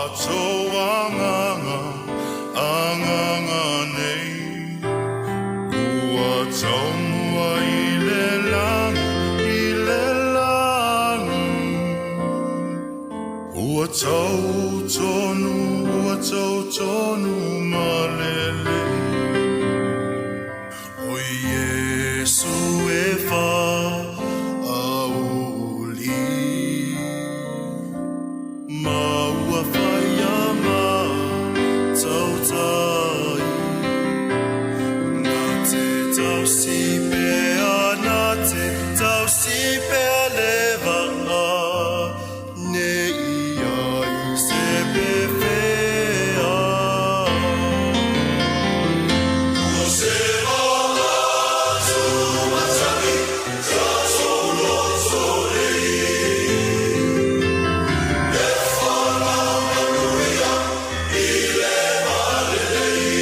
Tatou agaga, agaga nei, Ua taumua i le lagi, i le lagi. Ua tau tonu, ua tau tonu malele. O Iesu e faauli. Ma ua faia ma tautai. Na te tausi pea, na te tausi pea le vaa, ne i ai se pefea. Ua seva atu matagi, tatou loto lelei. E folau manuia i le malelei.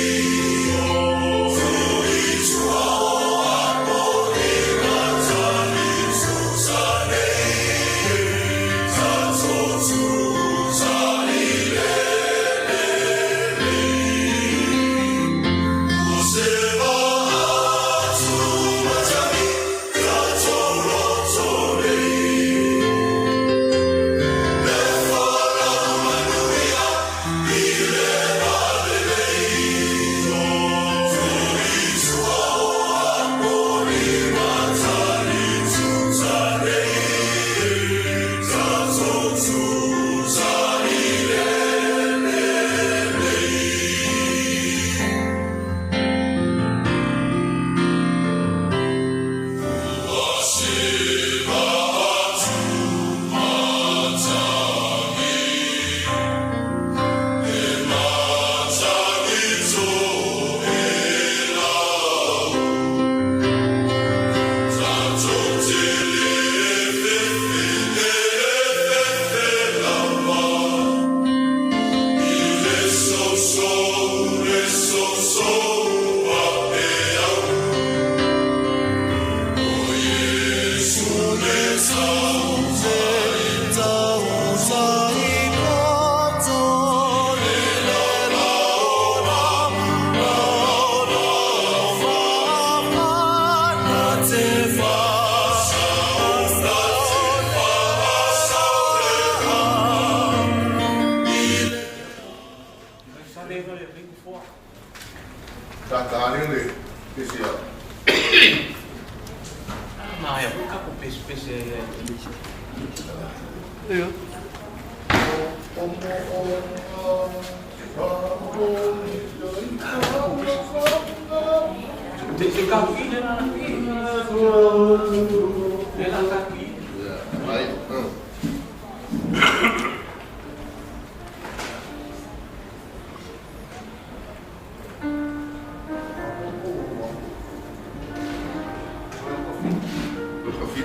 Tui tua o apo i matagi tuta nei. Tatou tuta i le lelei. Ua seva atu matagi, tatou loto lelei. E folau manuia i le malelei. Tui tua o apo i matagi tuta nei. Tatou tuta i le lelei. Ua seva atu matagi, e matagi toelau. Tatou te le fefe, le fefe lava. I le sousou, le sousou papeau. O Iesu le tautai, tautai poto le laona, laona fafa, na te fa, na te fa. Tata le pese a. Manaia foi tatou pesepese ai. Ia. Te kahui le la i. Le la kahui. Ai. Kofi.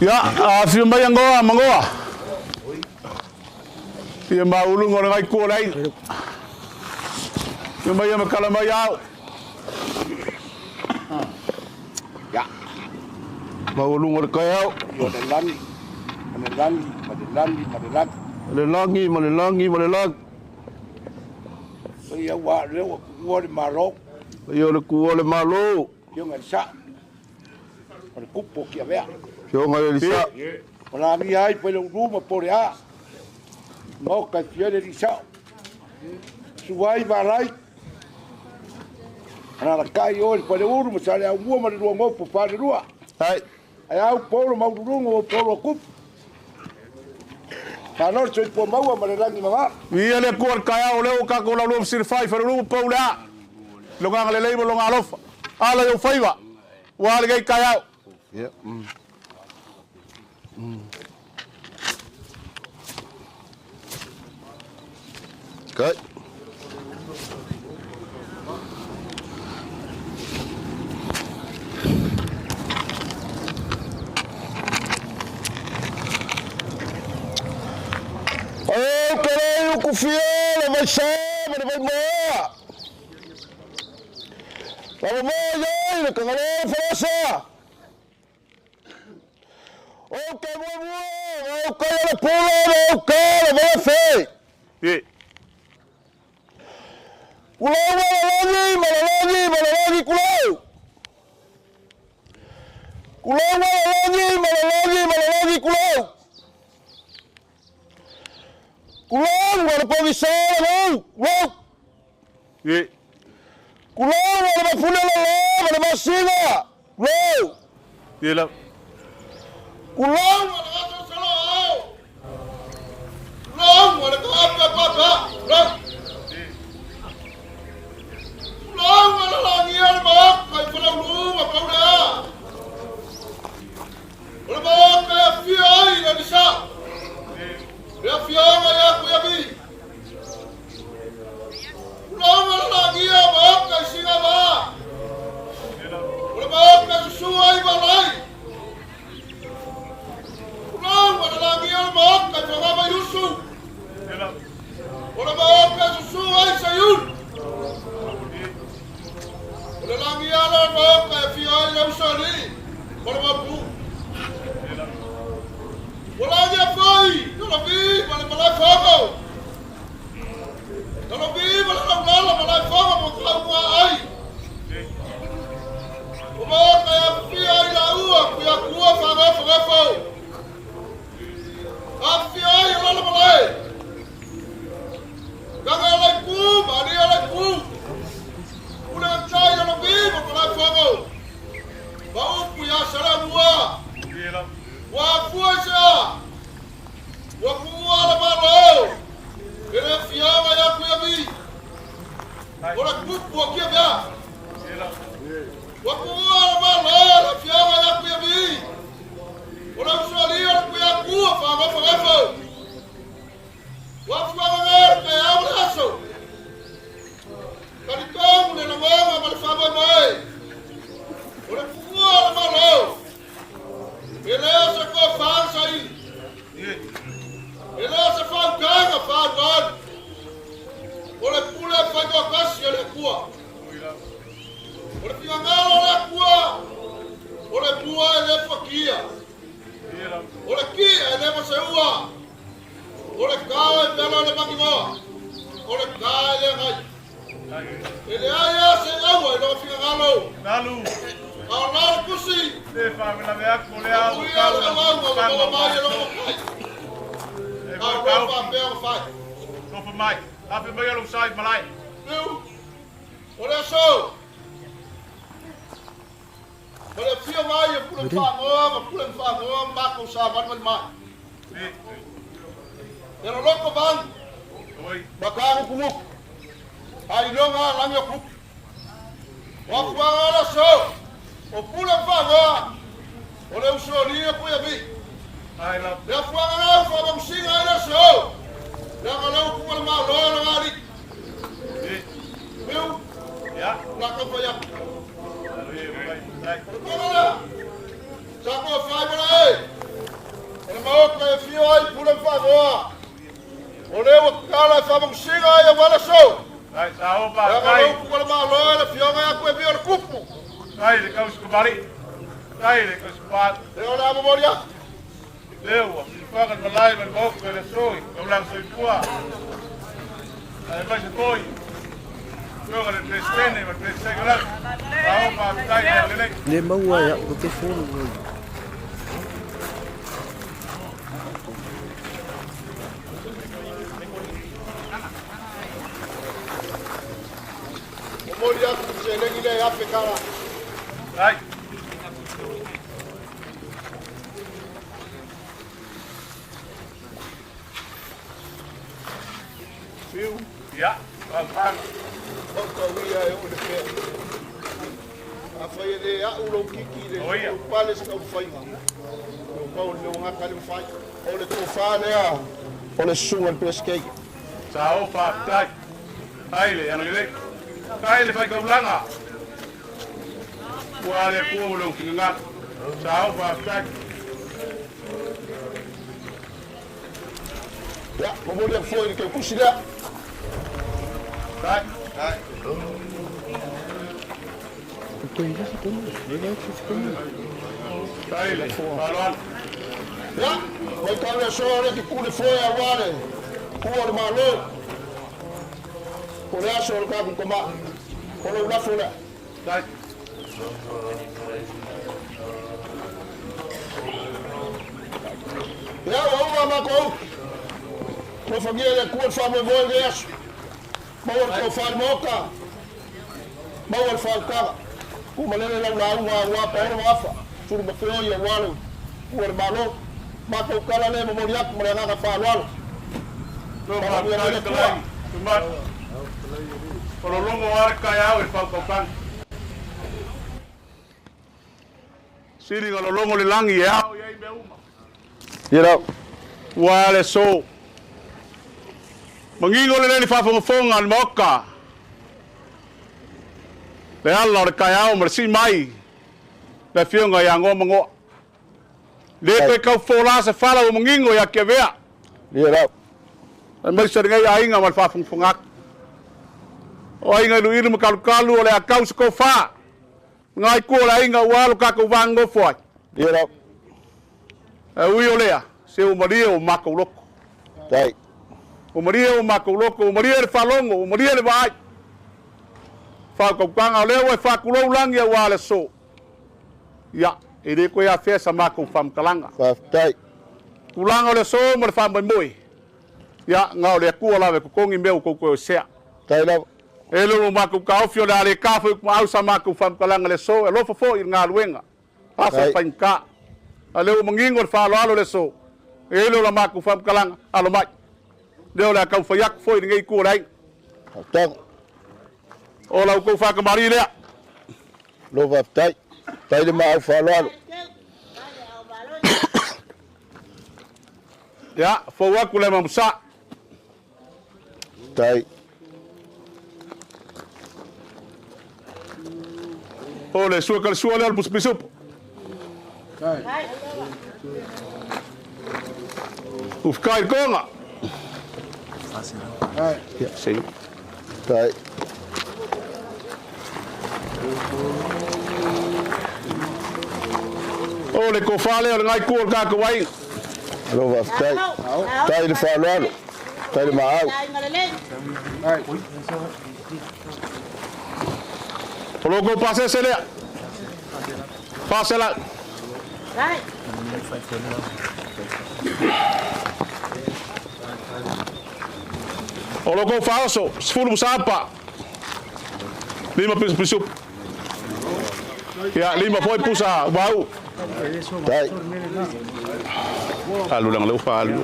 Ia, afio mai Angoa, Mangoa. Ia mauluga o le gaikua o le aiga. Afio mai ia matala mai au. Maualuga o le taeao. O le lagi, ma le lagi, ma le lagi, ma le lagi. Le lagi ma le lagi ma le lagi. Ia ua lea ua kuua le Malo. Ia o le kua o le Malo. Fioga i le Sao. O le Kupu o Tiavea. Fioga i le Sa. O lagia ai Peleulu ma Poleā. Maoka e fia le Sao. Suai Valai. Alalakai oe le Paleulu ma Saleaaumua ma le Luagopo Falelua. Ai. Ae au polo maululuga o polo a kupu. Malo le soifua maua ma le lagi mama. Ia le Atua le taeao o lea ua tatou laulua ma silafai Faleuluga pau le a. Lona agalelei ma lona alofa. Ala i ou faiva. Ua lenei taeao. Kai. Au ke lei ukufia le vaisa ma le vaimoa. Lava mai ai le kagalo falasa. O ke muamua, o ke le pula, o ke le vafe. Kulau ma le lagi, ma le lagi, ma le lagi, kulau. Kulau ma le lagi, ma le lagi, ma le lagi, kulau. Kulau ma le pogisa le mau, kulau. Kulau ma le mafule la la, ma le masina, kulau. Kulau ma le aso sala au. Kulau ma le ka pa pa, kulau. Kulau ma le langi le ma, kai fala ulu ma pau le a. O le ma ka fia ai le lisa. Le afioga ia ku ia mi. Kulau ma le langi a ma kai singa ma. O le ma ka susu ai ma lai. Kulau ma le langi a le ma kai whangama yusu. O le ma Usoalii ma le Maopu. Ua lagia foi Lalovi ma le Malaefono. Lalovi ma le Laulala Malaefono ma Taumuaai. Ua maota e afifio ai laua Tuiatua Faanofonofo. Afifio ai o lalo malae. Gaga o Laiku ma alii o Laiku. Pule tai o Lovi ma Malaefono. Ma upu ia Saleaumua. Ua afua i se a? Ua tuua le Malo e le afioga ia Tuiavi. O le tupu o Tiavea. Ua tuua le Malo e le afioga ia Tuiavi. O le usoalii o le Tuiatua faanofonofo. Ua fuagaga le taeao ma le aso. Talitonu le lagona ma le faamoemoe. O le tuua o le Malo. E le o se tofa saili. E le o se faautaga faaalualu. O le pule faitoatasi a le Atua. O le finagalo o le Atua, o le pua e le fuatia. O le kia e le maseua. O le kao e pela le makinoa. O le ka e le agai. E leai lava se aua i lona finagalo. A o la le tusi, Amuia le auauna ua maua mai e lona matai. A o lo faapea ona fai. Piu, o le aso. Ma le afio mai o Pule Fagoa ma Pule Fagoa ma matou savali mai. E loloto vanu ma tagutugutu, ailoga a lagi o tupu. O afuaga o le aso, o Pule Fagoa, o le usoalii o Tuiavi. Le afuaga lea ua faamausiga ai le aso, leaga lea ua tuua le Malo e lona alii. Piu, la tau fai atu. O le tala lea, sa toafai ma lae, o le Maota e afio ai Pule ma Fagoa, o lea ua tatala e faamausiga ai aua le aso. Leaga o lea ua tuua le Malo e le afioga ia Tuiavi o le Tupu. Lea o le a momoli atu. Lea ua filifaga le malae ma le maota i le aso i taulaga soifua. Aemaise foi afioga le Peresetene ma le Peresetene o Lalo. Malo faafetai le agalelei. Le maua e au te fonu nei. Momoli atu le seleni lea e $1,000. Ai. Fiu. Ia, faafetai. Fautauia e oo i le pea. Afai e le au lou kiki i le lou pale se taumafaiga, ua pau le mea ua gata ai le mafai. O le tofa lea o le susuga i le Peresetene. Sao, faafetai. Ai le agalelei. Ai le faitaulaga. Ua le Atua ma lou finagalo. Sao, faafetai. Ia, momoli atu foi i le tautusi lea. Faafetai. Faafetai le faaaloalo. Ia, matau le aso lea ke pule foe aua le tua o le Malo. O le aso o le tatou tama. O lou lafo lea. Faafetai. Ia, ua uma a matou upu. Alofagia e le Atua le faamoemoe i lenei aso. Maua le tofa i le Maota, maua le faautaga. Tuumalele lau lauga aua Paolo ma Afa, Sulu ma Feoi aua le tua o le Malo. Matou tala lea e momoli atu ma le agaga faaaloalo. Faamanuia mai le Atua. O lo logo lava le taeao i le fautautaga. Sili na lologo le lagi e ao i ai mea uma. Ua le aso. Manino lelei le faafogafoga a le Maota, le ala o le taeao ma le sii mai le Afioga ia Noa Manoa. Le toe tau fola se fala ua manino ia Tiavea. Aemaise lenei aiga ma le faafogafoga atu. O aiga iluilu ma talutalu o le a tau se tofa. Lena itu o le aiga aua lo tatou vanonofo ai. Ia lava. Ae ui o lea, se ua malie o matou loto. Tai. Ua malie o matou loto, ua malie le faalogo, ua malie le vaai. Faautautaga o lea ua e faatulou lagi aua le aso. Ia, e le toe afea sa matou faamatalaga. Faafetai. Tulaga o le aso ma le faamoemoe, ia, na o le Atua lava e totogi mea ua tou toe osea. Tai lava. E le o matou taofi o le a le ta foi maau sa matou faamatalaga i le aso, e alofa foi i le galuega, aso Ai. faigata. A lea ua manino le faaaloalo i le aso, e le o la matou faamatalaga, alo mai. Lea o le a tau fai atu foi i lenei itu o le aiga. Faafetai. O la outou faatamalii lea. Lo faafetai. Tai le maau faaaloalo. Ia, fou atu le mamusa. Tai. O le sua kale sua lea o le pisupo. Ufika i le konga. Ia, sei. Tai. O le kofa lea o le ngai kua o le tatou aiga. Lo faafetai. Tai le faaaloalo. Tai le maau. O lo kou pasese lea. Fasela. O lo kou faoso, 10 musapa. 5 pisu pisu. Ia, 5 foi pusa wau. Tai. Alu lang leu fa alu.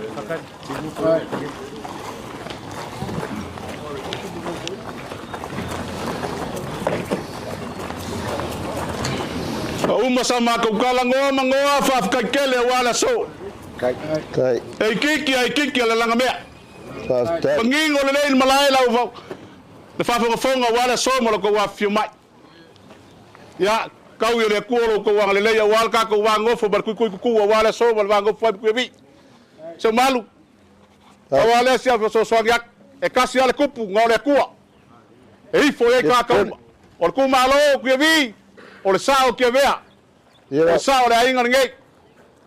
Uma sa makou kala ngoa ma ngoa faafetai aua le aso. Tai. E kiki ai kiki le langa mea. Faafetai. Mangingo le lei malae lau vau. Le faafogafoga aua le aso ma lo kou afifio mai. Ia, kau i o le Atua lo kou agalelei aua le tatou vagofo ma le kuikui kuku aua le aso ma le vagofo ai ma kuiavi. Se malu. Aua lea sia fesoasoani atu. E kasi lava le kupu na o le Atua. E ifo i ai tagata uma. O le itumalo o Kuiavi, o le sao o Tiavea. Ia O le lava. sao o le aiga lenei.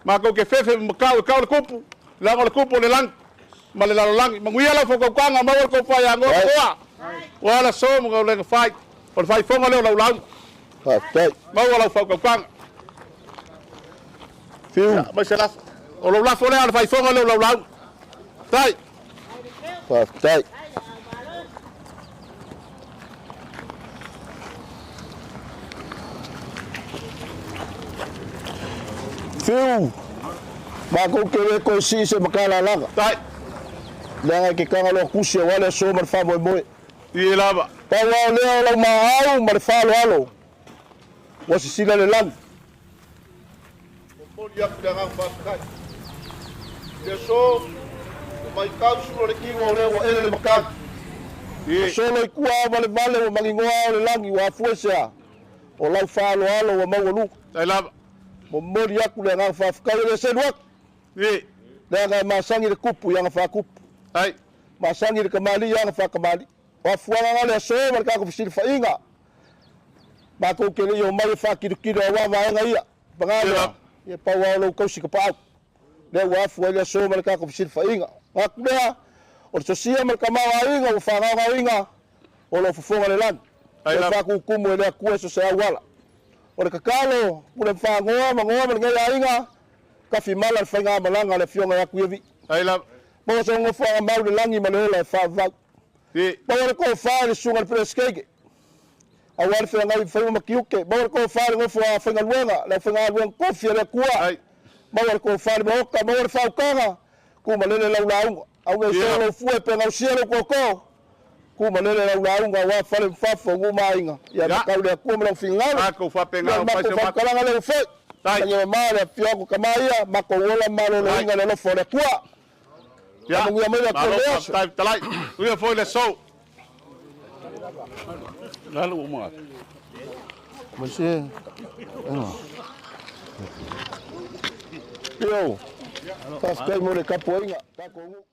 Matou te fefe ma makau e kau le kupu, leaga o le kupu o le lagi ma le lalolagi. Manuia lau fautautaga, maua le tou faiagoa Ai. toa. Ua le aso ma gaulega fai. O le faifoga lea o lau lauga. Faafetai. Maua lau fautautaga. Fiu. Mai se lafo. O lau lafo lea o le faifoga lea o lau lauga. Tai. Faafetai. Fiu. Makou ke le koe sii se makalalaga. Tai. Leaga e ke kaga loa kusi aua le aso ma le faamoemoe. Ie lava. Pau lava o lea o lau maau ma le faaaloalo. Ua sisila le lagi. Momoli atu le agaga faafetai. I le aso, ua maitau sulu o le tino o lea ua ele le matagi. Ie. Solo i kua ao valevale ua magigoa ao le lagi ua afua i se a. O lau faaaloalo ua maualuga. Tai lava. Momoli atu le agaga faafetai e le selu atu. Ie. Leaga e masagi le kupu i aga faakupu. Tai. Masagi le kamali'i i aga faakamalii. O afuaga na o le aso ma le tatou fesilafaiga. Matou te le i omai e faakilokilo aua vaega ia. Paga lea, ia pau lava o lou tausi tapaau. Lea ua afu ai le aso ma le tatou fesilafaiga. Ona atu lea, o le sosia ma le tamaoaiga ua faagaogaoina, o lo o fofoga le lagi. Tai E lava. faakutumu e le Atua i so o se auala. O le tatalo, pule ma fagoa ma goa ma lenei aiga, tafimala le faigamalaga a le afioga ia Tuiavi. Tai lava. Maua sona nofoaga mau i le lagi ma le ola e faavavau. Ie. Maua le tofa i le susuga i le Peresetene, aua le feagai ma faiva ma tiute. Maua le tofa i le nofo a faigaluega, le aufaigaluega tofi a le Atua. Tai. Maua le tofa i le Maota, maua le faautaga, tumalele lau lauga. Auga i soo lou fue pe gausia lou tootoo, tumalele lau lauga aua fale ma fafo, nuu ma aiga. Ia matau le Atua ma lona finagalo. Tatou faapena Ia o fai matou se matou. faamatalaga lea ua foi. Tai. Lagi mama le afioaga o tama ia, matou ola ma maloloina i le alofa o le Atua. Ia. Faamanuia mai le Atua i Malo le aso. faafetai fetalai. Uia foi le aso. Lalo ua maga. Monsieur. Io. Faafetai mo le tapuaiga. Tatou nuu.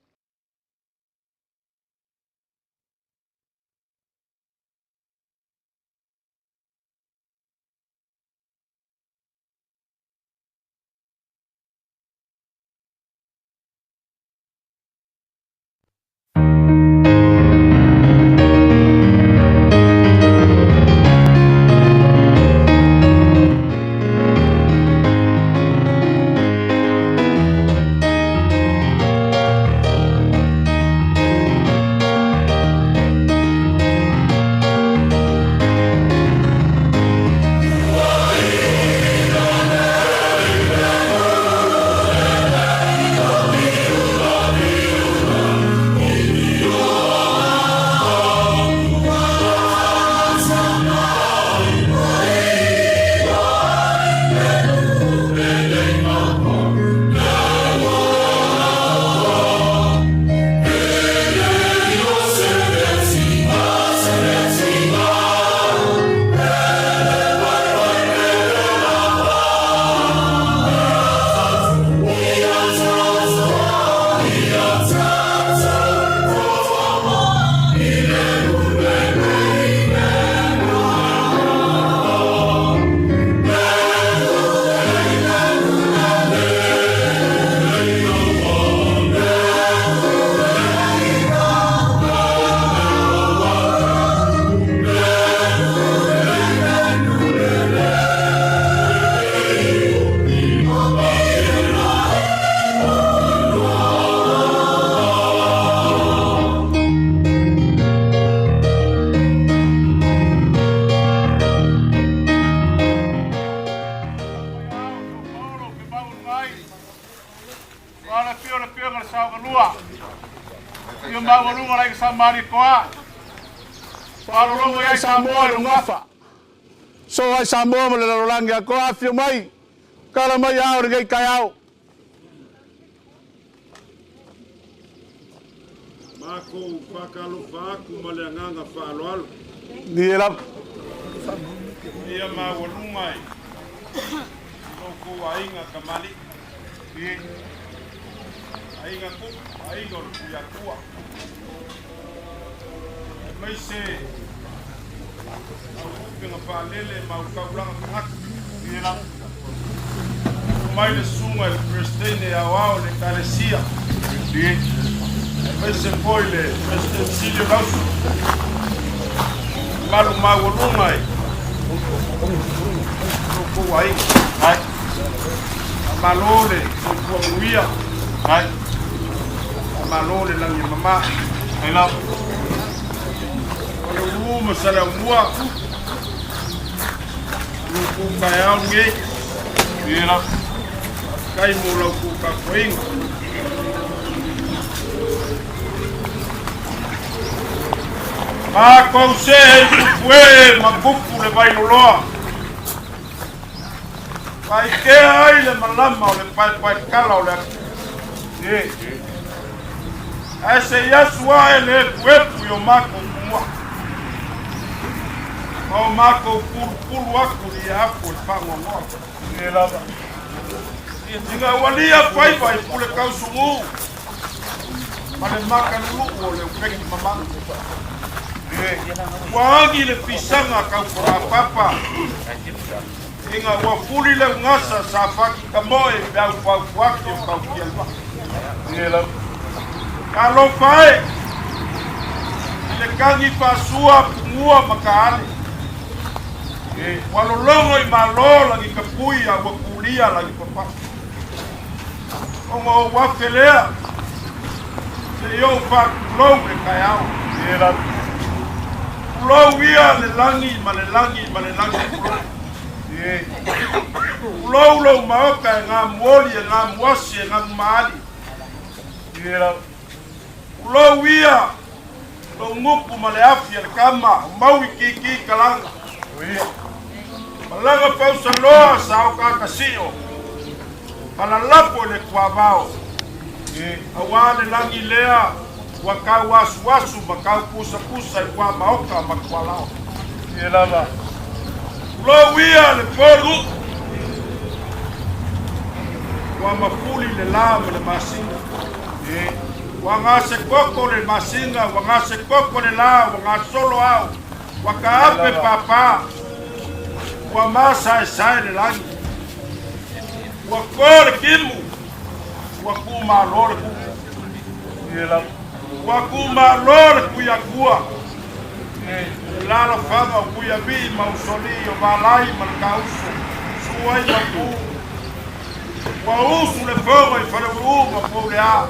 maualuga o le Aiga Sa Malietoa. Faalologo i ai Samoa i Lugafa. So ai Samoa ma le lalolagi atoa afifio mai, tala mai ao i lenei taeao. Makou faatalofa atu ma le agaga faaaloalo. Ie lava. Paia maualuga i lo outou aiga kamali'i, aiga tupu, aiga o le Tuiatua, aemaise au upega faalele ma au taulaga tagata. Ie lava. Susu mai le susuga i le Peresetene Aoao o le Ekalesia, aemaise foi le Peresetene Sili o Lausu, mamalu maualuga i lo outou aiga. Faamalo le soifua manuia, faamalo le lagi e mama. Faleulu ma Saleaaumua, lo outou taeao lenei. Faafetai mo la outou tapuaiga. Matou sehe i tupu e ma tupu le Vailoloa. Faaikea ai le malama o le paepaekala o le atunuu. Ae se i asu ae le epuepu i o matou tumuaʻu, ma o matou pulupulu aku i le afu o le faanoanoa. Ina ua lia faiva i pule tausugu ma le makaluluʻu o le upeki mamana. Ua agi le fisaga tau fogaapapa, ina ua fuli le ugasa sa faki kamoe i peau faufuaki o Taukialivaa. Talofa e i le tagi faasua pugua ma kaale. Ua lologo i malo lagi tapui a ua kulia lagi papaʻi. Ona ou afe lea se i ou faatulou le taeao. Tulou ia le lagi ma le lagi ma le lagi tulou. Tulou lou maota e gamuoli e gamuasi e gamumaali. Tulou ia lou gupu ma le afi a le kama o mau ikiiki kalaga. Malaga pausaloa sa o kakasio, palalapo i le tuavao. Auā le lagi lea ua tau asuasu ma tau pusapusa i tuamaota ma tualao. Tulou ia le polu ua mafuli le la ma le masina. Ua gase koko le masina, ua gase koko le la, ua gasolo ao, ua taape pāpā, ua masaesae le lagi, ua ko le kimu, ua kumalo le kupu, ua kumalo le kuiakua, le lalafaga o Kuiavii ma Usolii o Valai ma le Kauso, Suai ma Pu. Ua usu le fono i Faleulu ma Poulea,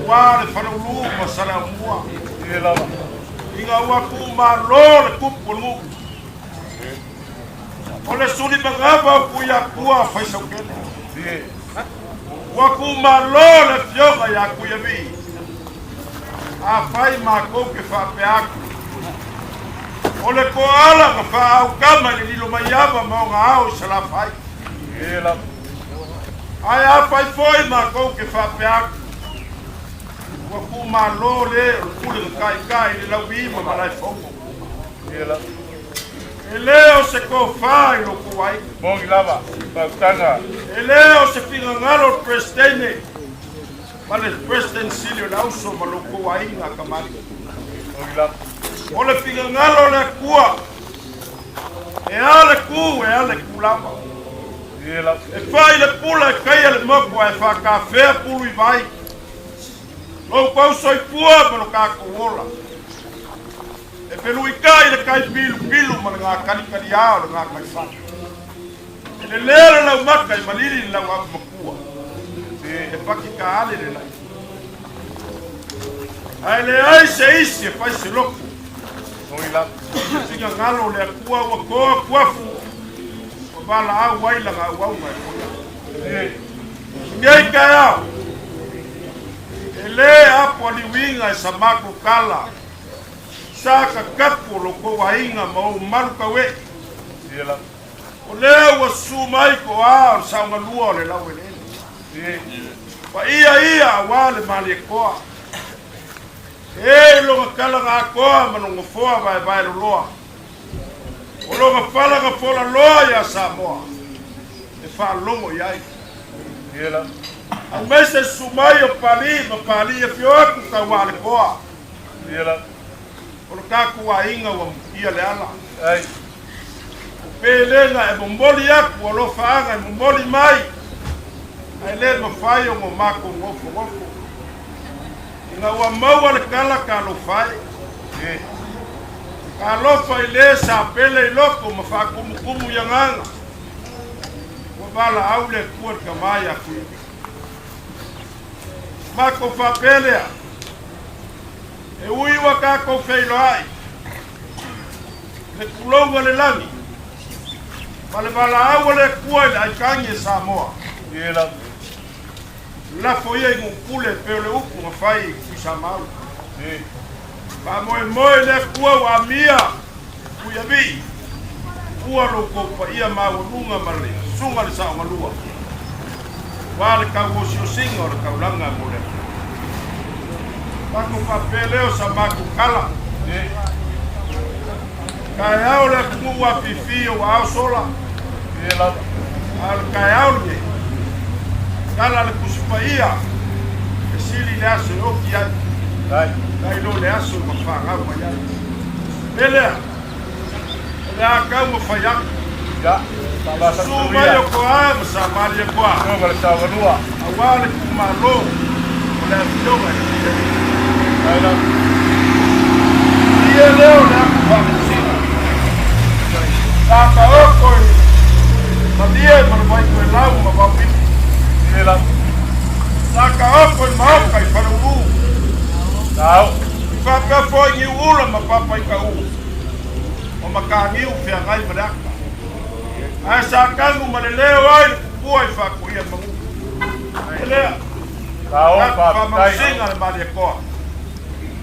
aua le Faleulu ma Saleaaumua. Ina ua tuumalo le tupu o le nuu, o le sulimanava o Tuiatua Faisaukele. Ua tuumalo le afioga ia Tuiavii. Afai matou te faapea atu, o le koala na faaaukama i le lilo maiava ma ona ao i Salafai. Ae afai foi matou te faapea atu, ua tuumalo le o le pule na taitai i le lauvi ma Malaefono. E le o se tofa i lo outou aiga. Moni lava, fautaga. E le o se finagalo o le Peresetene ma le President Sili o le Auso ma lo outou aiga kamali'i. O le finagalo o le Atua, e a le ku, e a le ku lava. E fai le pula e kaia le moku ae faatafea pulu i vai. Lo outou soifua ma lo tatou ola. E feluikai le kai pilupilu ma le gakalikaliā o le gataifale. E lelea le laumaka e malili le lau afu makua, e pakika ale le lai. Ae leai se isi e fai se loto. I le finagalo o le Atua ua toa kuafu, ua valaau ai lana auauna e foia. Nei taeao, e E lē apo a liuiga e sa makou kala, sa kakapu o lo kou aiga ma ou malu kaueʻi. O lea ua susū mai ko a o le saogalua o le laueleele. Paia ia auā le Malietoa. E i loga kalaga atoa ma loga foa vaevae loloa. O loga falaga fola loa iā Samoa e faalogo i ai. Aemaise susu mai o Palii ma Palii e afio atu tauā le toa. O le tatou aiga ua mutia le ala. O pelega e momoli atu alofaaga e momoli mai, ae le mafai ona matou nofonofo. Ina ua maua le tala talofa e. Talofa i le sa pele i loko ma faatumutumu i agaga. Ua valaau le Atua i le tama ia Tuiavi. Matou faapea lea, e ui ua tatou feiloai le tulouga le lagi ma le valaau a le Atua i le aitagi e Samoa. Lafo ia i Nupule e pei o le upu na fai i Tuisamau. Faamoemoe le Atua ua amia Tuiavii, ua lo outou paia maualuga ma le susuga i le saogalua, aua le tauosiosiga o le taulaga mo le Atua. Matou faapea lea o sa matou tala. Taeao le atunuu afifi o ua ao sola, a o le taeao lenei, tala le Tusi Paia e sili le aso e oti ai, nai lo le aso na fanau mai ai. E lea, o le a taumafai atu, susu mai o Koa ma Samaria Koa, aua le itumalo o le Afioga i le Tuiatua. Ia lea o le atu faamasina, sa taoto i Malie ma le Vaitoelau ma Vaupili. Sa taoto i Maoka i Faleulu. I faapea foi Niuula ma Papaikaʻu o Mataniu feagai ma le ata. Ae sa tanu ma le leo ai le tupua i Faatoia Manu. E lea, tatou faamausiga le Malietoa.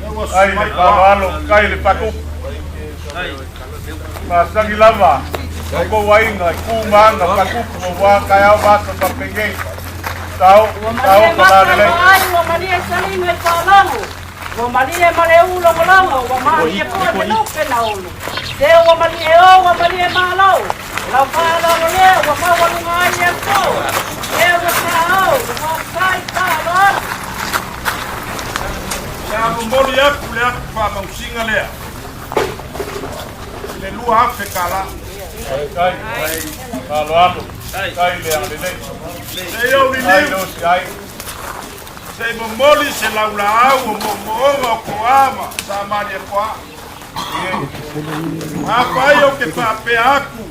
Lea ua susu mai koa. Kai le pakupu. Masani lava o kou aiga i ku ma aga pakupu aua taeao ma aso faapenei. Tao, Ua tao malie ka maka i lalelei. vaai, ua malie saliga i faalogo, ua malie ma le u logologo, ua malie foi le lupe na ulu. Se ua malie o, ua malie malo, o lau faaaloalo lea ua maualuga ai le aso. Se ua sa o, ua faafetai faaaloalo. O le a momoli atu le atu faamausiga lea i le $2,000. Kai, faaaloalo, kai le agalelei. Se i ou Kai liliu. le osi ai. Se i momoli se laulaau o moomooga o Koa ma Samaria Koa. Afai ou te faapea atu,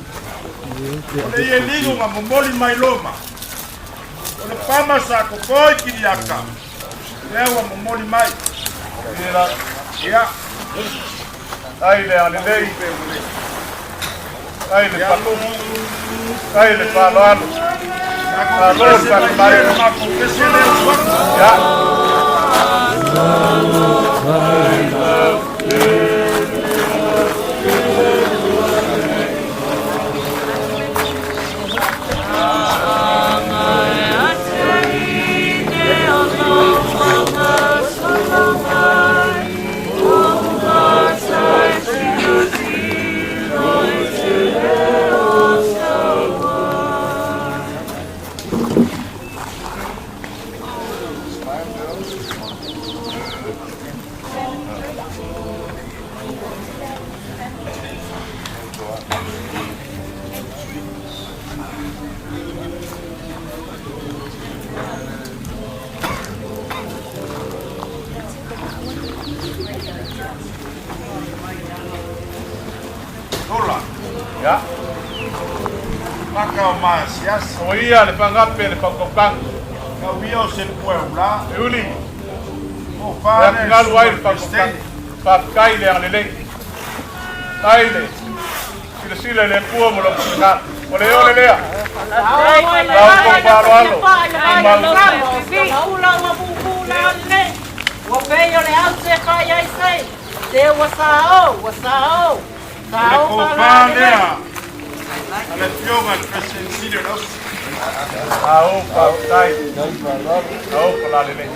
o le ieligo na momoli mai Roma, o le pama sa koko i Kiliaka, lea ua momoli mai. Ia. Ai le agalelei, ai le pakupu, ai le faaaloalo. Malo le faafetai. Ia. Lola. Ia. Maka o maasiasi. O ia le fagape le faukaukaga. Kau ia o se pua e ula. E uli. O E fale atugalu ai le faukaukaga. Faafetai le agalelei. Ai le silasila i le Atua ma lou finagalo. O le ole lea. Lau Lau kou faaaloalo. Ula ua pupu la le. Ua pei o le ause e fai ai se, se ua sa o, ua sa o, sa O o le kofa faalale lea a le Afioga i le President Sili o le Ausi. Ao faafetai. Ao falalelei.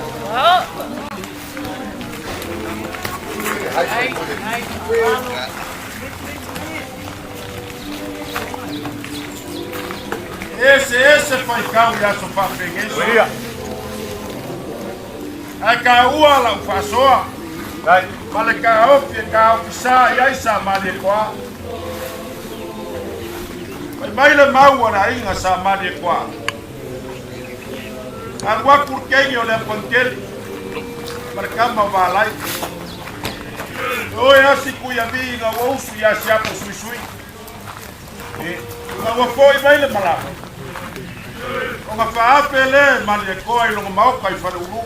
E eseese faitau i aso faafeagaiso. Ia. Ae kaua lau faasoa Dai. ma le kaofi e kaofisā i ai sa Malietoa. Fai mai le mau a le aiga sa Malietoa. Alu atu le keini o le Apanikeli ma le kama o Valai. E oe asi Kuiavi ina ua usu ia Siapo suisui. Ina ua fo'i mai le malama. Ona faafe lea e Malietoa i lona maota i Faleulu.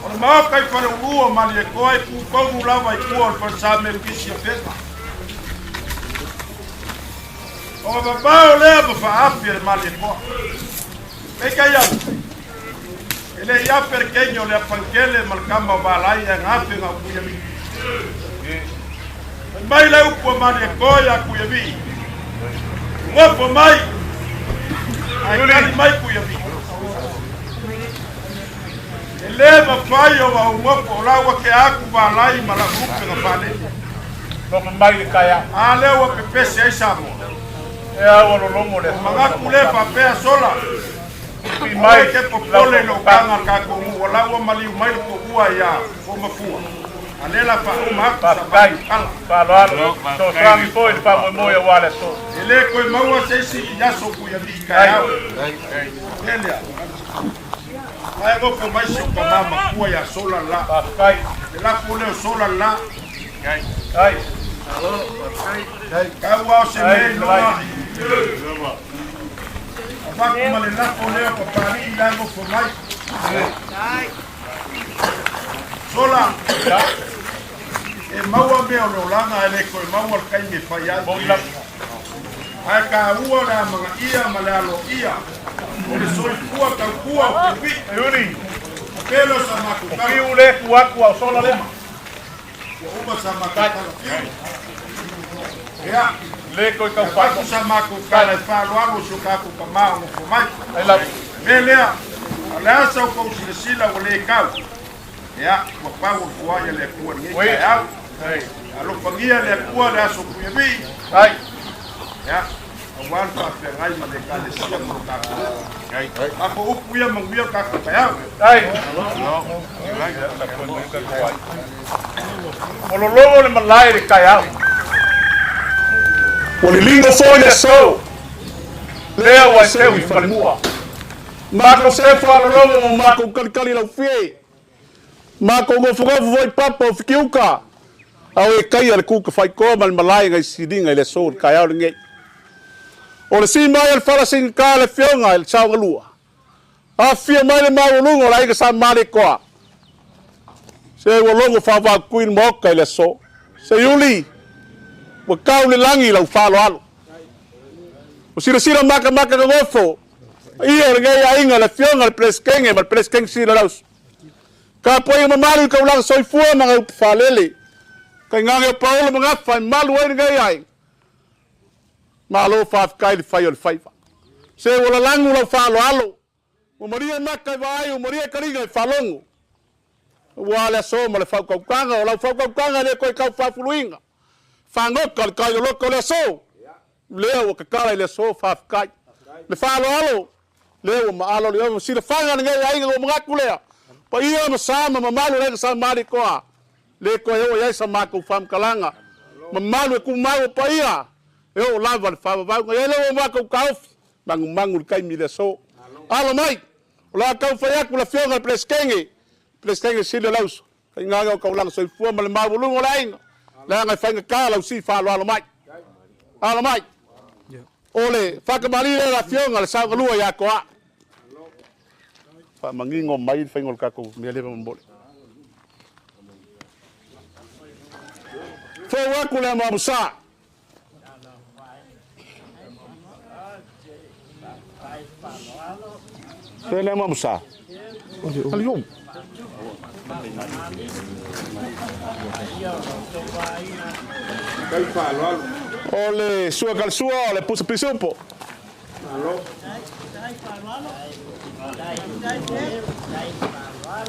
O le maota i Faleulu o Malietoa e tu tonu lava i tua o le falesa Melukisi Afega. Ona vavao lea ma faafi e le Malietoa. Peitai ane, e le i afe le keini o le Apanikele ma le kama o Valai ae na afe na o Kuiavii. Fai mai le upu a Malietoa ia Kuiavii, Nofo mai, ae tali mai Kuiavii. E le mafai ona ou nofo o la ua tea atu Valai ma lau lupe na faalele. Nofo mai le taeao. A lea ua pepese ai Samoa. E au o lologo le O manatu le faapea sola. Pi mai Aua e te popole i lootaga a le tatou nuu o la ua maliu mai le toalua ia Foomafua, a lea la faauma atu sa Faafetai. matou tala. Faaaloalo. Soasoagi foi le faamoemoe aua le aso. E le toe maua se isi i aso Kuialii taeao. Lea. Ae nofo mai si o tama matua ia Sola la. Faafetai. Le lafo lea o Sola la. Ai. Tau ao se mea i luga. Avatu ma le lafo lea o Papalii la nofo mai. Sola. E maua mea o le olaga ae le toe maua le taimi e fai ai. Ae taua le amanaia ma le aloaia o le soifua tautua o Kuivi. Yuli. Pele o sa matou tala. Fiu le ku atu au sola lea. Ua uma sa matou tala Fiu. Ia. Le koi kau Avatu whaiko. sa matou tala e faaaloalo si o tatou tamā o nofo mai. Ai la. Mea lea, o le a sa outou silasila ua le kau. Ia, ua pau o le foai a le Atua i lenei Ui. taeao. Ai. Alofagia le Atua le aso Kuiavii. Ai. Ia, aua le faafeagai ma le Ekalesia ma lo tatou nuu. Matou upu ia manuia le tatou taeao. Ai. O lologo le malae le taeao. Ua liligo foi le aso. Lea ua e seu i falemua. Makou sefu alologo ma makou kalikali laufie. Makou gofogofo foi papa o Fikiuka. Ao e kaia le kuka faikoa ma le malae ngai siliga i le aso le taeao lenei. O le si mai a le fala singata le afioga i le saogalua. Afifio mai le maualuga o le aiga sa Malietoa. Se ua logo faavautui le maota i le aso. Se Iuli, ua tau le lagi i lau faaaloalo. Ua silasila matamata nonofo ia o lenei aiga le afioga i le Peresetene ma le Peresetene Sili o le Auso. Tapuaiga mamalu i taulaga soifua ma gaupu faalele. Tainane o Paolo ma Gafa e malu ai lenei aiga. Malo faafetai i le fai o le faiva. Se ua lalagu lau faaaloalo. Ua malie maka i vaai, ua malie taliga i faalogo. Aua le aso ma le faautautaga, o lau faautautaga e le toe tau faafuluina. Fagota le tai o loto o le aso, lea ua tatala i le aso, faafetai. Le faaaloalo, lea ua maalo le ova silafaga lenei aiga ua manatu lea. Paia ma sa ma mamalu o le aiga sa Malietoa, le toe oo i ai sa matou faamatalaga. Mamalu e tumau o paia, e oo lava le faavavau. Na i ai lea ua matou taofi, Magumagu le taimi i le aso. Alo mai! O le a tau fai atu le Afioga i le Peresetene, Peresetene Sili o le Auso, faigaga o taulaga soifua ma le maualuga o le aiga, leaga e faigata lau sii faaaloalo mai. Alo mai! O le faatamalii lea i le Afioga i le Saogalua ia Toa. Faamanino mai le faiga o le tatou mea lea faamolemole. Fou atu le amuamusa. Fea le amuamusa? Alio. O le sua kalsua o le pusa pisupo.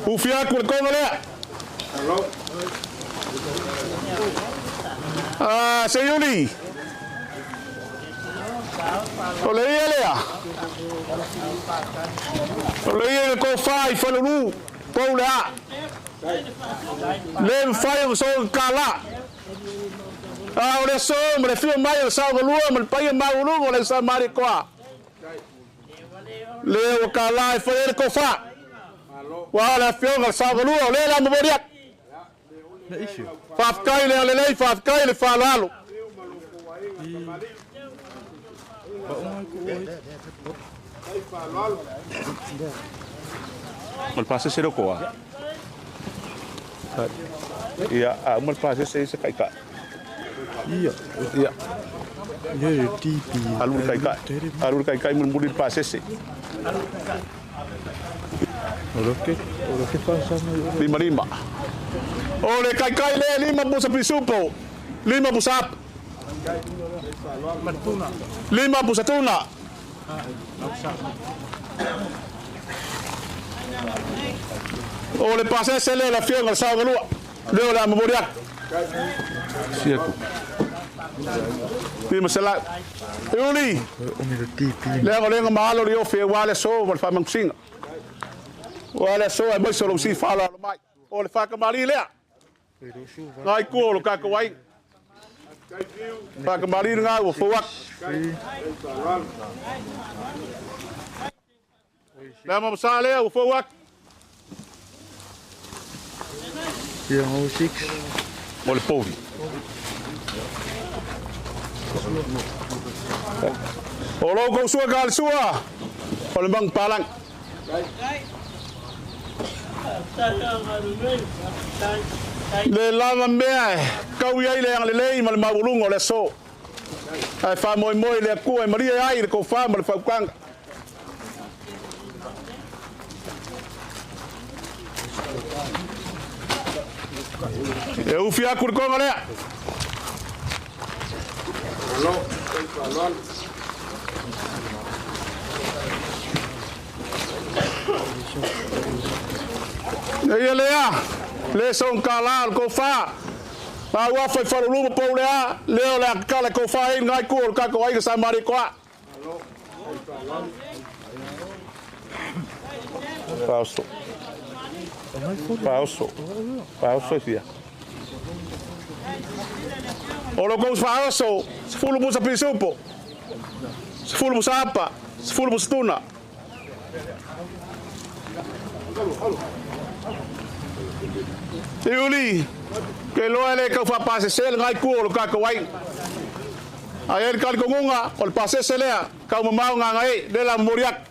Ufiaku le konga lea. Ah, Seiuli. O le ia lea. O le ia le kofa i falulu. Pou le a. Le mfai o so kala. A o le so ma le fia mai o sa galua ma le paia mauluga o le sa mari koa. Le o kala e fai le kofa. Wa le afioga le sa galua o le la moria. Faafetai le alelei, faafetai le faaaloalo. Ma le pasese le koa. Ia, a uma le pasese se kaikai. Ia. Ia. Ia e tipi. Alu le kaikai. Alu le kaikai mulimuli le pasese. O lo ke o lo ke whasanga i ora. Lima lima. O le kaikai le lima pusa pisupo. Lima pusa ap. Lima pusa tuna. O le pasese le la fionga le saogalua. Le o le amamori atu. Siaku. Lima selau. Iuli. O mi le tipi. Le o lenga mahalo le ofi e wale so ma le whamangusinga. Wale so e mai so lo si whala alo mai. O le whakamali lea. Ngai kua o lo kākou ai. Whakamali ngā ua fauak. Lea mamasa lea ua fauak. Ia ngau six. Mo le povi. O lou kou sua ka le sua. O le mang palang. Le lava mea e kau i ai le agalelei ma le maualuga o le aso. Ae faamoemoe i le Atua e malie ai le tofa ma le faautaga. E ufi atu le toga lea. Eia lea, le sogatala o le tofa. A ua fai falulu ma pou lea, lea o le a kakala e tofa ai le ngai kua o le tatou aiga sa Maria Koa. Faaoso. Faaoso. Faaoso e fia. O lo kou faaoso, 10 pusa pisupo, 10 pusa apa, 10 pusa tuna. Iuli, ke loa le kau faapasese le ngai kua o lo kākou aiga. Ai ai le kalikoguga o le pasese lea, kau mamao nganga e, le la momoli atu.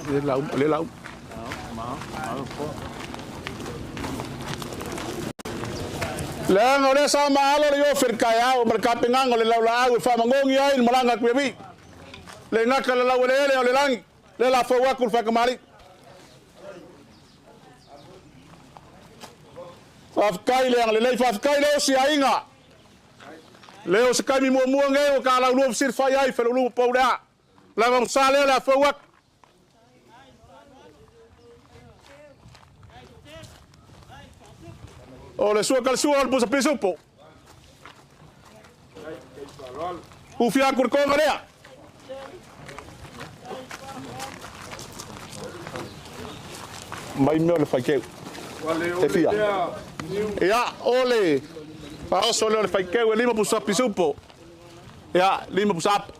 Le la le la Leaga o lea sa maalo le iofe i le kaeao ma le kapegaga o le laulaau e faamagogi ai le malaga a Kuiavi. Le gata le laueleele o le lagi, lea la fou atu le faakamalii. Faafetai le agalelei, faafetai le osi aiga. Le o se taimi muamua nei ua ta laulua fesilafai ai Faleulu ma Paulea. Lava ma sa lea o le a fou atu. O le sua kalasua o le pusa pisupo. Ufi atu le toga lea. Mai mea o le faikeu. E fia. Ia, o le faaoso lea o le faikeu e lima pusa pisupo. Ia, lima pusa apa.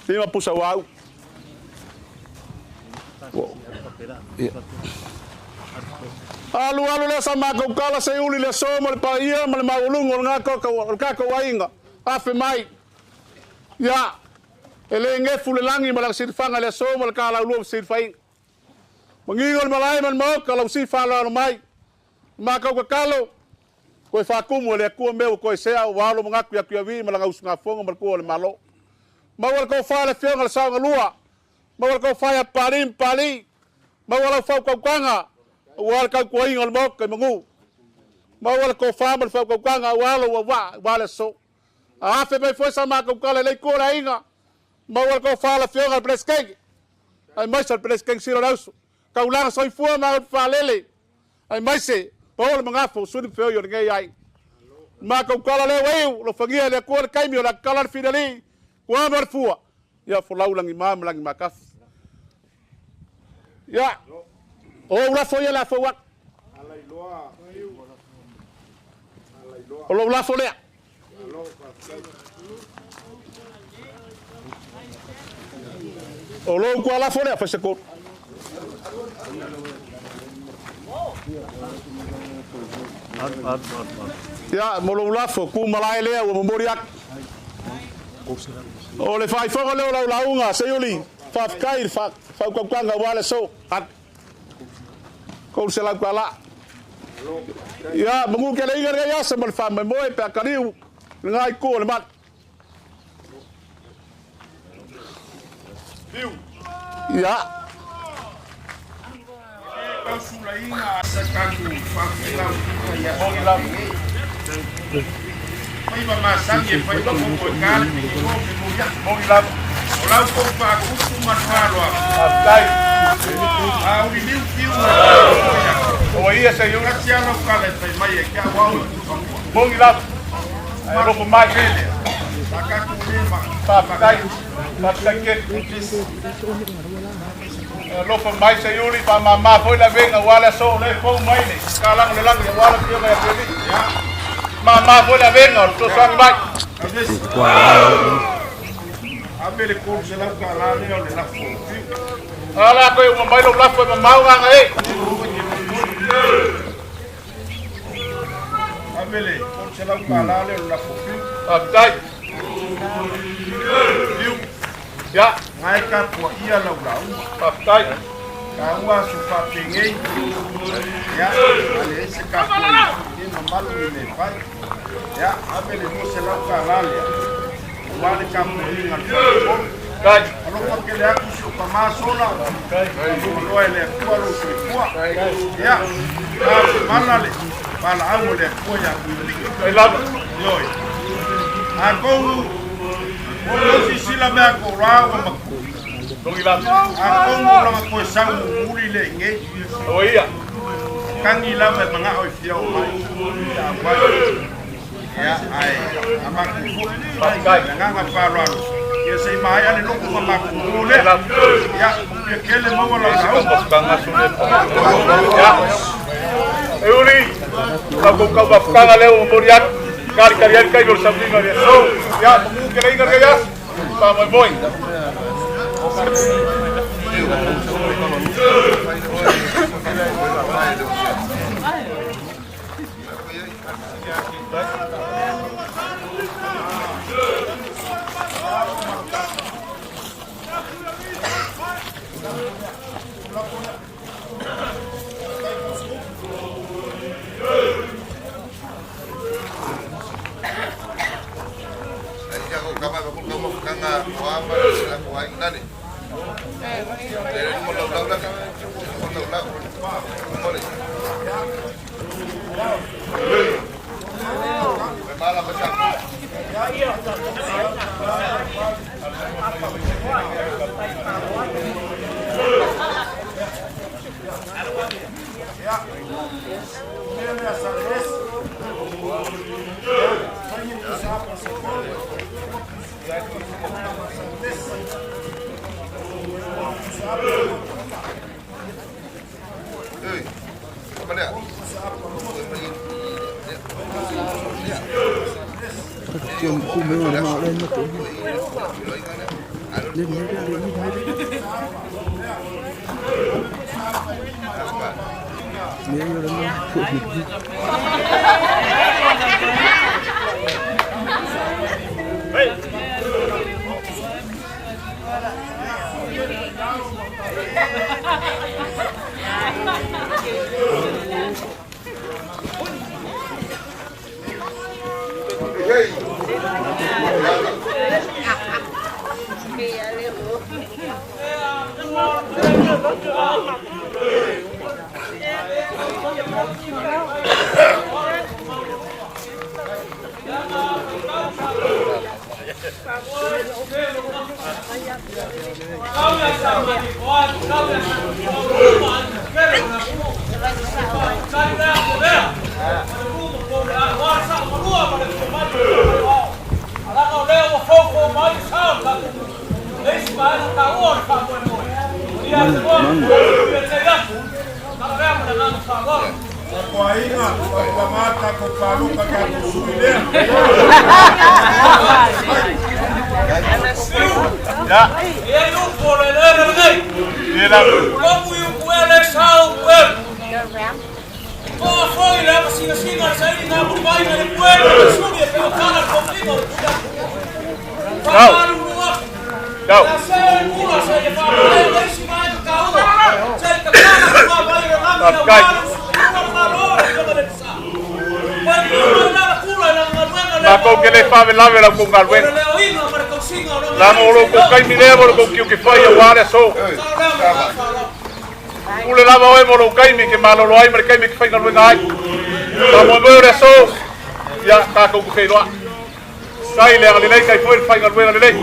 Lima pusa uau. Ia. Alu alu lea sa matou tala se uli le aso ma le paia ma le maualuga o le o le tatou aiga. Afe mai. Ia, e le gefu le lagi ma lana silafaga i le aso ma le kalaulua fesilafaiga. Magiga o le malae ma le maota lau si faaaloalo mai. Matou tatalo, toe faatumu e le Atua mea ua toe sea ua alo manatu ia Tuiavi ma lana usugafono ma le Tua o le Malo. Maua le tofa i le Afioga i le Saogalua, maua le tofa ia Papalii ma Papalii, maua lau faautautaga aua le tautuaina o le Maota i manu. Maua le tofa ma le faautautaga aua lou auvaa aua le aso. A afe mai foi sa matou tala i le itu o le aiga, maua le tofa a le Afioga i le Peresetene, aemaise o le Peresetene Sili o le Auso, taulaga soifua ma faalele, aemaise po le magafa o suli ma feoi o lenei aiga. Matou tala lea ua iu, alofagia e le Atua le taimi o le a tatala le filali, tua ma le fua, ia folau lagima ma lagimatafi. Ia, o ou lafo ia le a fou atu. O lou lafo lea. O lou tualafo lea, fai se tolu. Ia, mo lou lafo, tu malae lea ua momoli atu. O le faaifoga lea o lau lauga, Seiuli, faafetai i le faautautaga aua le aso. $300. Ia, manu keleiga lenei aso ma le faamoemoe pe a taliu lena itu o le malu. Ia. Moni lava. Ae alofa mai. Faafetai. Faafetai tele. E alofa mai Seiuli, faamama foi le avega aua le aso o lea e fou mai le kalaga o le lagi aua le afioga ia Peli. Mama foi le avega o le fesoasoani mai. Ave le $300 lea o le lafo. Ala koe uma mai lou lafo e mamao gaga e. Ave le $300 lea o le lafo. Faafetai. Ia. Ngai ka pua ia lau lauga. Faafetai. Taua aso faapenei. Ia, ale ese ka pua i mamalu ni me fai. Ia, ave le $200 lea. Aua le tapuaiga a le Falefono. Alofa tele atu si o tama sola. Faamaloa e le Atua lou soifua. Ia, taumala le valaau o le Atua ia Tuilii. Ioe. Atonu, ua tou silasila mea kou la ua matua. Atonu o lana toe sau mumuli le inei. Tagi lava e manao e fia oo mai. Ia auai. Ia, ae a matou foi, le agaga faaaloalo, ia se i maea le lotu ma matou o lea. Ia, manuia tele maua lau lauga. E uli, lau kou taumafataga lea ua momoli atu, kalikali ai le taimi o le sauniga o le aso. Ia, manu keleiga lenei aso, faamoemoe. Tapuaiga, tautuaga tatou palota tatou sui lea. Matou ke le favelave la kou galuega. Leaga o lo kou taimi lea ma lo kou tiute fai aua le aso. Pule lava oe mo lou taimi e te malolo ai ma le taimi e te faigaluega ai. Faamoemoe o le aso, ia tatou te feiloai. Tai le agalelei, tai foi le faigaluega lelei.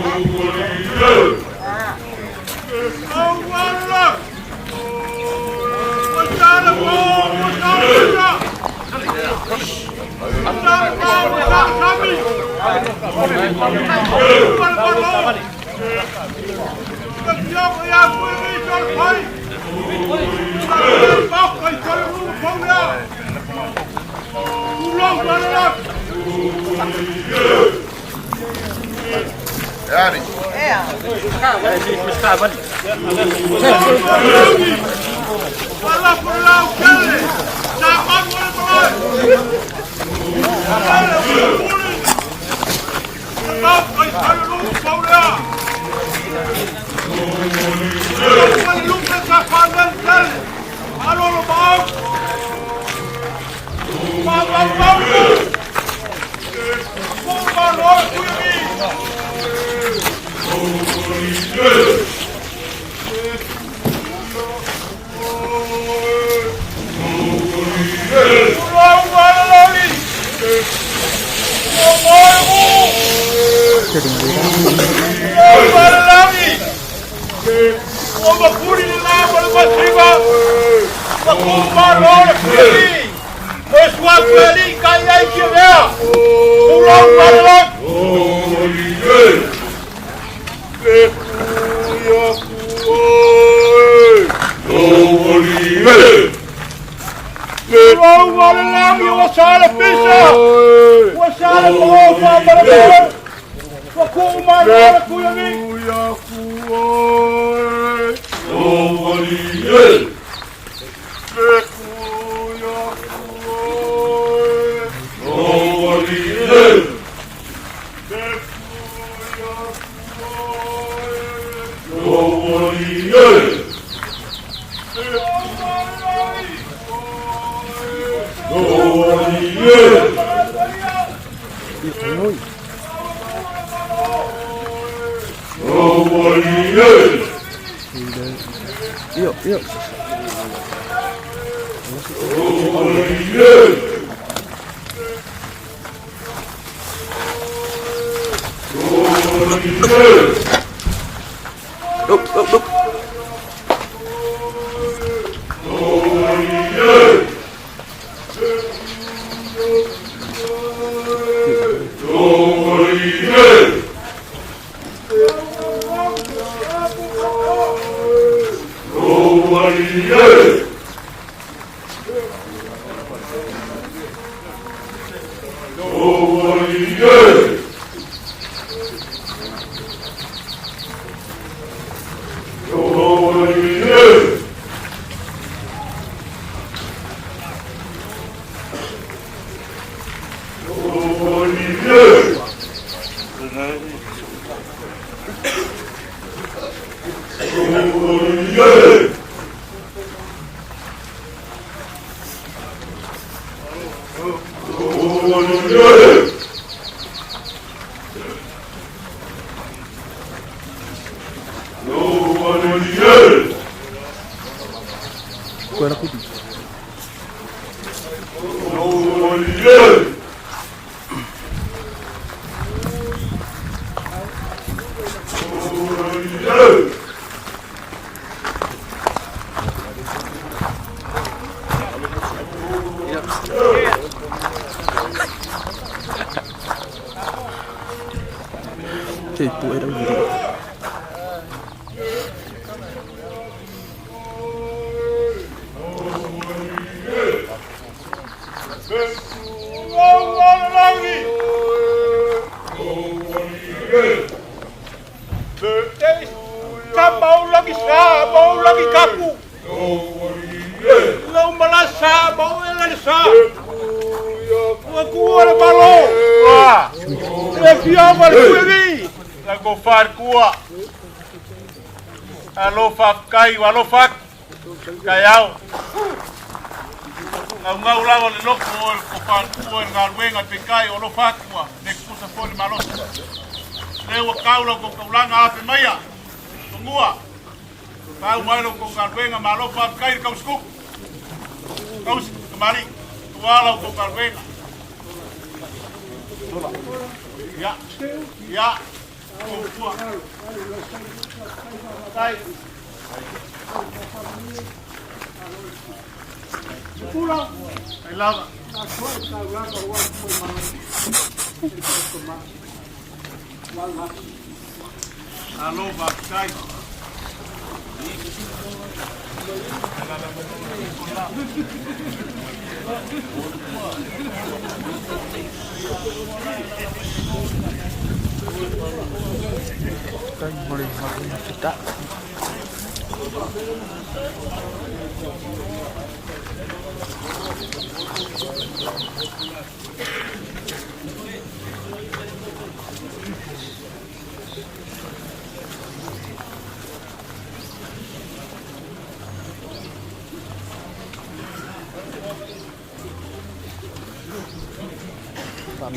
Te pue rau viri. Alofa kai alofa kai au ngau ngau lava le loko o ko fa ku e galuega pe kai o alofa kua le kusa fo le malosi le ua kau lau kou kaulanga afe maia togua pau mai lau kou galuega ma alofa kai le kausikupu kausi kamali tua lau kou galuega ia ia kou kai Pula. Ai lava. Alofa kai. Kai mo le ma fita. Wha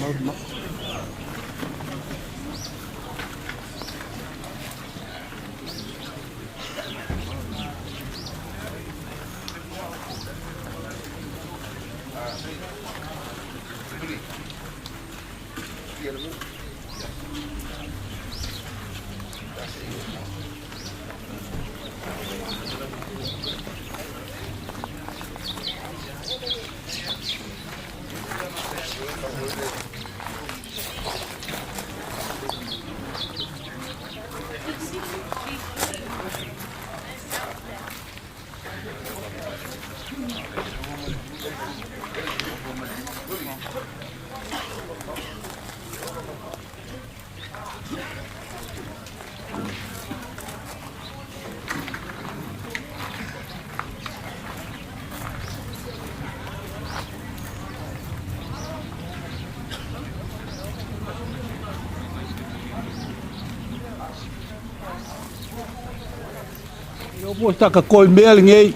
Mo ta ka koi mea le ngei.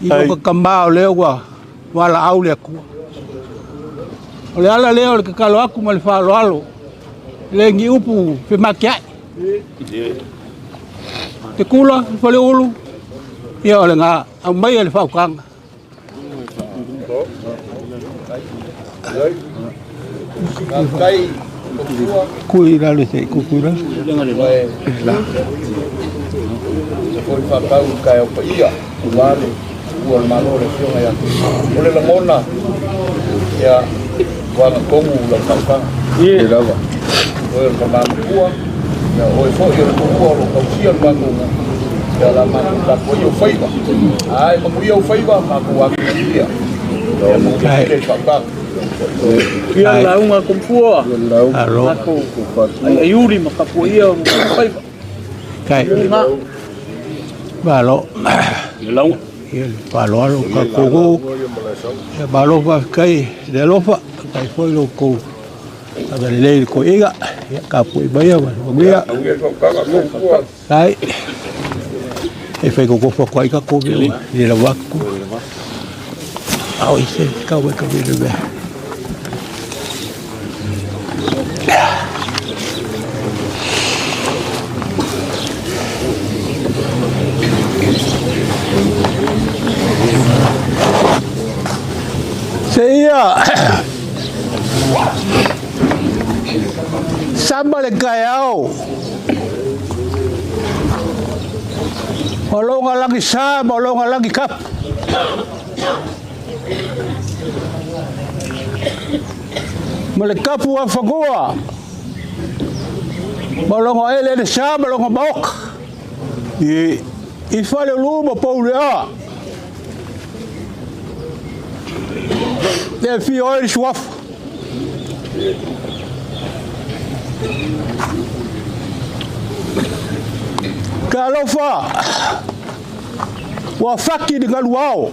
I lo ka kamā o lea ua wala au le akua. O le ala lea o le kakalo aku ma le whaaloalo. Le ngi upu pe make ai. Te kula, le fale ulu. Ia o le ngā au mai le whaukanga. Kui ralo se, kui ralo. La. Se foi whakau kai o paia, ua le, ua le malo le fionga ia. O le langona, ia, wanga kongu lau kaukanga. Ie. lava. Oe o le kamamapua, ia, oe foi o le kukua o lo kausia le matou ia la matou tapuai o faiva. Ai, manuia o faiva, matou atu ia. Ia, manuia tele le fautaga. Ia launga kompua. Alo. Ai ai uri ma kapuia o faiva. Kai. Malo. Ia launga. Ia le whaaloalo ka koko. Ia malo whawhikai le alofa. Kai foi lo kou. Aga le lei ko iga. Ia ka pui mai ma manuia. Kai. E whai ko kofa kwa ika ko mea. Le la waku. Au i se ka wai ka mea mea. Ia sama le taeao o lona lagisa ma o lona lagi kapu. Ma le kapu afanua ma lona eleele sa ma lona maoka i Faleulu ma Poule'a. E afio ai le suafa. Talofa, ua faki le galuao.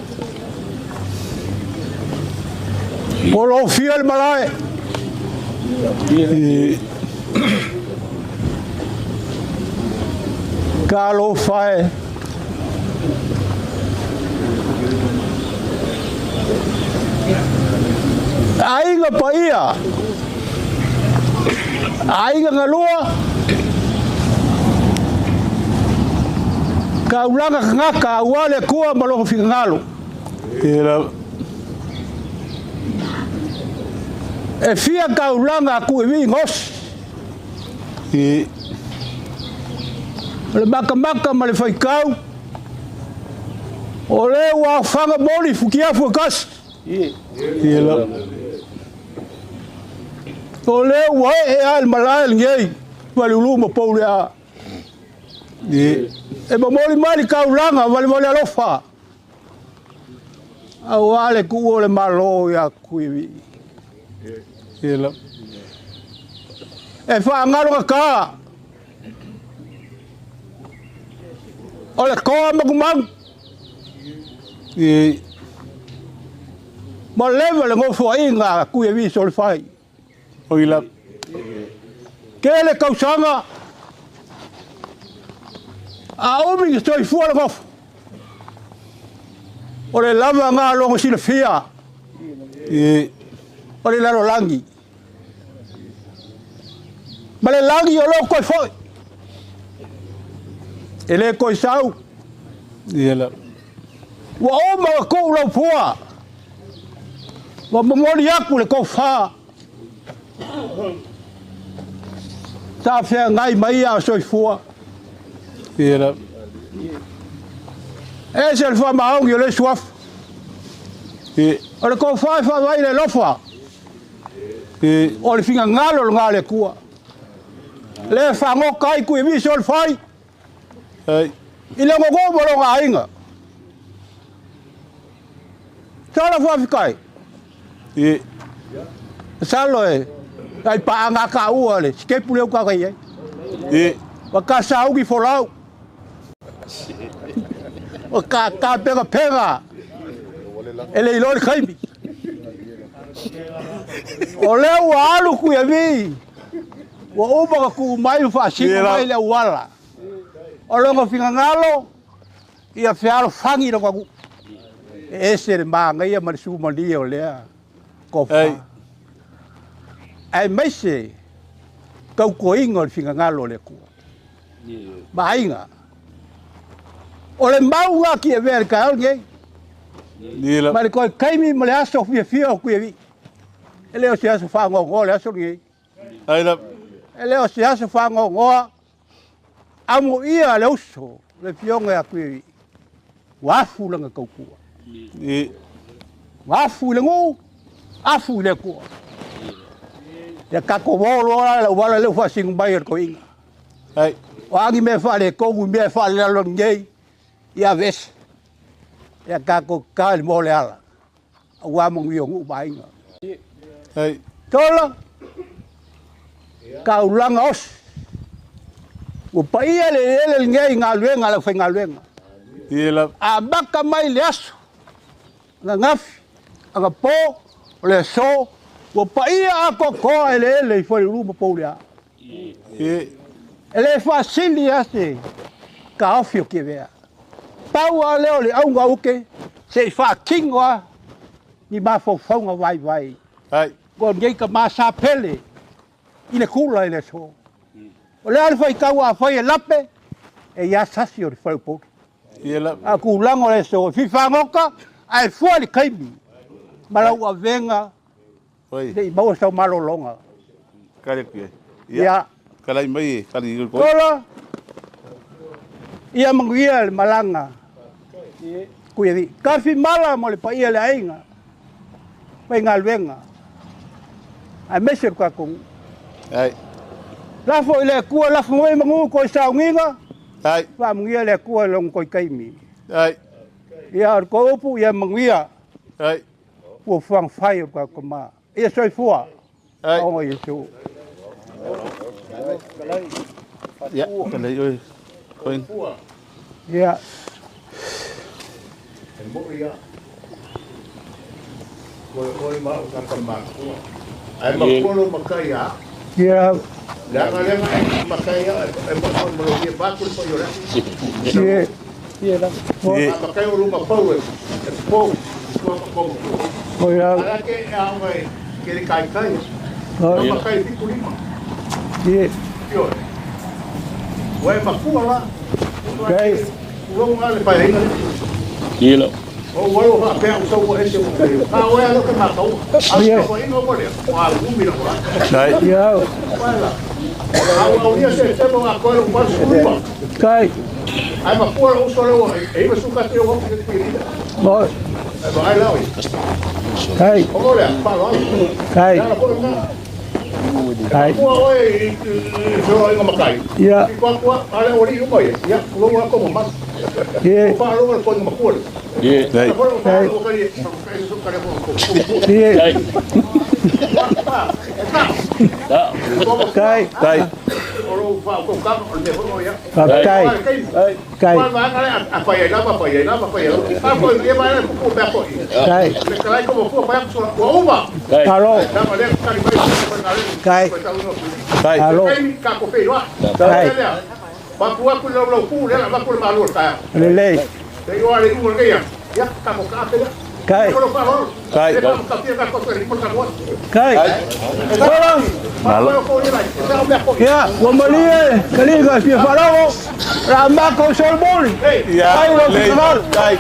Ua lofia le malae. Talofa e. Aiga paia, aiga galua, taulaga tagata aua le Atua ma lona finagalo. E fia taulaga atu i vii gosi. O le matamata ma le faitau, o lea ua aofaga moli futiafu e tasi. O lea ua ee lava le malae lenei, Faleulu ma Pouleaa. E momoli mai le taulaga valevale alofa, aua le tuu o le Malo ia Tuivi. E faagalo gata o le toa manumanu ma leva le nofoaiga a Tuivi Solefai. Tele tausaga a umi na soifua le nofo, o le lava na lona silafia o le lalolagi ma le lagi o lo toe foi, e le toe sau. Ua uma ona tuu lau pua, ua momoli atu le tofa. Sa feagai mai ia o soifua. Ese le faamaoni o le suafa. O le tofa e faavae i le alofa. O le finagalo lena o le Atua. Le e fagota ai Tuivisi o le fai. I le gogo ma lona aiga. Sala faafetai. Masalo e ai paaga taua le sitepu lea ua tatou i ai. Ua ta sauni folau. Ua ta pegapega e le iloa le taimi. O lea ua alu Tuiavi, ua uma ona tuu mai ma faasino mai le auala. O lona finagalo, ia fealofani lona nuu. E ese le manaia ma le sumalie o lea tofa. Aemaise tautuaina o le finagalo o le Atua. Ma aiga. O le mau lena ki avea i le taeao lenei. Ma le toe taimi ma le aso fiafia o Tuialii. E le o se aso faanoanoa le aso lenei. E le o se aso faanoanoa. Amuia le uso, le afioga ia Tuialii. Ua afu lana tautua. Ua afu i le nuu, afu i le Atua. Ia tatou o loa la le auala lea ua faasino mai e le toeaina. O a ni mea faaletonu i mea e faalelalolagi nei, ia aveese. Ia tatou tatalo i le moa o le ala, aua manuia o nuu ma aiga. Tola, taulaga osi. Ua paia le eleele lenei i galuega a le aufaigaluega. Amata mai le aso ananafi, anapo, o le aso, ua paia atoatoa eleele i Faleulu ma Pouleaa. E le faasili lava se taofi o Tiavea. Pau lava lea o le auga uke se i faatino lava ni mafaufauga vaivai. O nei tama sa pele i le kula i le aso. O le a le faitau afai e lape, e i ai sasi o le faleupolu. A o tulaga o le aso, e fia fagota ae fua i le taimi. Ma lau avega le i maua sau malologa. Kali atu i ai. Ia. Kalai mai e kali i Tola, ia manuia le malaga. Kuialii. Kafi mala mo le paia le aiga. Faigaluega. Aemaise le tatou nuu. Ai. Lafo i le Atua, lafo mai manu toe sauniga. Ai. Faamanuia le Atua i lona toe taimi. Ai. Ia, o le tou upu, ia manuia. Ai. Fuafuaga fai o le tatou Tama. Ia soifua. Ai. Aoga Iesu. Ia, kalai oe. Koe. Ia. E moi ia. Koe oe ma au tata makua. Ae makua lo makai a. Ia. Leaga leaga e makai a e makua ma lo ia baku le pai o le. Ia. Ia la. A makai o luma pau e e pou. Tua pa komo. Ia. Ala ke e au e ke le kai kai. Ia. Makai fiku lima. Ia. Ioe. Ua e makua la. Kai. Ulo nga le pai le. Ia. O ua lo faapea u sau ua ese ua kai. Ka oe alo ke makau. A Ia. o ingo mo lea. Ua umi la ua. Ai. Ia. Wala. Au au ia se temo a koe lo pa sulupa. Kai. Ai makua lo uso le ua. E iwa suka te ua ke kuiri. Mo. Ai ba ai lao. Kai. O lea, pa lo. Kai. La ko na. Kai. Kua oe i so ingo makai. Ia. I kua kua ale ori uma ia. Ia lo ua ko mas. Ia. Pa lo ko ingo makua. Ia. Ai. Ko lo pa lo kai. Kai su kare ko. Ia. Kai. Kai. O lo fa ko ka o le ho ia. Kai. Kai. Kai. A pai ai lava pai ai lava pai ai. A ko e vai ko ko pe ko. Kai. Le kai ko ko pa so ko uma. Alo. La le kai mai ko na le. Kai. Kai. Alo. Kai ka ko fe wa. Kai. Pa ku ku lo lo ku le la ku le malu ka. Lelei. Te yo ale u le ya. Ya ka ko ka pe. Kai. Ko lo fa lo. Kai. Ka ka ka ko ri ko ka ko. Kai. Tola. Malo. Ko le la. Sa o me ko. Ia, ua malie, kaliga fia faalogo, la mako solomoni. Ia. Kai lo Lei. finagalo. Kai.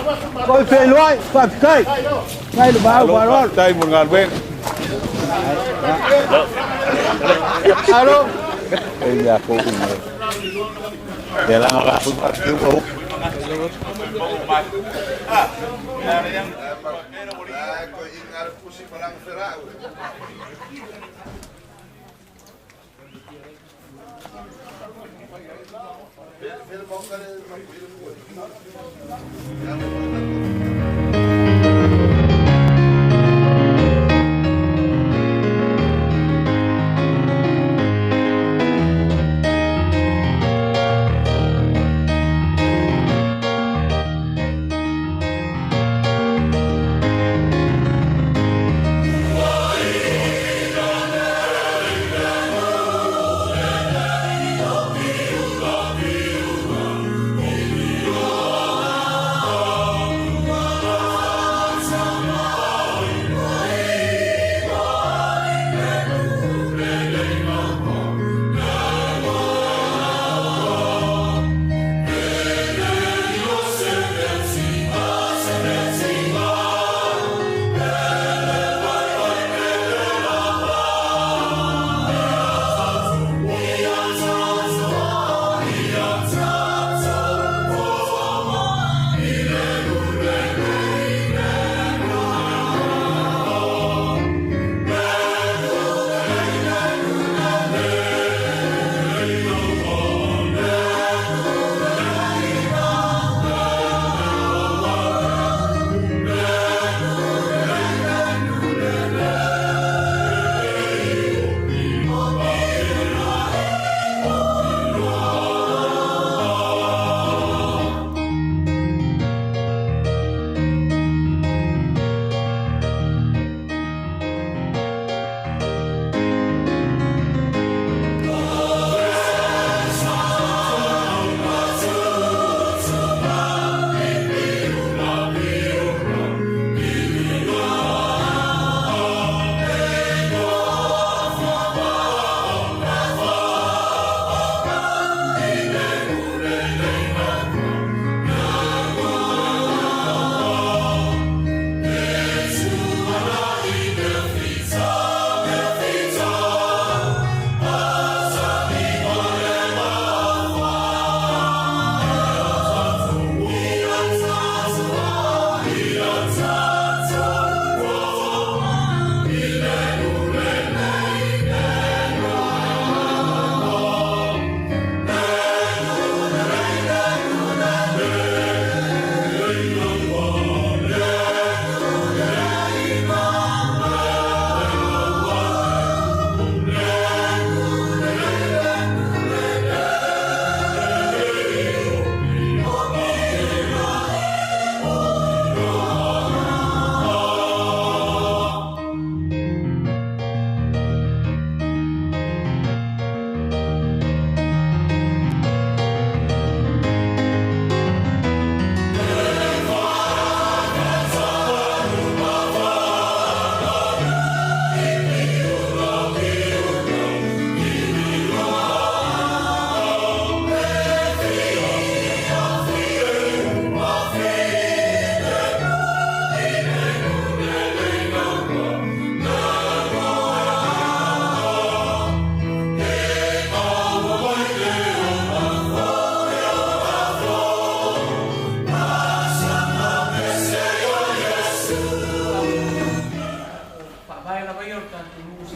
Koe feiloai, faafetai. Kai le vaau Alo. faaaloalo. Tai mo galuega. Alo. E mea kou mai. Ia la nga fu pa ku ko. Thank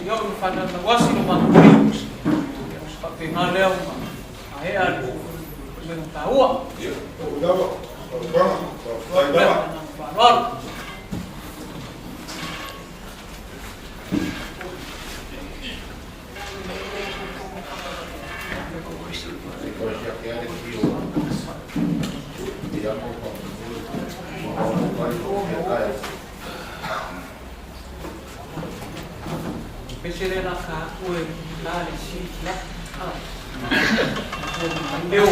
Seia oo ina faatauasi lo matou faiva. Ia, o se faapena lea ua maea le galuega taua. Ma le agaga faaaloalo. Pese lea la ka aku e la le si la. Leo.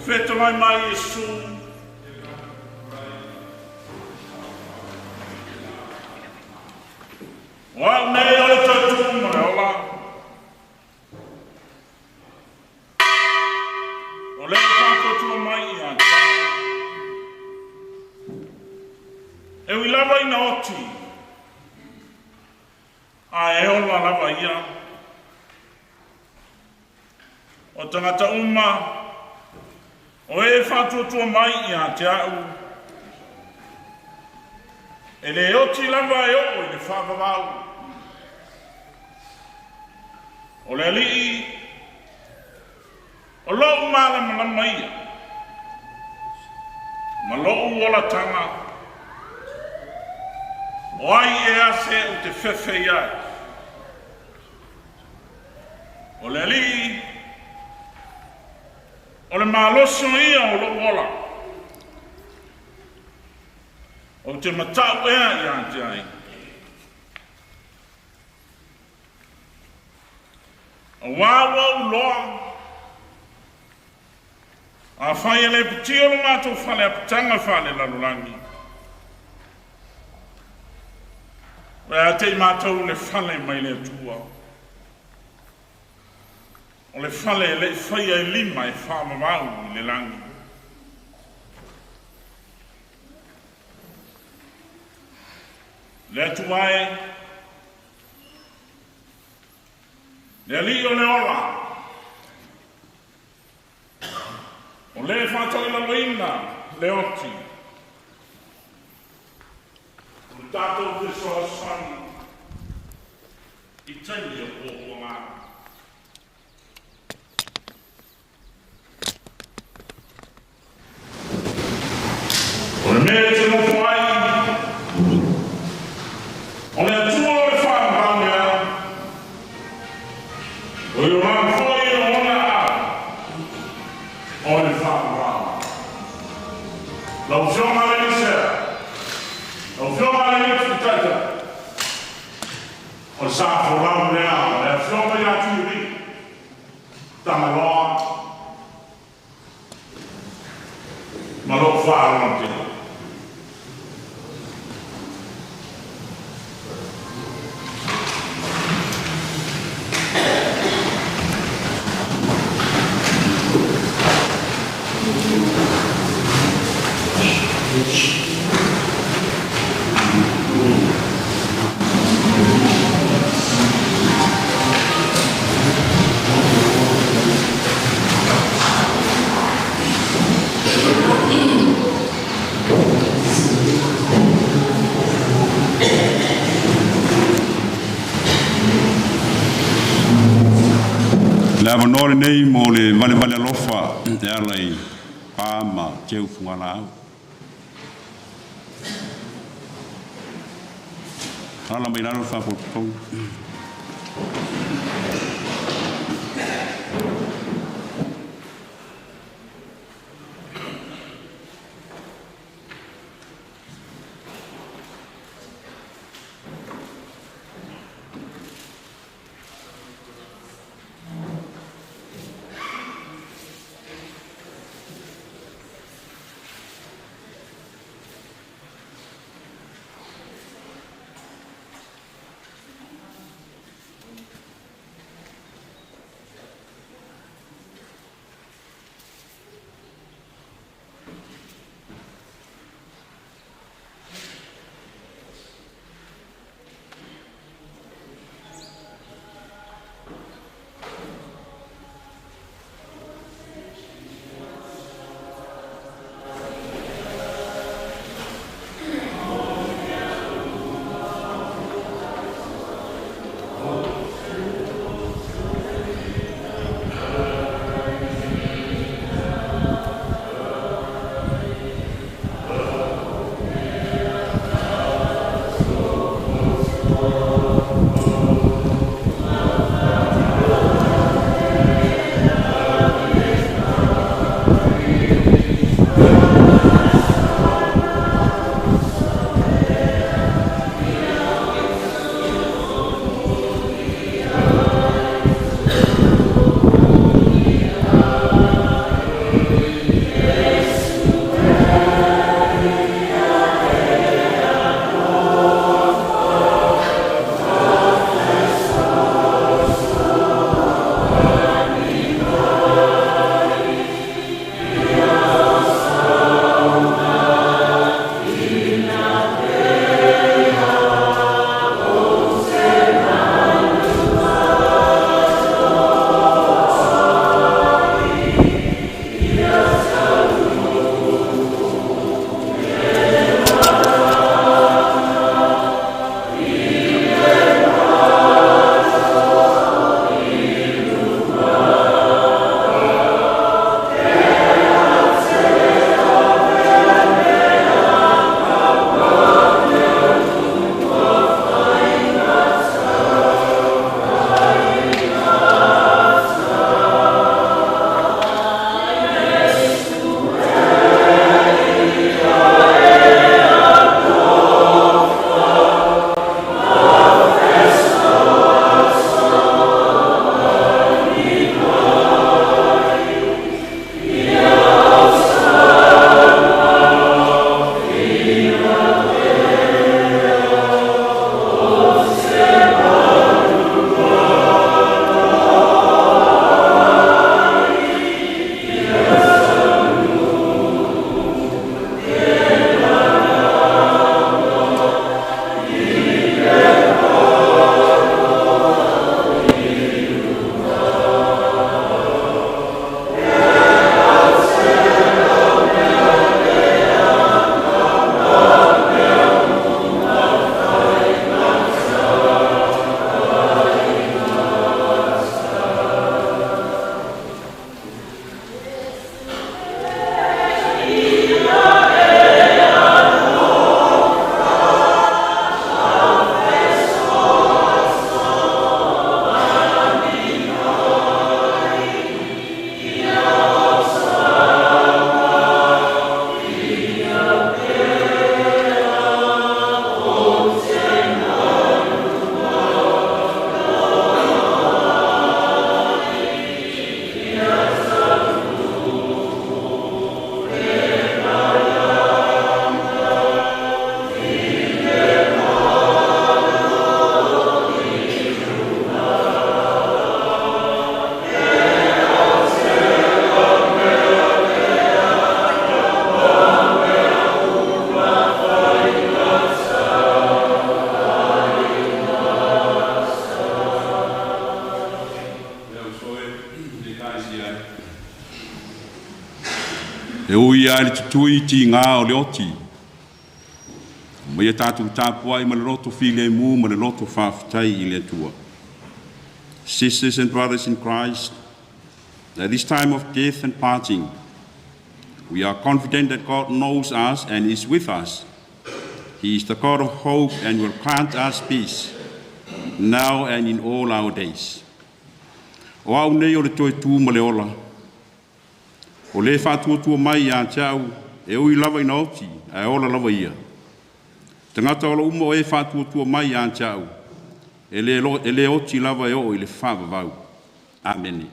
Fetalai mai Iesu. O au nei o le tautu ma le ola. O le faatuatua mai ia te au. E ui lava ina oti, a e ola lava ia. O tagata uma, o e faatuatua mai ia te au, e le oti lava e oo i le faavavau. O le Alii, o lou malamalama ia, ma lou olataga, o ai ea se ou te fefe i ai. O le Alii, o le malosi o ia o lou ola, ou te matau ea ia te ai. Auā ua ou loa, afai e le pitio lo matou fale apitaga faalelalolagi, o le a te i matou le fale mai le Atua, o le fale e le i faia e lima e faavavau i le lagi. Le Atua e, le Alii o le ola, o le faatoilaloina le oti, o le tatou fesoasoani i taimi o puapuaga. O le mea e te nofo ai, o le Atua o le faavavau lea, o Iorama foi o ona aao, o le faavavau. Lau Afioga i le Elisea, lau Afioga i le Alii Taitai, o le sa folau lea o le Afioga ia Tuiuli, Tagaloa, Ma lou faaaloalo tele. Le avanoa lenei mo le valevale alofa e ala i pa ma teu fugalaau. Ala mai lalo le faapotopotoga. Omaia i le tutui tigā o le oti. Omaia tatou tapuai ma le loto filemu ma le loto faafetai i le Atua. Sisters and brothers in Christ, at this time of death and parting, we are confident that God knows us and is with us. He is the God of hope and will grant us peace now and in all our days. O au nei o le toe tu ma le ola. O le faatuatua mai ia te au, e ui lava ina oti, ae ola lava ia. Tagata o lo uma o e faatuatua mai ia te au, e le oti lava e oo i le faavavau. Amene.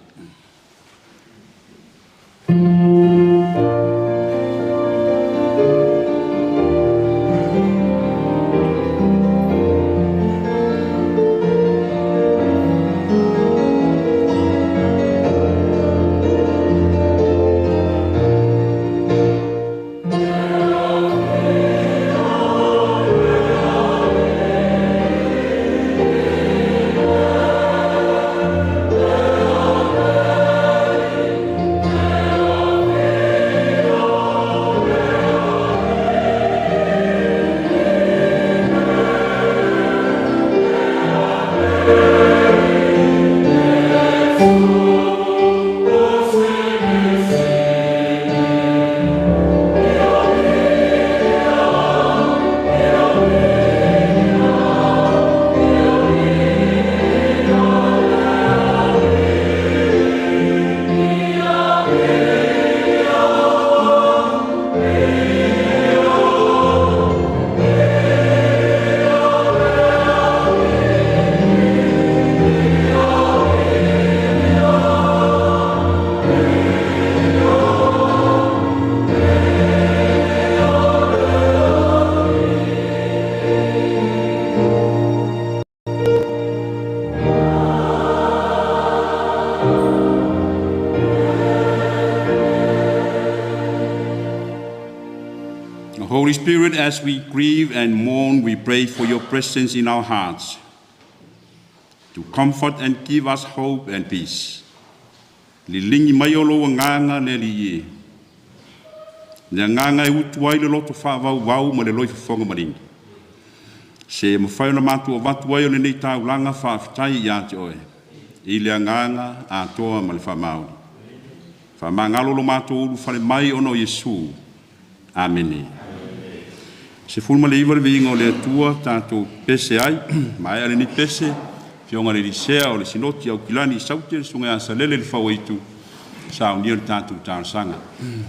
Holy Spirit, as we grieve and mourn, we pray for your presence in our hearts to comfort and give us hope and peace. Liligi mai o lou agaga le Alii e. Le agaga e utu ai le loto faavauvau ma le loifofoga maligi. Se mafai ona matou avatu ai o lenei taulaga faafetai ia te oe. I le agaga atoa ma le faamaoni. Faamagalo lo matou ulufale mai ona o Iesu. Amene. 19 le viiga o le Atua tatou pese ai, maea lenei pese, afioga le Lisea o le Sinoti Aukilani i Saute, le susuga ia Salele le Fauaitu, saunia le tatou talosaga. Amen.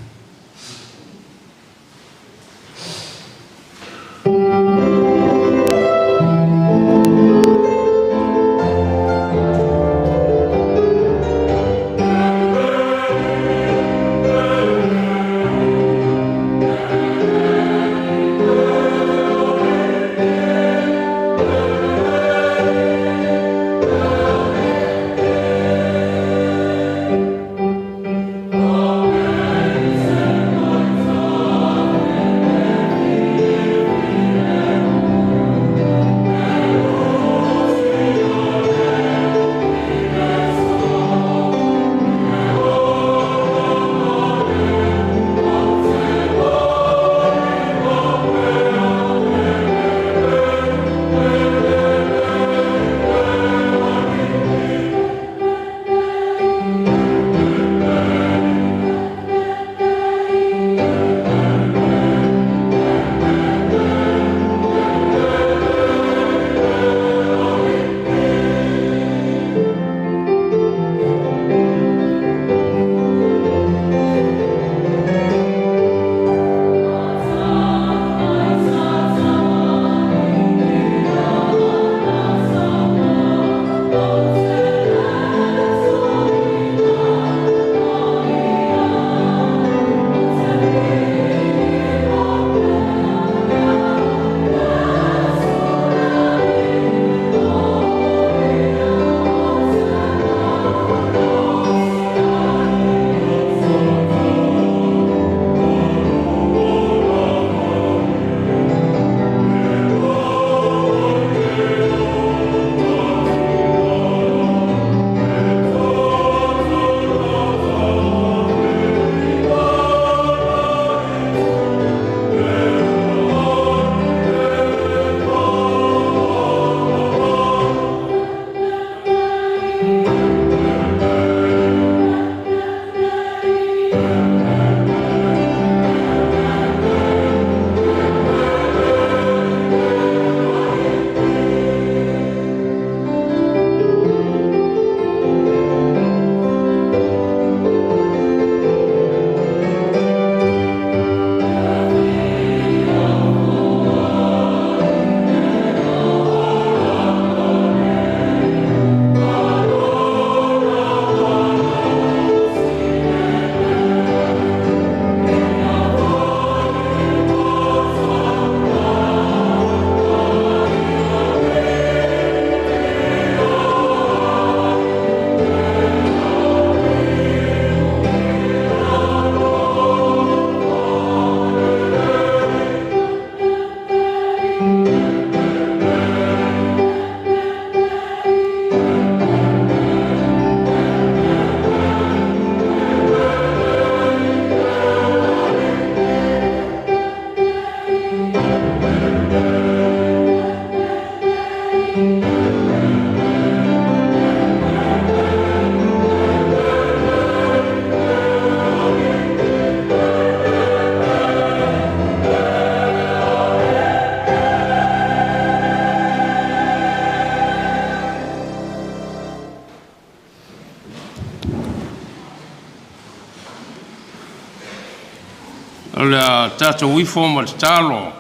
a tatou ifo ma tatalo.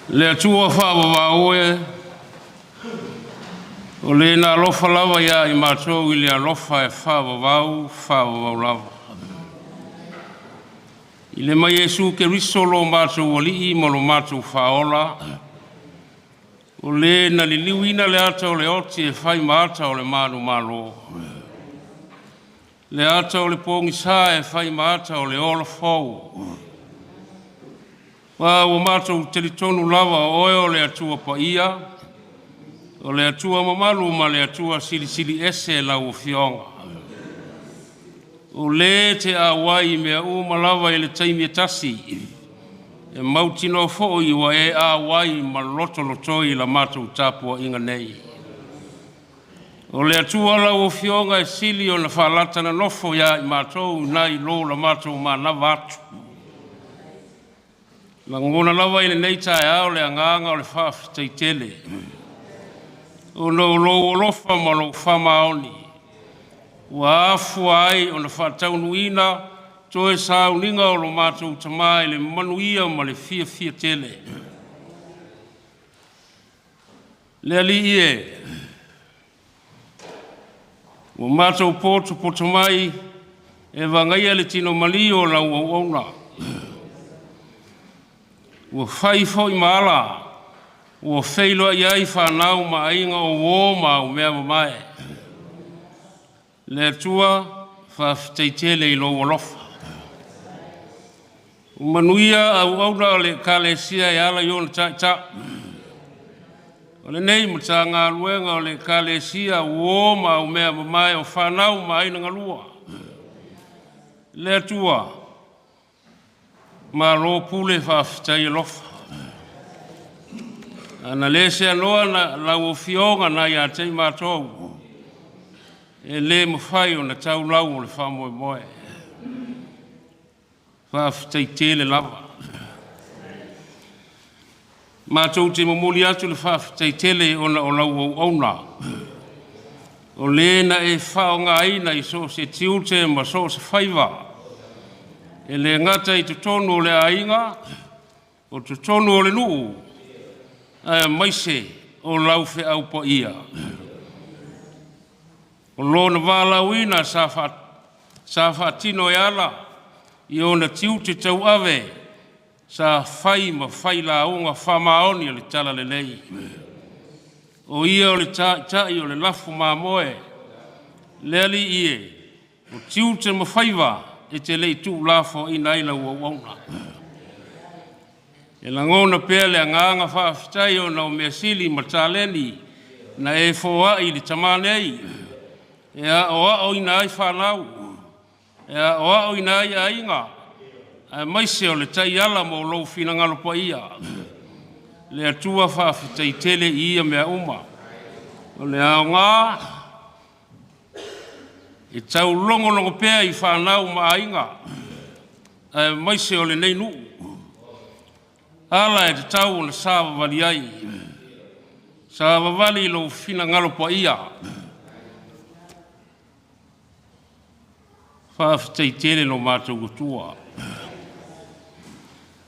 Le Atua faavavau e, o le na alofa lava ia i matou i le alofa e faavavau, faavavau lava. I le mai Iesu Keriso lo matou Alii ma lo matou Faaola, o le na liliuina le ata o le oti e fai ma ata o le manumalo, le ata o le pogisa e fai ma ata o le ola fou. Ma ua matou talitonu lava o oe o le Atua paia, o le Atua mamalu ma le Atua silisili ese lau Afioga. O le e te auai i mea uma lava i le taimi e tasi, e mautinoa foi ua e auai ma lotolotoi i la matou tapuaiga nei. O le Atua lau Afioga e sili ona faalata nonofo iā i matou nai lo la matou manava atu. Lagona lava i lenei taeao le agaga o le faafetai tele, ona o lou alofa ma lou faamaoni, ua afua ai ona faataunuuina toe sauniga o lo matou tama i le manuia ma le fiafia tele. Le Alii e, ua matou potopoto mai e vagaia le tino maliu o lau auauna. Ua fai foi ma ala ua feiloai ai fanau ma aiga o uo ma au mea mamae. Le Atua, faafetai tele i lou alofa. Ua manuia auauna o le Ekalesia e ala i ona taitai. O lenei Matagaluega o le Ekalesia, uo ma au mea mamae o fanau ma aiga galua. Le Atua, malo pule faafetai alofa. Ana le seanoa na lau Afioga na ia te i matou, e le mafai ona tau lau o le faamoemoe. Faafetai tele lava. Matou te momoli atu le faafetai tele ona o lau auauna, o le na e faaaogaina i so o se tiute ma so o se faiva, e le gata i totonu o le aiga, o totonu o le nuu, aemaise o lau feau paia. O lona valaauina sa faatino e ala i ona tiute tauave sa fai ma failauga faamaoni o le talalelei. O ia o le taitai o le lafu mamoe, le Alii e, o tiute ma faiva e te le i tuulafoaiina ai lau auauna. E lagona pea le agaga faafetai ona o measili ma taleni na e foai i le tama nei, e aoaoina ai fanau, e aoaoina ai aiga, aemaise o le taiala mo lou finagalo paia. Le Atua faafetai tele i ia mea uma. O le aoga e taulogologo pea i fanau ma aiga, aemaise o lenei nuu, ala e tatau ona savavali ai, savavali i lou finagalo paia. Faafetai tele lo matou Atua.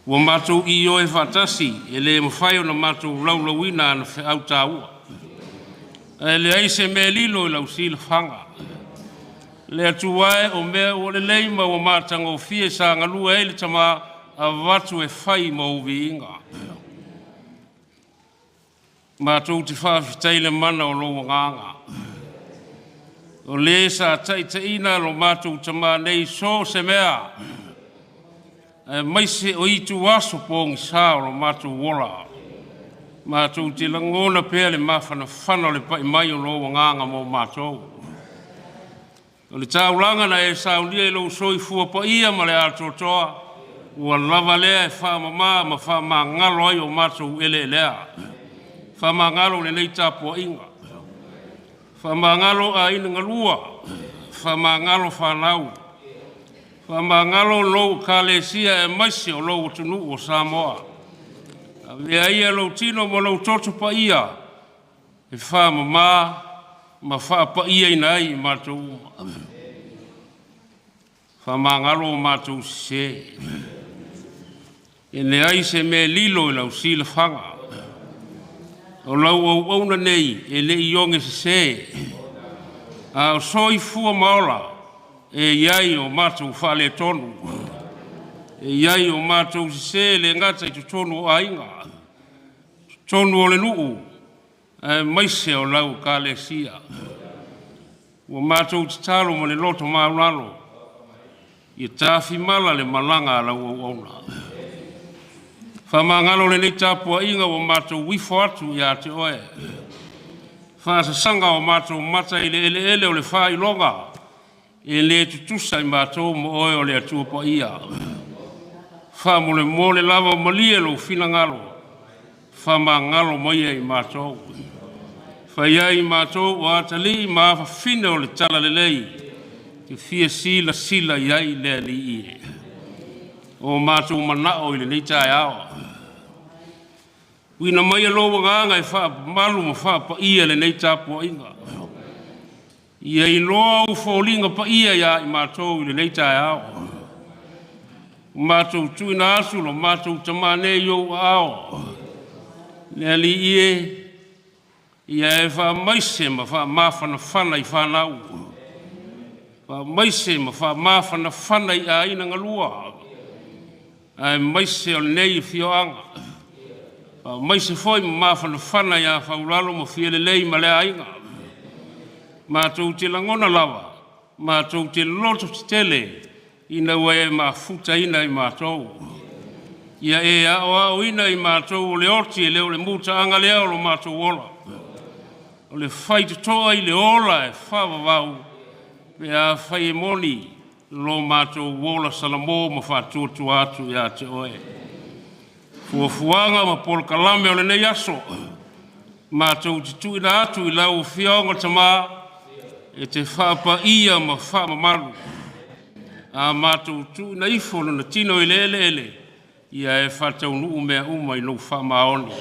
Ua matou ioe faatasi e le mafai ona matou laulauina ana feau taua. Ae leai se mea e lilo i lau silafaga. Le Atua e, o mea ua lelei ma ua matagofie sa galue ai le tama avatu e fai ma ou viiga. Matou te faafetai i le mana o lou agaga. O le sa taitaiina lo matou tama nei so o se mea, aemaise o itu aso pogisa o lo matou ola. Matou te lagona pea le mafanafana o le pai mai o lou agaga mo matou. O le taulaga na e saunia i lou soifua paia ma le atoatoa, ua lava lea e faamama ma faamagalo ai o matou eleelea. Faamagalo lenei tapuaiga, faamagalo aiga galua, faamagalo fanau, faamagalo lou Ekalesia aemaise o lou atunuu o Samoa. Avea ia lou tino ma lou toto paia e faamama ma faapaiaina ai i matou uma. Faamagalo o matou sesē. E leai se mea e lilo i lau silafaga. O lau auauna nei e le i oge sesē, a o soifua ma ola e i ai o matou faaletonu, e i ai o matou sesē le gata i totonu o aiga, totonu o le nuu, aemaise o lau Ekalesia. Ua matou tatalo ma le loto maualalo, ia tafimala le malaga a lau auauna. Faamagalo lenei tapuaiga ua matou ifo atu ia te oe. Faasasaga o matou mata i le eleele o le faailoga, e le tutusa i matou ma oe o le Atua Paia. Faamolemole lava malie lou finagalo, faamagalo maia i matou. Fai ai matou o atalii ma afafine o le talalelei, e fia silasila i ai le Alii e. O matou manao i lenei taeao. Uina maia lou agaga e faamamalu ma faapaia lenei tapuaiga. Ia iloa ou foliga paia ia i matou i lenei taeao. Matou tuuina atu lo matou tama nei i ou aao. Le Alii e, ia e faamaise ma faamafanafana i fanau, faamaise ma faamafanafana i aiga galua, aemaise o lenei afioaga, faamaise foi ma mafanafana ia Faulalo ma Fialelei ma le aiga. Matou te lagona lava, matou te loto tetele ina ua e mafutaina i matou. Ia e aoaoina i matou o le oti e le o le mutaaga lea o lo matou ola. O le faitotoa i le ola e faavavau, pe afai e moni lo matou ola salamo ma faatuatua atu ia te oe. Fuafuaga ma polokalame o lenei aso, matou te tuuina atu i lau Afioga Tama e te faapaia ma faamamalu. A matou tuuina ifo lona tino i le eleele, ia e faataunuu mea uma i lou faamaoni.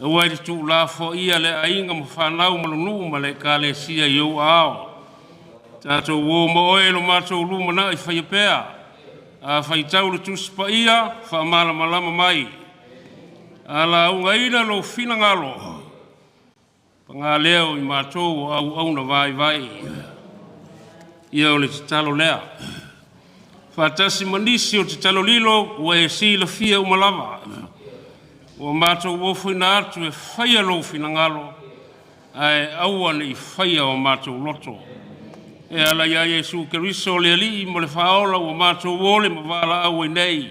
Aua e te tuulafoaia le aiga ma fanau ma le nuu ma le Ekalesia i ou aao. Tatou o ma oe lo matou lumanai faia pea. A faitau le Tusi Paia, faamalamalama mai. A laugaina lou finagalo, paga lea o i matou o auauna vaivai. Ia o le tatalo lea. Faatasi ma nisi o tatalo lilo ua e silafia uma lava. Ua matou ofoina atu e faia lou finagalo, ae aua ne i faia o matou loto. E ala ia Iesu Keriso le Alii ma le Faaola ua matou ole ma valaau ai nei,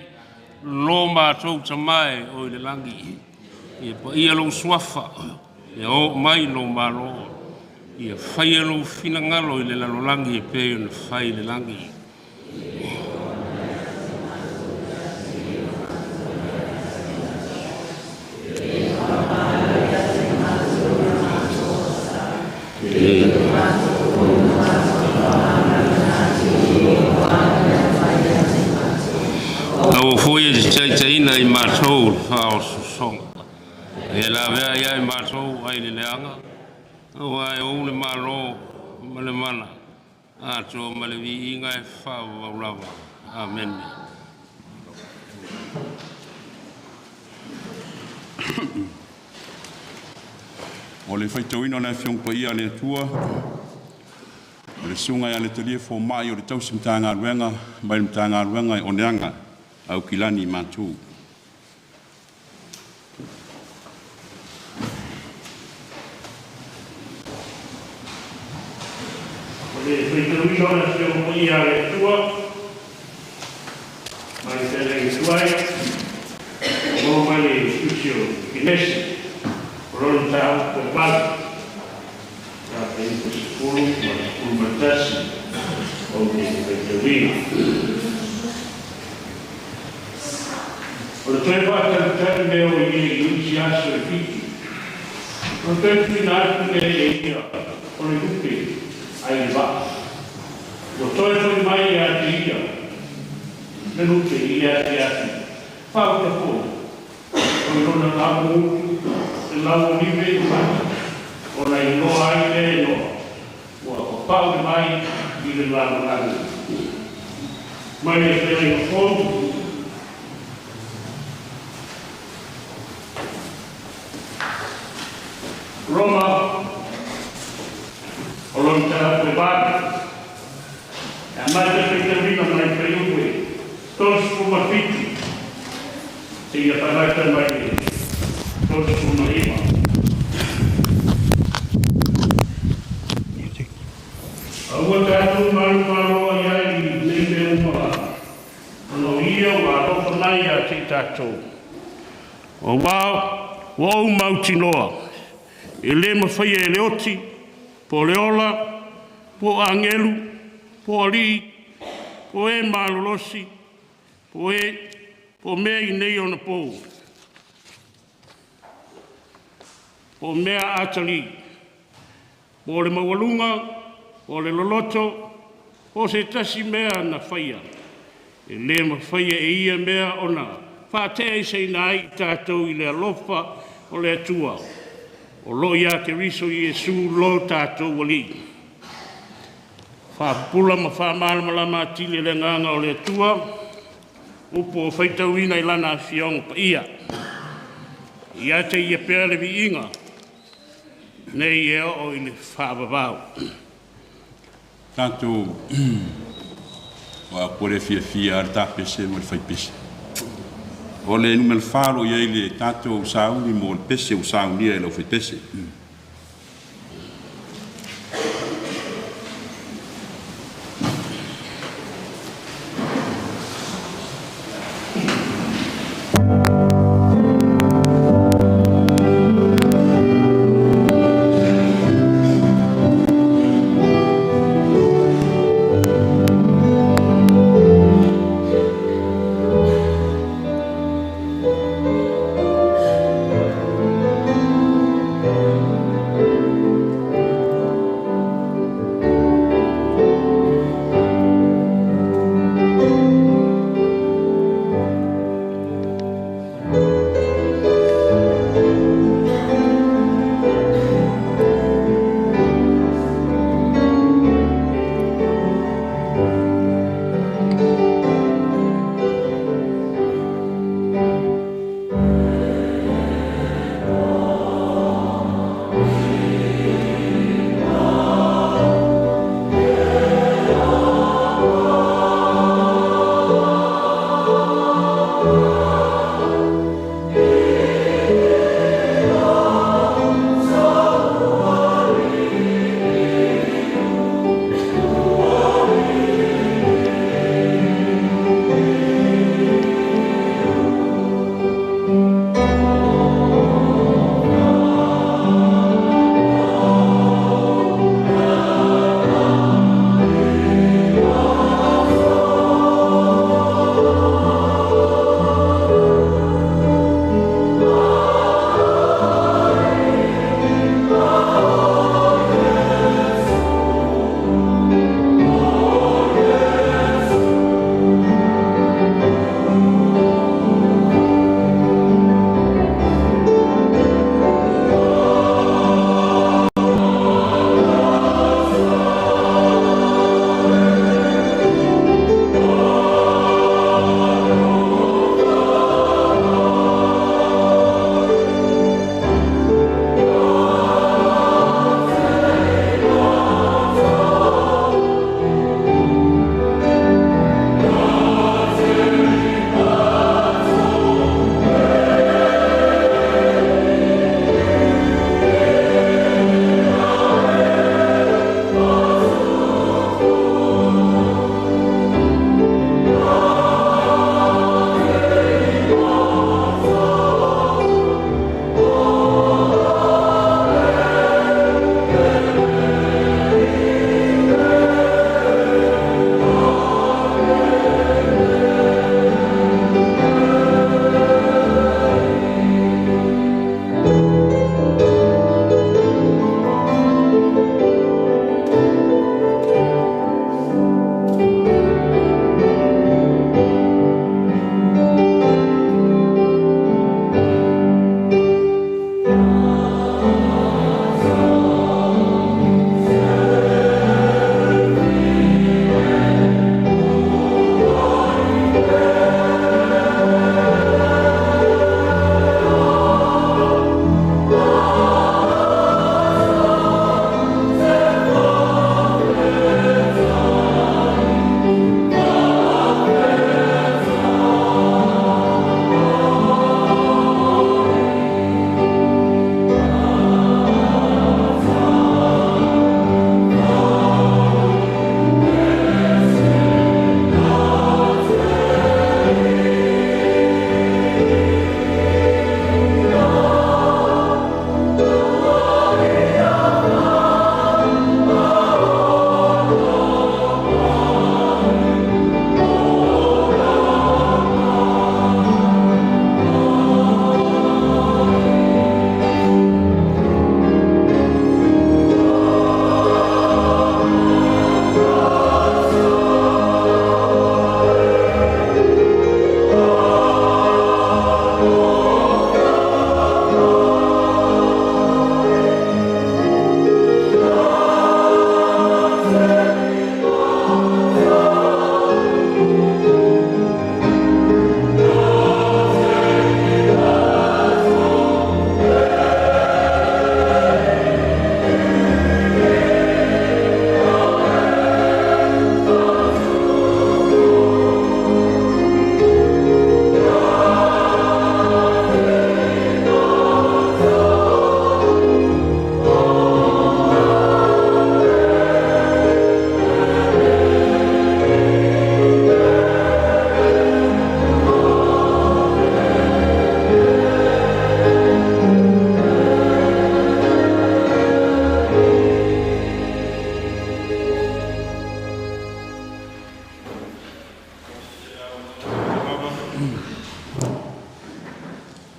lo matou Tama e o i le lagi. Ia paia lou suafa, ia oo mai lou Malo, ia faia lou finagalo i le lalolagi e pei ona fai i le lagi. Aua foi e te taitaiina i matou le faaosoosoga, e lavea ia i matou ai le leaga, aua e ou le Malo ma le mana, atoa ma le viiga e faavavau lava. Amene. O le faitauina o le Afioga Paia a le Atua, o le susuga ia Letalia Fomai o le Tausi Matagaluega mai le Matagaluega e Oneaga Aukilani Matu. O le faitauina o le Afioga Paia a le Atua, mai le fealai atu ai, ua maua mai le Tusi o Kenesi, o lona mataupu e 8, 90 ma le 11 ou te faitauina. O le toe faatalitali lea o ia i isi aso e 7, ona toe tuuina atu lea e ia o le lupe ai le vaa. Ua toe foi mai ia te ia le lupe i le afiafi, fauta foi, o i lona lamu utu le lauolive i mata, ona iloa ai lea e Noa ua papau mai i le lalolagi. Mai le Feagaiga Fou. Roma, o lona mataupu e 8, e amata faitauina mai le fuaiupu e 37 seia faamata mai le 39. Aua tatou malomaloa i ai i nei mea uma, ona o Ia ua alofa mai ia te i tatou. Auā ua ou mautinoa, e lē mafaia e le oti, po o le ola, po o agelu, po o alii, po o e malolosi, po o e po o mea i nei ona po o mea atalii, po o le maualuga, po o le loloto, po o se tasi mea na faia, e lē mafaia e ia mea ona faate'aeseina ai i tatou i le alofa o le Atua o lo'o ia Keriso Iesu lo tatou Alii. Faapupula ma faamalamalama atili e le Agaga o le Atua upu ua faitauina i Lana Afioga Paia. Ia te Ia pea le viiga nei e oo i le faavavau. Tatou ua le fiafia lava le tapese ma le faipese. O le numera 4 o lo o i ai le tatou sauni mo le pese ua saunia e le aufaipese.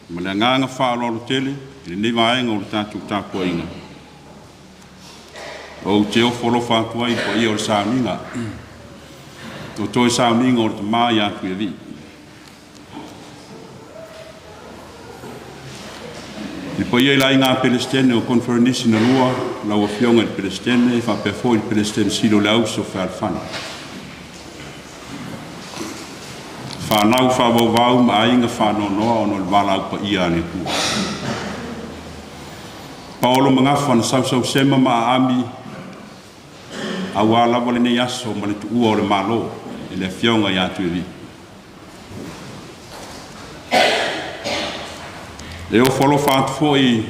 Ma le agaga faaaloalo tele i lenei vaega o le tatou tapuaiga, ou te ofo alofa atu ai i le paia o le sauniga, o toe sauniga o le tama ia Tuiavii. I le paia i le aiga Pelestene o Koneferenisi na lua, lau Afioga i le Pelestene faapea foi le Pelestene Sili o le Auso Fealofani. Fanau faavauvau ma aiga faanoanoa ona o le valaau paia a le Atua. Paolo ma Gafa na sausausema ma aami aua lava lenei aso ma le tuua o le Malo e le Afioga ia Tuiavii. E ofo alofa atu foi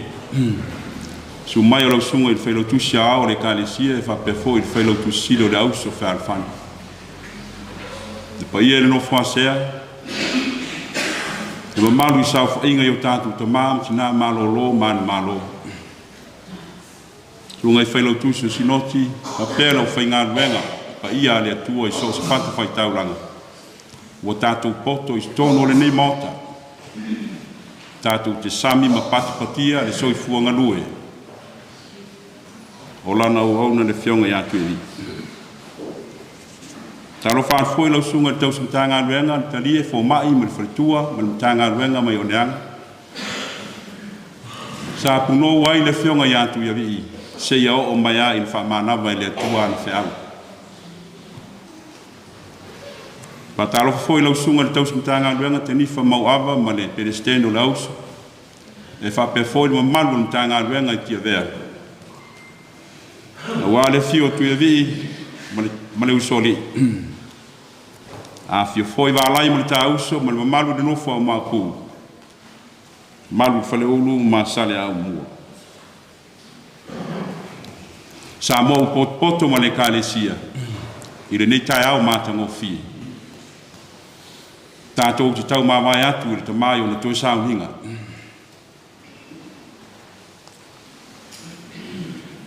susu mai o lau susuga i le Failautusi Aoao o le Ekalesia e faapea foi i le Failautusi Sili o le Auso Fealofani. Le paia i le nofo a sea, le mamalu i saofaiga i o tatou tama ma tina malolo ma manumalo. Susuga i Failautusi o Sinoti faapea le aufaigaluega paia a le Atua i so o se fatafaitaulaga, ua tatou poto i totonu o lenei Maota, tatou te sami ma patipatia le soifua galue o lana auauna le Afioga ia Tuiavii. Talofa atu foi lau susuga i le tausi Matagaluega, le talie, fomai ma le faletua ma le Matagaluega mai Oneaga. Sa punou ai le Afioga ia Tuiavii seia oo mai lava ina faamanava e le Atua ana feau. Faatalofa foi lau susuga i le tausi Matagaluega Tenifa Mauava ma le Peresetene o le Auso, e faapea foi le mamalu o le Matagaluega i Tiavea, aua le afio o Tuiavii ma le Usoalii. Afifio foi Valai ma le Tauso ma le mamalu i le nofo a Maopu, mamalu i le Faleulu ma Saleaaumua. Samoa ua potopoto ma le Ekalesia i lenei taeao matagofie. Tatou te taumavae atu i le tama i ona toe sauniga.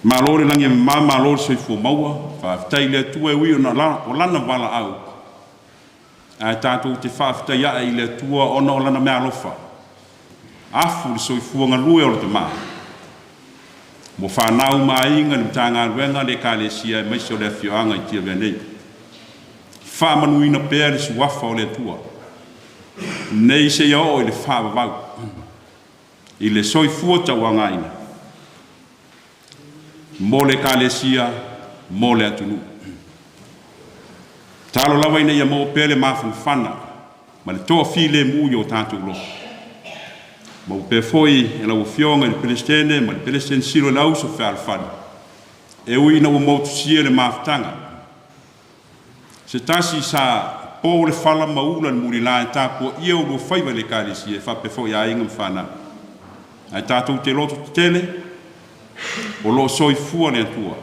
Malo le lagi e mama, malo le soifua maua, faafetai i le Atua e ui ona o lana valaau, ae tatou te faafetai ae i le Atua ona o lana meaalofa. Afu le soifua galue o le tama. Mo fanau ma aiga i le Matagaluega, le Ekalesia aemaise o le afioaga i Tiavea nei. Faamanuina pea le suafa o le Atua nei seia oo i le faavavau i le soifua tauagaina mo le Ekalesia, mo le atunuu. Tatalo lava ina ia maua pea le mafanafana ma le toafilemu i o tatou loto. Maua pea foi e lau Afioga i le Peresetene ma le Peresetene Sili o le Auso Fealofani, e ui ina ua motusia le mafutaga, se tasi sa po le fala ma ula le mulila e tapuaia o lua faiva i le Ekalesia e faapea foi aiga ma fanau. Ae tatou te loto tetele, o lo o soifua le Atua.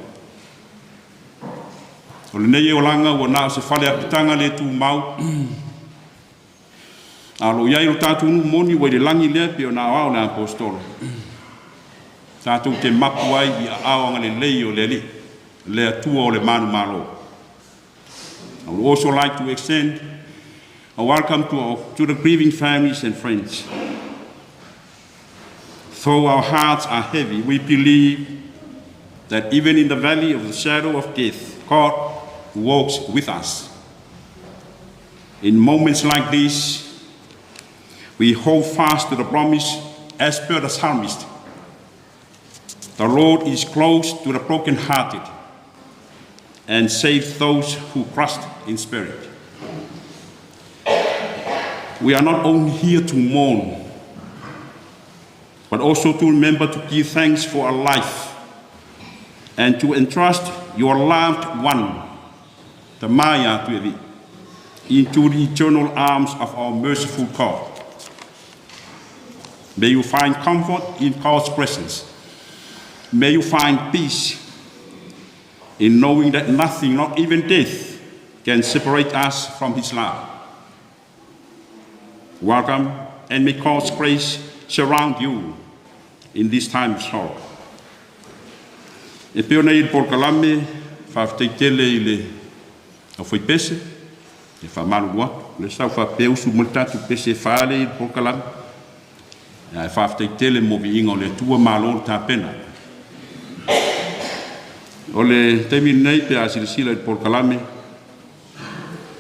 O lenei olaga ua na o se fale apitaga le tumau, a o lo o i ai lo tatou nuu moni ua i le lagi lea pei ona aoao le Aposetolo. Tatou te mapu ai i aao agalelei o le Alii, le Atua o le manumalo. I would also like to extend a welcome to the grieving families and friends. Though our hearts are heavy, we believe that even in the valley of the shadow of death, God walks with us. In moments like this, we hold fast to the promise as per the psalmist. The Lord is close to the brokenhearted and saves those who crushed in spirit. We are not only here to mourn, but also to remember to give thanks for a life and to entrust your loved one, the Maya Tuiavii, into the eternal arms of our merciful God. May you find comfort in God's presence. May you find peace in knowing that nothing, not even death, can separate us from His love. Welcome, and may God's grace surround you in this time of sorrow. E pei ona i ai le polokalame, faafetai tele i le aufaipese, e faamalulu atu. Lea sa ou faapea usu mai le tatou pese e fale i le polokalame. Ae faafetai tele mo viiga o le Atua, malo le tapena. O le taimi lenei pe a silasila i le polokalame,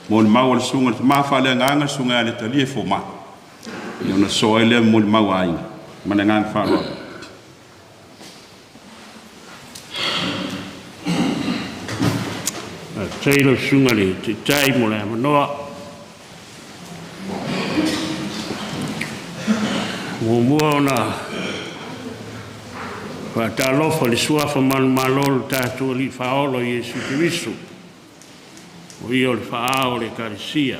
molimau a le susuga i le tama faaleagaga le susuga ia Letalie Fomai, ia ona sosoo ai lea ma molimau a aiga. Ma le agaga faaaloalo. Faafetai lau Susuga i le Taitai mo le avanoa. Muamua ona faatalofa i le Suafa manumalo o le tatou Alii Faaola o Iesu Keriso, o Ia o le Faa-ao o le Ekalesia.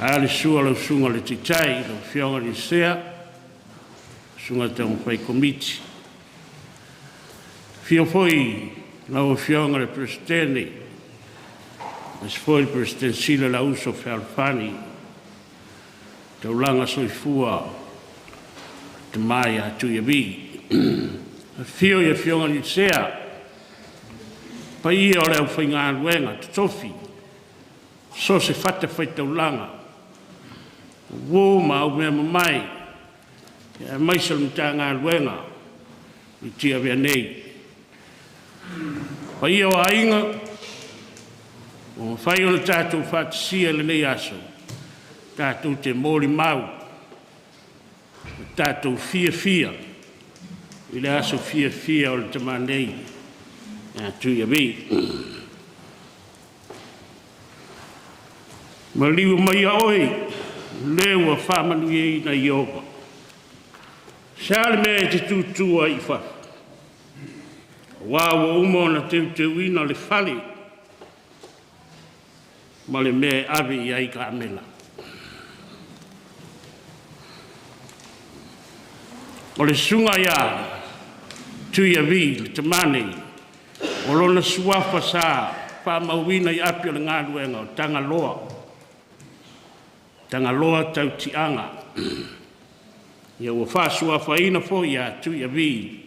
Ae a le susu o lau Susuga i le Taitai, lau Afioga Lusea, Susuga i le Taumafai Komiti. Afio foi lau Afioga i le Peresetene, aemaise foi le Peresetene Sili o le Auuso Fealofani, Taulaga Soifua le Tama ia Tuiavii. Afio i Afioga i Sea, paia o le aufaigaluega totofi, so o se fatafaitaulaga, uo ma aumeamamae aemaise o le Matagaluega i Tiavea nei. Paia o aiga ua mafai ona tatou faatasia i lenei aso, tatou te molimau ma tatou fiafia i le aso fiafia o le tama nei ia Tuiavii. Maliu maia oe, le ua faamanuiaina e Ieova. Se a le mea e te tutu ai i fafo? Aua ua uma ona teuteuina le fale ma le mea e ave i ai kamela. O le susuga ia Tuiavii le tama nei, o lona suafa sa faamauina i api o le galuega o Tagaloa, Tagaloa Tautiaga. Ia ua faasuafaina foi ia Tuiavii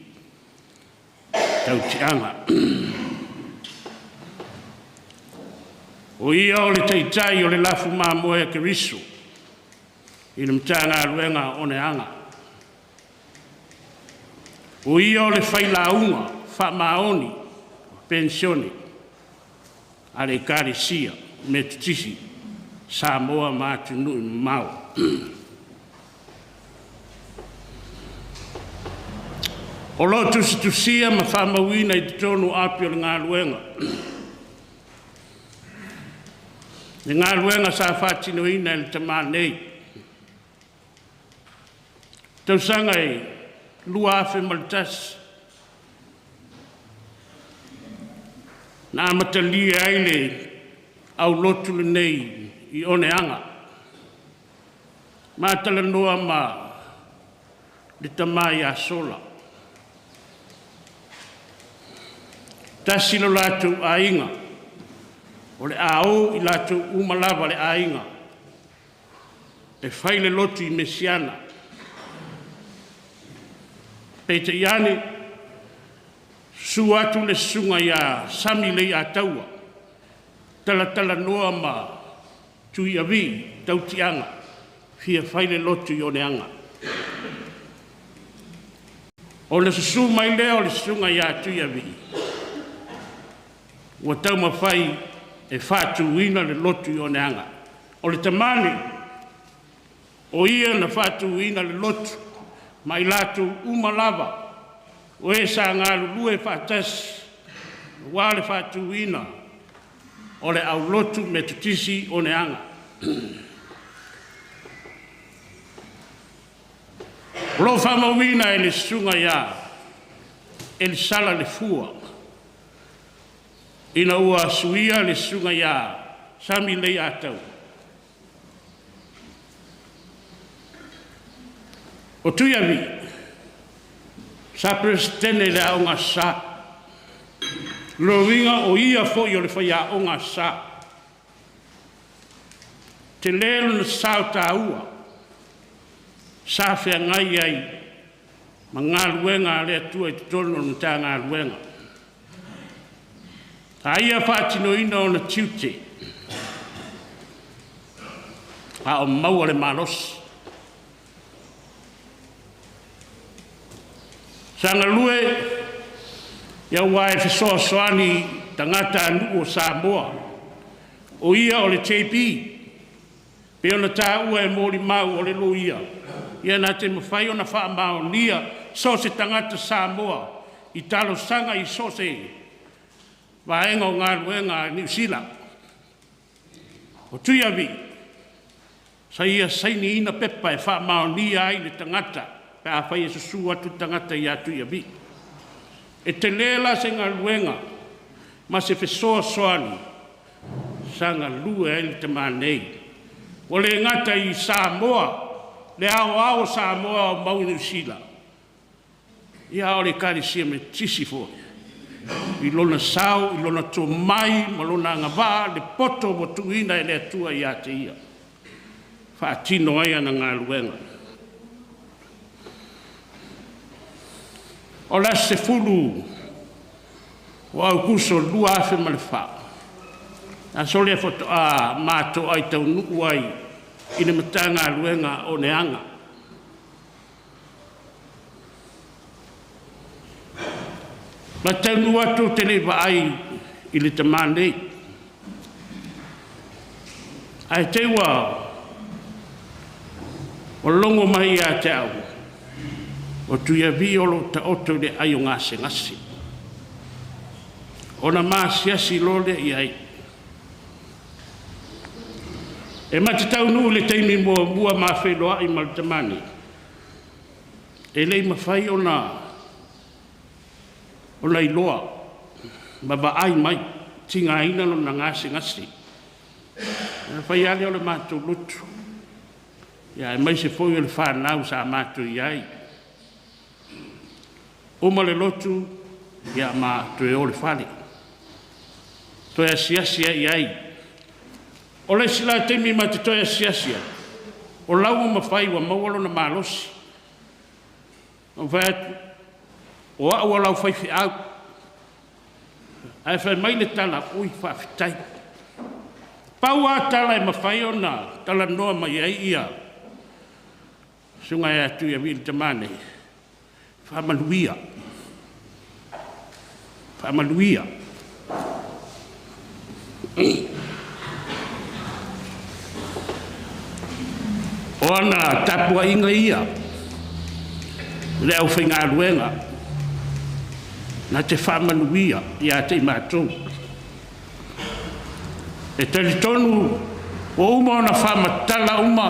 Tautiaga. O ia o le taitai o le lafu mamoe a Keriso i le Matagaluega o Oneaga. O ia o le failauga faamaoni penisione a le Ekalesia Metotisi Samoa ma atunuu e mamao. O lo o tusitusia ma faamauina i totonu o api o le galuega, le galuega sa faatinoina e le tama nei. Tausaga e 2001, na amatalia ai le aulotu lenei i Oneaga. Ma talanoa ma le tama ia Sola. Tasi lo latou aiga, o le a o i latou uma lava le aiga e fai le lotu i Mesiana. Peitai ane, susu atu le susuga ia Sami Leiataua, talatalanoa ma Tuiavii Tautiaga, fia fai le lotu i Oneaga. Ona susu mai lea o le susuga ia Tuiavii, ua taumafai e faatuina le lotu i Oneaga. O le tama lenei, o ia na faatuina le lotu ma i latou uma lava o e sa galulue faatasi aua le faatuina o le aulotu Metotisi Oneaga. O lo o faamauina e le susuga ia Elisala Lefua ina ua suia le susuga ia Sami Leiataua. O Tuiavii sa Peresetene i le Aoga Aso Sa. Lona uiga o ia foi o le faiaoga Aso Sa. Tele lona sao taua sa feagai ai ma galuega a le Atua i totonu o le Matagaluega. Sa ia faatinoina ona tiute A o maua le malosi. Sa galue ia ua e fesoasoani tagata a nuu o Samoa. O ia o le JB, pe ona tāua e molimau o le loia, ia na te mawhai ona whaamaonia so se tagata Samoa i talosaga i so se vaega o galuega a Niu Sila. O Tuiavi, sa ia sainiina pepa e faamaonia ai le tagata pe afai e susu atu le tagata ia Tuiavi. E telē la se galuega ma se fesoasoani sa galue ai le tamā nei. Ua le gata i Samoa, le aoao o Samoa o mau i Niu Sila, ia a o le Ekalesia Metotisi foi i lona sao, i lona tomai ma lona agavaa, le poto ua tuuina e le Atua ia te ia, faatino ai ana galuega. O le aso 10 o Aukuso 2004, aso lea faatoa ma toai taunuu ai i le Matagaluega o Leaga. Ma taunuu atu ou te le i vaai i le tamā nei. Ae te i ua logo mai ia te au, o Tuiavi o lo o taoto i le ai o gasegase. Ona maasiasi loa lea i ai. E ma te taunuu i le taimi muamua ma feiloai ma le tamā nei, e le i mafai ona iloa ma vaai mai, tigaina lona gasegase. Ona fai lava lea o le matou lotu, ia aemaise foi o le fanau sa matou i ai. Uma le lotu, ia ma toe o i le fale. Toe asiasi ai i ai. O le isi la taimi ma te toe asiasi ai, o lau ua mafai ua maua lona malosi. Na ou fai atu, o au o lau faifeau. Ae fai mai le tala, ui faafetai. Pau lava tala e mafai ona talanoa mai ai ia susuga ia Tuiavi le tamā nei, faamanuia. Faamanuia. O ana tapuaiga ia, le aufaigaluega, na te faamanuia ia te i matou. E talitonu ua uma ona faamatala uma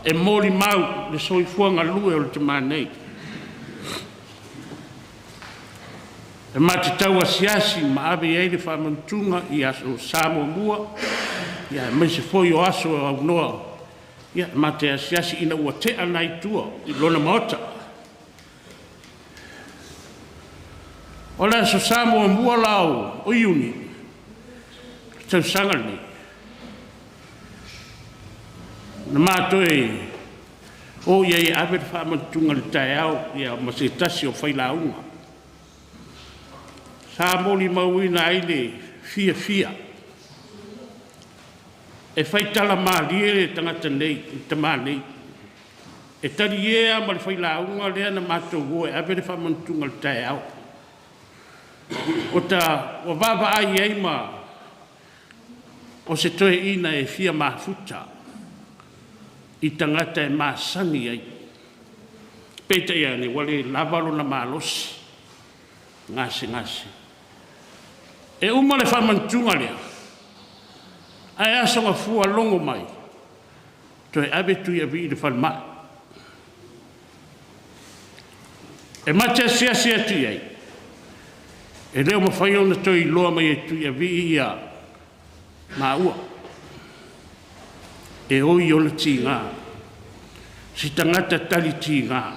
e molimau le soifua galue o le tamā nei. E ma te tau asiasi ma ave i ai le faamanutuga i aso Sa muamua, ia aemaise foi o aso aunoa, ia ma te asiasi ina ua tea nai tua i lona maota. O le aso Sa muamua la o Iuni, le tausaga lenei, na matoe o i ai e ave le faamanutuga i le taeao, ia ma se tasi o failauga. Sa molimauina ai le fiafia e faitala malie le tagata nei, le tamā nei. E talie lava ma le failauga lea na matou o e ave le faamanutuga i le taeao. Ua vaavaai i ai ma o se toeaina e fia mafuta i tagata e masani ai. Peitai ane, ua le lava lona malosi, gasegase. E uma le faamanutuga lea, ae aso gafua logo mai, toe ave Tuiavi i le falemai. E ma te asiasi atu i ai, e le o mafai ona toe iloa mai e Tuiavi ia maua. E oi ona tiga, si tagata tali tiga.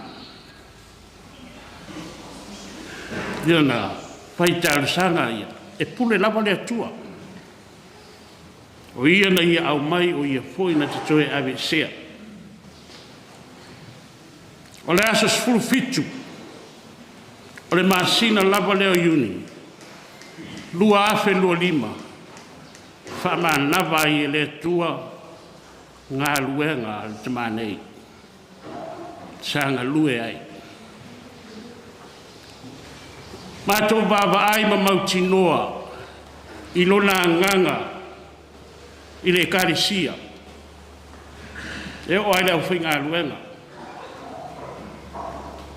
Ia na fai talosaga ia, e pule lava le Atua. O ia na ia au mai, o ia foi na te toe aveesea. O le aso 17, o le masina lava lea o Iuni, 2025, faamanava ai e le Atua Galuega a le tamā nei sa galue ai. Matou vaavaai ma mautinoa i lona agaga i le Ekalesia, e oo lava i le aufaigaluega.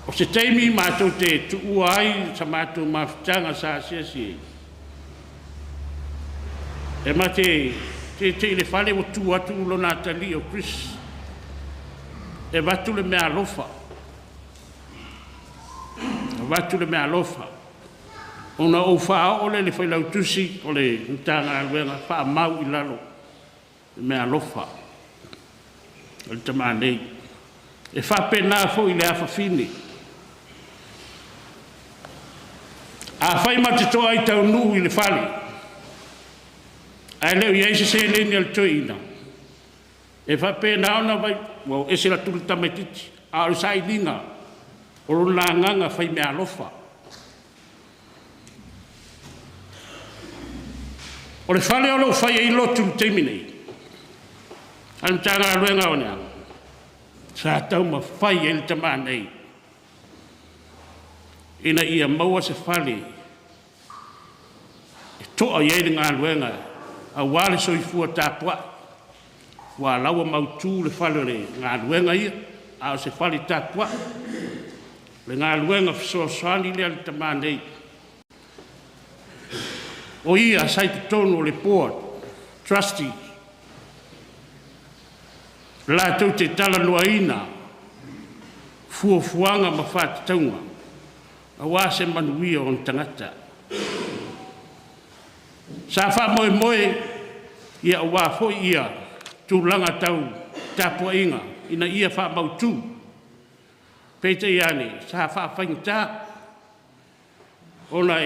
O se taimi matou te tuua ai sa matou mafutaga sa asiasi ai, e ma te teetee i le fale ua tu atu lona atalii o Chris e avatu le meaalofa, avatu le meaalofa. Ona ou faaoo lea i le failautusi o le Matagaluega faamau i lalo le meaalofa a le tama nei. E faapena foi i le afafine. Afai ma te toa i taunuu i le fale, ae le o i ai se seleni a le toeaina, e faapena ona vai, ua o ese atu le tamaitiiti, a o le sailiga o lona agaga faimeaalofa. O le fale o lo o fai ai lotu i le taimi nei, a le Matagaluega o Leaga, sa taumafai ai le tama nei ina ia maua se fale e to'a i ai le galuega aua le soifua tapuai, aua o la ua mautu le fale o le galuega ia, a o se fale tapuai. O le galuega fesoasoani lea a le tama nei. O ia sa i totonu o le board trustee latou te talanoaina fuafuaga ma faatatauga aua se manuia o ona tagata. Sa faamoemoe ia aua foi ia tulaga tau tapuaiga ina ia faamautu, peitai ane, sa faafaigata ona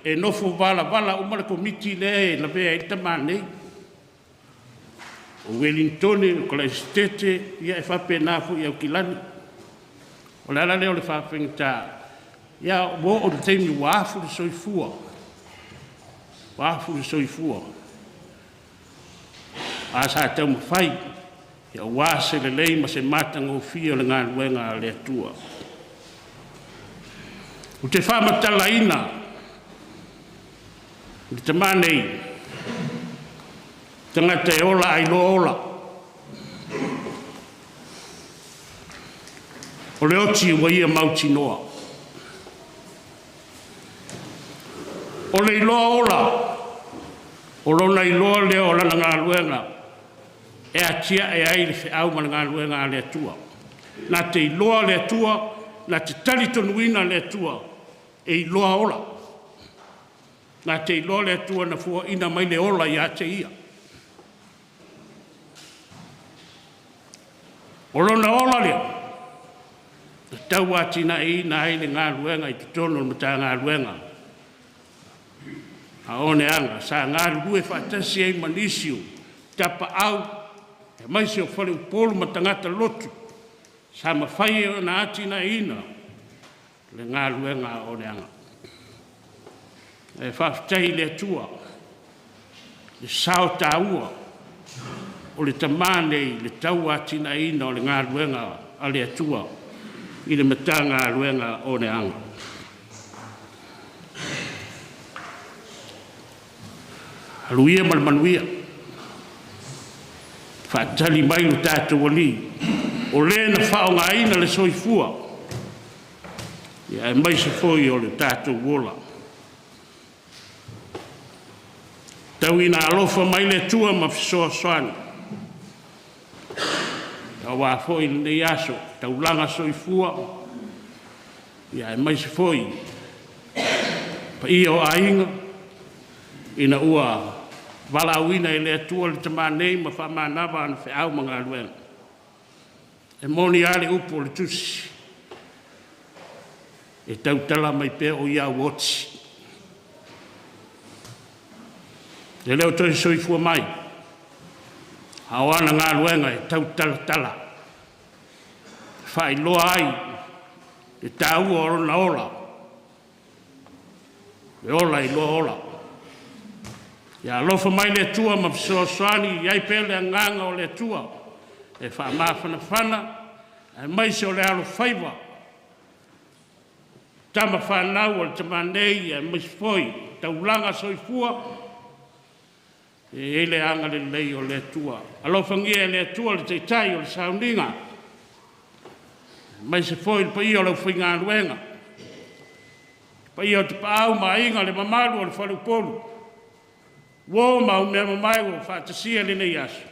e nofo valavala uma le Komiti lea e lavea ai le tama nei, o Ueligitone, o Kalaesetete, ia e faapena foi i Aukilani. O le ala lea o le faafaigata, ia ua oo i le taimi ua afu le soifua, ua afu le soifua, ae sa taumafai aua se lelei ma se matagofie o le galuega a le Atua. Ou te faamatalaina le tama nei, tagata e ola ailoa ola. O le oti ua ia mautinoa. O le iloa ola, o lona iloa lea o lana galuega e atia'e ai le feau ma le galuega a le Atua. Na te iloa le Atua, na te talitonuina le Atua, e iloa ola. Na te iloa le Atua na fuaina mai le ola ia te ia. O lona ola lea, na tauatinaeina ai le galuega i totonu o le Matagaluega a Oneaga sa galulue faatasi ai ma nisi o tapaau aemaise o faleupolu ma tagata lotu sa mafai ona atinaeina le galuega a Oneaga. E faafetai i le Atua le sao taua o le tama nei i le tauatinaeina o le galuega a le Atua i le Matagaluega o Oneaga. Alu ia ma le manuia, faatali mai lo tatou Alii, o le na faaaogaina le soifua, aemaise foi o le tatou ola. Tau ina alofa mai le Atua ma fesoasoani, aua foi lenei aso, taulaga soifua, aemaise foi paia o aiga, ina ua valaauina e le Atua le tama nei ma faamanava ana feau ma galuega. E moni lava le upu o le Tusi, e tautala mai pea o ia ua oti. E le o toe soifua mai, a o ana galuega e tautalatala, e faailoa ai le taua o lona ola, le ola iloa ola. Ia alofa mai le Atua ma fesoasoani, i ai pea le agaga o le Atua. E faamafanafana aemaise o le alofaiva tama fanau o le tama nei aemaise foi taulaga soifua e i ai le agalelei o le Atua. Alofagia e le Atua le Taitai o le sauniga, aemaise foi le paia o le aufaigaluega, le paia o Tapaau ma Aiga, le mamalu o le faleupolu, uo ma aumeamamae ua faatasia i lenei aso,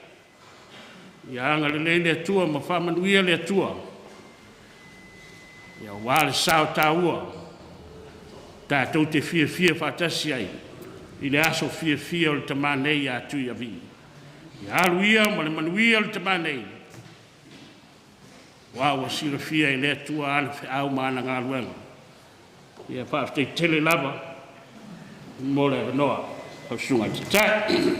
ia agalelei le Atua ma faamanuia le Atua aua le sao taua tatou te fiafia faatasi ai i le aso fiafia o le tama nei ia Tuiavii. Ia alu ia ma le manuia le tama nei, aua ua silafia e le Atua ana feau ma ana galuega. Ia faafetai tele lava mo le avanoa. Lau Susuga i le Taitai.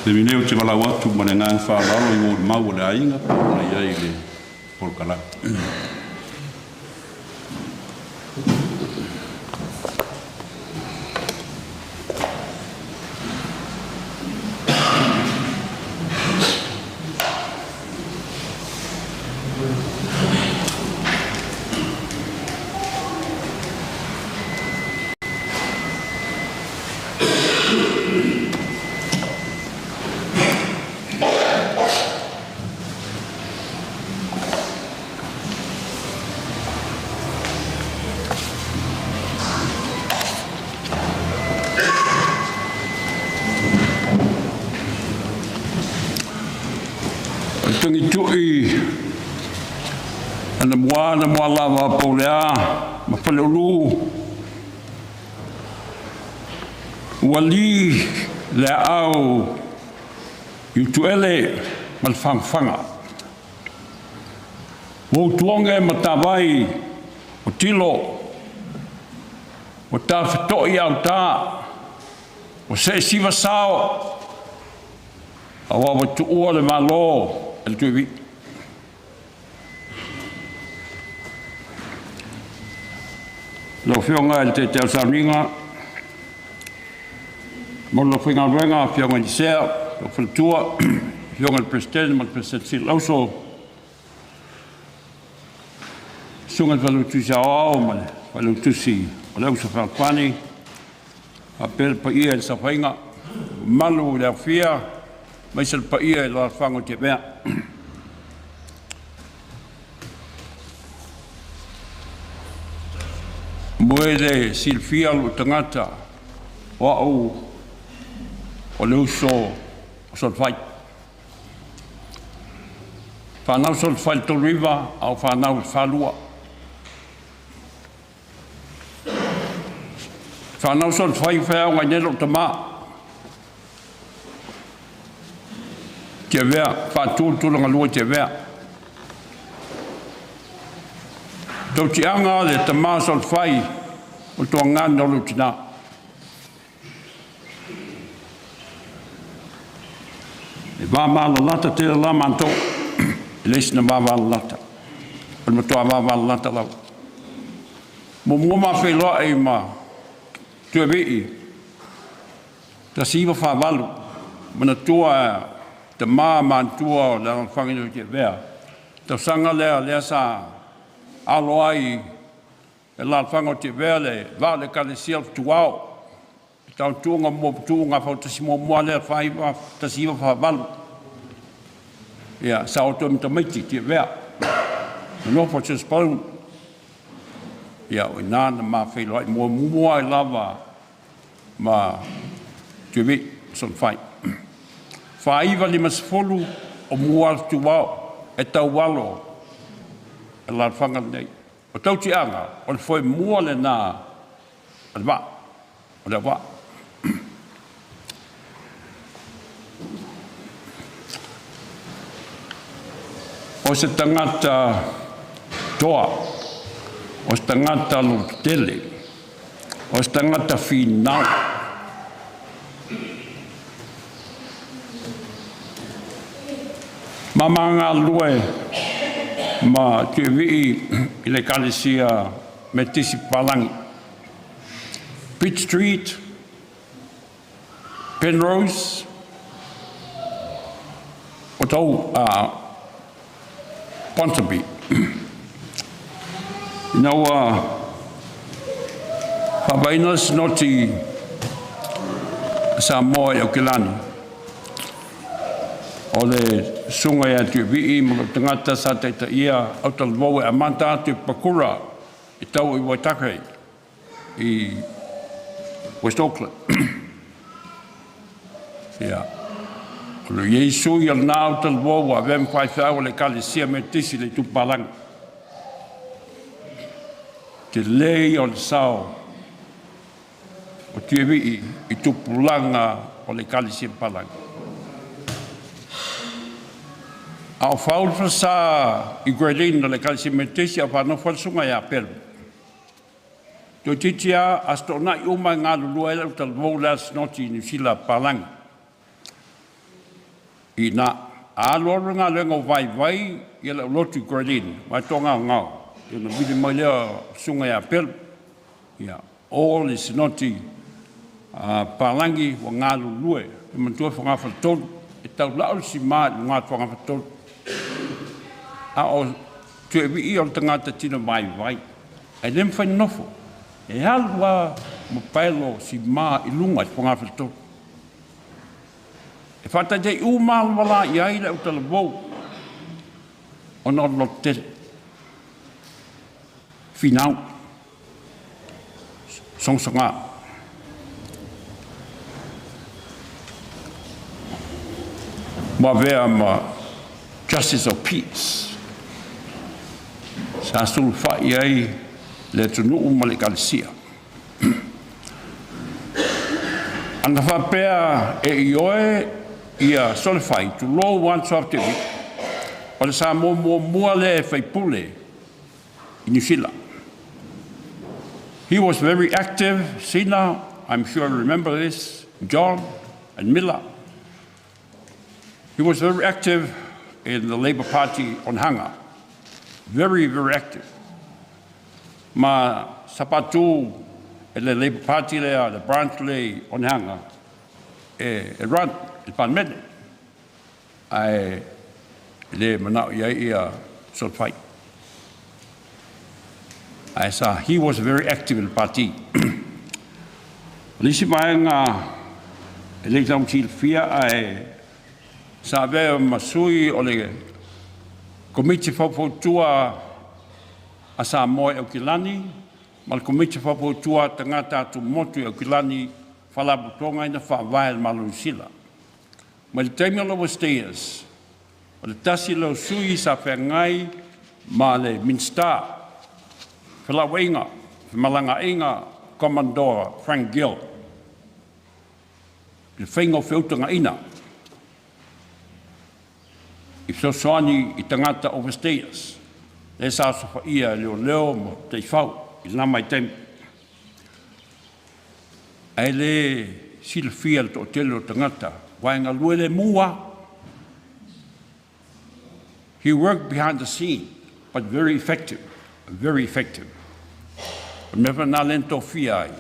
Taimi nei ou te valaau atu ma le agaga faaaloalo i molimau a le aiga pei ona i ai le polokalame. O le tagitu'i anamua anamua lava Paulea ma Faleulu ua li le aau i Utuele ma le Fagafaga. Ua utuoge matavai o tilo, ua tafeto'i auta, ua se'esiva sao, aua ua tu'ua le Malo e le Tuivi'i. Lau Afioga i le Taitai o le Sauniga, mo le faigaluega, Afioga i le Sea, lou faletua, Afioga i le Peresetene ma le Peresetene Silauso, Susuga i le Failautusi Aoao ma le Failautusi o le Auso Fealofani, faapea le paia i le saofaiga, mamalu i le aofia, aemaise le paia i le alaalafaga o Tiavea. Mo e le silafia lou tagata, o au o le uso o Solofai. Fanau Solofai i le 39, a o fanau i le 42. Fanau Solofai feauga i nei lou tama. Tiavea, faatu le tulaga lua i Tiavea. Tautiaga le tama Solofai o le tuagana o lou tina. E vavalalata tele la matou, e leai sina vavalalata, o le matua vavalalata lava. Muamua ma feiloai ma Tuevii, 1948, manatua tama ma matua o le alaalafaga i Tiavea, tausaga lea lea sa alo ai e alaalafaga o Tiavea le vaa o le Ekalesia o le Fetuao, le taotuga mo tuuga fautasi muamua lea 1948. Ia, sa o toe matamaiti Tiavea, nonofo i Sisifau. Ia, o i ina na ma feiloai muamua ai lava ma Tuivii Solofai. 4950 o mua le fetuao e taualo e alaalafaga lenei. O tautiaga, o le foemua lena a le vaa, o le auvaa. O se tagata toa, o se tagata lototele, o se tagata finau. Ma galulue ma Tuivii i le Ekalesia Metisi Papalangi. Pitt Street, Penrose, o tau Ponsonby. Ina ua faavaeina le Sinoti a Samoa i Aukilani, o le susuga ia Tuivii ma lou tagata sa taitaia autalavou e amata atu i Papakura e tau i Waitakere i West Auckland. Ia, o lo iai sui o lena autalavou ua avea ma faifeau a le Ekalesia Metotisi i le Itupalagi. Tele ia o le sao o Tuivii i tupulaga o le Ekalesia Palagi. A o fau le falesa i Gradin o le Ekalesia Metotisi a o faanofo ai le susuga ia Pelu. Toeitiiti lava a setoonai uma e galulue ai le autalavou le Sinoti i Niu Sila palagi. I ina, a alualu le galuega o vaivai ia le aulotu i Gradin, ma e toagaogao, ia ona vili mai lea o le susuga ia Pelu, ia, o le Sinoti palagi ua galulue, e manatua Fogafaletolu, e taulao le sima i luga o Fogafaletolu. A o Tuiavii o le tagata tino vaivai, ae le mafai ona nofo, e alu lava ma paelo sima i luga i Fogafaletolu. E faataitai uma lava la i ai le autalavou ona o le lototele. Finau. Sogasoga. Ua avea ma Justice of Peace. Sa sulufai ai le atunuu ma le Ekalesia. Ana faapea e ioe ia Solefai, tulou ua Soatevi, o le Samoa muamua lea e faipule i Niu Sila. He was very active, Sina, I'm sure you remember this, John and Miller. He was very active in the Labour Party on Hanga. Very, very active. Ma sapatu e le Labour Party lea, le branch le on Hanga, e run, e parliament. Ae le manao i ai ia Solfai. Ae sa, he was very active in the party. O le isi vaega e le i tausilafia ae sa avea ma sui o le Komiti Faufautua a Samoa i Aukilani ma le Komiti Faufautua a Tagata Atumotu i Aukilani, Faalapotopotoga ina faavae a le Malo o Niu Sila. Mai le taimi o le Overstayers, o le tasi lea o sui sa feagai ma le Minisita Felauaiga, Femalagaaiga Commodore Frank Gill i le faiga o feutagaiga i fesoasoani i tagata overstayers lea sa osofaia e leoleo ma taifau i lena vaitaimi. Ae le silafia e le toatele o tagata, aua e galue le mu a. He worked behind the scene, but very effective, very effective. O le mea foi lena lea na tofia ai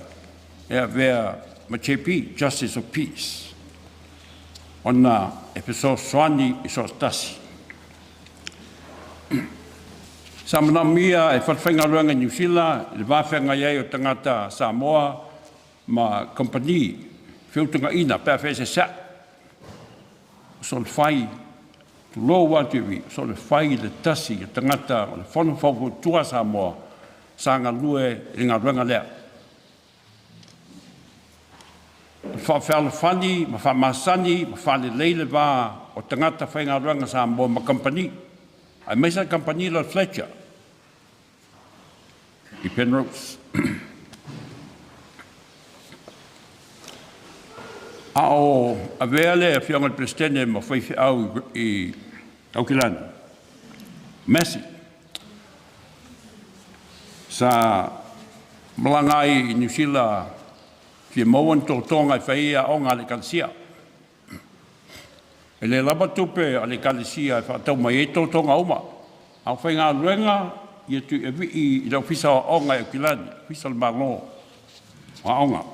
e avea ma JP, Justice of Peace, ona e fesoasoani i so o se tasi. Sa manaomia e Falefaigaluega i Niu Sila i le va feagai ai o tagata Samoa ma kamupani feutagaina pe a feeseeseai. O Solefai, tulou atu i Solefai le tasi o tagata o le Fono Faufautua a Samoa sa galue i le galuega lea. O le faafealofani ma faamasani ma faalelei le va o tagata faigaluega Samoa ma kamupani, aemaise le kamupani lea o le Fletcher i Penrose. A o avea le Afioga i le Peresetene ma faifeau i Aukilani, Massey, Sa malaga ai i Niu Sila fia maua ni totoga e fai ai aoga a le Ekalesia. E le lava tupe a le Ekalesia e faatau mai ai totoga uma, a o faigaluega ia Tuiavii i le Ofisa o Aoga i Aukilani, Ofisa o le Malo. Aoga.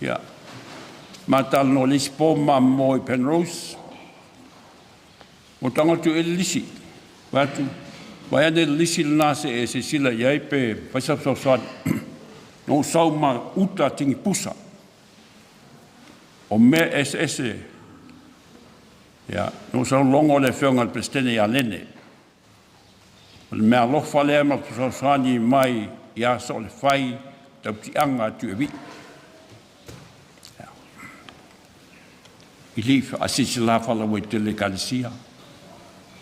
Ia, ma talanoa i le isi po ma mamoe i Penrose, ua tago atu i ai le lisi. Fai atu, vaai ane i le lisi lena se i e silasila i ai pe fai sau fesoasoani. Na ou sau ma uta tigipusa o mea eseese. Ia, na ou sau logo le Afioga i le Peresetene ia Lene. O le meaalofa lea ma fesoasoani mai ia Soolefai tautiaga Tuiavii. I lī faasilasila faalauaitele Ekalesia,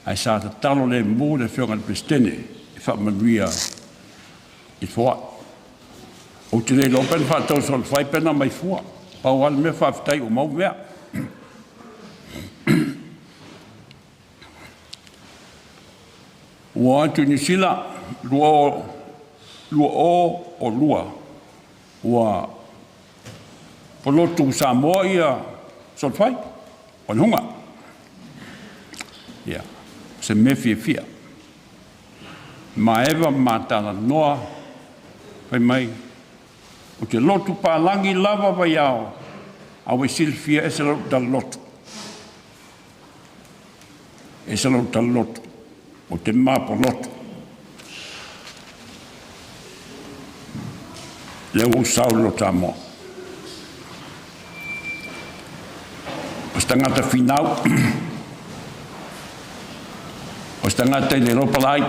ae sa tatalo lemu le Afioga i le Peresetene e faamanuia i le foai. Ou te le iloa pe na faatau e Soolefai pe na aumai fua. Pau lava le mea faafetai ua maua mea. Ua o atu i Niu Sila 2002, ua polotu Samoa ia Solofai o le huga. Ia, se mea fiafia. Ma Eva ma talanoa fai mai, ou te lotu palagi lava vaiao, a ua silafia ese lou talalotu. Ese lou talalotu, ou te mapolotu. Lea ua ou sau i lo Samoa. O se tagata finau, o se tagata i le iloa palai,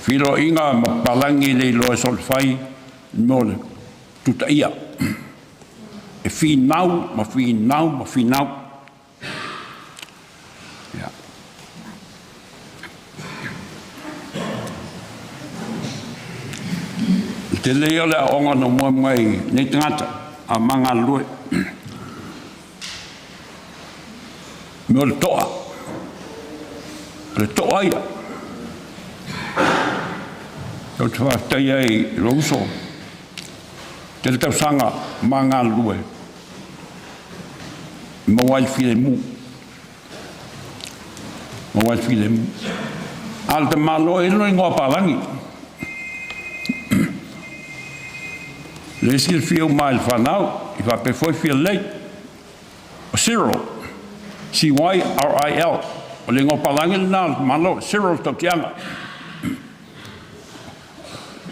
filoiga ma palangi le iloa e solofai mo le tutaia. E finau ma finau ma finau. Ia. Le tele ia o le aoaoga na moe mai nei tagata a ma galulue. Mea o le to'a. O le to'a ia. Ou te faafetai ai i lou uso. Tele tausaga ma galulue. Maua ai le filemu. Maua ai le filemu. A o le tamaloa e lona igoa palagi. Le silafia uma ai le fanau, i faapea foi fia lelei. O Cyril, C-Y-R-I-L, o le igoa palagi lena o le tamaloa, Cyril Tautiaga.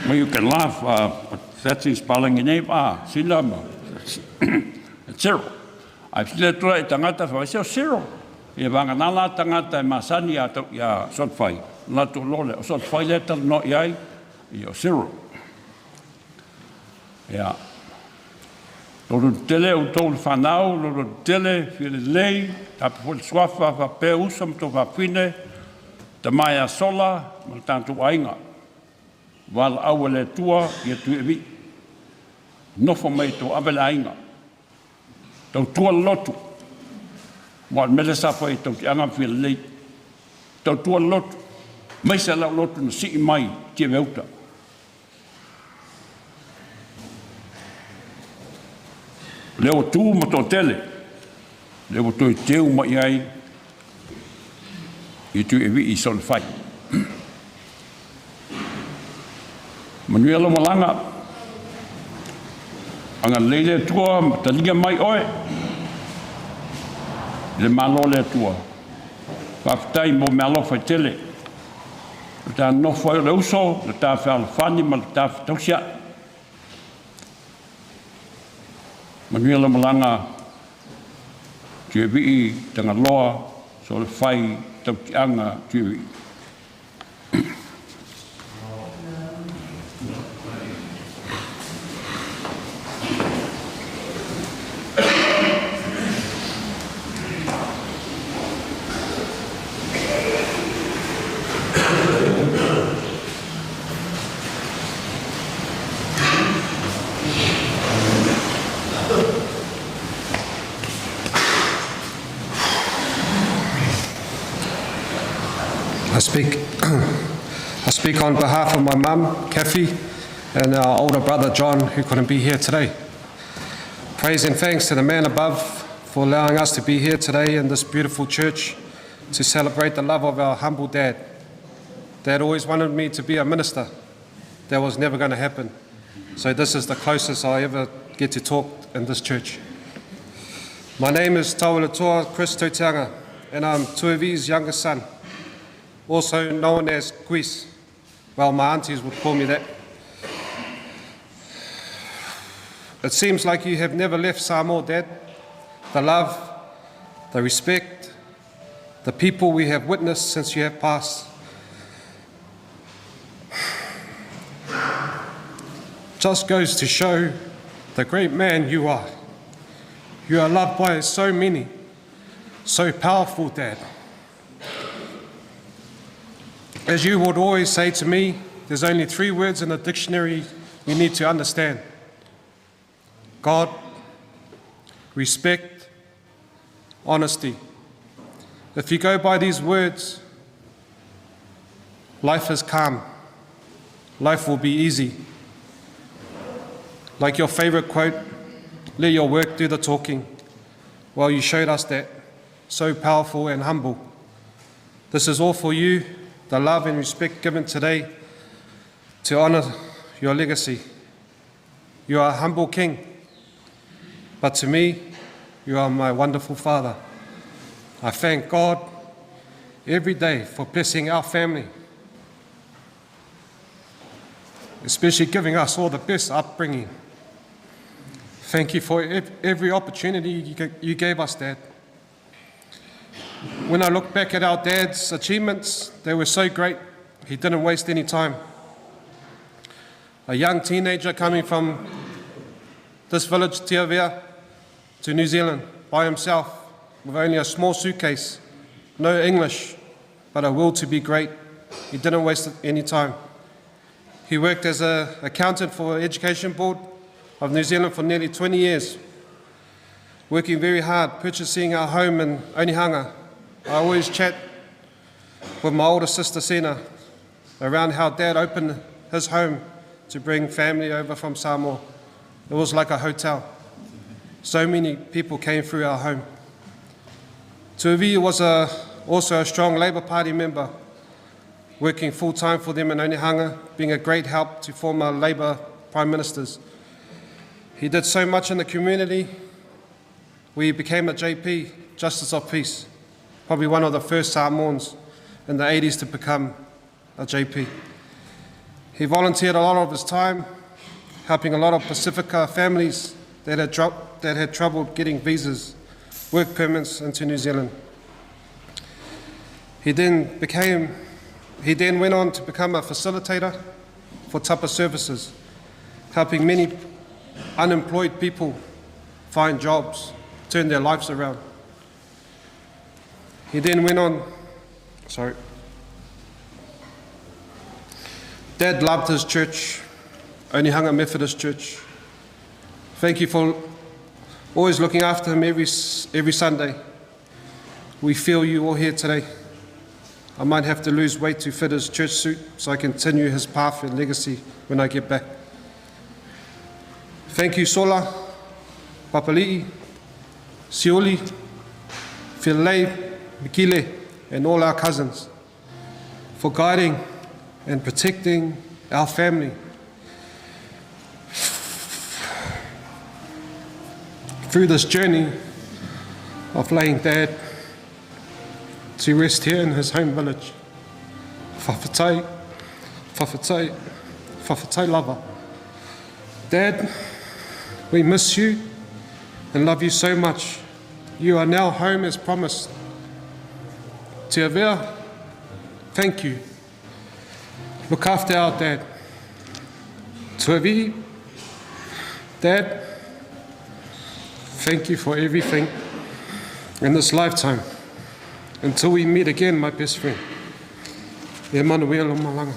Well, you can laugh, but that's his palagi name. Ah, sila ma Cyril. Ae fesili atu la i tagata, fai mai, se o Cyril. Ia vagana la tagata e masani iā tau, iā Solofai, ona latou iloa lea, o Solofai lea e talanoa i ai, ia o Cyril. Ia, loto tetele outou le fanau, loto tetele, fia lelei, tape foi le suafa, faapea uso ma tou fafine, tama ia Sola ma le tatou aiga. Valaau a le Atua ia Tuiavii, nofo mai e tou ave le aiga. Tautua le lotu, aua o le mea lea sa fai e Tautiaga ma Fialelei. Tautua le lotu, aemaise lau lotu na sii mai i Tiaveuta. O lea ua tu ma toatele, lea ua toe teu mai ai i Tuiavii i Solefai. Manuia lau malaga. Agalelei le Atua ma talia mai oe i le Malo o le Atua. Faafetai mo meaalofa e tele. O le ta nofo ai o le uso, le ta fealofani ma le ta fetausiai. Manuia lau malaga, Tuiavii, Tagaloa, Solefai, Tautiaga, Tuiavii. I speak, I speak on behalf of my mum, Kathy, and our older brother, John, who couldn't be here today. Praise and thanks to the man above for allowing us to be here today in this beautiful church to celebrate the love of our humble dad. Dad always wanted me to be a minister. That was never going to happen. So this is the closest I ever get to talk in this church. My name is Taualatoa Chris Tautiaga, and I'm Tuavi's youngest son, also known as Quis. Well, my aunties would call me that. It seems like you have never left Samoa, Dad. The love, the respect, the people we have witnessed since you have passed. Just goes to show the great man you are. You are loved by so many, so powerful, Dad. As you would always say to me, there's only three words in the dictionary you need to understand God, respect, honesty. If you go by these words, life is calm. Life will be easy. Like your favorite quote, let your work do the talking. Well, you showed us that. So powerful and humble. This is all for you, the love and respect given today to honor your legacy. You are a humble king, but to me, you are my wonderful father. I thank God every day for blessing our family, especially giving us all the best upbringing. Thank you for every opportunity you gave us, Dad. When I look back at our dad's achievements, they were so great. He didn't waste any time. A young teenager coming from this village, Tiavea, to New Zealand by himself with only a small suitcase, no English, but a will to be great. He didn't waste any time. He worked as an accountant for the Education Board of New Zealand for nearly 20 years, working very hard, purchasing our home in Onehunga. I always chat with my older sister Sina around how Dad opened his home to bring family over from Samoa. It was like a hotel. So many people came through our home. Tuavi was a, also a strong Labour Party member, working full time for them in Onehunga, being a great help to former Labour Prime Ministers. He did so much in the community. We became a JP, Justice of Peace, probably one of the first Samoans in the 80s to become a JP. He volunteered a lot of his time, helping a lot of Pacifica families that had, that had trouble getting visas, work permits into New Zealand. He then, became, he then went on to become a facilitator for Tapa Services, helping many unemployed people find jobs, turn their lives around. He then went on, sorry. Dad loved his church, Onehunga Methodist Church. Thank you for always looking after him every, every Sunday. We feel you all here today. I might have to lose weight to fit his church suit so I continue his path and legacy when I get back. Thank you, Sola, Papali'i, Sioli, Filei, Mikile, and all our cousins for guiding and protecting our family. Through this journey of laying Dad to rest here in his home village. Whawhetai, whawhetai, whawhetai lava. Dad, we miss you and love you so much. You are now home as promised. Te Avea, thank you. Look after our dad. Tuavi, Dad, thank you for everything in this lifetime. Until we meet again, my best friend. E manuia lo malanga.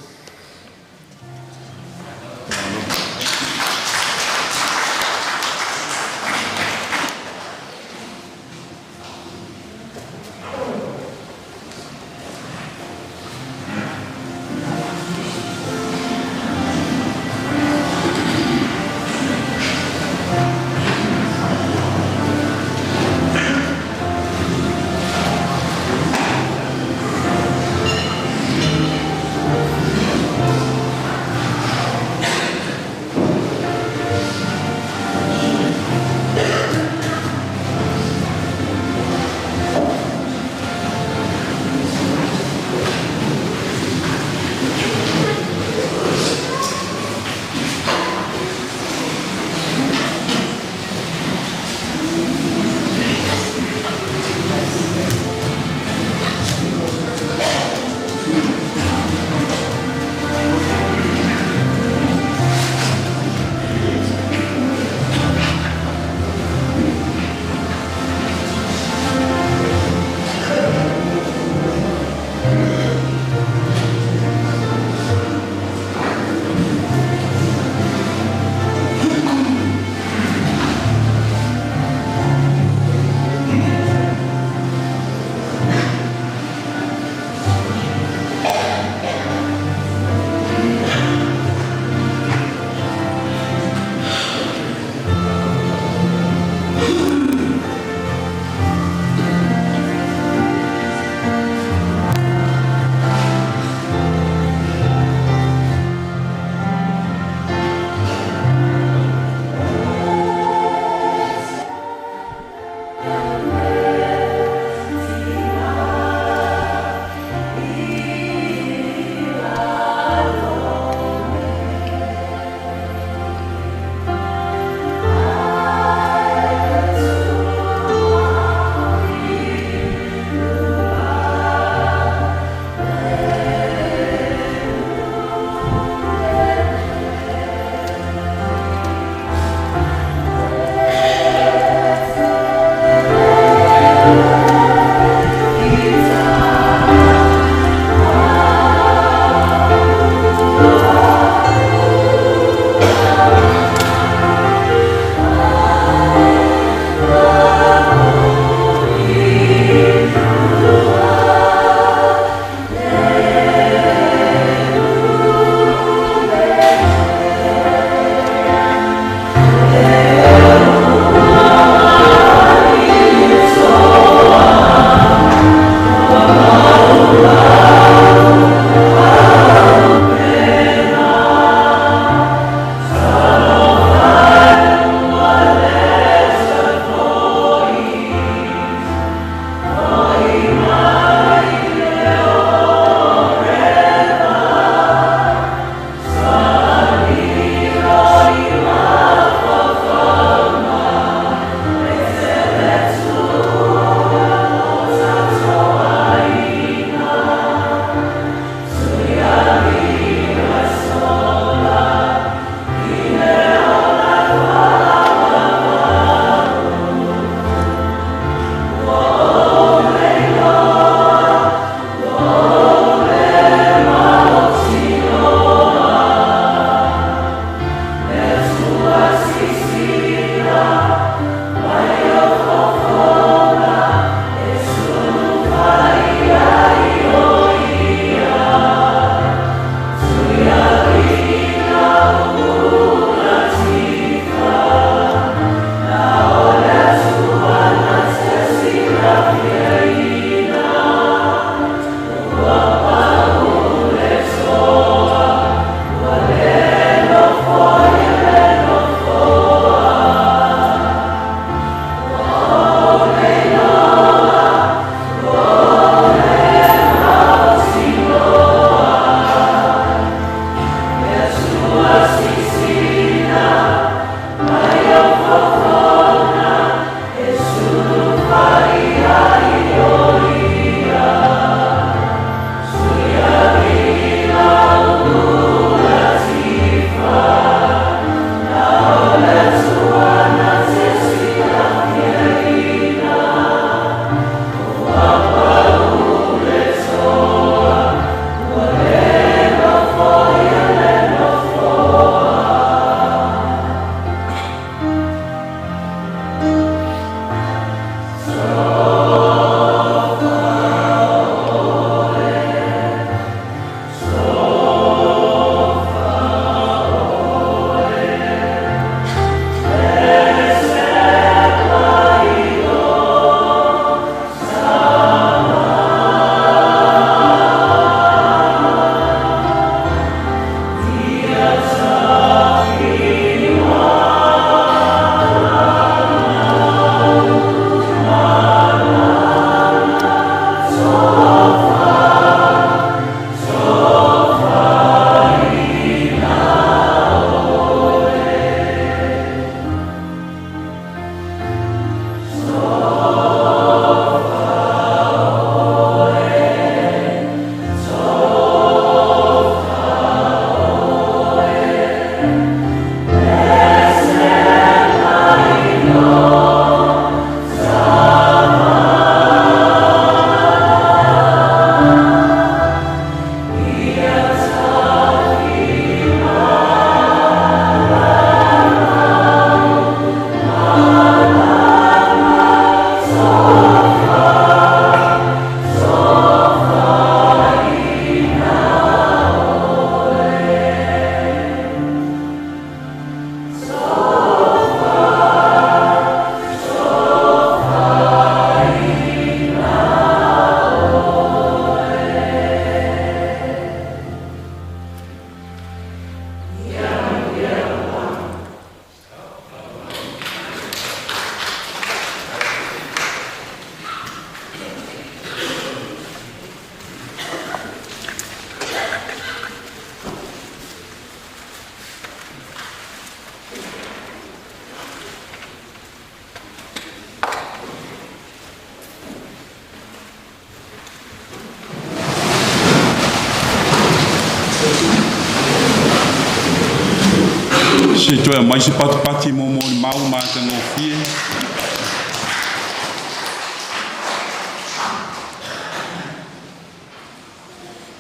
Se i toe aumai se patupati mo molimau matagofie.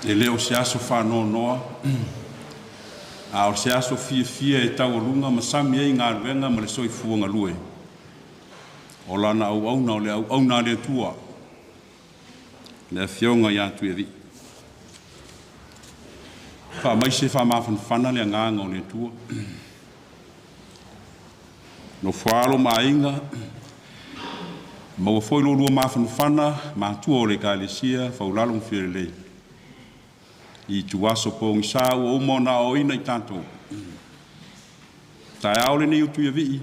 E le o se aso faanoanoa, a o se aso fiafia e taualuga ma sami ai galuega ma le soifua galue. O lana auauna o le auauna a le Atua, le Afioga ia Tuiavii. Faamaise faamafanafana le agaga o le Atua. Nofo alo ma aiga, maua foi lo lua mafanafana, matua o le Ekalesia, Faulalo ma Fialelei. I ituaso pogisa ua uma ona aoaoina i tatou. Taeao lenei o Tuiavii,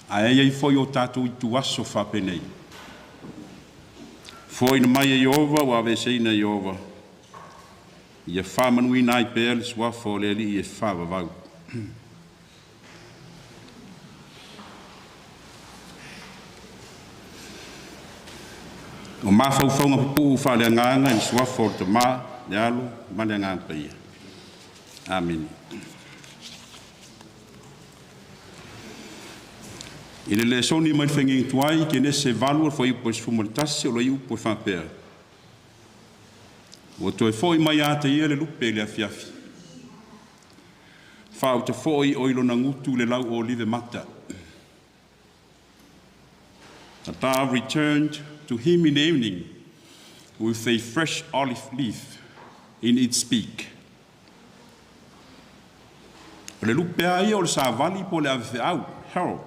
ae i ai foi o tatou ituaso faapenei. Foaina mai e Ieova ua aveeseina e Ieova, ia faamanuina ai pea le suafa o le Alii e faavavau. O mafaufauga pupuu faaleagaga i le suafa o le Tama, le Alo ma le Agaga Paia. Amene. I le lesoni mai le Faigaiga Tuai, Kenese 8, o le fuaiupu e 11, o lo o i ai upu e faapea, Ua toe foi mai ia te ia le lupe i le afiafi, faauta foi o i lona gutu le lau olive mata. The dove returned to him in the evening with a fresh olive leaf in its beak. O le lupe lava ia o le savali po o le avefeau, herald.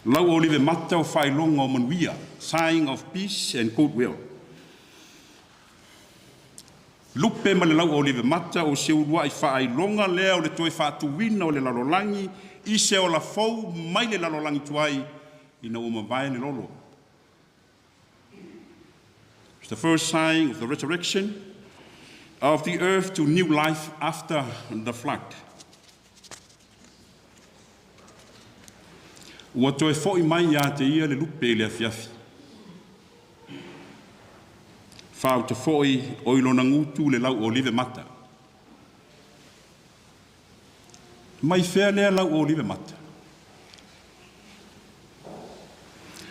Lau olive mata o faailoga o manuia, sign of peace and goodwill. Lupe ma le lau olive mata o se uluai faailoga lea o le toe faatuina o le lalolagi i se ola fou mai le lalolagi tuai ina ua mavae le lolo. It's the first sign of the resurrection of the earth to new life after the flood. Ua toe foi mai ia te ia le lupe i le afiafi. Faauta foi o i lona gutu le lau olive mata. Mai fea lea lau olive mata?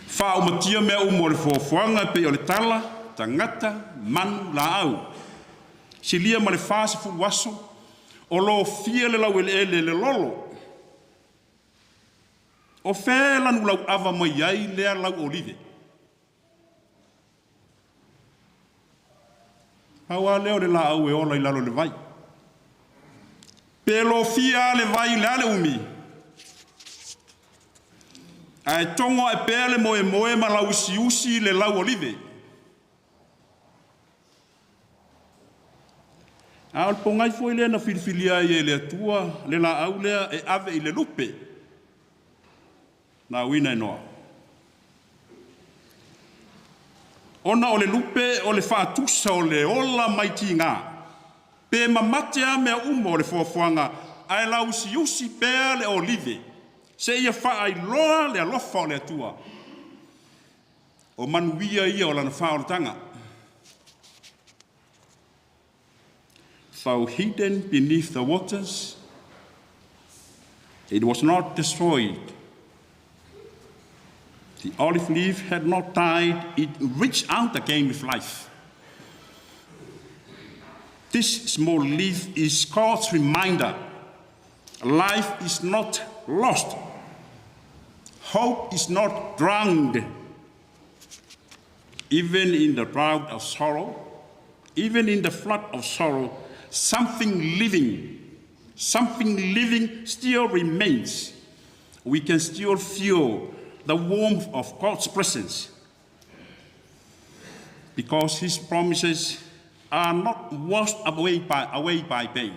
Faaumatia mea uma o le foafoaga e pei o le tala, tagata, manu, laau. Silia ma le 40 aso o lofia le laueleele le lolo. O fea e lanu lauava mai ai lea lau olive? Pau lava lea o le laau e ola i lalo o le vai. Pe lofia lava le vai o le a le umi, ae togo ae pea le moemoe ma lauusiusi le lau olive. A o le pogai foi lea na filifilia ai e le Atua le laau lea e ave i le lupe na auina e Noa. Ona o le lupe o le faatusa o le ola mai tiga, pe mamate lava mea uma o le foafoaga, ae lauusiusi pea le olive, seia faailoa le alofa o le Atua. O manuia ia o lana faaolataga. Though hidden beneath the waters, it was not destroyed. The olive leaf had not died, it reached out again with life. This small leaf is God's reminder. Life is not lost. Hope is not drowned. Even in the drought of sorrow, even in the flood of sorrow, something living, something living still remains. We can still feel the warmth of God's presence because His promises are not washed away by pain.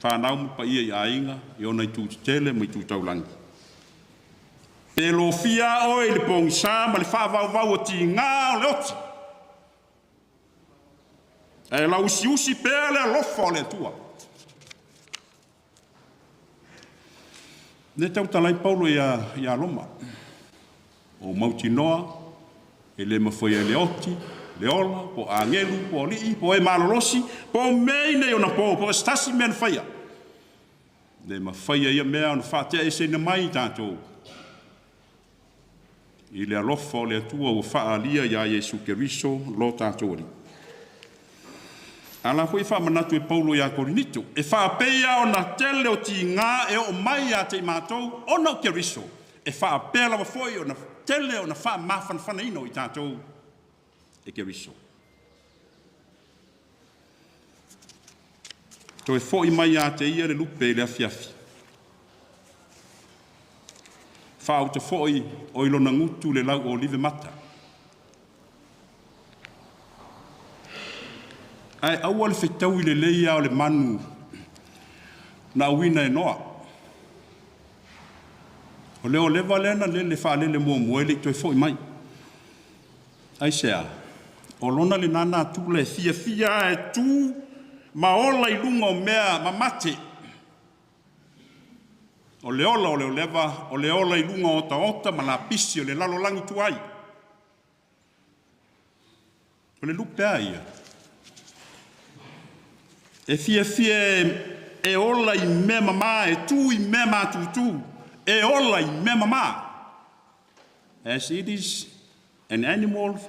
Whānau ma paia i aiga i ona itu tetele ma itu taulagi. Pe lofia oe i le pogisa ma le faavauvau o tiga o le oti. Ae lauusiusi pea le alofa o le Atua. Le tautalai Paulo ia Roma. O mautinoa, e le mafai e le oti, Le ola, po o agelu, po o alii, po o e malolosi, po o mea iinei onapo, po o se tasi mea na faia. Le mafai e ia mea ona faateaeseina mai i tatou i le alofa o le Atua ua faaalia iā Iesu Keriso lo tatou Alii. A la foi e faamanatu e Paulo iā Korinito, e faapei ona tele o tigā e oo mai ia te i matou ona o Keriso, e faapea lava foi ona tele ona faamafanafanaina o i tatou e Keriso. Toe foi mai ia te ia le lupe i le afiafi. Faauta foi o i lona gutu le lau olive mata. Ae aua le fetaui lelei lava o le manu na auina e Noa. O le oleva lea na lele faalele muamua e le i toe foi mai. Aisea? O lona lena natura e fiafia e tu ma ola i luga o mea mamate. O le ola o le oleva, o le ola i luga o otaota ma lapisi o le lalolagi tuai. O le lupe a ia. E fiafia e ola i mea mamā, e tu i mea matutu, e ola i mea mamā. As it is an animal,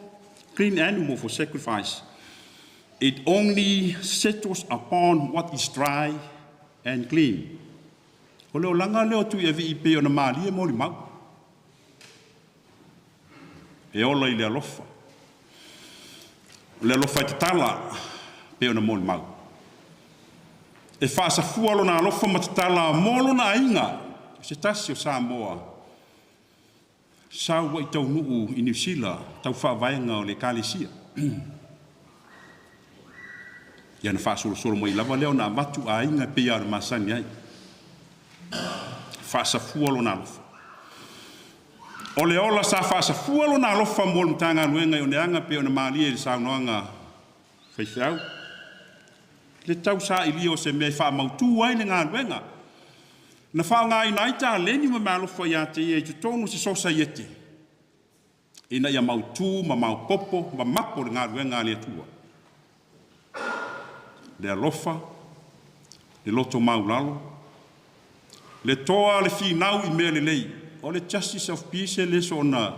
clean animal for sacrifice, it only settles upon what is dry and clean. O le olaga lea o Tuiavii pei ona malie molimau. E ola i le alofa. O le alofa e tatala pei ona molimau. E faasafua lona alofa ma tatala mo lona aiga, o se tasi o Samoa sa ua i taunuu i Niu Sila tau faavaega o le Ekalesia. Ia na faasolosolo mai lava lea ona avatu aiga e pei lava ona masani ai. Faasafua lona alofa. O le ola sa faasafua lona alofa mo le Matagaluega i Oneaga pei ona malie i le saunoaga faifeau. Le tausaailia o se mea e faamautu ai le galuega na faaaogaina ai taleni ma meaalofa ia te ia i totonu o se sosaiete ina ia mautu ma maopoopo ma mapo le galuega a le Atua. Le alofa, le loto maulalo, le toa o le finau i mea lelei, o le justice of peace e le soona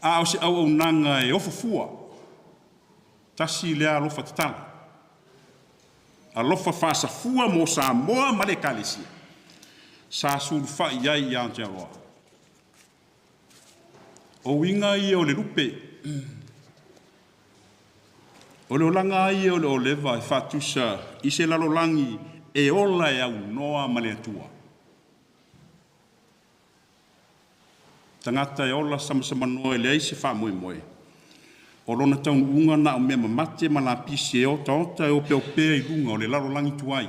a o se auaunaga e ofo fua. Tasi lea alofa tatala. Alofa faasafua mo Samoa ma le Ekalesia sa sulufai i ai i Aotearoa. O uiga ia o le lupe. O le olaga lava ia o le oleva e faatusa i se lalolagi e ola e aunoa ma le Atua. Tagata e ola samasamanoa e leai se faamoemoe. O lona taunuuga na o mea mamate ma lapisi e otaota e opeopea i luga o le lalolagi tuai.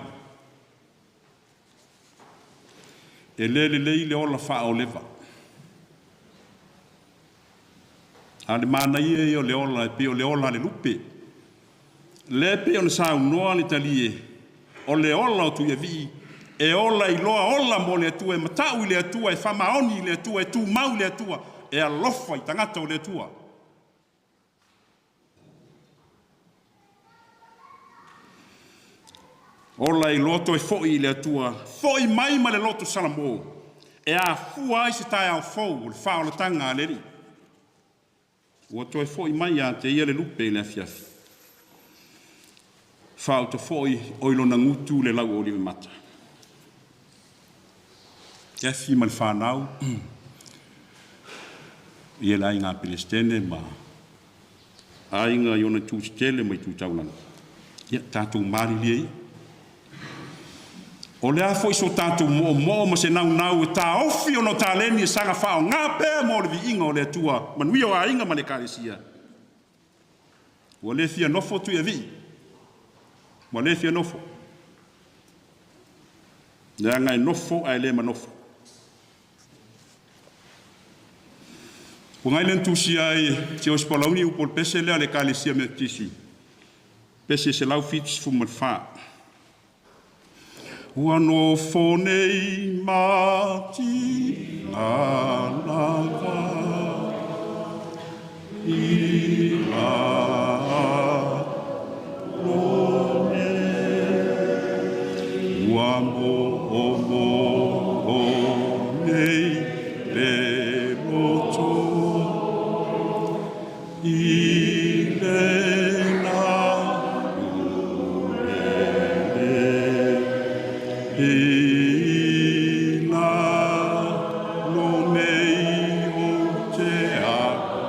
E le lelei le ola faaoleva. A o le manaia ia o le ola e pei o le ola a le lupe. Lea e pei ona saunoa le talie, o le ola o Tuiavii e ola iloa ola mo le Atua, e matau i le Atua, e faamaoni i le Atua, e tumau i le Atua, e alofa i tagata o le Atua. Ola iloa toe foi i le Atua, foi mai ma le loto salamo, e afua ai se taeao fou o le faaolataga a le Alii. Ua toe foi mai ia te ia le lupe i le afiafi. Faauta foi o i lona gutu le lau olive mata. Te afi ma le whanau, ia le aiga a Pelestene ma aiga i ona itu tetele ma itu taulaga. Ia, tatou malilie ia. O le a foi so tatou moomoo ma se naunau e taofi ona o taleni e saga faaaoga pea mo le viiga o le Atua, manuia o aiga ma le Ekalesia. Ua le fia nofo Tuiavii. Ua le fia nofo. Leaga e nofo ae le manofo. Ua gai le tusia ai Siosiu Palauni upu o le pese lea a le Ekalesia Metotisi. Pese 174. Ua nofo nei matigalaga. I lalo nei ua moomoo nei le loto i le lele i lalo nei o te au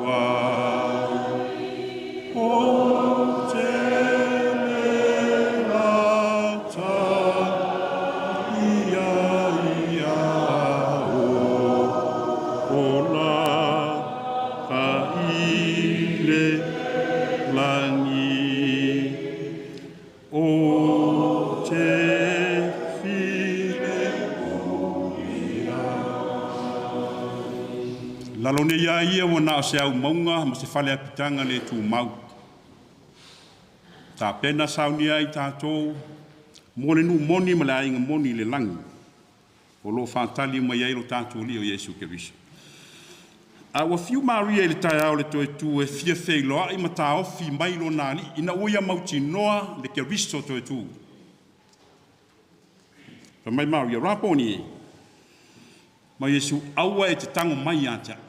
ai o te le lata ia ia o la ka i le lagi o te file Lalo nei ia ia ua na o se au maunga ma se fale apitaga le tumau. Tapena saunia ai tatou mo le nuu moni ma le aiga moni i le lagi o lo o faatali mai ai lo tatou Alii o Iesu Keriso. A ua fiu Maria i le taeao le toe tu e fia feiloai ma taofi mai lona alii ina ua ia mautinoa le Keriso toe tu. Fai mai Maria, Raponi e, ma Iesu aua e te tago mai ia te au.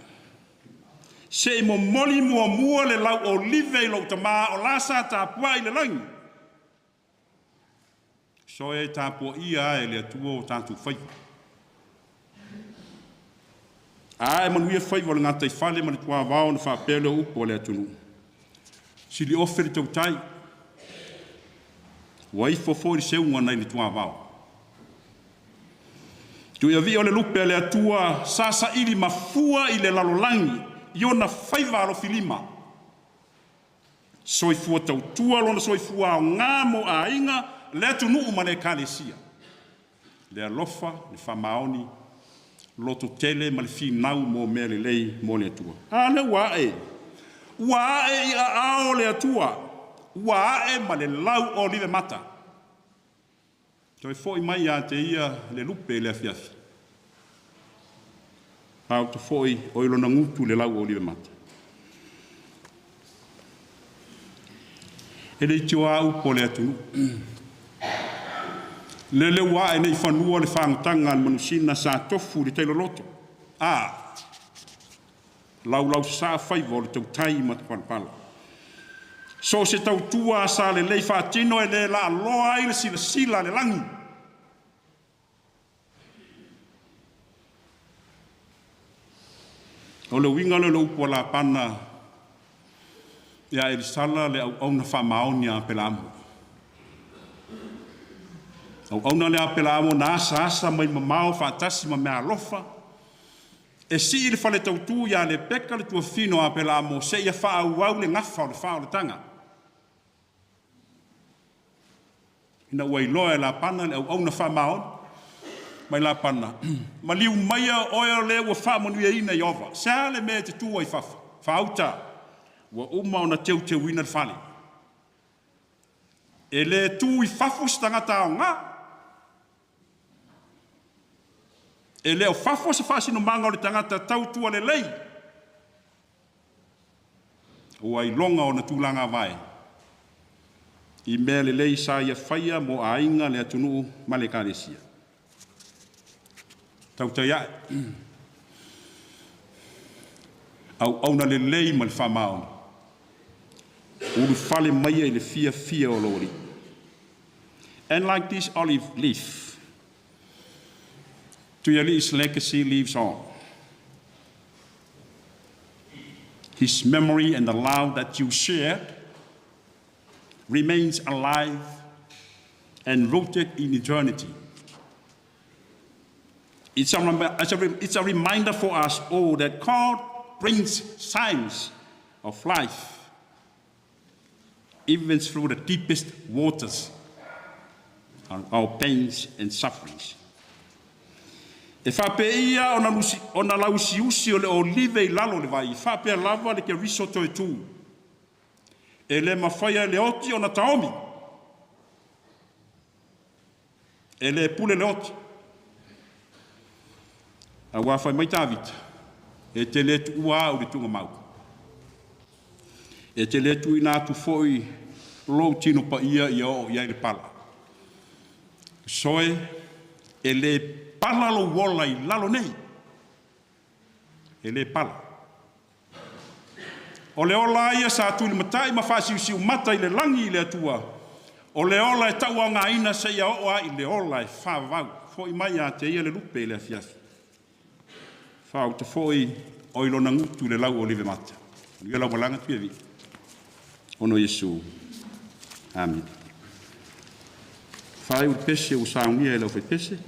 Se i momoli muamua le lau olive i lou tamā o la sa tapuai i le lagi. So e tapuaia ai le Atua o tatou faiva. A e manuia faiva o le gataifale ma le tuavao ona faapea lea o upu a le atunuu. Sili ofe le tautai, ua ifo foi le seuga nai le tuavao. Tuiavii o le lupe a le Atua sa saili mafua i le lalolagi i ona faiva alofilima. Soifua tautua lona soifua aoga mo aiga, le atunuu ma le ekalesia. Le alofa, le faamaoni, loto tele ma le finau mo mea lelei mo le Atua. A lea ua ae, ua ae i aao le Atua, ua ae ma le lau olive mata. Toe foi mai ia te ia le lupe i le afiafi. Taoto foi o i lona gutu le lau olive mata. E le itioa upu o le atunuu. Lele ua ae nei fanua le fagotaga a le manusina sa tofu i le tailoloto. A, laulau sasaa faiva o le tautai ma te palapala. So o se tautua a sa lelei faatino e le laaloa ai le silasila a le lagi. O le uiga lea o le upu a Lapana ia Elisala le auauna faamaoni a Apelaamo. Auauna lea a Apelaamo na asaasa mai mamao faatasi ma meaalofa e sii le faletautu ia Lepeka le tuafafine o Apelaamo seia faaauau le gafa o le faaolataga. Ina ua iloa e Lapana le auauna faamaoni mai Lapana, maliu maia oe o le ua faamanuiaina e Ieova. Se a le mea e te tu ai i fafo? Faauta, ua uma ona teuteuina le fale. E le tu i fafo se tagata aoga. E le o fafo se faasinomaga o le tagata tautua lelei. Ua iloga ona tulaga vae i mea lelei sa ia faia mo aiga, le atunuu ma le ekalesia. Tautai ae, auauna lelei ma le faamaoni, ulufale maia i le fiafia o lou Alii. And like this olive leaf, Tuialii's legacy lives on. His memory and the love that you shared remains alive and rooted in eternity. It's a reminder for us all that God brings signs of life even through the deepest waters, our pains and sufferings. E faapea ona, lusi, ona lausiusi o le olive i lalo le vai, faapea lava le Keriso toe tu. E le mafai e le oti ona taomi. E le pule le oti. Auā fai mai Tavita, E te le tuua au i le tuugamau. E te le tuuina atu foi lou tino paia ia oo i ai le pala. Soe, e le pala lou ola i lalo nei. E le pala. O le ola ia sa tulimatai ma faasiusiumata i le lagi i le Atua, o le ola e tauaogaina seia oo lava i le ola e faavavau. Fo'i mai ia te ia le lupe i le afiafi. Faauta foi o i lona gutu i le lau olive mata. Manuia lau malaga Tuiavii. Ona o Iesu. Amene. Faaiu le pese ua saunia e le aufaipese.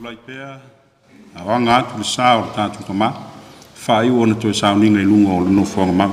Tulai pea, a o aga atu le sa o le tatou Tamā, faaiu ona toe sauniga i luga o le nofoaga mau.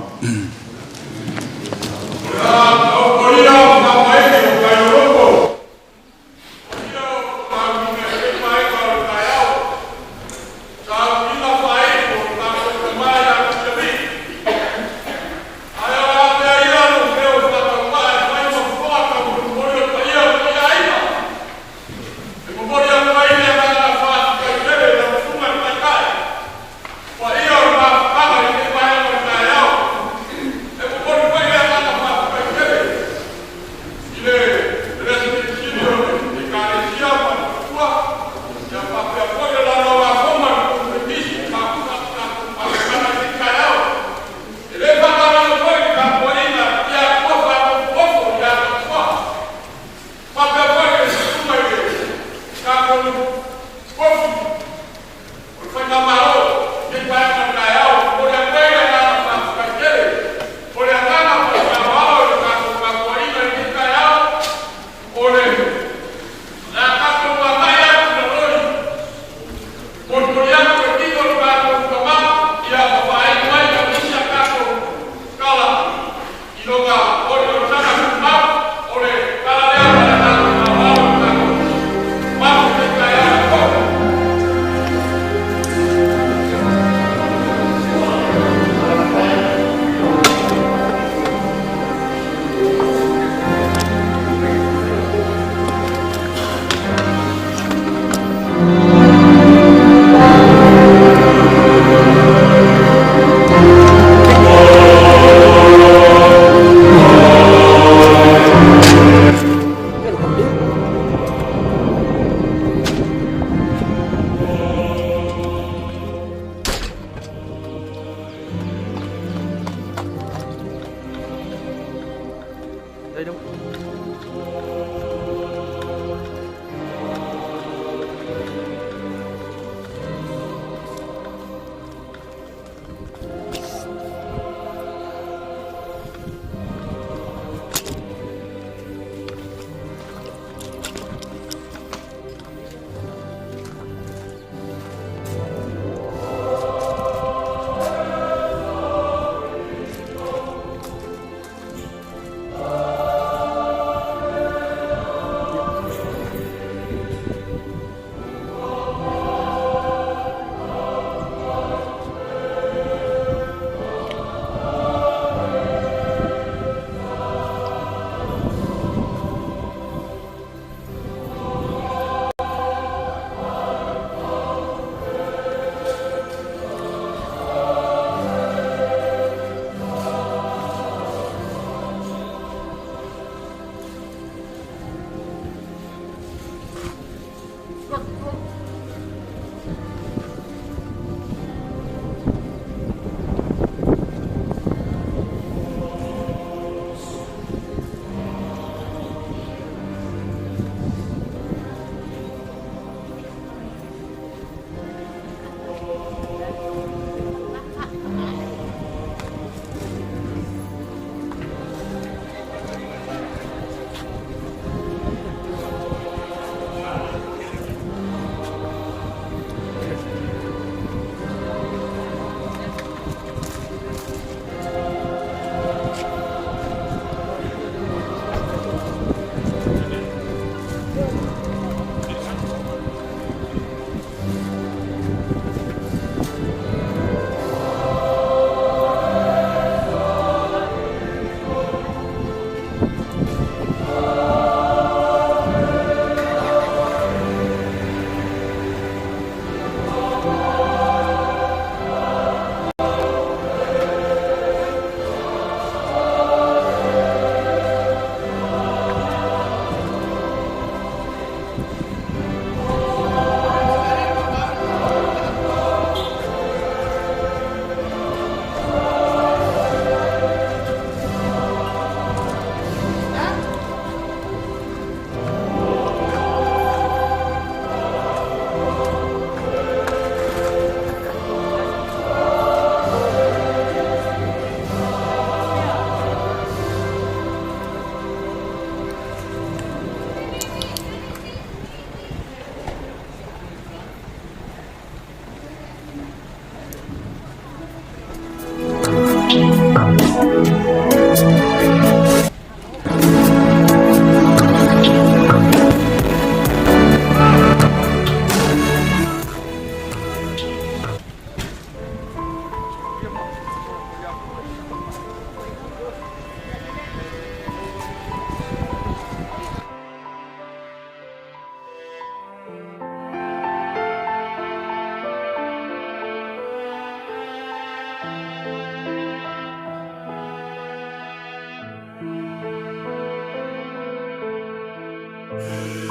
Mai.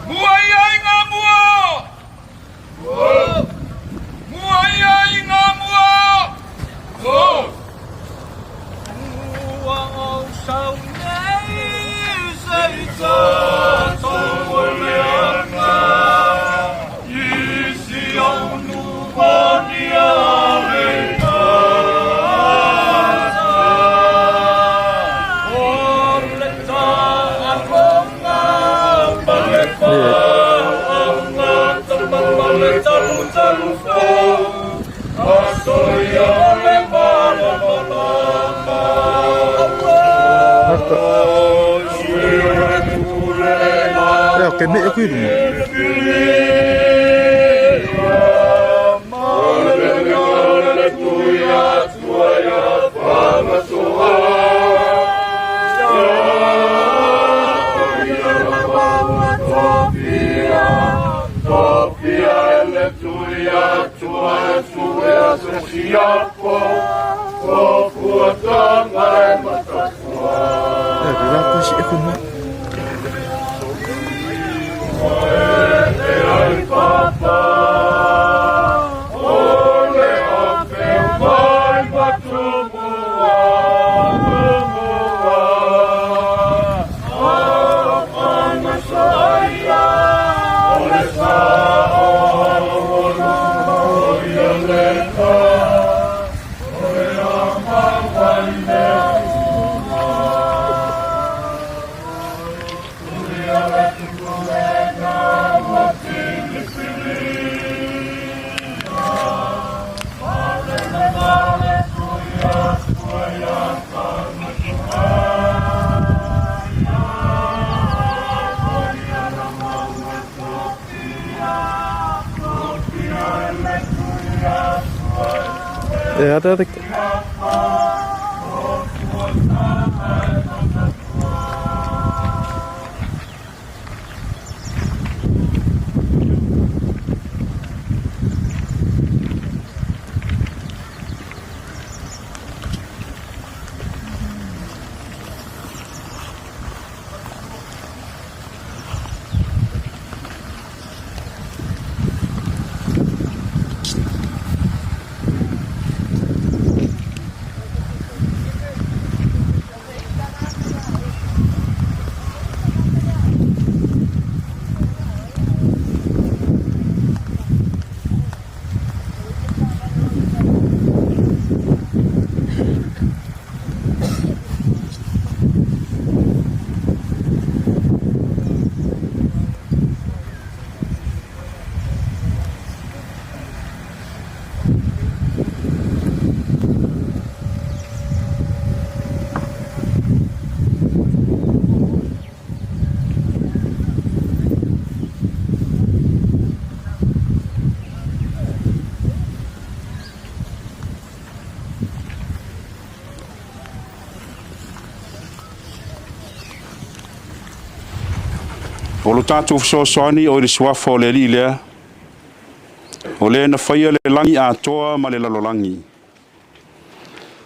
Mua ia i ngā mua! Mua ia i ngā mua! Mua o sau nei se i tātou o le anga. I ka. Ia, ke me e kui runga. Ia, ke rā koe si e koe mai. Ia, ate ate. O lo tatou fesoasoani o i le suafa o le Alii lea, o le na faia le lagi atoa ma le lalolagi.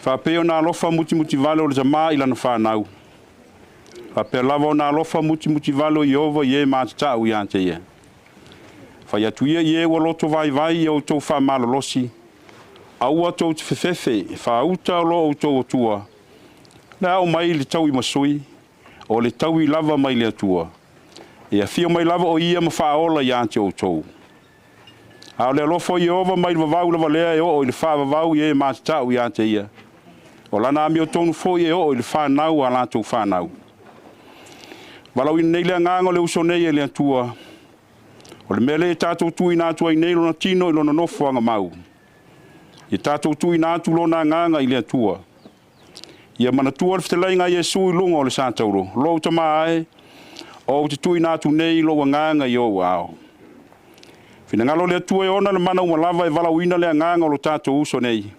Faapea ona alofa mutimutivale o le tamā i lana fanau. Faapea lava ona alofa mutimutivale o Ieova i e matatau ia te ia. Fai atu ia i e ua loto vaivai ia outou faamalolosi, aua tou te fefefe, faauta o lo outou Atua, le a oo mai le tauimasui, o le taui lava mai le Atua, e afio mai lava o ia ma faaola iā te outou. A o le alofa o Ieova mai le vavau lava lea e oo i le faavavau i e matatau iā te ia, o lana amiotonu foi e oo i le fanau a latou fanau. Valaauina nei le agaga o le uso nei e le Atua, o le mea lea e tatou tuuina atu ai nei lona tino i lona nofoaga mau. Ia tatou tuuina atu lona agaga i le Atua. Ia manatua le fetalaiga a Iesu i luga o le satauro, Lou Tama e, ou te tuuina atu nei lou agaga i ou aao. Finagalo le Atua e ona le mana uma lava e valaauina le agaga o lo tatou uso nei.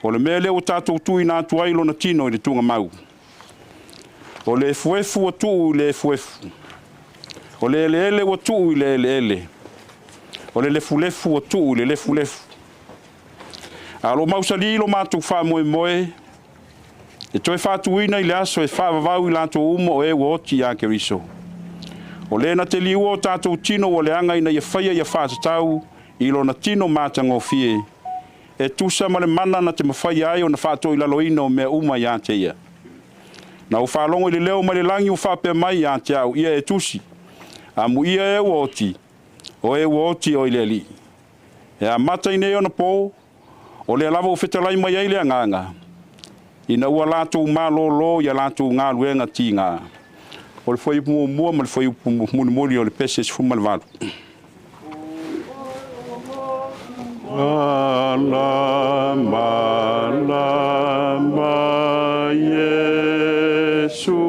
O le mea lea ua tatou tuuina atu ai lona tino i le tugamau. O le efuefu ua tuu i le efuefu. O le eleele ua tuu i le eleele. O le lefulefu ua tuu i le lefulefu. A o lo o mausali lo matou faamoemoe e toe faatuina i le aso e faavavau i latou uma o e ua oti ia Keriso. O le na te liua o tatou tino ua leaga ina ia faia ia faatatau i lona tino matagofie, e tusa ma le mana na te mafaia ai ona faatoilaloina o mea uma ia te ia. Na ou faalogo i le leo mai le lagi ua faapea mai ia te au, Ia e tusi, amuia e ua oti, o e ua oti o i le Alii. E amata i nei ona pō, o lea lava ua fetalai mai ai le Agaga, ina ua latou malōlō i a latou galuega tigā. O le fuaiupu muamua ma le fuaiupu mulimuli o le pese 18. Malama, lama, Iesu.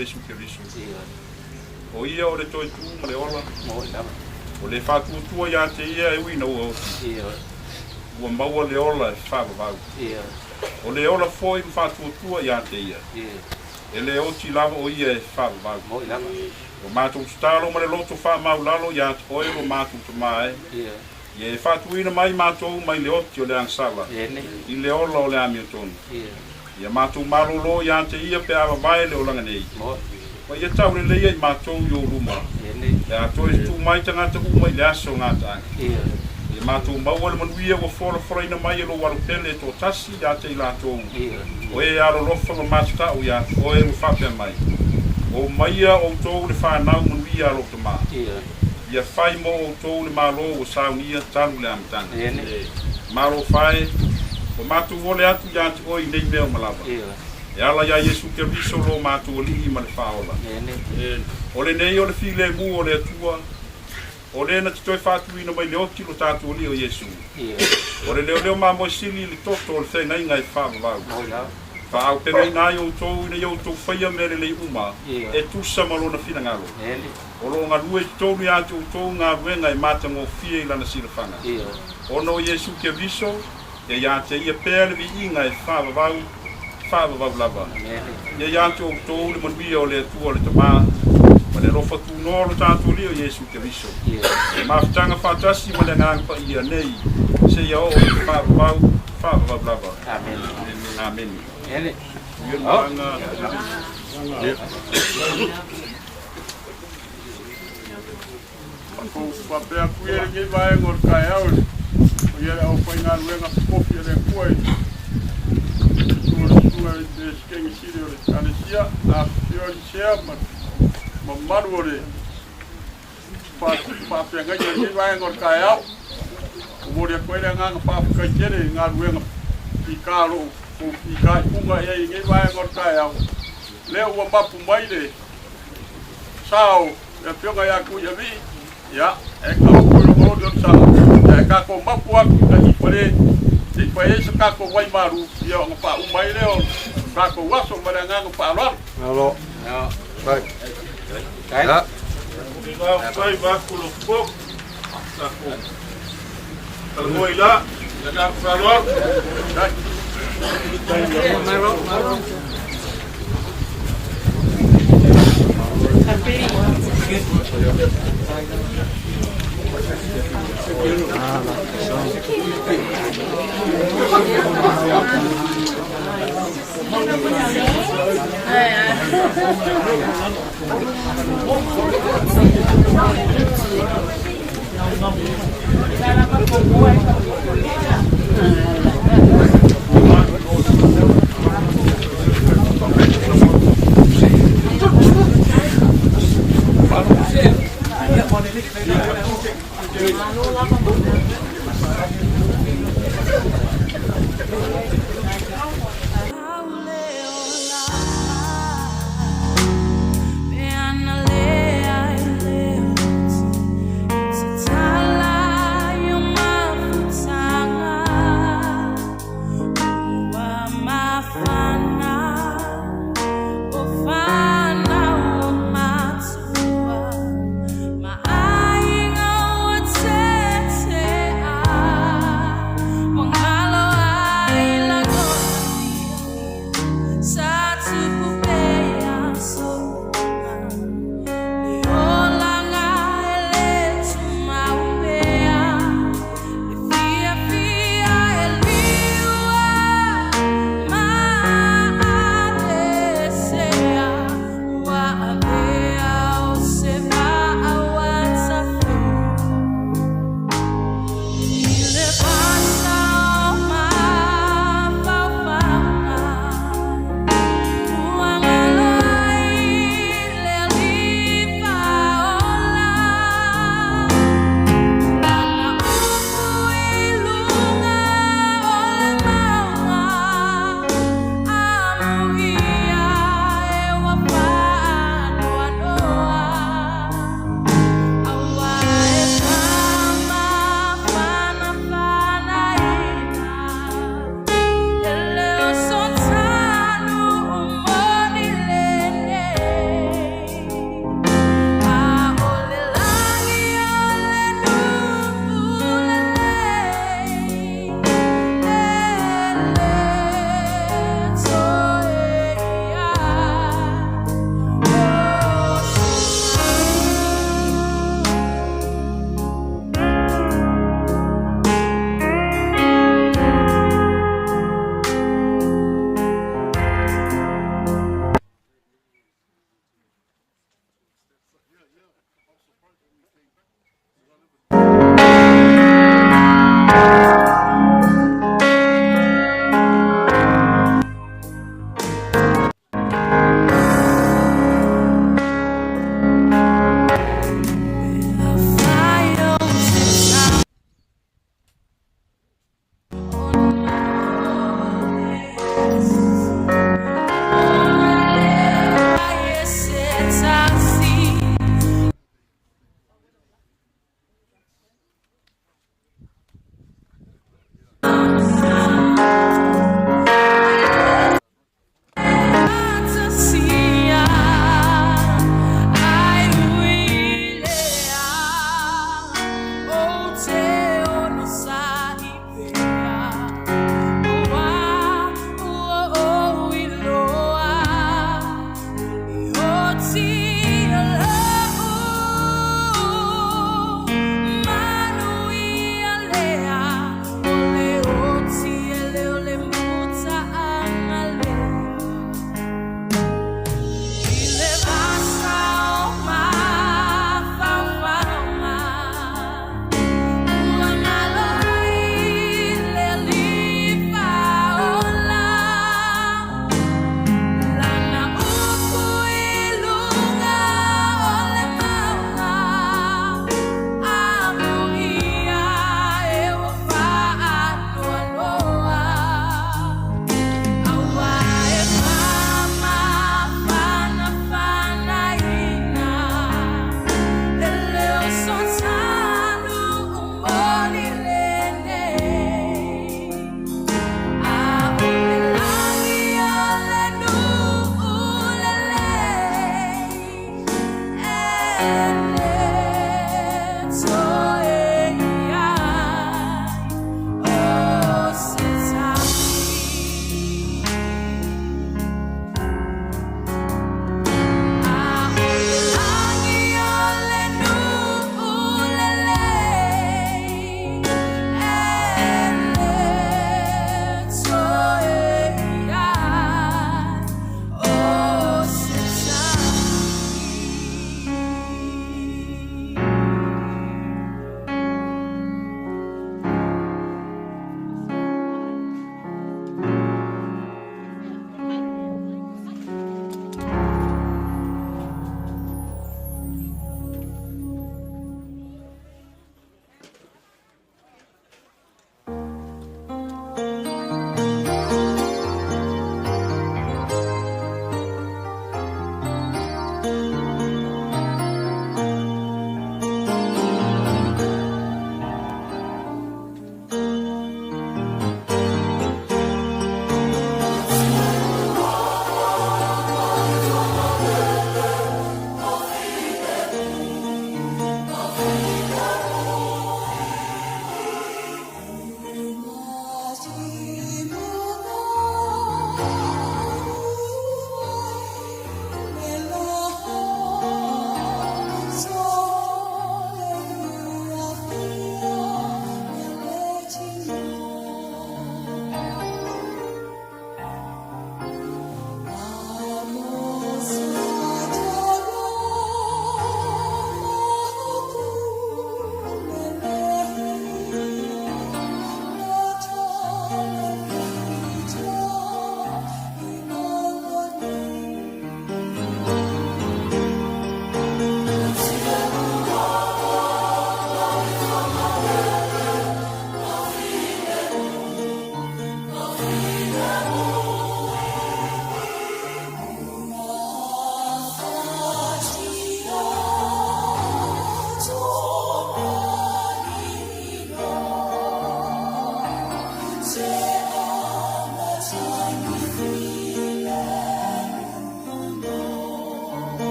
Iesu Keriso. O ia o le toe tu ma le ola. O le faatuatua ia te ia e ui ina ua oti. Ua maua le ola e faavavau. O le ola foi ma faatuatua ia te ia. E le oti lava o ia e faavavau. Ua matou tatalo ma le loto faamaulalo ia te oe lo matou Tamā e. Ia e faatuina mai matou mai le oti o le agasala i le ola o le amiotonu. Ia matou malōlō ia te ia pe a vavae le olaga nei. Ma ia tauleleia i matou i ou luma, pe a toe tutū mai tagata uma i le aso o gataaga. Ia matou maua le manuia ua folafolaina mai e lou Alo pele e toatasi ia te i latou o e alolofa ma matatau ia te oe ua faapea mai, Omaia outou le fanau manuia a lou Tamā. Ia fai mo outou le Malo ua saunia talu le amataga. Malo fae, ua matou ole atu ia te oe i nei mea uma lava, e ala iā Iesu Keriso lo matou Alii ma le Faaola. O lenei o le filemu o le Atua, o le na te toe faatuina mai le oti lo tatou Alii o Iesu. O le leoleo mamoe sili i le toto o le feagaiga e faavavau. Faaaupegaina ai outou ina ia outou faia mea lelei uma e tusa ma lona finagalo. O lo o galue i totonu ia te outou galuega e matagofie i lana silafaga. Ona o Iesu Keriso, ia ia te ia pea le viiga e faavavau, faavavau lava. Ia ia te outou le manuia o le Atua le Tamā, ma le alofa tunoa o lo tatou Alii o Iesu Keriso. Le mafutaga faatasi ma le Agaga Paia nei, seia oo i le faavavau, faavavau lava. Amene. Matou faapea atu ia i lenei vaega o le taeao i le paia o le aufaigaluega totofi a le Atua i le susu o le susuga i le Peresetene Sili o le Ekalesia, afifio alii sea ma le mamalu o le faafeagaiga i lenei vaega o le taeao. Momoli atu ai le agaga faafetai tele i galuega fita o lo o fitaipuga i ai i lenei vaega o le taeao. Lea ua mapu mai le sa o le Afioga ia Tuiavii, ia, e taoto i lona oli o le sa, ia e tatou mapu atu i tai fale, se i fai ai se tatou vai malu, ia ona faauma ai lea o le tatou aso ma le agaga faaaloalo. Malo. Vai. Ya. Faafetai vaku lo pok. Takou. Talanoa i la. Le agaga faaaloalo. Malo, malo.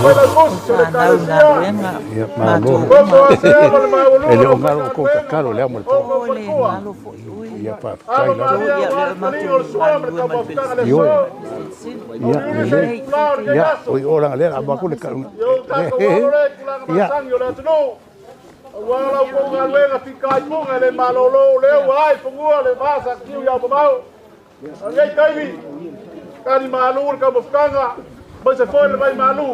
Fanau galuega Ia, malo. Matou uma. E le o galo o kou tatalo le ao ma le po. O le galo fo'i ui. Ia, faafetai lava. Ia, lea matou galulue ma le Ioe. Pelisini. Ia, lelei. Ia, o i o laga lea a makou le kaluga. Ia. Aua lau kou galuega fitaituga le malōlō lea ua ai pagua le vasa tiu iau mamao. A lenei taimi, tali malū le taumafataga, mai se foi le vai malū.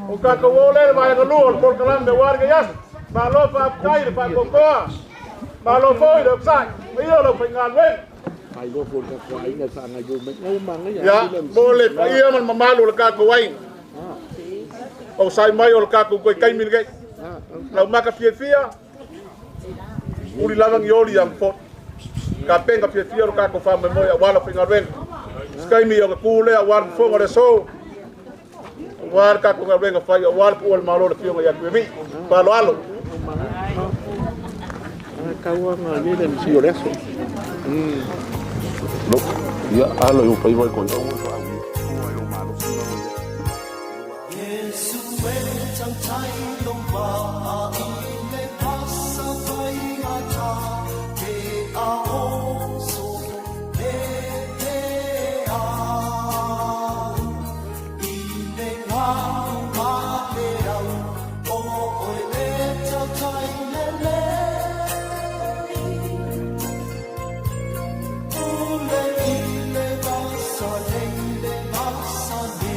O tatou o lea le vaega lua o le polokalame aua lenei aso. Malo faafetai le faatoatoa, malo foi le okusai, ma ia o lau faigaluega. Ia, mo le paia ma le mamalu o le tatou aiga. O sai mai o le tatou toe taimi lenei. Lau maka fiafia, uli lava ni oli ia mafo. Ka penga fiafia o le tatou faamoemoe aua lau faigaluega. Se taimi o le kū lea aua le fofoga o le aso. Aua le tatou galuega fai, aua le pu'u o le Malo le Afioga ia Tuiavii. Faaaloalo. Ia, alo i o faiva i koe. Yesu e tautai lo waa i le pasa pai ata ke a oso le te a i le ngā ma le au o oe le tautai le le ule i le vasa le le vasa le.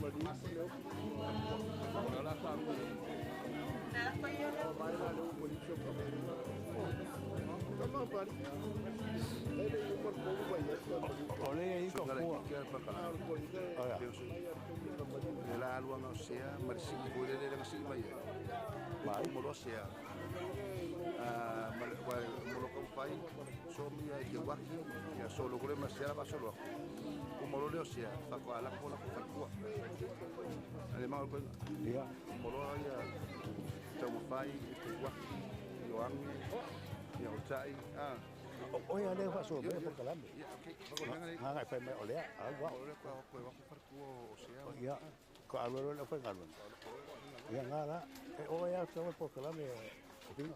O le i ka kua. Le la aluaga o sea ma le sii foi lele lega sii mai ai mai mo sea ma le mo lo kau fai so mi ai ke waki ya so lo kule ma sea ba so lo ko mo lo le o sea fa ko ala ko la ko fa kua ale ma ko ya mo lo ya tau fai ke waki yo angi ya o tai ah. O ia le fa so me por kalame. Ya, okay. Nga fai mai o lea, au wa. O le ko ko wa ko farku o sea. Ia, ko alu le fai ngalu. Ia nga la, e o ia sa por kalame o pinga.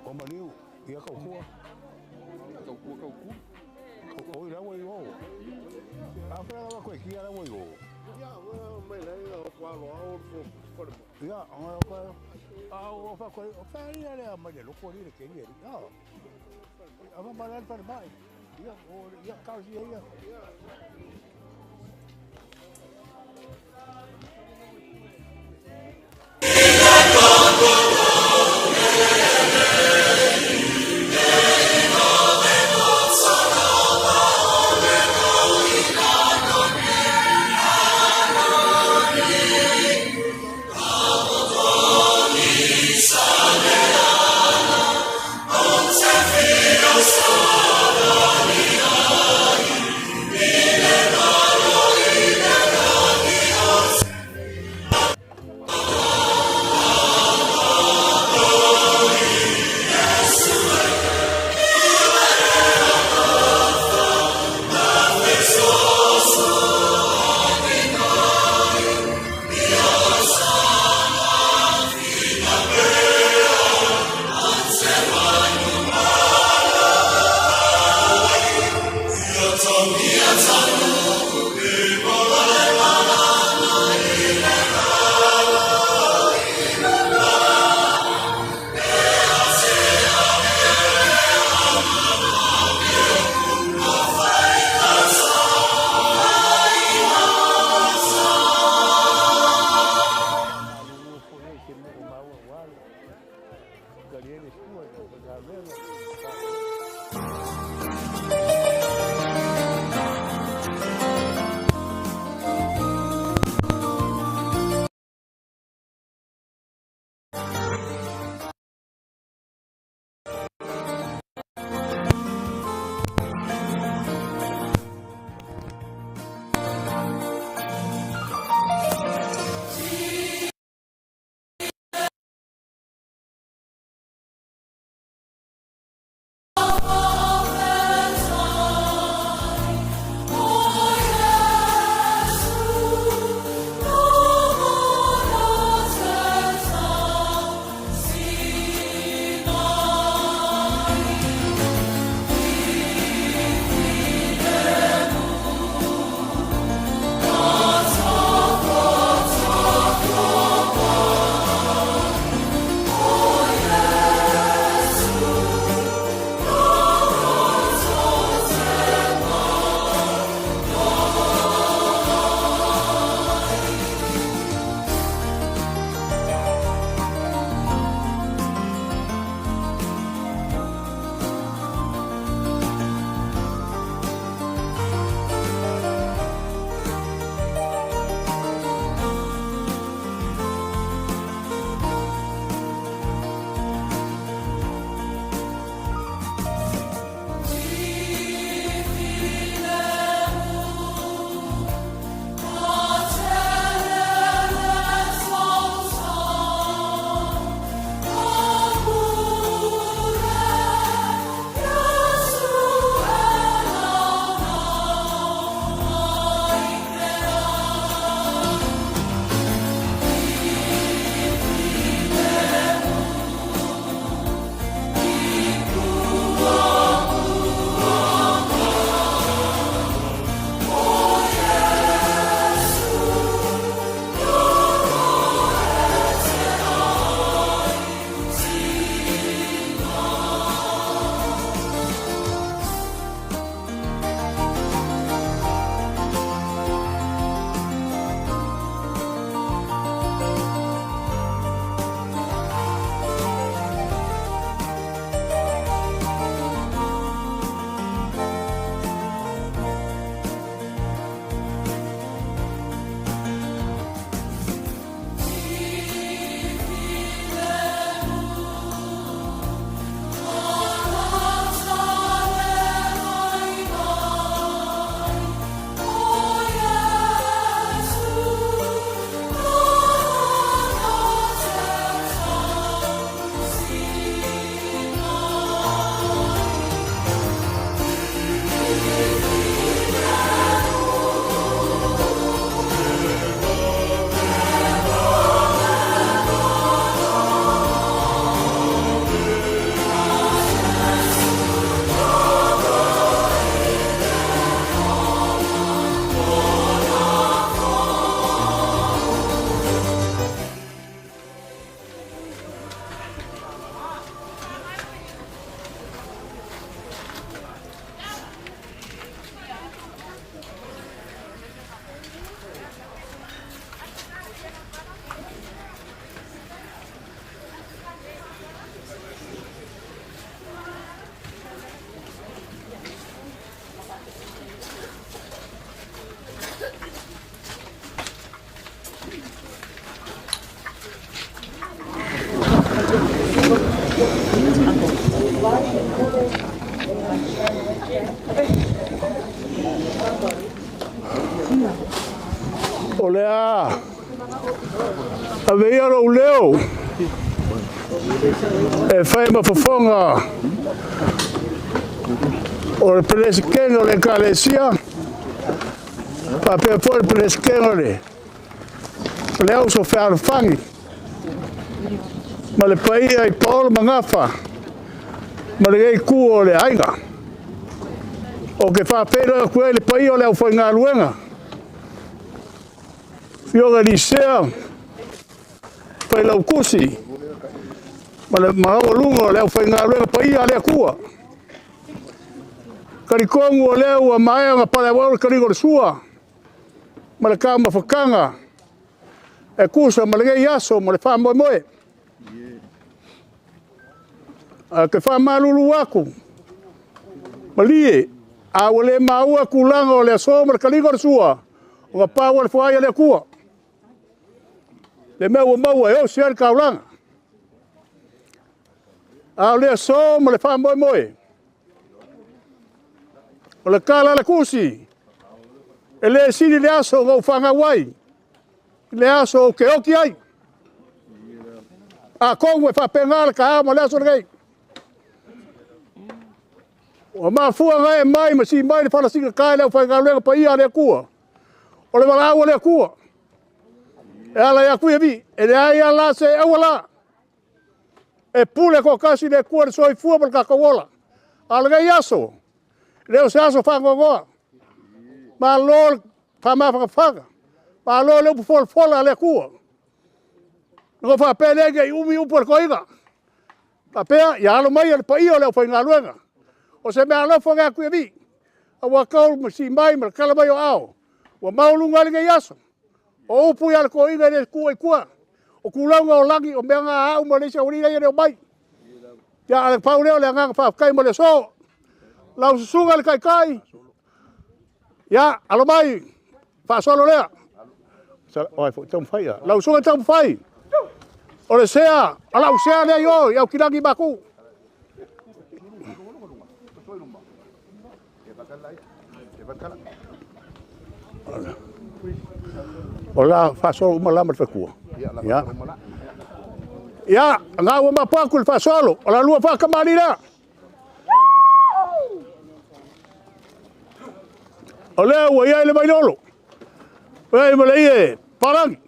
O maniu, ia kau kua. Kau kua, kau kua. O i lawa i o. A whea lawa koe ki a lawa i o. Ia, o koe. A o wha koe, o whea ria lea mai le loko ni le keni eri. Ia. A wha mara whare mai. Ia, o, ia, kau si ia. le a ave ia lou leo e fai ma fofoga o le Peresetene o le Ekalesia, faapea foi le Peresetene o le le auso fealofani ma le paia i Paolo ma Gafa ma lenei itu o le aiga. Ou te faafeiloai atu ai i le paia o le aufaigaluega, Afioga Elisea, Failautusi ma le maualuga o le aufaigaluega paia a le Atua. Talitonu o lea ua maea ona paleauau le taliga o le sua ma le taumafataga e tusa ma lenei aso ma le faamoemoe. Ae ou te faamalulu atu, malie, a ua le maua tulaga o le aso ma le taliga o le sua, ona pau o le foai a le Atua. Le mea ua maua e osi ai le taulaga. A o le aso ma le faamoemoe, o le tala a le Tusi, e le sili le aso na ou fanau ai, i le aso ou te oti ai. Atonu e faapena le taeao ma le aso lenei. Ua mafua ona ee mai ma sii mai le fala sigata i le aufaigaluega paia a le Atua, o le valaau a le Atua e ala ia Tuiavii, e leai lava la se auala e pule toatasi le Atua i le soifua ma le tatou ola. A o lenei aso, e le o se aso faanoanoa. Malo le faamafanafana, malo le upu folafola a le Atua. Ona ou faapea lea ne i umi upu a le toeaina, faapea, ia alo maia le paia o le aufaigaluega. O se meaalofa lea a Tuiavii, aua tau ma sii mai ma le tala mai o aao, ua maualuga ai lenei aso. O upu ia a le toeaina e le tuua i tua. O tulaga o lagi, o mea na a au ma le isi aualii ia e le omai. Ia, ae pau lea o le agaga faafetai mo le aso. Lau susuga i le Taitai, ia, alo mai, faasolo lea. Oi, foi taumafai ia. Lau susuga taumafai, o le sea, o lau sea lea i o, i Aukilagi Maku. O la faasolo uma la ma le faletua. Ia. Ia, na ua mapu atu le faasolo, o la lua faatamalii lea. O lea ua i ai le vailolo, ua i ai ma le ie palagi.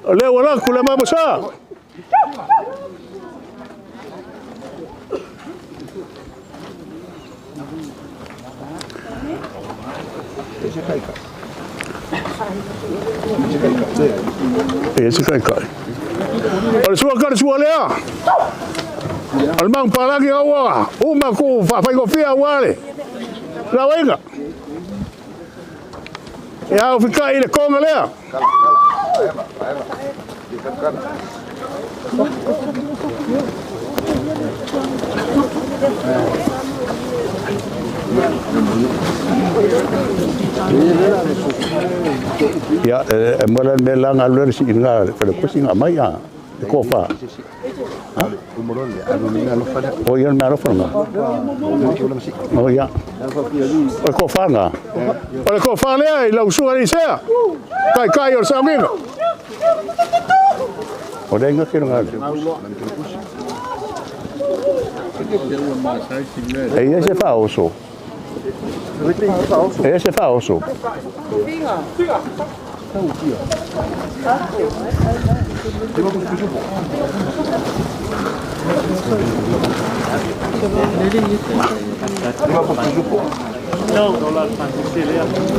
O lea ua laku le mamosa. E se kaikai. O le sua ka le sua lea. O le magu palagi ua uma ku faafaigofie aua le lauaiga. Ia au fikai i le konga lea. Ia, e mo le mea la galue le sii nga le kusi nga mai a e kofa. O ia le mea alofa nga. O ia. O le kofa nga. O le kofa lea i lau susuga Elisea. Taitai o le sauniga. O le inga kino nga le. E ia se faaoso. E ia se faaoso.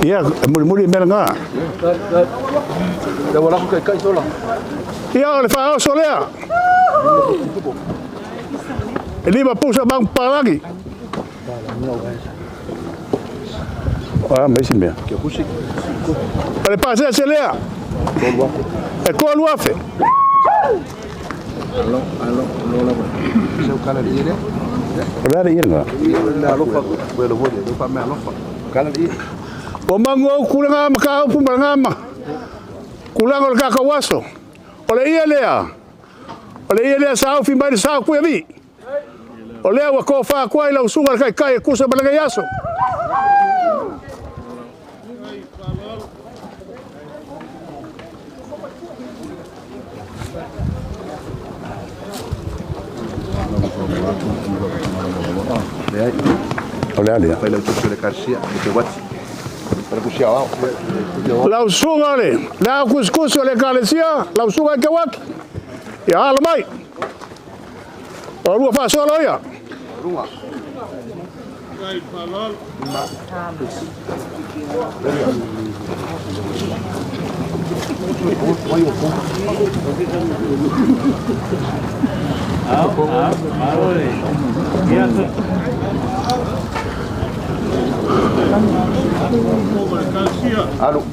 Ia, e mulimuli mea lena. Ia, o le faaoso lea. E lima pusa mau palagi. O a mai si mea. O le pasese lea. E 3,000. O le a le ia lena? Ua magu au kulaga ma ka upu ma lena ma kulaga o le tatou aso. O le ia lea, o le ia lea sa ofi mai le sa o Tuiavii. O lea ua tofa atu ai lau susuga i le Taitai e tusa ma lenei aso. O le a lea? Lau susuga le le ao kusikusi o le ekalesia, lau susuga i Keuaki, ia alo mai. O lua faasolo ia.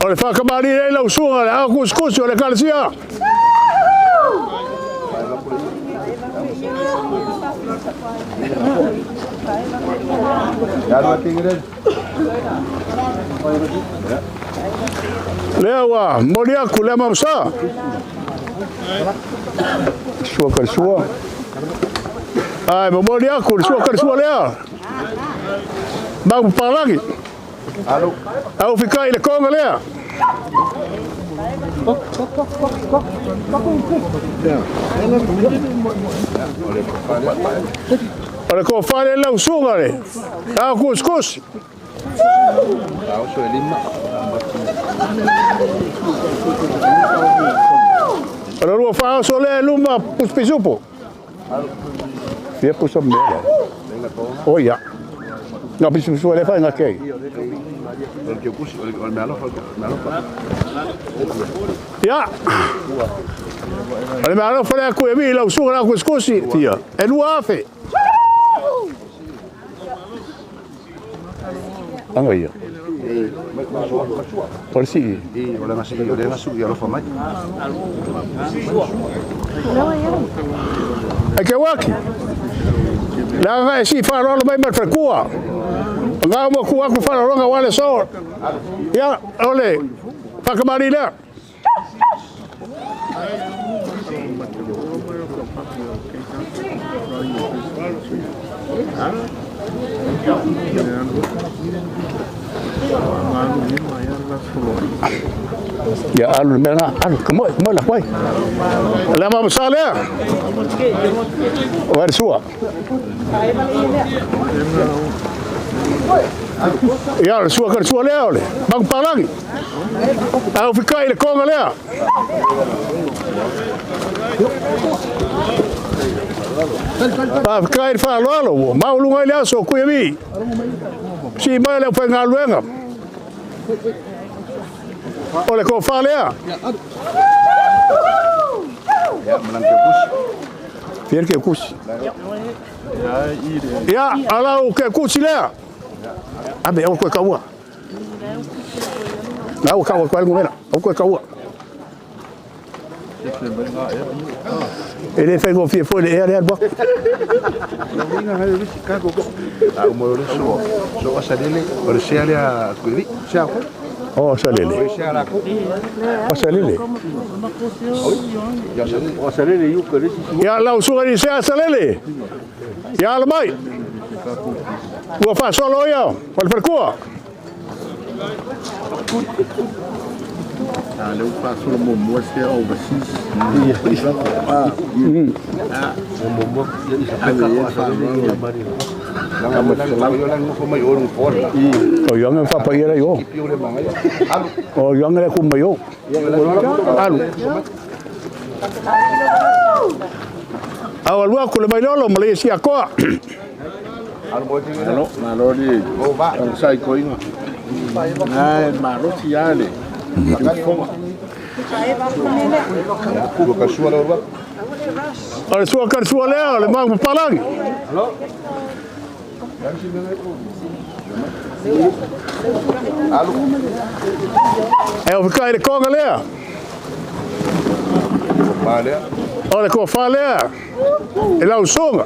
O le faakamalii ai lau susuga le ao kusikusi o le ekalesia. Lea ua momoli atu le amamasa. Sua ka le sua. Ae momoli atu le sua ka le sua lea. Mau papalagi. Au fikai i le konga lea. O le kofale lau suga le. Au kusikusi. O le lua faaoso lea e luma pusipisupo. Fia pusa mea lea. O ia. Ngā pisupisu le whai ngā kei. Ia. O le mea alofa lea ku e mi lau suga lau kusikusi. Fia. E lua afe. Anga ia. O le sii. E ke waki. Leaga e sii whaaroalo mai ma le falekua. Ngā mo ku aku whaaroaloga wa le so. Ia, o le whakamari lea. Ia alu le mea lena, alu, ka moe, moe la koe. Le ama masa lea. O le sua. Ia, le sua ka le sua lea o le magu palagi. Au fikai le konga lea. Faafetai i le faaaloalo ua maualuga ai le aso o Kuiami. Sii mai le aufaigaluega. O le tofa lea. Fia le keukusi. Ia, alau keukusi lea. Ame, aua koe kaua. Ngā ua kaua koe ngumera. Aua koe kaua. E le whaingofie foi le ea le alu atu. Oh, salele. O salele. Ia lau suga ni sea salele. Ia ala mai. Ua faasolo ia o le falekua. A lea ua faasolo muamua sea overseas. O ioga e faapaia la i o. O ioga le ku mai o. Alu. Au alu aku le Vailolo ma le isi akoa. Malo, malo li sai koinga. Nai malosi ia le fonga. O le sua ka le sua lea o le mau papalangi. E o fikai le konga lea. O le kofa lea. E lau suga.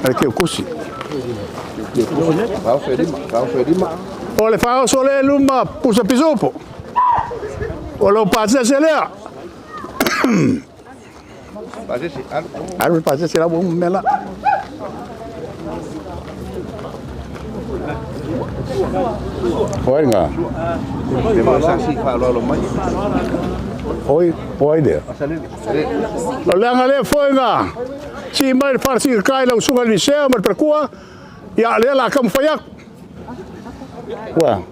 Ale ke kusi. O le faaoso lea luma pusa pisupo. O lau pasese lea. Alu le pasese la ua mea la. O ai lena? Oi, o ai lea? O le aga lea foi na sii mai le fale sigakae i lau susuga i le Licea ma le Pelekua, ia lea o le a taumafai atu. Ua.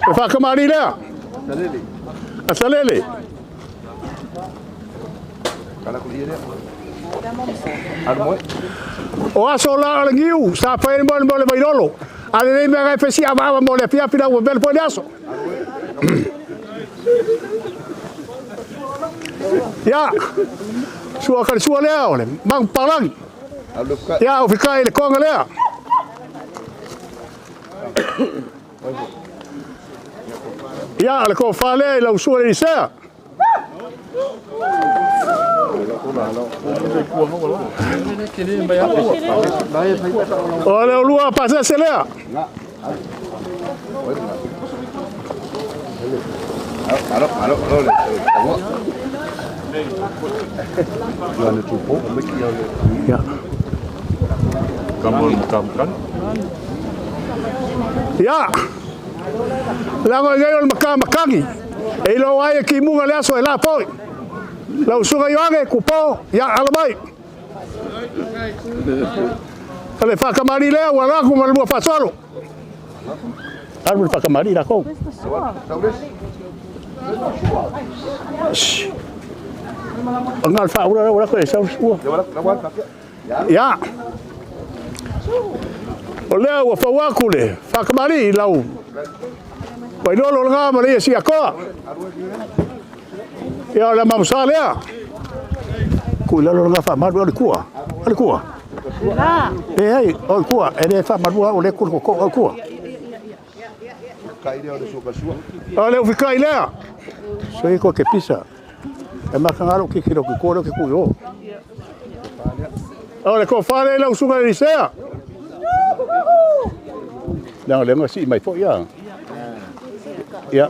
O le faatamalii lea. A Salele. O aso la o le niu sa fai ai mo le Vailolo. A lelei mea na e fai si avaava mo le afiafi la ua vele foi le aso. Ia, sua ka le sua lea o le magu palagi. Ia, o fikai le konga lea. Ia, o le kofa lea i lau sua le Elisea. O le olua pasese lea. Ia, lago i nei o le makamakagi, e iloa ai e kimuga le aso e la foi. Lau susuga Ioane, Kupo, ia, alo mai. O le faakamali lea ua laku ma le lua faasolo. Alu le faakamali lakou. O ngā le whaura rau rako e sau sua. Ia. O lea ua fau aku le whakamari i lau. Wailolo le ngā ma le ia siakoa. Ia o le mamusa lea. Ku i lalo le ngā whaamaru o le kua. O le kua. E ai, o le kua. E le whaamarua o le kua koko o le kua. O le ufikai lea. So i ko ke pisa. E makangalo ki kilo ki kore ki kui o. O le ko whare lau sunga i sea. Lea le si mai fo ia. Ia.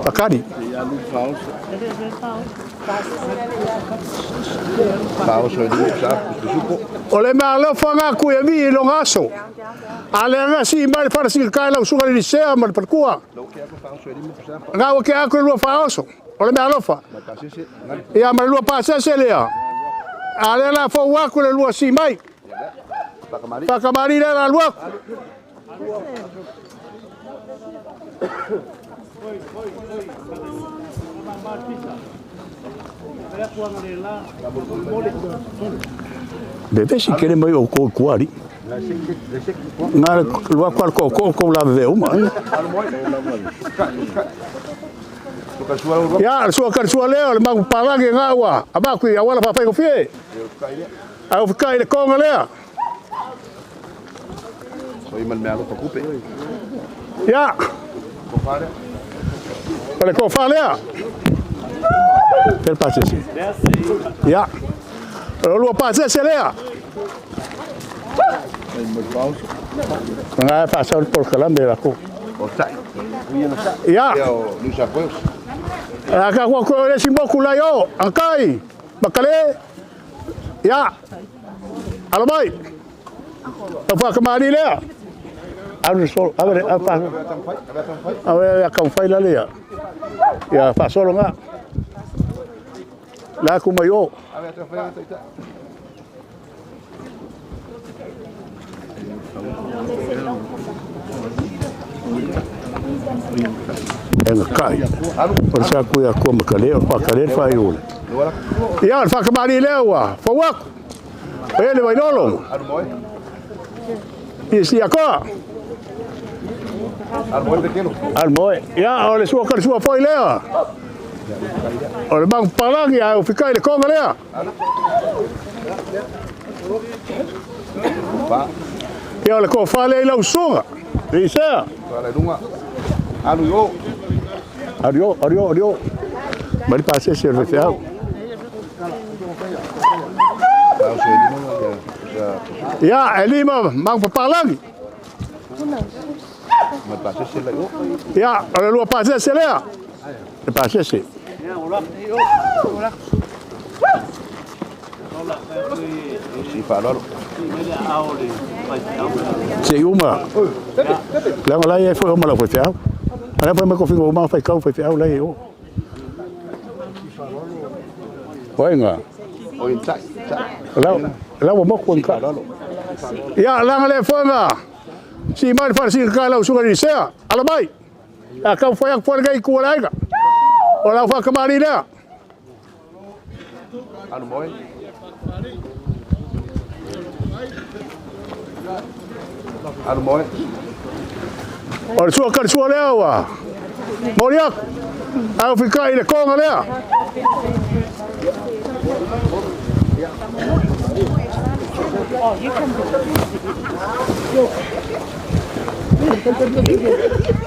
Pakari. O le mea alofa ngā kui e mi i longa aso. A le anga si mai le whara kai lau suga le Licea ma le Palekua. Ngā ua ke aku le lua whaoso. O le mea alofa. Ia ma le lua pasese lea. A le la fau aku le lua si mai. Whakamari le la lua. Bebe si kere mai o ko kuari. Ngā lua kwa ko ko ko la ve uma. Ia, sua ka sua lea le magu palangi ngā ua. A kui awala whawhai ko fie. Au whikai le konga lea. Ia. O le kofa lea. Per pasese. Ia. O lua pasese lea. Ngā whasau le porkalambe la ko. Ia. A ka kua koe le si moku lai o. Angkai. Makale. Ia. Alo mai. Tau whakamari lea. Alu sol, ave a ave a kaufai la lea. Ia whasolo ngā. La ku mai o. E ngā kai. O le sa kui a kua makale, o whakale whai ule. Ia, le whakamari lea ua, whauaku. O ele wailolo. Ia si akoa. Almoe. Ia, o le sua ka le sua foi lea. O le mangu palangi a ufikai le konga lea. Ia, o le kofa lea i lau suga. Le isea. Ario, ario, ario. Mari pasese o le feau. Ia, e lima mangu palangi. Ia, o le lua pasese lea. Le pasese. Si fa'aloalo. Se i uma. Leaga la ia foi o ma lau faifeau. A lea foi mai kofiga uma faikau faifeau la ia i o. O ai ngā? O i tai, tai. Lau, lau ua moku ka. Ia, langa le foi ngā. Si mai le whare ka lau suga ni sea. Ala mai. A kau whai aku whare gai kua le aiga. O lau whakamari lea. Alu moe. Alu moe. O le sua kari sua lea ua. Mori aku. Au whika i le konga lea.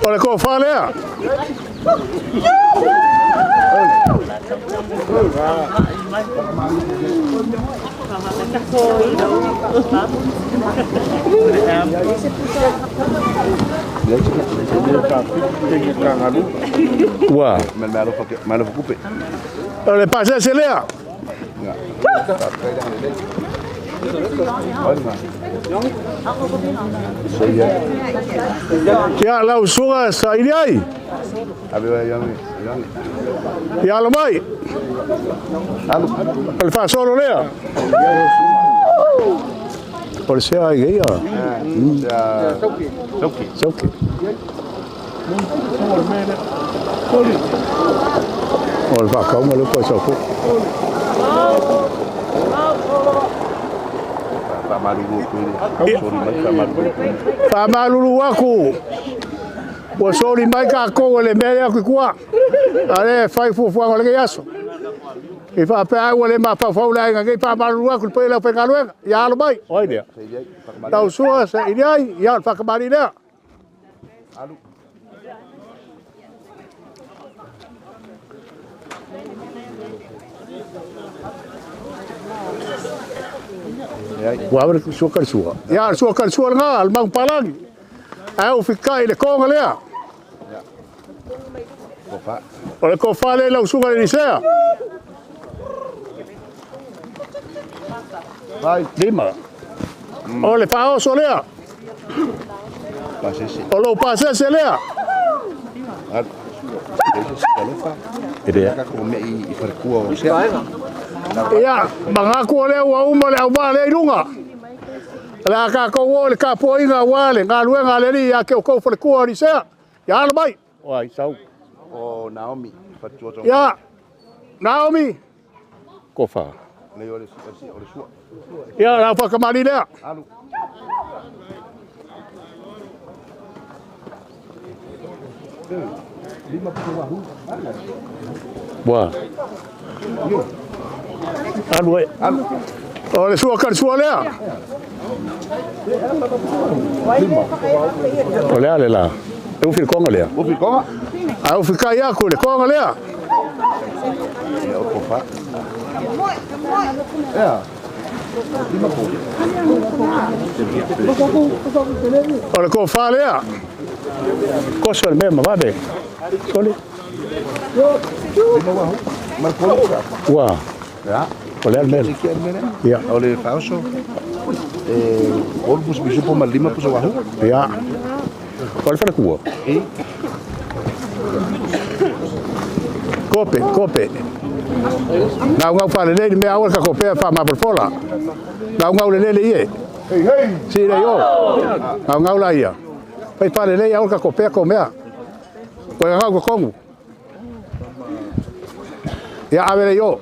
O le kofa lea. Ua. Malo kupe. O le pasese lea. Ia lau suga sa ili ai. Ia alo mai. O le faasolo lea. O le sea ai ia. Sauki. Sauki. O le whakaunga le koe sau Fa'amalulu aku. Ua soli mai kākou e le mea lea aku i kua. A lea e fai fuafuaga o lenei aso. I faapea ai ua le mafaufau le aiga nei fa'amalulu aku i le paia o le aufaigaluega. Ia alo mai. O ai lea? Tausua saili ai, ia o le fa'akamali'i lea. Ua ave le sua kalisua. Ia, le sua kalisua lena, le magupalagi. Ae ua fika'i i le koga lea. O le kofa lea i lau susuga i le Elisea. Lima. O le faaoso lea. O lou pasese lea. Ia, manatu o lea ua uma le auvaa lea i luga. O le a tatou oo i le tapuaiga aua le galuega a le Alii ia te outou faletua o Elisea. Ia alo mai. O ai sau? O Naomi, Ia, Naomi. Kofa. Ia, lau whakamari lea. Ua. Alu e. O le sua kari sua lea. O le a le la. E ufi le konga lea. Ufi konga. A ufi kai aku le konga lea. O le kofa lea. Koso le mea mavabe. Soli. Ua. O le a le mea. Ia. O le fa'aoso. Olu pusa pisupo ma le 5 pusa uahu. Ia. O le falekua. Kope, kope. Gaugau faalelei le mea aua le tatou pea faamapolapola. Gaugau lelei le ie. Si lei o. Gaugau la ia. Fai faalelei aua le tatou pea ko mea. Koe gagau totonu. Ia ave lei o.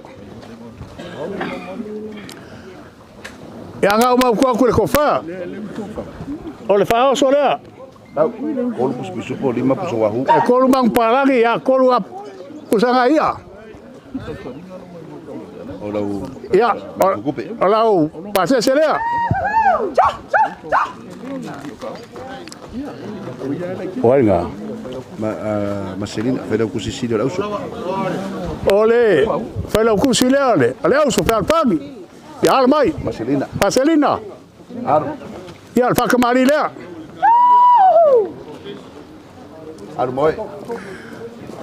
Ia gau mau kua aku le kofa. O le faaoso lea. Olu pusa pisupo 5 pusa uahu. E kolu magupalagi ia kolu a pusaga ia. O lau Ia, o lau pasese lea. O ai ngā? Marcelina, failautusi sili o le auso. O le failautusi lea o le auso fealofani. Ia alo mai. Marcelina. Marcelina. Alo. Ia, le faakamali'i lea. Alu moe.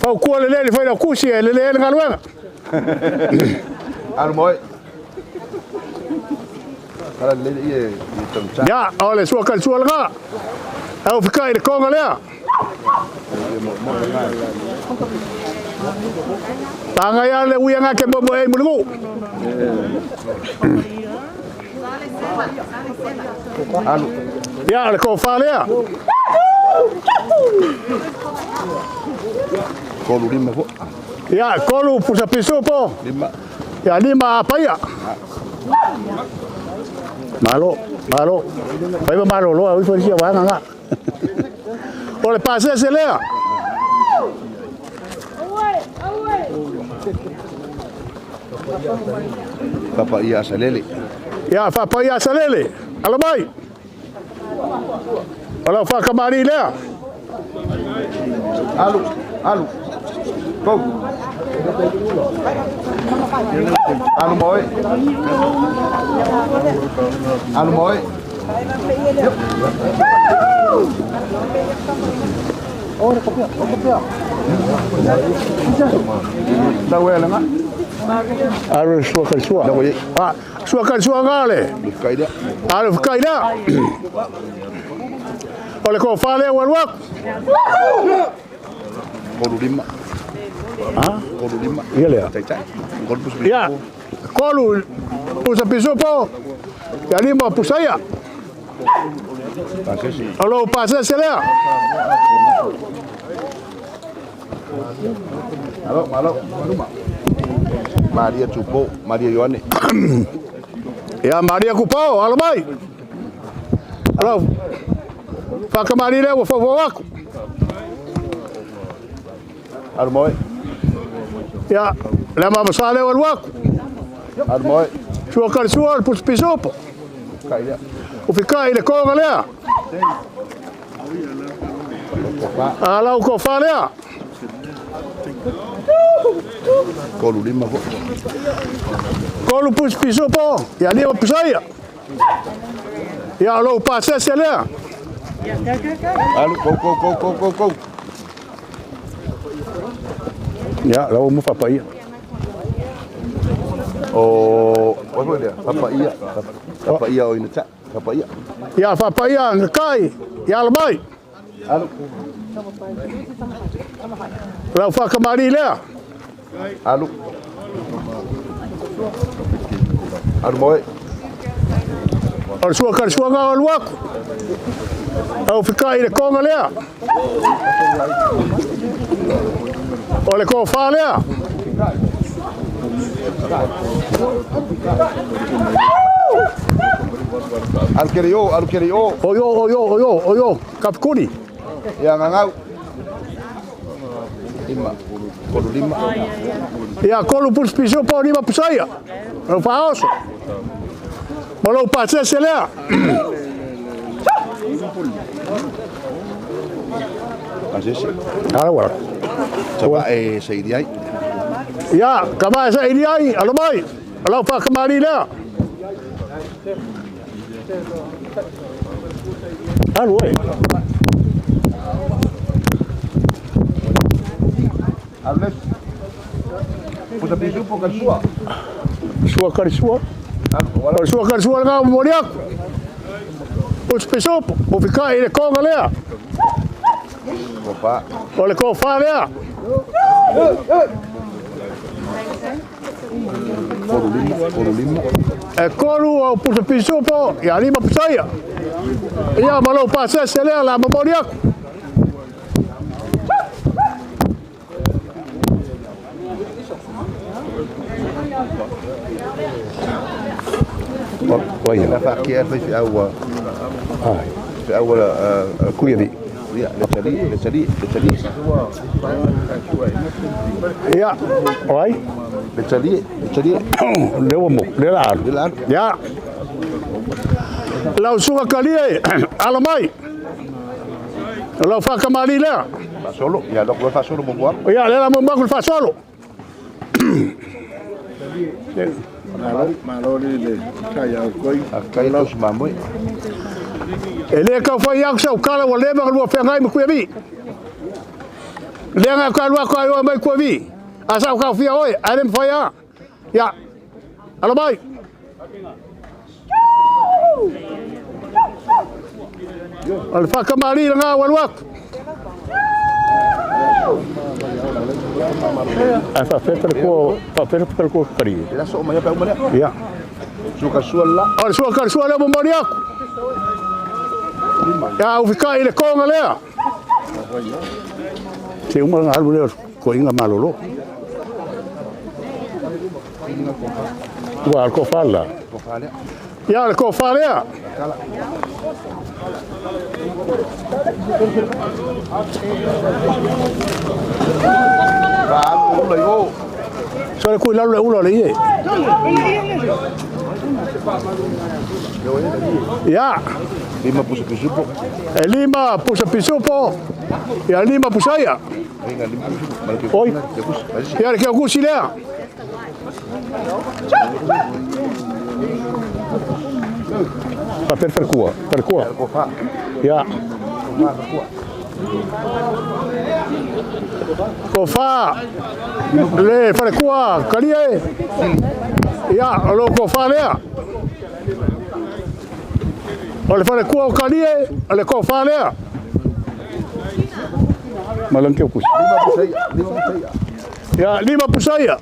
Faukua lelei le failautusi e lelei ai le galuega. Alu moe. Ia, o le sua kalisua lena. Au fika i le konga lea. Tanga ia le uia ngā ke momo e muligu. Ia, le kofa lea. Kolu lima fo. Ia, kolu pusa pisu po. Lima. Ia, lima apaia. Malo, malo. Fai malo loa, ui fai sia wanga nga. O le pasese lea. Papa ia asalele. Ia, fapaia asalele. Alamai. O lau whakamari lea. Alu, alu. Go. Alu moi. Alu moi. Tau e langa. Alu sua kalisua. Ah, sua kalisua ngā le. Alu whikai lea. O le ko whale o alu aku. Kolu lima. Ha? Kolu lima. Ia lea. Taitai. Kolu pusa Ia, kolu pusa pisu po. Ia lima pusaia. Pasese. O lou pasese lea. Alo, malo. Maria Tupo, Maria Ioane. Ia, Maria Kupao, alo mai. Alo, whakamari lea ua whawhau aku. Alu moi. Ia, lea mamasa lea alu aku. Alu moi. Sua kalisua o le pusa pisu po. Kai lea. O whikai i le konga lea. Alau ko wha lea. Kolu lima fo. Kolu pusa pisu po. Ia lima pusaia. Ia lou pasese lea. Alu, go, go, go, go, go, go. Ia, lau mu whapaia. O, o foi lea. Papa ia. Papa ia o ina ta. Papa ia. Ia whapaia ngakai. Ia alamai. Alu. Lau whakamari lea. Alu. Alu moi. O le sua kalisua ngā alu aku. Au whikai i le konga lea. O le ko wha lea. Alu kere o, alu kere o. Oyo, oyo, oyo, oyo. Kapukuni. Ia ngangau. Lima. Kolu lima. Ia kolu pusa pisu po lima pusaia. Lau whaoso. Ma lou pasese lea. Pasese. Ala wala. Tapa e saidi ai. Ia, ka mai sa ili ai, alo mai. Lau whakamari lea. Alu e. Alu le. Pusa pisu po kalisua. Sua kalisua. O le sua kalisua lena o momoli aku. Pusa pisu po, o whikai i le konga lea. Kofa. O le kofa lea. Kolu lima, kolu lima. E kolu au pusa pisu po, ia lima pusaia. Ia ma lou pasese lea la momoli aku. Oi, la fa kia fai fi aua. Ai. Fi aua Kuiavi. Ia, le tali, le tali, le tali. Ia, oi. Le tali, le tali. Le ua mo, le la alu. Le la alu. Ia. Lau suga kalia e, alo mai. Lau whakamari lea. Fasolo, ia loko fasolo mo mo. Ia, le la mo mo fasolo. Malo, malo le kai au koi. Kai lau si mamoi. E le kau whai aku sau kala wa lema lua whangai ma kuia mi. Lea ngā ka lua ka mai kuia mi. A sau kau whia oi, a le mwhai a. Ia, Alo mai. O le whakamari la ngā walu aku. Ai whawheta le kua, whawheta le kua kari. Le aso o mai pa uma lea. Ia. Suka sua la. O le sua kari sua lea momori aku. Ia ufikai i le konga lea. Se uma ngā alu lea ko inga malolo. Ua, le kofa la. Ia, le kofa lea. So le kui lalu le ula le ie. Ia. Lima pusa pisupo. E lima pusa pisupo. Ia lima pusa ia. Oi. Ia le kia kusi lea. Pa per perkua, perkua. Ia. Kofa. Le perkua, kalia e. Ia, o lo kofa lea. O le wharekua o kalie, o le kofa lea. Malang ke kusi. Ia, lima pusaia.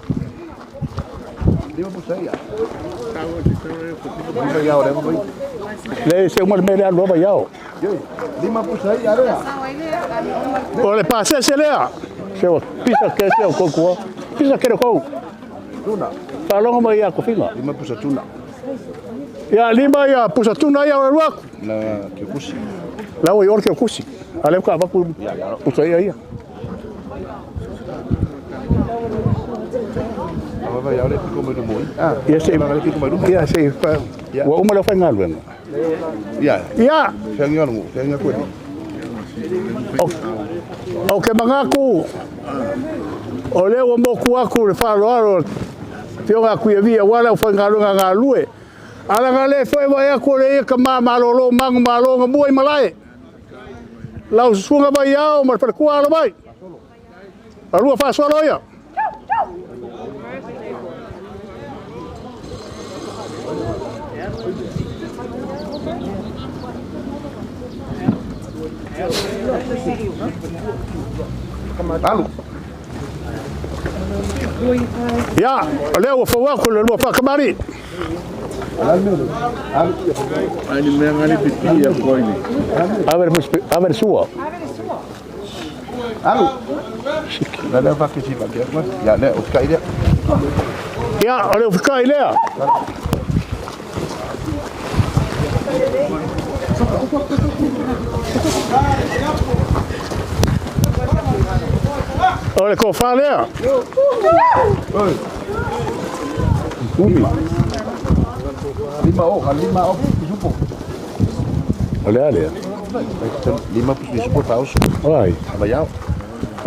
Lima pusaia. Le se uma le mele alu ava iao. Lima pusaia lea. O le pasese lea. Se o pisa ke se o kokua. Pisa ke kou. Tuna. Palongo mai ia kofinga. Lima pusa tuna. Ia lima ia pusa tuna ia o le ruaku. La ke kusi. La o i ore ke kusi. Ale ka vaku pusa ia ia. Ia se ia se ua uma le whaingaluenga. Ia. Ia. Whainga ngu, whainga koe. O ke mangaku, o lea ua moku aku le whaaloalo, fioga kuia via wala o whaingaluenga ngā lue. Ala ngā le whai wai aku le ia ka mā malolo mangu malo ngā mua i malae. Lau susunga mai ao ma le wharekua alo mai. Alua whaasolo ia. Alu. Ia, o lea ua fau aku le lua whakamari. Ai ni mea ngani pipi ia koini. Avere sua. Alu. La lea whakisi whakia. Ia, lea, o kai lea. Ia, o lea whikai lea. O le kofa lea. Lima. Lima o, lima o pisupo. O lea lea. Lima pisupo faoso. Ai. Avaiao.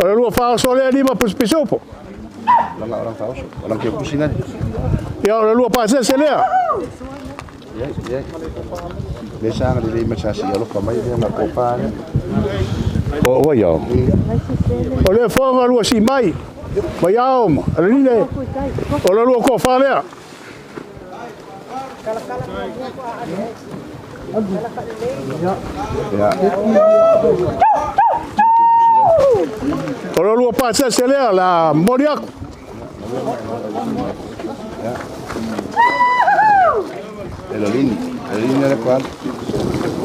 O le lua faoso lea lima pisupo. Langa orang faoso. Orang ke kusingan. Ia o le lua pasese lea. Ia, ia. Le sanga le lima sasi alofa mai lea ma kofa lea. O o iao. O le whaonga lua si mai. Mai ao ma. Ale nile. O le lua kofa lea. O le lua pasese lea la mori aku. Elolini. Elolini le kwa.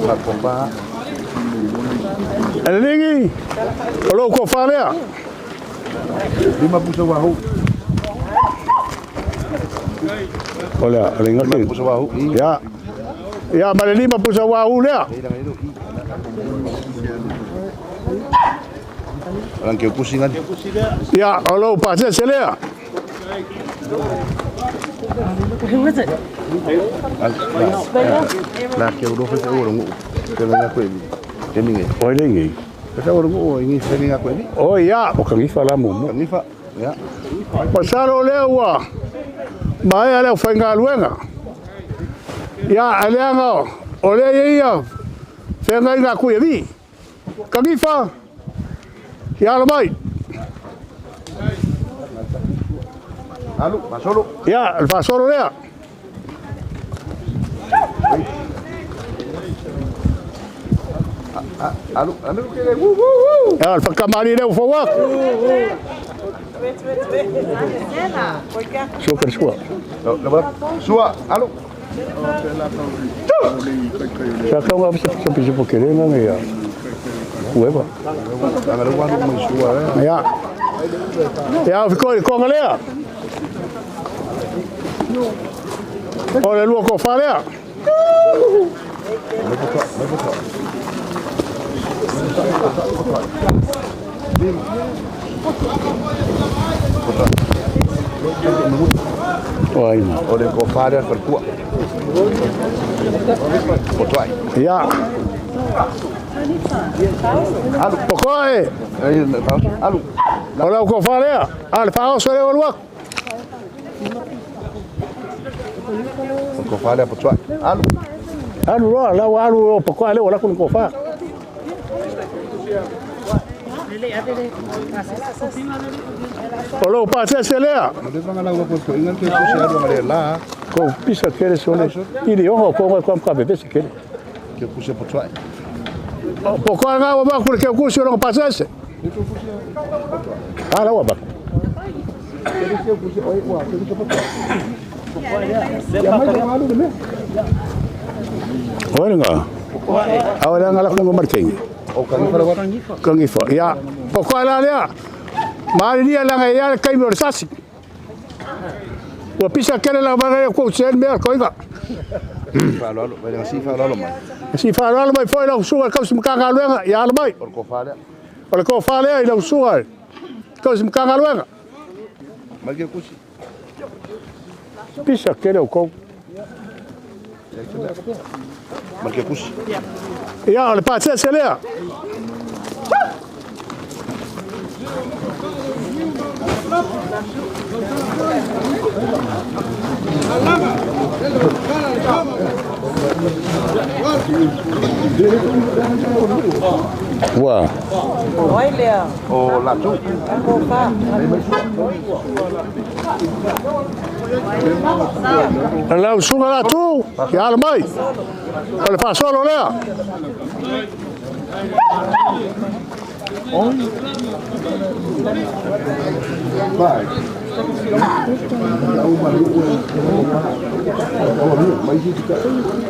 Ma kofa. Ele lingi. O lou kofa lea. Lima pusa wahu. O lea, o le inga Lima pusa wahu. Ia. Ia, ma le lima pusa wahu lea. Orang ke kusingan. Ia, o lou pasese lea. Who is it? La ke uro fe uro ngu. Te nga koe. Te minge. O le ngi. Te uro ngu ngi fe nga koe ni. O ia, o kangifa la mumu. Kangifa. Ia. Masalo lea ua. Mai ale o whaingaluenga. Ia, aleanga o lea ia whenga inga kuia vi. Kangifa. Ia ala mai. Alu, fasolo. Ia, le fasolo lea. Alu, alu ke le wu wu wu. Ia, le faakamali'i lea ua fou atu. Sua ka sua. Sua, alu. Sa ka nga sa sa pisi po kere nga ya. Ueva. Anga le wanu mai sua eh. Ia. Ia, o fikoi le koga lea. O le lua kofā lea. O ai na. O le kofā lea falekua. Potoai. Ia. Alu. Pokoe. Alu. O lau kofā lea. A le faaoso lea ua alu atu. O kofā lea potoai. Alu. Alu loa, lau alu o pokoe lea ua lako le kofā. O lou pasese lea. Le vanga lau ko ko inga ke ko se alu ngale la. Ko pisa kere sole. Ili oho ko ngai kwa mkabe bese kere. Ke ku se potoai. Pokoe ngā ua maku le keukusi o logo pasese. A lau ua maku. O le ngā. A o le anga lako ngo markengi. O kangifa la Kangifa. Ia, pokoe la lea. Maalilia laga ia le kaimi o le sasi. Ua pisa kele la vanga ia kou sen mea koiga. Faaaloalo, vai le si faaaloalo mai. Si faaaloalo mai foi lau susuga i le kausi Matagaluega ia alo mai. O le kofā lea. O le kofā lea i lau susuga i le kausi Matagaluega. Mai ke kusi. Pisa kele o kou. Mai ke kusi. Ia, o le pasese lea. Ua. Oi lea. O latu. Lau susuga latu, ia alo mai. O le faasolo lea.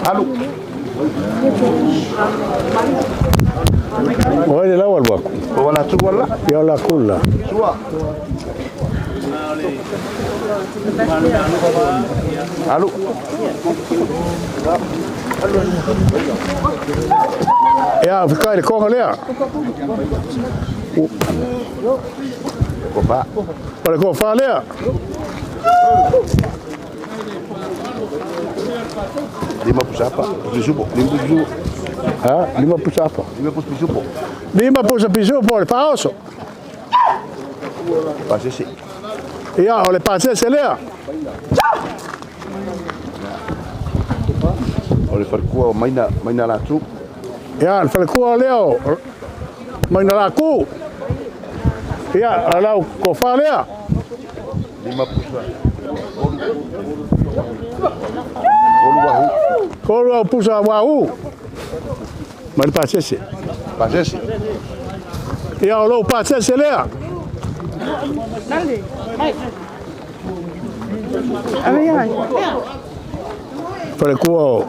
Alu. O le lau alu aku. O la tu wala. Ia la kula. Sua. Alu. Ia, fikai le koga lea. Kofa. O le kofā lea. Lima pusapa, pisupo, lima pisupo. Ha, lima pusapa. Lima pus pisupo. Lima pusa pisupo, le faaoso. Pasese. Ia, o le pasese lea. O le falekua o maina maina latu. Ia, le falekua lea o maina laku. Ia, o lau kofā lea. Lima pusa. Kolu wahu. Kolu au pusa wahu. Ma le pasese. Pasese. Ia, o lou pasese lea. Falekua o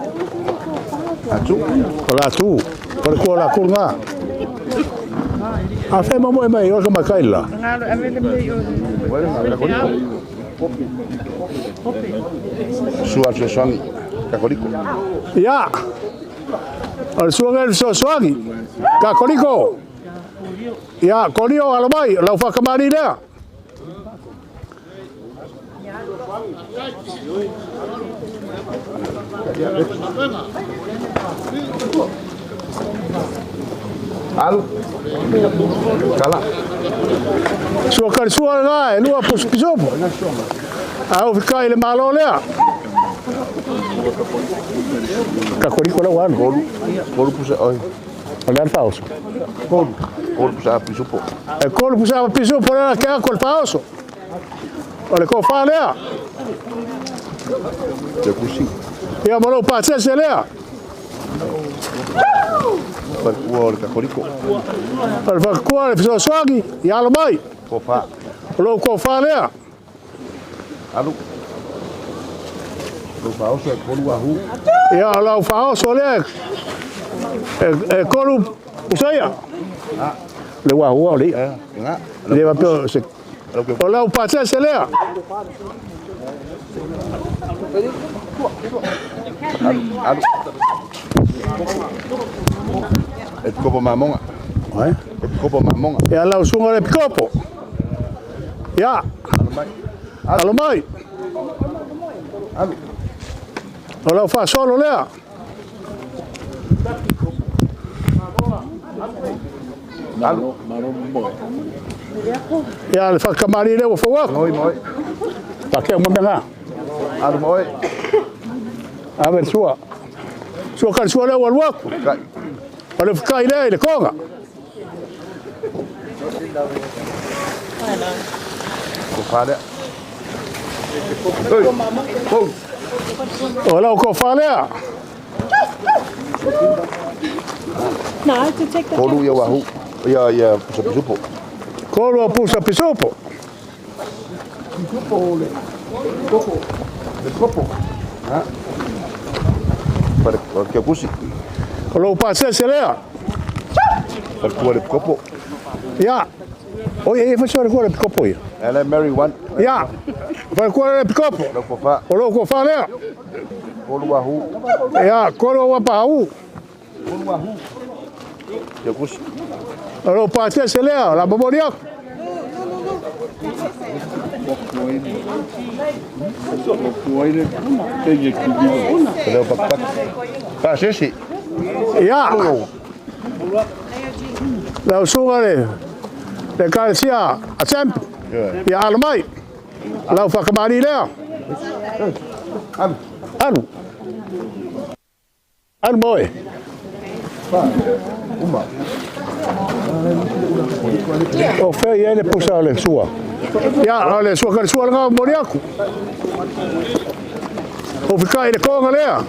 Atu. O latu. Falekua o laku lena. A fe mo mai o ka makai la. Sua fesoasoani. Kakoliko. Ia. O le suaga le fesoasoani. Kakoliko. Ia, kolio alo mai, lau faakamali lea. Alu. Kala. Sua kari sua lena e lua pusa pisopo. A o fikai le malo lea. Kakoliko lau alu. Kolu. Kolu pusa oi. O le faaoso. Kolu. Kolu pusa pisupo. E kolu pusa pisopo lea ke ako le faaoso. O le kofā lea. Te kusi. Ia ma lou pasese lea. Falekua o le Kakoliko. O le falekua le fesoasoani ia alo mai. Kofa. O lou kofa lea. Alu. Lou faaoso e kolu ahu. Ia o lau faaoso lea e kolu pusaia. Le uahua o le i'a. Le faapea o se o lau pasese lea. Alu, alu. E pikopo mamoga. E pikopo mamoga. Ia lau susuga le pikopo. Ia. Alo mai. Alu. O lau faasolo lea. Alu. Ia le faakamali lea ua fou aku. Takea uma mea ga. Alu ma oe. Ave le sua. Sua ka le sua lea ua alu aku. O le fekai lea i le koga. Kofa lea. O lau kofa lea. No, to take the Kolu ia wahu. Ia ia pusa pisupo. Kolu a pusa pisupo. Pisupo le. Kopo. Le kopo. Ha. Pare o ke kusi. O lou pasese lea. Falekua le pikopo. Ia. O ia ia fai le kua le pikopo ia. Ele Mary one. Ia. Falekua le pikopo. Lou kofa. O lou kofa lea. Kolu wahu. Ia, kolu a pahau. Kolu wahu. Ke kusi. O lou pasese lea, la momoli aku. Leo pakpak. Pasese. Ia. Lau susuga le ekalesia a Champ. Ia alo mai. Lau faakamali lea. Alu. Alu. Alu ma oe. Uma. O fea i ai le pusa o le sua. Ia, o le sua ka le sua lena momoli aku. O fekai le koga lea.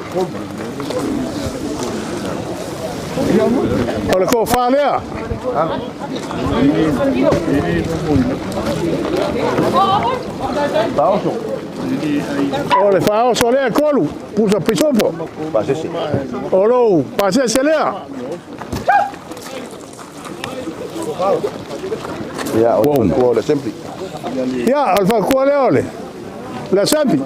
O le kofa lea. Faaoso. O le faaoso lea e kolu, pusa pisopo. Pasese. O lou pasese lea. Ia, o le falekua o le assembly. Ia, o le falekua lea o le le assembly.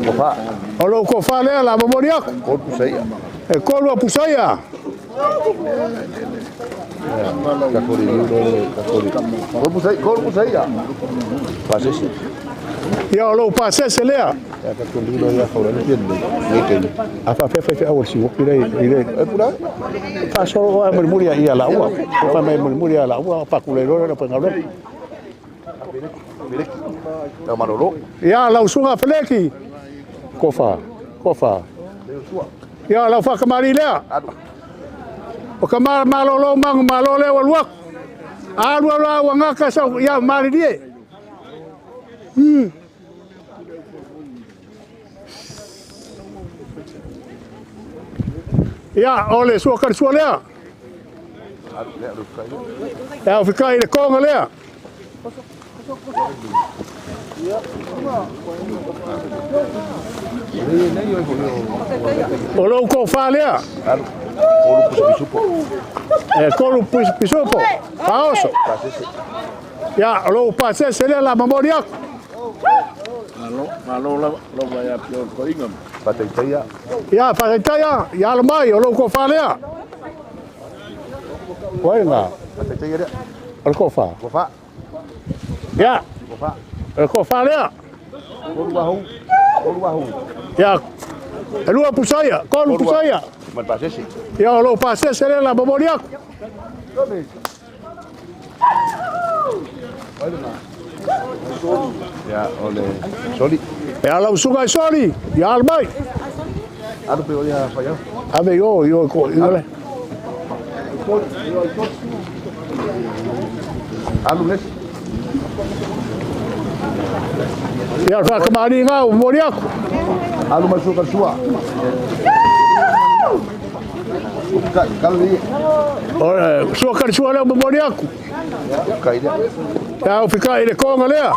Kofa. O lou kofa lea la momoli aku. Kolu pusaia. E kolu a pusaia. Kakori liu le kakori. Kolu pusaia, kolu pusaia. Pasese. Ia, o lou pasese lea. Ia kakori liu ia faula ni pian nei tei. A faapea faifeau o le siuoki lea i le E pula. faasolo oa mulimuli ia laua. O fai mai mulimuli ia laua faakule loa le faigaluega. Feleki. Lau malolo. Ia lau susuga Feleki. Kofa, kofa. Ia lau faakamali lea. O ka malolo magu malo lea ua alu aku. Alu alu a ua gaka sau ia malilie. Ia o le sua ka le sua lea. Alu lea lu kai. E au fekai le koga lea. O lou kofa lea. Alu. Kolu pusa pisupo. E kolu pisupo. Faaoso. Pasese. Ia, o lou pasese lea la momoli aku. Malo lava lava ia pio ko inga. Pataitaia. Ia, faataitaia, ia alo mai, o lou kofa lea. O ai lena? Pataitaia lea. O le kofa. Kofa. Ia. Kofa. O le kofa lea. Kolu wahu. Kolu wahu. Ia, e lua pusaia, kolu pusaia. Ma le pasese. Ia, o lou pasese lea la momoli aku. Ia o le soli. E ala usuga i soli, ia alo mai. Alu pe o ia whai au. Ave i o, i o, i o le. Alu les. Ia, o le faakamaliga ua momoli atu. Alu mai sua ka sua. O le sua ka le sua lea ua momoli atu. Ia, o fika'i i le koga lea.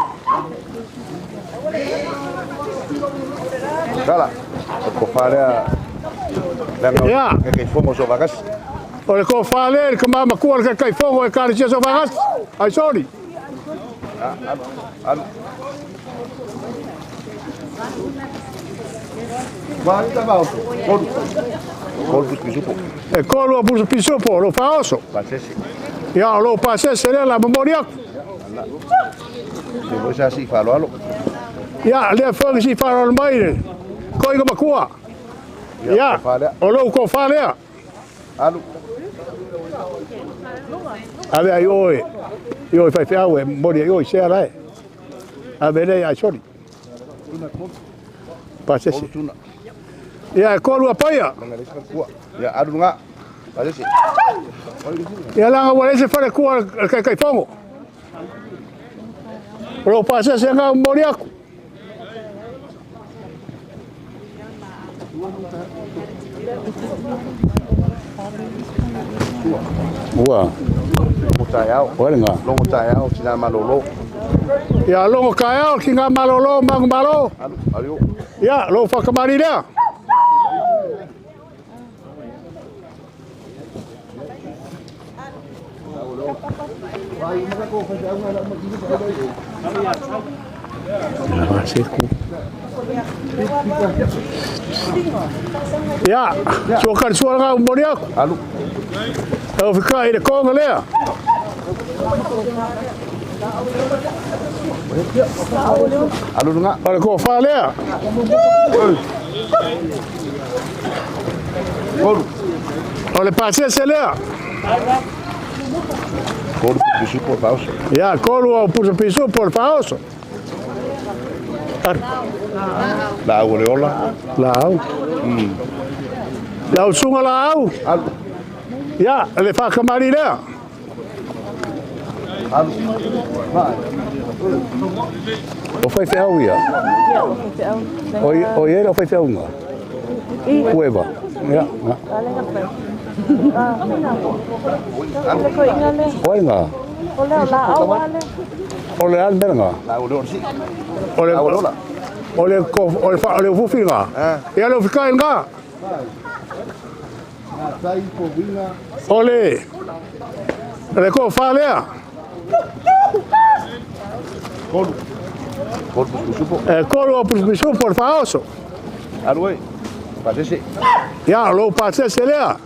Kala, o kofa lea. Ia. Kai fogo so vagas. O le tofa lea i le kamamatua le Taitaifono e Ekalesia Sofagasi. Ai soli. Alu. Vai ta va. Kolu. Kolu pus pisupo. E kolu a pusa pisupo, lo faaoso. Pasese. Ia, o lou pasese lea la momoli atu. Te voi sa si falo alo. Ia, lea foi si faaaloalo mai le koiga makua. Ia, o lou tofa lea. Alu. Ave ai oe, i oe faifeau e momoli ai oe sea lae. Ave lea ai soli. Pasese. Ia, e kolu a paia. Ia, alu nga. Pasese. Ia laga ua leai se falekua le Taitaifono. O lou pasese ga momoli atu. Ua. Longo taeao. O le ngā. Longo taeao, tina malolo. Ia, logo taeao, tina malolo, magu malo. Alu, alu. Ia, lou faakamali lea. Ia, sua ka le sua laga momoli atu. Alu. E o fika'i i le koga lea. Alu nga. O le tofa lea. Kolu. O le pasese lea. Kolu pisupo faoso. Ia, kolu au pusa pisupo le faaoso. Alu. La au le ola. Laau. Lau suga laau. Alu. Ia, le faakamali lea. Alu. O faifeau ia. O ia o faifeauga. Kueva. Ia. O ai ngā. O le ale mea ngā. La au le ola si. O le Au le ola. O le ko o le fa o le ufufi ngā. Ia le ufikai ngā. O le kofa lea. Kolu. Kolu pus pisupo. E kolu o pusa pisupo le faaoso. Alu e. Pasese. Ia, lou pasese lea.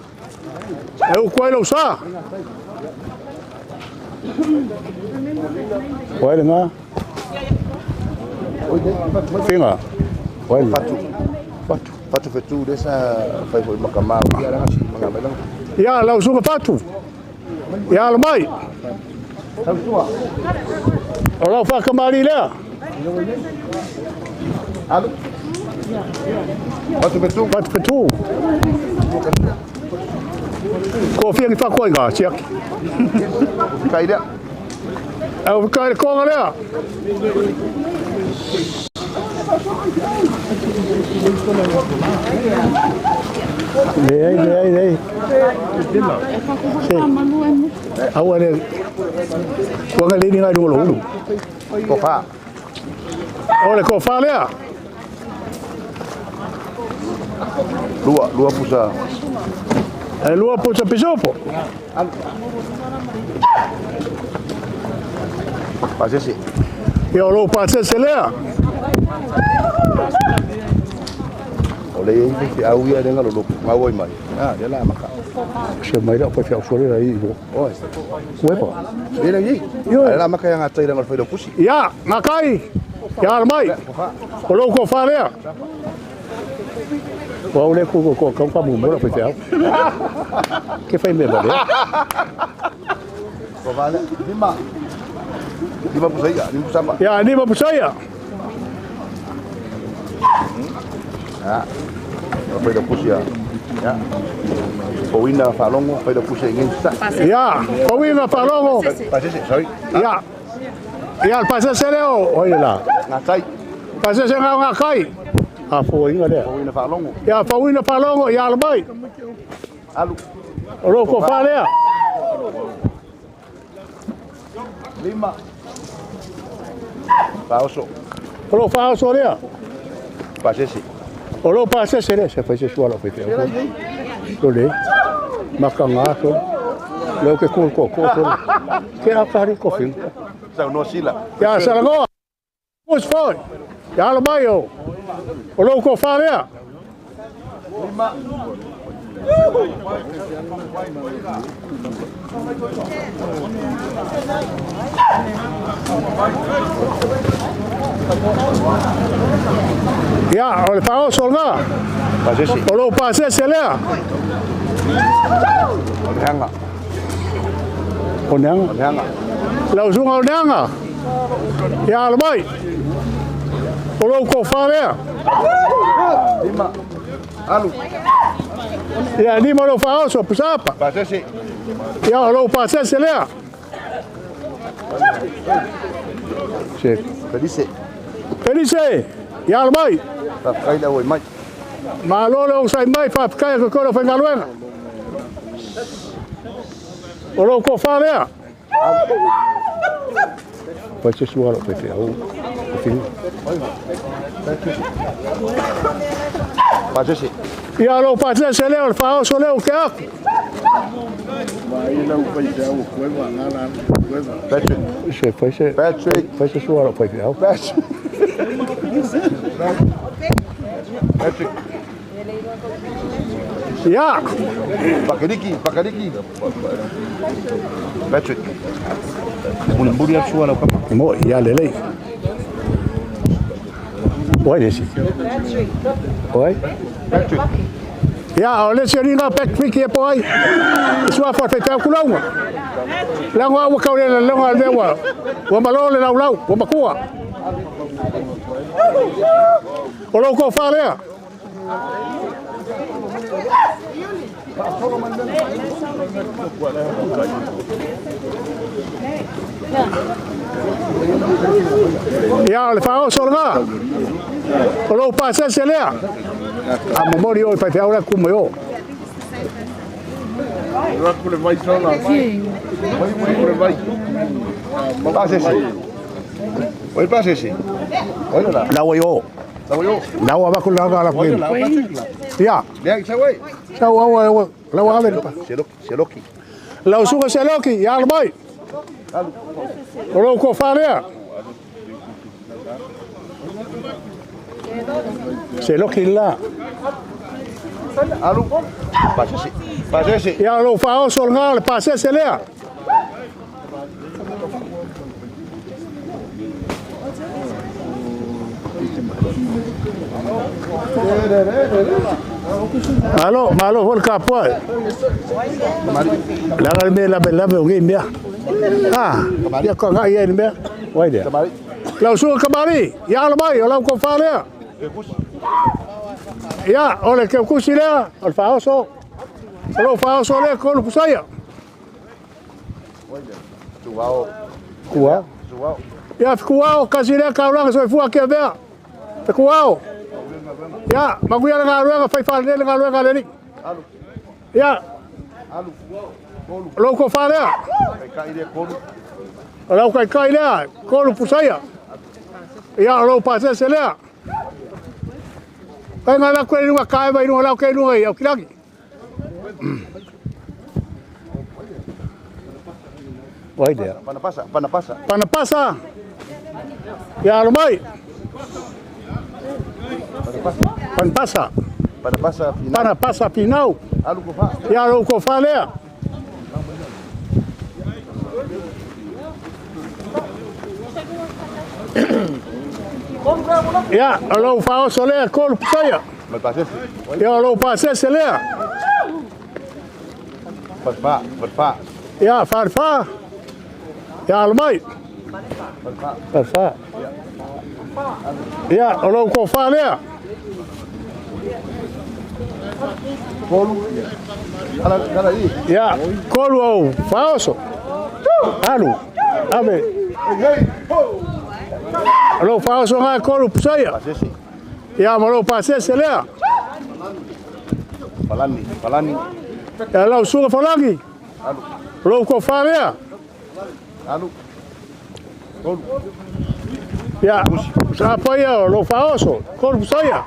E uku ai lou sa. O ai le ngā. Finga. O ai le Fatu. Fatu. Fatu fetu le sa fai foi makamau. Ia langa si manga mai langa. Ia, lau suga fatu. Ia, alo mai. O lau faakamali lea. Alu. Fatu fetu. Fatu fetu. Ko fia ni whakoa i ngā, siaki. Kai lea. E o whikai le konga lea. Leai, leai, leai. Se. Aua le. Kuanga le ni ngai lunga lo hulu. Kofa. O le kofa lea. Lua, lua pusa. E lua pusa pisopo. Pasese. Ia o lou pasese lea. O le ei te au ia lenga lo ngau ai mai. Ah, le la maka. Se mai la pa fiau sore la i bo. Oi. Uepa. Le la i. Le la maka ia ngā tai lenga whairo pusi. Ia, ngā kai. Ia ala mai. O lou kofa lea. O au le ku ko ko ka mu mo la pa fiau. Ke fai me ba le. Kofa lea. Lima. Lima pusa ia, lima pusa ma. Ia, lima pusa ia. Ah. Whairo pusi ia. Ia. Powina whalongo, whairo pusi i ngin sa. Ia, powina whalongo. Pasese, sorry. Ia. Ia, le pasese lea o ai la? Gatai. Pasese ngā ngā kai. A fauina lea. Fauina faalogo. Ia, fauina faalogo, ia alo mai. Alu. O lou tofa lea. 5. Faaoso. O lou faaoso lea. Pasese. O lou pasese lea. Se fai se sua lau faifeau. Lo le. Maka ngā so. Leo ke kul ko ko so. Ke a kari ko fin. Saunoa Sila. Ia, Salagoa. Us foi. Ia alo mai o. O lou tofa lea. 5. Ia, o le faaoso lena. Pasese. O lou pasese lea. O Neaga. O Neaga. Neaga. Lau susuga o Neaga. Ia alo mai. O lou tofa lea. 5. Alu. Ia, 5 lou faaoso, Pusapa. Pasese. Ia, o lou pasese lea. Se. Felice. Felice. Ia alo mai. Faafetai le auai mai. Malo le ogasai mai, faafetai e koe le aufaigaluega. O lou tofa lea. Fai se sua lou faifeau. Pasese. Ia, lou pasese lea, o le faaoso lea o ke aku. Patrick. Se fai se. Patrick. Fai se sua lou faifeau. Patrick. Patrick. Ia. Pakariki, Pakariki. Patrick. Mulimuli atu sua lau kama. Mo, ia lelei. Oi le isi. Oi. Patrick. Ia, o le isi o ni ngā Patrick e po ai. I sua fa faifeau kulauga. Lago au kau le longa le ua. Ua malo le laulau, ua makua. O lou tofa lea. Ia, o le faaoso lena. O lou pasese lea. A momoli o i faifeau lea ku mai o. Pasese. Oi pasese. Oi la. Lau ai o. Lau ai o. Lau avaku la la Oi la Patrick la. Ia. Lea sau ai. Sau au au lau ave le pa. Seloki, Seloki. Lau suka Seloki, ia alo mai. O lou tofa lea. Seloki la. Alu. Pasese. Pasese. Ia lou faaoso lena le pasese lea. Malo, malo foi le kapua. Laga le mea lape lape o ngei mea. Ah, ia ka ngai ai le mea. Wai lea. Lau suka kamari, ia alo mai, o lau tofa lea. Ia, o le keukusi lea, o le faaoso. O lou faaoso lea, kolu pusaia. Tuao. Kuao. Tuao. Ia, fikuao, kasi lea kaulaga soifua kia mea. Fikuao. Ia, manuia le galuega, fai faalelei le galuega a le Alii. Ia, Alu. Kolu. lou tofa lea. Kaikai lea kolu. O lau kaikai lea, kolu pusaia. Ia, o lou pasese lea. Kai ngā laku e lunga kaewa i lunga lau ke lunga i au kilagi. Wai lea. Panapasa, Panapasa. Panapasa. Ia alo mai. Panapasa. Panapasa finau. Panapasa finau. Alu kofa. Ia lou tofa lea. Ia, o lou faaoso lea, kolu pusaia. Ma pasese. Ia, o lou pasese lea. Farfa, farfa. Ia, farfa. Ia, alo mai. Farfa. Farfa. Ia, o lou tofa lea. Kolu. Ala, ala i. Ia, kolu au faaoso. Alu. Ave. Hey. O lou faaosoga e kolu pusaia. Ia ma lou pasese lea. Falani, Falani. Ia lau susuga Falagi. O lou tofa lea. Alu. Tolu. Ia, sa paia o lou faaoso, kolu pusaia.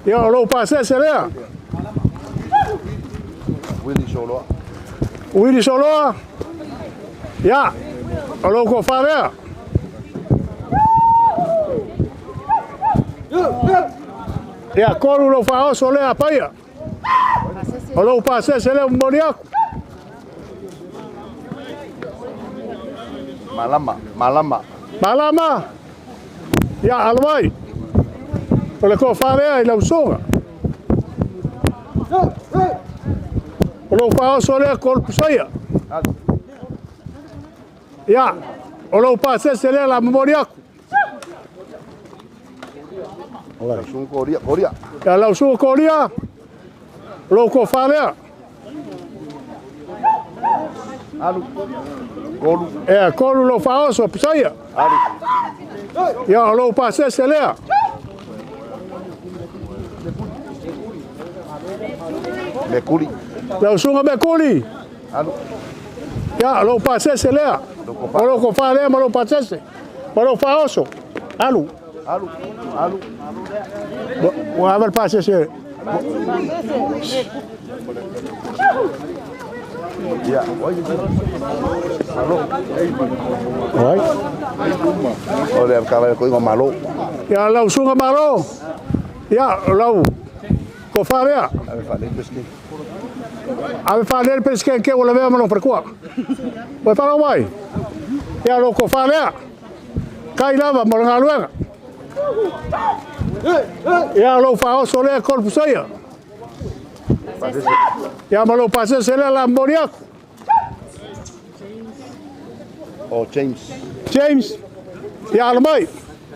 Ia o lou pasese lea. Willy Soloa. Willy Soloa. Ia, o lou tofa lea. Ia, kolu lou faaoso lea paia. O lou pasese lea momoli aku. Malama, Malama. Malama. Ia, alo mai. O le tofa lea i lau susuga. O lou faaoso lea kolu pusaia. Ia, o lou pasese lea la momoli aku. Lau susuga Koria, Koria. Ia, lau susuga Koria. O lou tofa lea. Alu. Kolu. Ia, kolu lou faaoso pusaia. Alu. Ia, o lou pasese lea. Mekuli. Lau susuga Mekuli. Alu. Ia, o lou pasese lea. O lou tofa lea ma lou pasese. Ma lou faaoso. Alu. Alu. Alu. Ua ava le pasese. Ia, oi. Malo. Oi. O le kava ko ingo malo. Ia, lau susuga Malo. Ia, lau tofa lea. Ave fa le pesque. Ave faalea le peresetene ua lavea ma lona falekua. Ua e faalogo mai. Ia, lou tofa lea. Kai lava mo le galuega. Ia, lou faaoso lea kolu pusaia. Ia ma lou pasese lea la momoli aku. O James. James. Ia, alo mai.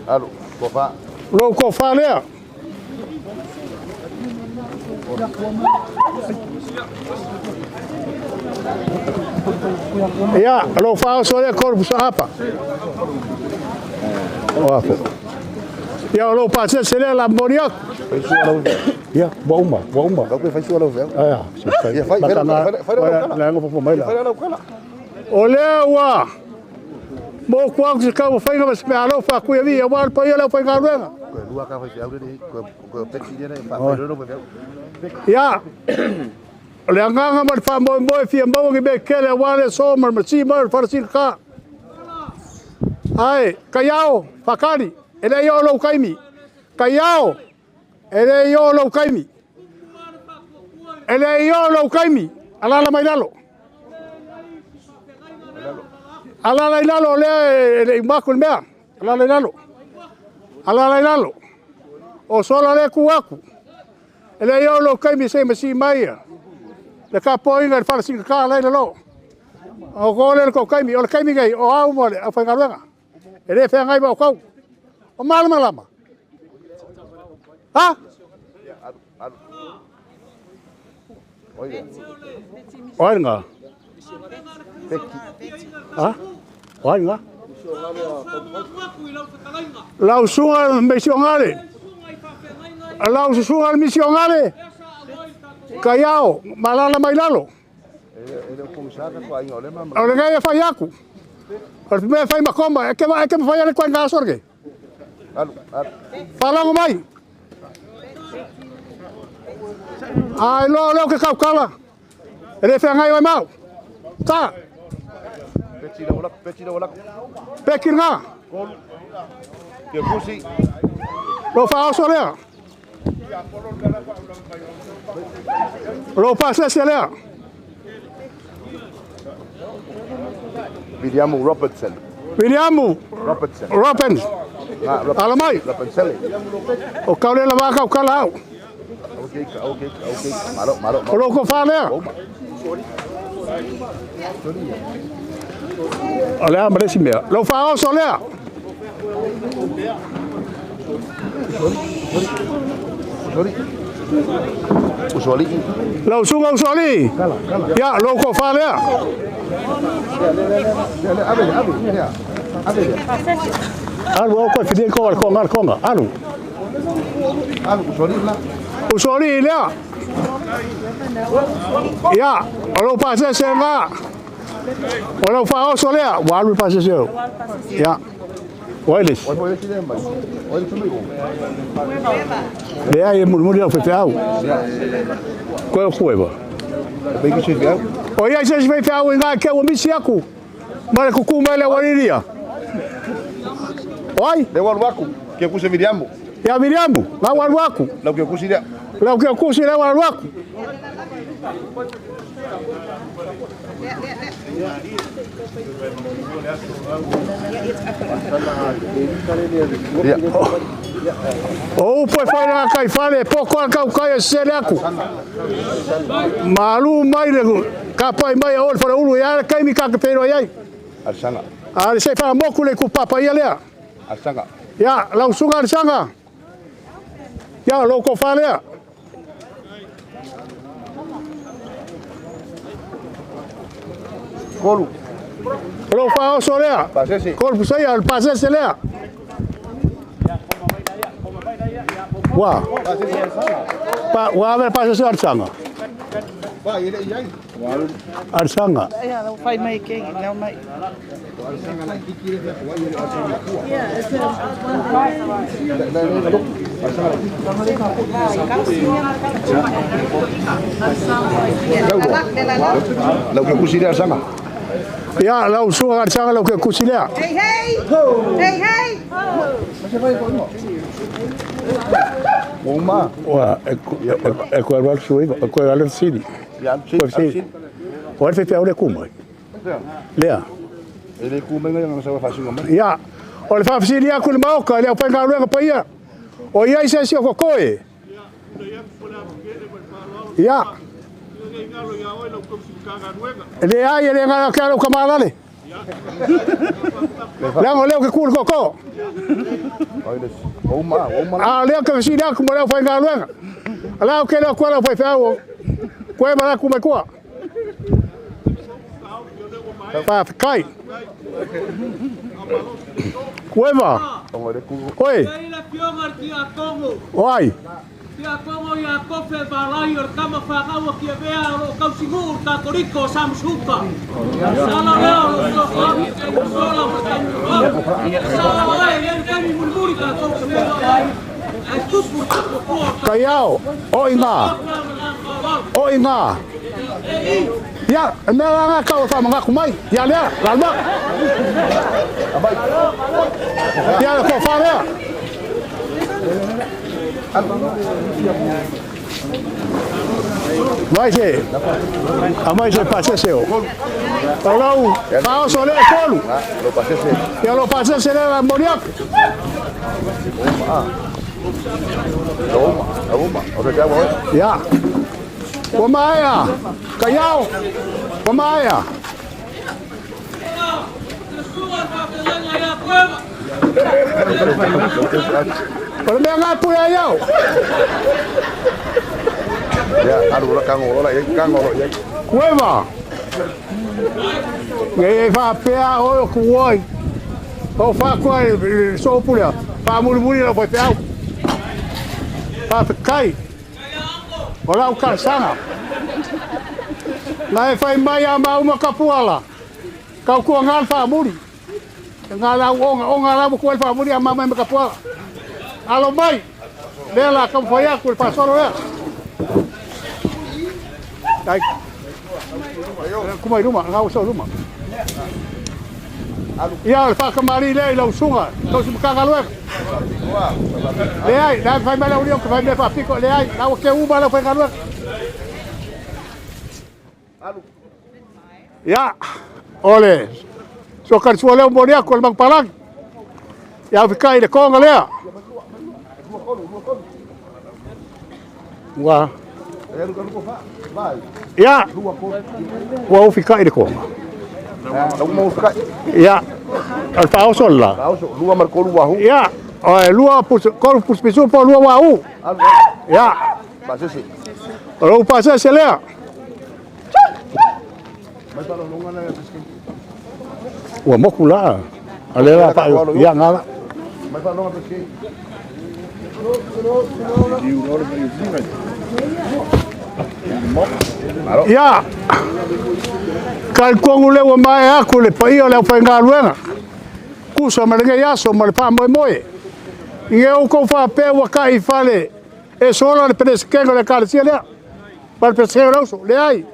Alu, tofa. Lou tofa lea. Ia, lou faaoso lea kolu pusa apa. O apo. Ia, o lou pasese lea la momoli aku. Fai sua lau. Ia, ua uma, ua uma. Lau pe fai sua lau feo. Aia. Ia, fai, fai, fai, fai lau kala. La ngo mai la. Fai lau kala. O lea ua mo ku aku se kau whainga ma se mea alofa kui avi, a wā le paia leo whainga. Ko lua ka fai feo le ko ko peki le fa fai ro feo. Ia, o le anganga ma le whaamoemoe fia maua ki mea kele a wā le so ma le masi ma le wharasina ka. Ai, kaiao, whakari, e le i o lou kaimi. Kaiao, e le i o lou kaimi. E le i o lou kaimi, alala mai lalo. Alala i lalo lea e le i maku le mea. Alala i lalo. Alala i lalo. O sola le ku aku. E le i o lou kaimi se masi mai ia. Le ka poinga le wharasina ka lai lalo. O ko le ko kaimi, o le kaimi ngai, o au mo le au whaingaluega. E le whangai ma o kau. O malama lama. Ha? Alu. Oi. O ai ngā? Peki. Ha? O ai ngā? Lau susuga misiongale. Lau susuga misiongale. Kaiao, malala mai lalo. E le ko misaka ko ai ole ma. O le ngai e whai aku. O le mea whai makoma, e ke ma whai ale koe ngā sorge. Alu, alu. Whalango mai. Ai loa leo ke kaukala. E le whangai oi mau. Ta. Peki lau lako, peki lau lako. Peki ngā. Kolu. Kia kusi. Lou faaoso lea. Lou pasese lea. William Robertson. William Robertson. Robertson. Ah, Robertson. Alo mai. Robertson. O kaule la vaka o kala au. Okay, okay, okay. Malo, malo. O lou kofa lea. O lea ma le isi mea. Lou faaoso lea. Sorry. Usuali. Lau susuga Usoalii. Ia, lou kofa lea. Ave, ave. Alu au koe filia konga le konga le konga. Alu. Alu usoli la. Usoli lea. Ia, o lou pasese lena. O lau faaoso lea, ua alu le pasese o. Ia. O ai le isi? Leai e mulimuli lau faifeau. Koe o Kueva. O iai se isi faifeau i ngā ke ua misi aku. Ma le kuku mai le aualilia. O ai? Le ua alu aku, ke kusi Miriamu. Ia Miriamu, la ua alu aku. Lau ke kusi lea. Lau ke kusi lea ua alu aku. O upu e fai la kai fale, poko al kau kai e sele aku. Malu mai le ka pai mai o le fale ulu ia le kaimi ka ke pero ai. Arsanga. A le se fa moku le ku papa ia lea. Arsanga. Ia, lau suga arsanga. Ia, lou kofa lea. Kolu. Lou faaoso lea. Pasese. Kolu pusaia, o le pasese lea. Ua. Pa, ua ave le pasese o Arsanga. Arsanga. Lau ke kusi lea sanga. Ia, lau suga Arsanga lau ke kusi lea. Hey, hey! Hey, hey! Uma. Ua, e koe alu suiva, e koe alu sili. Koe sili. O ai fefe au le kumai. Lea. E le kumai ngai ngana sawa fasinga mai. Ia, o le faafesili aku i le Maota i le aufaigaluega paia, o i ai se isi o kokoe? Ia. Leai, e le galo ake lou kamalale. Leaga o lea ou te ku i le tootoo. A o lea ou te fesili atu mo le aufaigaluega. O la ou te le o atu ai lau faifeau o koe ma latou mai tua. Faafetai. Kueva. Oi. O ai? Tiakono ia Kofe Valai o le tama fanau a Kiavea o loo tausinuu le Katoriko o Samusuka. Sala lea o loo fesoasoani i te sola ma le tautuau. Sala oe e iai taimi mulimuli tatou te feiloai ai ae tupu le tapuapua o Kaiao, o i ngā. O i ngā. Ia, e mea la ngā kau e whamangaku mai. Ia lea, la lua. Ia le kōwhā lea. Mai se, amai se pasese o. O lau faaoso lea e tolu. Ia lo pasese lea la moni atu. Ia. Ua maea. Kaiao. Ua maea. O le mea ngā pule ai au. Ia, alu la kango la ia kango ia. Kueva. Nei e faapea oe o kuoi. O whākua e soopu lea. Whāmulimuli lau faifeau. Whawhekai. O lau talosaga. Na e fai mai a mauma kapuala. Kau kua ngā le whaamuri. Ngā lau onga, onga lau kua le whaamuri a mauma me kapuala. Alo mai. Lea la kau whai aku le whaasolo lea. Dai. Kuma i luma, ngā uso luma. Ia, o le faakamali'i lea i lau susuga, tausi Matagaluega. Leai, la e fai mai le aualii ou te fai mea faapito, leai, la ua teu uma le aufaigaluega. Ia, o le sokalifua lea ua momoli atu e le manupalagi. Ia aufetai i le toga lea. Ua Ia, ua ou fita'i i le toga. Ia, o le faaoso le la. Ia, o e lua pusa, tolu pusa pisu po o lua uaū. Ia, o lou pasese lea. Ua moku la. A le la pa ia ngala. Mai fa longa pe Ia, ka kongu le ua mai aku le paia le au galuega. Kusa ma le aso ma le faamoemoe. I ge oukou faapea ua kai fale e sola le peresekega o le ekalesia lea. Ma le peresekega o le auso, leai.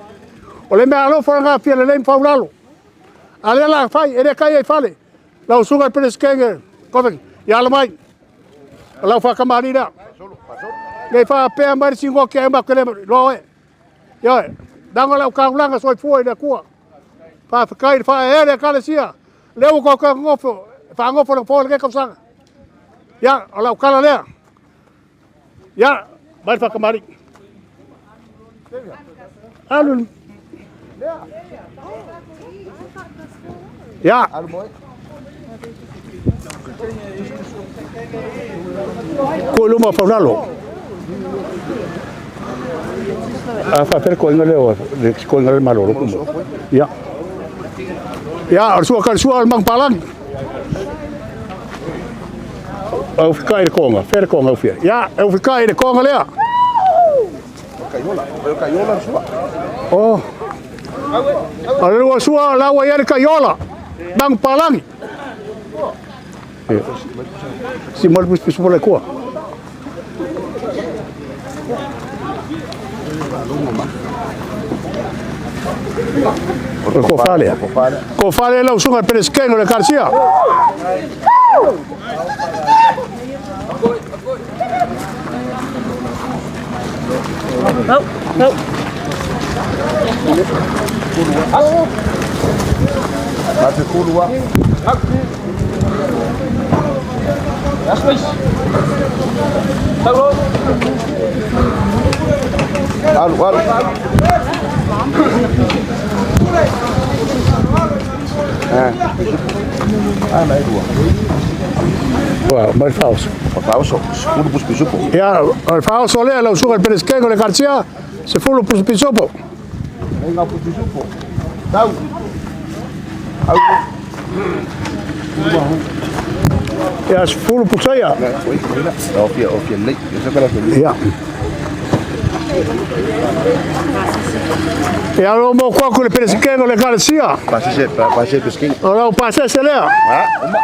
O le mea alofa laga fia lelei ma faulalo. A lea la fai, e le kai ai fale. Lau suga le peresekega, kofeki, ia ala mai. O lau whakamari lea. Nei whaapea mai le singo kia e makele loa e. Ia, danga lau kaulanga soifua i le Atua. Faafetai i le faaea le ekalesia. Lea ua kou ngofo, faangofo le fo le ke kausaga. Ia, o lau kala lea. Ia, mai le whakamari. Alu. Ia. Ko luma faulalo. A fa per ko ingale o le ko ingale malolo kumo. Ia. Ia, o sua ka sua al mang palang. Au fika i le konga, fer konga au fia. Ia, au fika i le konga lea. Kaiola, o kaiola sua. Oh. O le lua sua laua ia le kaiola. Mang palangi. Si mo le pus pus le kua. Ko fale. Ko fale lau sunga pereskengo le Garcia. No, no. Ma te kulua. Alu, alu. Ah, na dua. Wa, mai falso. Falso, sefulu pus pisupo. Ia, o le falso lea lau suga pereskengo le Garcia, se fulu pus pisupo. Nei pus pisupo. Tau. Au. Ia, se fulu pusaia. O fia, o fia lei. Io so che la Ia. Ia lo mo kwa ku le pereskengo le Garcia. Pasese, pasese pesking. O lau pasese lea. Ah, uma.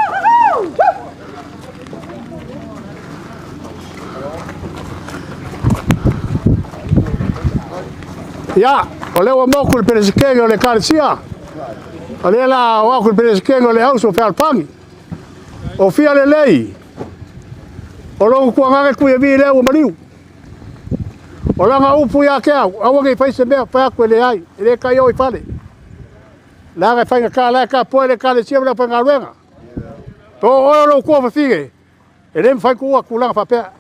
Ia, o lea ua moku le peresekege o le ekalesia. O lea la o aku le peresekege o le auso fealofani. O fia lelei. O logo kuagaga kui e vi lea ua maliu. O laga upu ia ke au, aua nei fai se mea fai aku e leai, e le kai o i fale. Laga e faiga ka la ka poe le ekalesia ma le aufaigaluega. Po oe o lou kua fafige, e le mafai kuua kulaga faapea.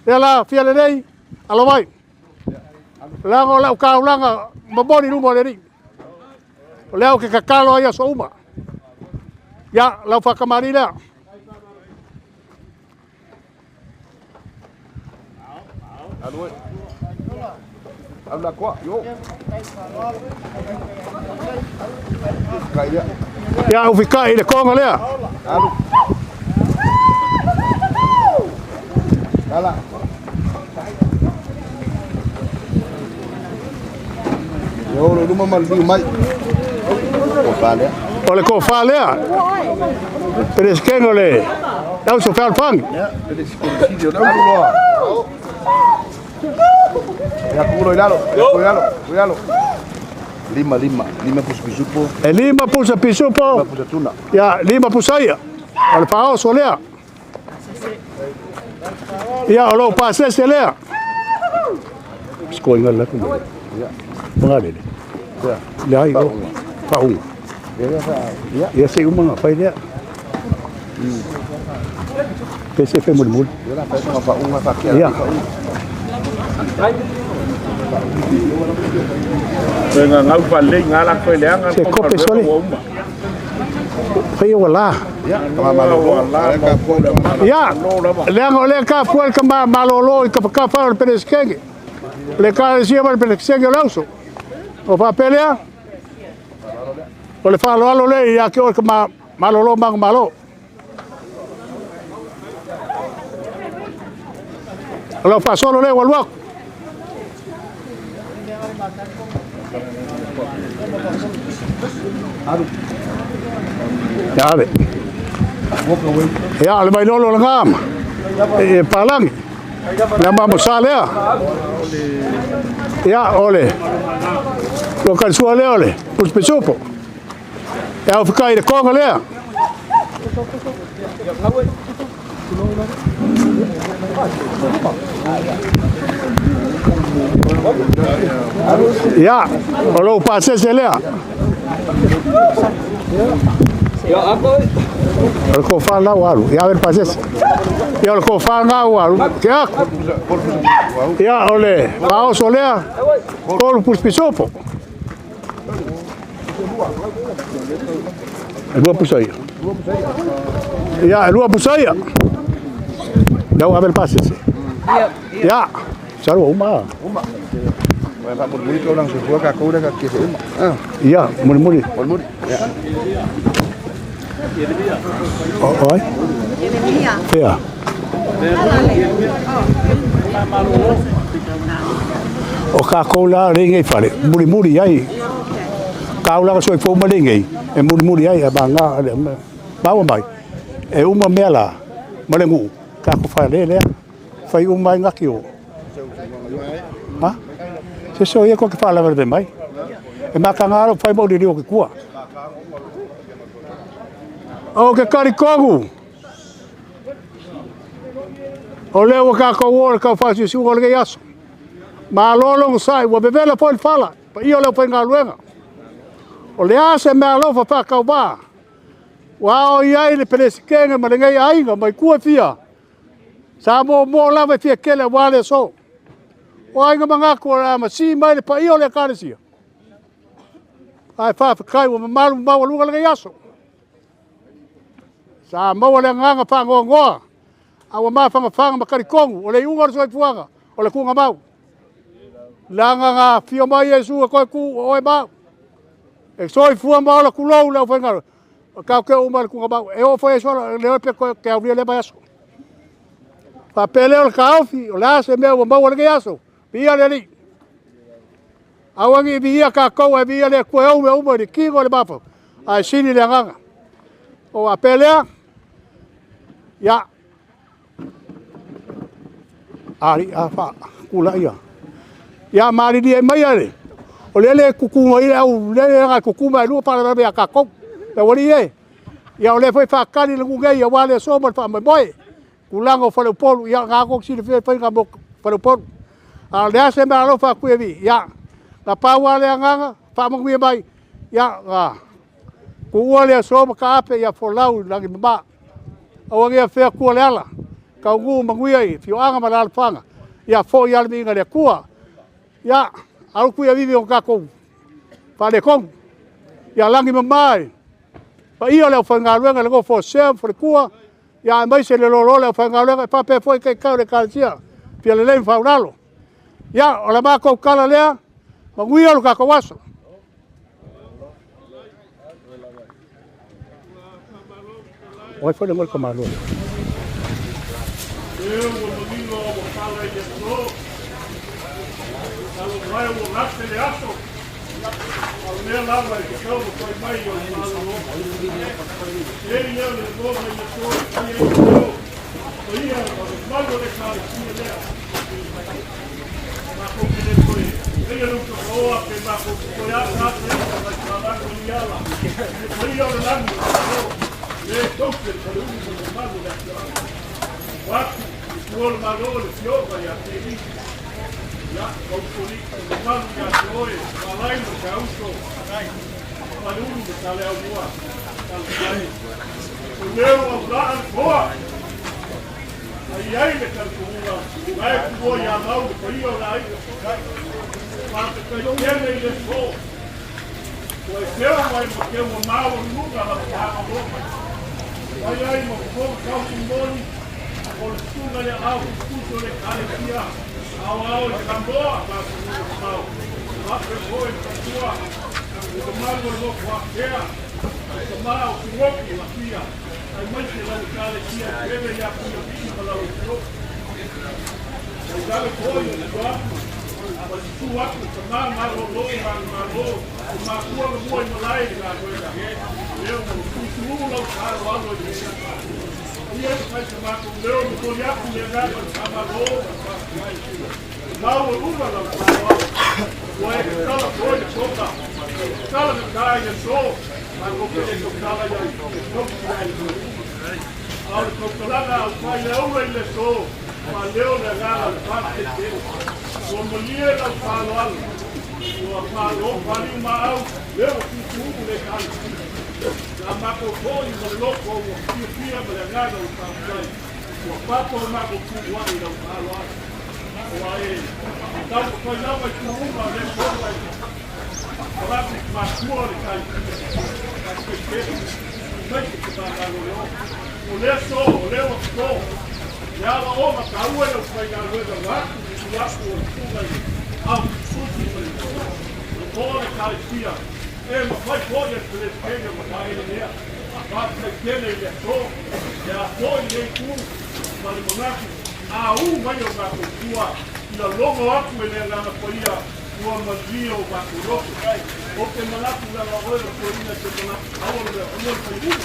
Lea la fia lelei, alo mai. Laga o lau kaulaga momoli i luma o le Alii. O lea ou ke tatalo ai aso uma. Ia, lau whakamari lea. Alu e. Alu la koa, yo. Kai lea. Ia, ufikai i le konga lea. Alu. Kala. Yo lo luma mal liu mai. Ko fa lea. O le kofa lea. Peresekege o le auso fealofani. Ya, peresikege o le alu loa. Ya kulo ilalo, ya kulo, kulo. Lima lima, lima pus pisupo. E lima pusa pisupo. Lima pusa tuna. Ia, lima pusaia. O le faaoso lea. Ia, o lou pasese lea. Sikoiga le laku. Ia. Magalele. Le ai o. Faauga. Ia. Ia se uma fai lea. Pe se fe mulimuli. Ia la fa faauga fa kia. Ia. Nga ngau pa le nga la ko le anga Se kope sole. Fai o la. Ia, kama malolo. Ia, leaga o lea ka fua le ka malolo i ka whakawha o le peresekege. Le ekalesia ma le peresekege o le auso. O faapea lea, o le faaaloalo lea ia te oe ka ma Malolo manumalo. O lau faasolo lea ua alu atu. Ia ave. Ia, le Vailolo lena ma e palagi. Le mamosa lea. Ia, o le lua lea o le Pusipisupo. E au fikai le konga lea. Ia, o lou pasese lea. O le kofa lau alu. Ia, o le pasese. Ia, o le kofa lau alu. Ke aku. Ia, o le paoso lea. Kolu pusipisopo. E lua pusa ia. Ia, e lua pusa ia. Lau ave le pasese. Ia, saru uma. Uma. Ia, muli muli. Muli. Ia. O, oi? Fea. O kākou la le ngei fale, muli muli ai. Kāu soi fou ma le ngei, e muli muli ai, a ngā, maua mai. E uma mea la, ma le ngu, kākou fale lea, fai uma ai ngaki o. Ha? Se so ia ko ke whaalawa le mai. E maka ngā aro whai mauri o ke kua. O ke karikogu. O lea ua kākou o le kau whaasiusiuga o le aso. Ma lolo sai, ua bebela po le fala, pa ia leo pa ngā. O le ase mea alofa whakau wā. Ua o iai le peresikenge ma le ngai ainga mai kua fia. Sa mo mo lava fia kele wā le so. O ainga mangaku o la ma si mai le pa ia o le karesia. Ai whawhakai ua mamalu maua lunga le ngai aso. Sa maua le nganga whangoa ngoa. A ua mawhanga whanga makarikongu. O le iunga o le soifuaga. O le kunga mau. Langa ngā fia mai Iesu e koe ku o oe mau. E soifua ma ola kulou le au whaingaro. O kau ke uma le kunga mau. E o fo Iesu ala le oe pe koe ke aulia le mai aso. Wha pele o le kaofi, o le ase mea ua maua le ngai aso. Pia le li. Auangi i via ka kou e via le kue ume uma i kingo le mafau. Ai sini le anganga. O a pelea. Ia. Ari a fa kula ia. Ia mariri e mai ale. O le le kuku mai le au le le nga kuku mai lua para me ka kou. Le wali e. Ia o le foi fa kali le ngai ia wale so mo fa mai boy. Kulanga o fale polu ia nga ko si le fe nga mo fale polu. A le ase me alo fa ku e vi. Ia. Na pa wale anganga fa mo mai. Ia nga. Ku ua le so ma ka ape ia folau langi mama. Au ngia fea kua le ala. Ka ngu manguia i fioanga ma la alfanga. Ia fo ia le minga le kua. Ia alu kuia vivi o kākou. Fale kongu. Ia langi mamai. Pa ia le au whangaluenga le gofo sea fo le kua. Ia mai se le lolo le au whangaluenga e pape foi kai kau le kalesia. Pia le lei whaunalo. Ia o le mākou kala lea. Manguia lo kākou aso. Oi foi le ngol ka malo. Eu ua manino ua pala i le aso. Talo mai ua gate le aso. A o lea lava e tatau ma toe mai o le malolo. Ei lea le loga i le aso e fai ai le leo. O ia o le malu o le kalesia lea. Mākou ke le toe. Eia le utakaoa pe mākou te toe ata ata i ka mai tālago i ala. Le paia o le lagi o le aso. Le taupe le faleulu ma le mamalu o le afioaga. Watu, i tua o le malo le fioga ia te i. Ia, kaupoli, o le mamalu ia te oe, malai ma te auso, faleulu ma tale au mua, tale mai. O leo au laa le koa. Ai ai le talitonuga, lae tua ia mau le paia o le aiga. Faafetai tele i le aso. Ua e keu mai ma keu ua maualuluga lau faamalō mai. Mai ai ma fofoga tautumoni, o le susuga i aao putuputu o le ekalesia, aoao i Samoa ma atunuu mamao. Faapea foi le faletua, le mamalu o le motu ākea, Tama o Sigoki o Apia, aemaise lau Ekalesia pele ia Puialii ma lau Afioga. Ua i lalo foi o le atu, ma susu atu tama malōlō manumalo, o makua na mua i malae i le galuega. Lea ua tuutuu lau faaaloalo i lenei aso. Ia e fai sa matou leo momoli atu le agaga o le faamalo ma le faafetai. Mau e uma lau faaaloalo. Ua e tatala foi le toga. Tatala gata i le aso, matou te le tautala i ai, e tausi ai i le uma. A o le tautalaga a aufai le aula i le aso, faaleo le agaga o le faafetai tele. Ua malie lau faaaloalo. Ua faalo paliu maau, lea ua tuutuu le Ekalesia. Na matou foi ma le loto ua fiafia ma le agaga o le faafetai. Ua papo le matou tuuai i lau faaaloalo. Ua e taumafai lava i tuuga o lea sola i Palasi matua o le Ekalesia. Faafetai tele. Aemaise te faamalo. O lea aso, o lea ua toto. Le aoaoga taua i le aufaigaluega vaeatu le tu atu o le susuga i le Ao Sususu ma le Lotoa o le Ekalesia, e mafai foi e le Peresetene ona faaeleelea. Faafetai tele i le aso, le atoa i lenei itu ma le manatu a u mai o matou tua i lalogo atu e le Agaga Paia ua malie o matou loto. Ou te manatu leaga oe o toeaina e te manatu aua le mea aua le fai ulu.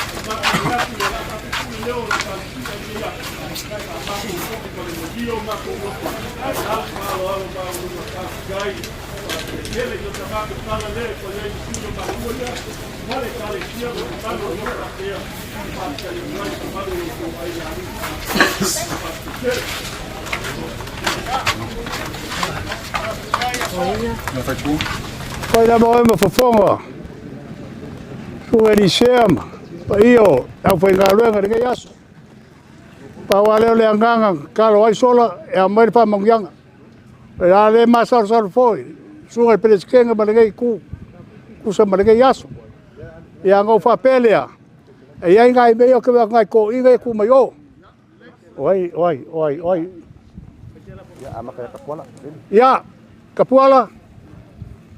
O matou manatu le a tatou pule leo o le Ekalesia i lenei aso. A matou foi ma le malie o matou loto, a le faaaloalo maualuga faafetai. Faafetai tele i o ta matou tala lea e fai ai le sui o matua ia ma le Ekalesia ma le mamalu o lo faapea. Faafetai atu ai i le mamalu o lo outou aiga alii. Faafetai tele. Fai lava oe ma fofoga, Susuga Elisea ma paia o le aufaigaluega i lenei aso. Pau lava lea o le agaga tatalo ai sola e aumai le faamanuiaga. O le a le masalosalo foi, susuga i le Peresetene ma lenei itu, tusa ma lenei aso. Ia ona ou faapea lea, e i ai nai mea ia ou te vaai atu nai toeaiina ia e tu mai o. O ai, o ai, o ai, o ai. Ia, Tapuala,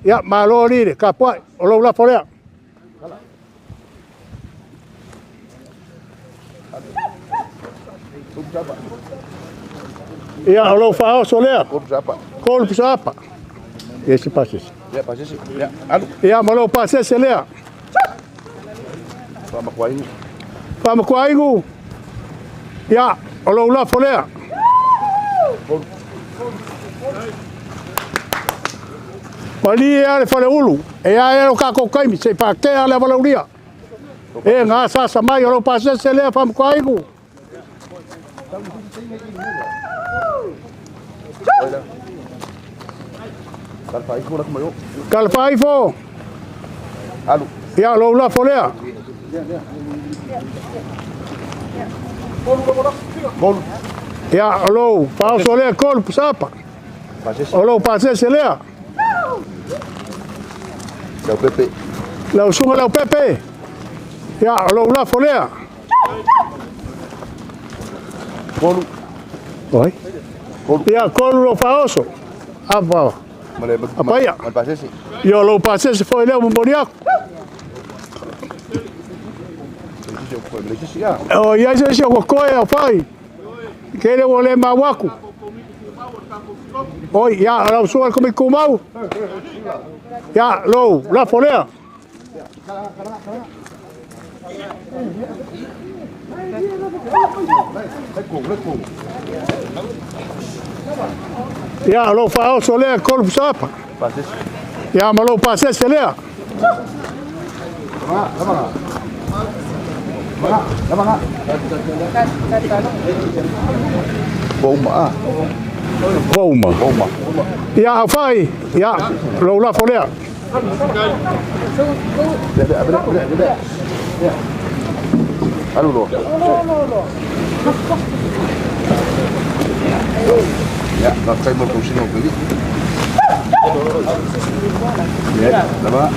ia, malo alii le tapuai, o lou lafo lea. Ia, o lou faaoso lea. Kolu pusaapa. Ia se pasese. Ia, pasese. Ia, alu. Ia, ma lou pasese lea. Faamakuaigu. Faamakuaigu. Ia, o lou lafo lea. Malie lava le faleulu, e a ea lo tatou taimi, se i faatea le avalaulia. E gasasa mai o lou pasese lea Faamakuaigu. Talafaifo. Alu. Ia, lou lafo lea. Ia, o lou faaoso lea kolu pusapa. O lou pasese lea. Lau Pepe. Lau susuga Lau Pepe. Ia, o lou lafo lea. Kolu. Oi. Ia, kolu lou faaoso. Apa. Apaia. Ma le pasese. Ia, o lou pasese foi lea momoli atu. O i ai se isi o kokoe o fai. Ke le ua le mau atu. Oi, ia, lau susuga i le Komiti Tumau. Ia, lou lafo lea. Ia, o lou faaoso lea, kolu pusaapa. Ia, ma lou pasese lea. Ua uma. Ia, aufai, ia, lou lafo lea. Alu loa. Ia, faafetai mo le tausiga o Peli. Ia, lava.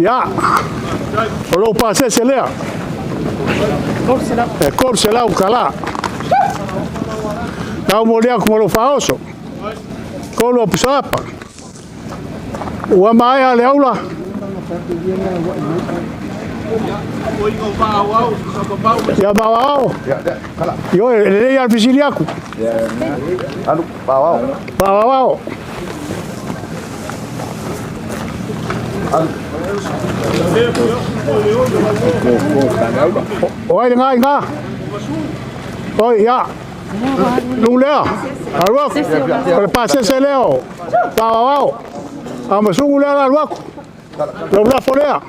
Ia, o lou pasese lea. E 300 tala. Lau momoli atu ma lou faaoso. Kolu o pusaapa. Ua maea le aula. Ia maoao. Ioe, e lelei lava le fesili atu. Alu, paoao. Paoao. O ai lena i ina? Oi, ia. Lu lea. Alu atu. O le pasese lea o paoao. A masugu lea la alu atu. Lau lafo lea.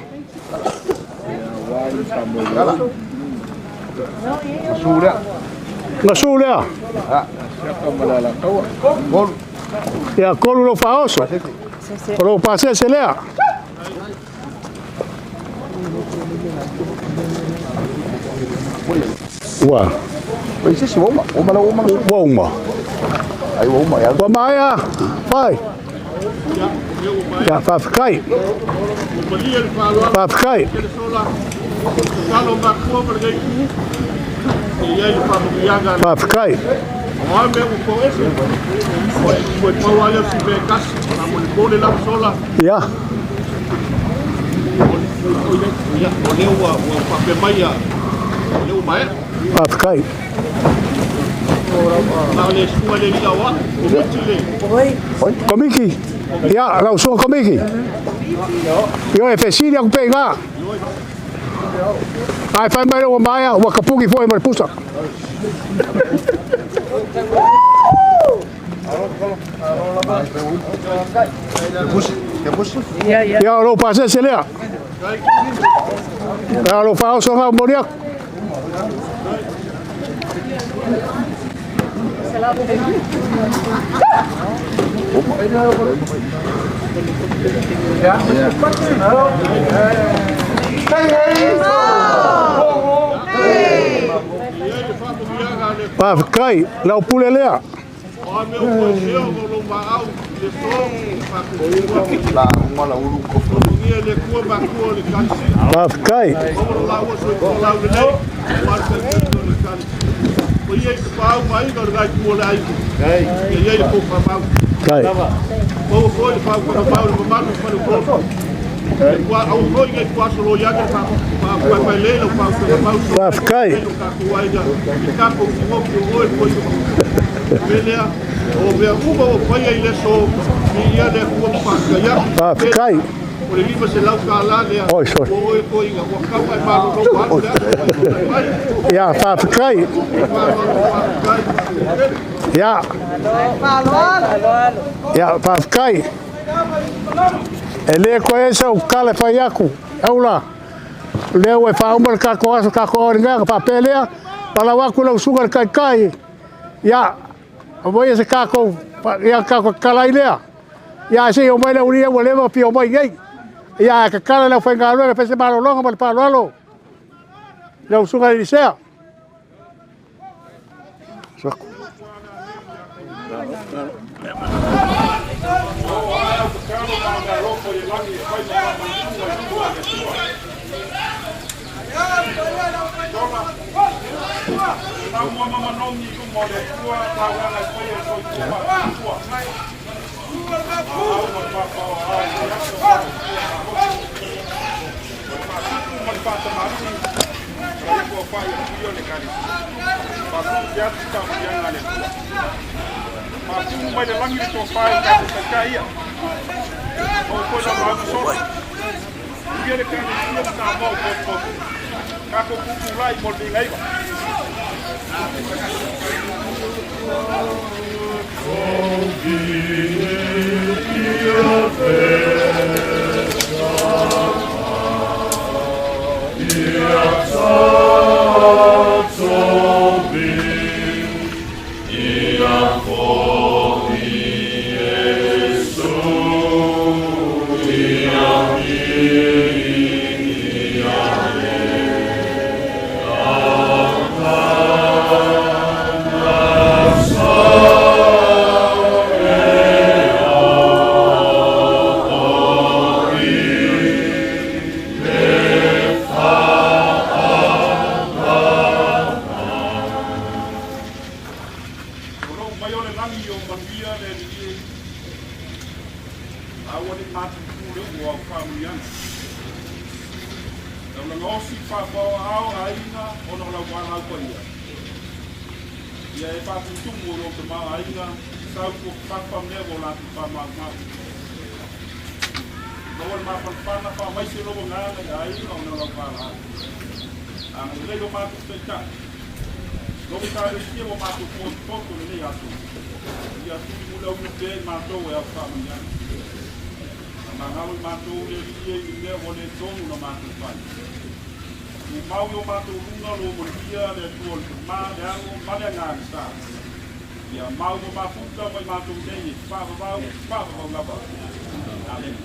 Gasu lea. Ia kolu lou faaoso. O lou pasese lea. Ua. Ua uma. Ua maea. Fai. Ia, faafetai. Faafetai. Faafetai. Ia. Faafetai. Komiti. Ia, lau susuga komiti. Ioe, fesili atu pea i ina. Ae fai mai ua maea, ua tapuni foi ma le pusa. Ia, o lou pasese lea. Ia, o lou faaoso lena o momoli atu. Faafetai, lau pule lea. Faafetai. Faafetai. Faafetai. Faafetai. Oi, sorry. Ia, faafetai. Ia. Ia, faafetai. E le koe ai sau tala e fai atu, aula. Lea ua e faauma le tatou aso, tatou aoaoga, ona faapea lea, palau atu lau susuga i le taitai, ia, aumaia se tatou, ia tatou tatala ai lea. Ia, ae se i omai le aualii ia ua leva ona fia omai i inei. Ia, ae tatala le aufaigaluega e fai se malologa ma le faaaloalo i lau susuga i le Elisea. Taulaga osi faapaoaao aiga ona o lau valaau paia. Ia e faatutumu o lou tamaoaiga sau fafa mea ua o latou faamaumau. Maua le mafanafana faamaise lou agaga i aiga ona o lau valaau. Agalelei lo matou taitai. Lou Ekalesia ua matou potopoto i lenei aso. Ia tulimulauina pea i matou e au faamanuiaga. Faamagalo i matou le Alii e i le mea ua le tonu na matou fai. Tumau i o matou luga lo manuia le Atua o le Tama, le Alo ma le Agaga Sa. Ia mau ma mafuta mai matou nei e faavavau, faavavau lava. Amene.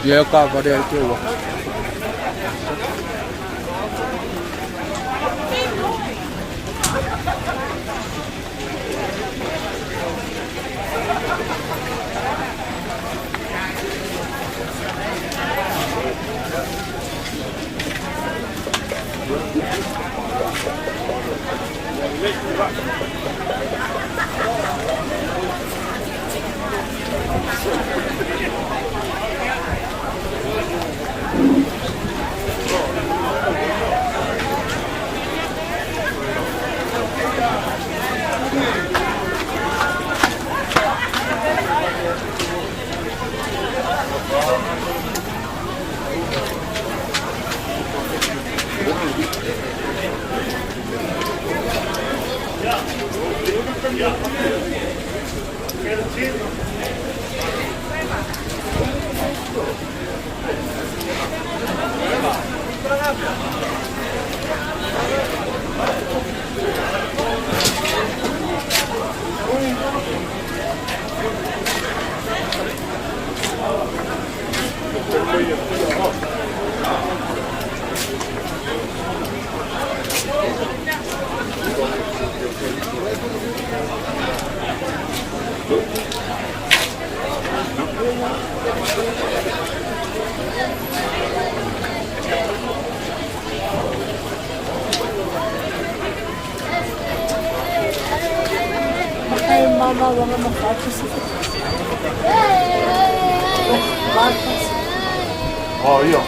Ia ka whare ai te ua. Oh, ia.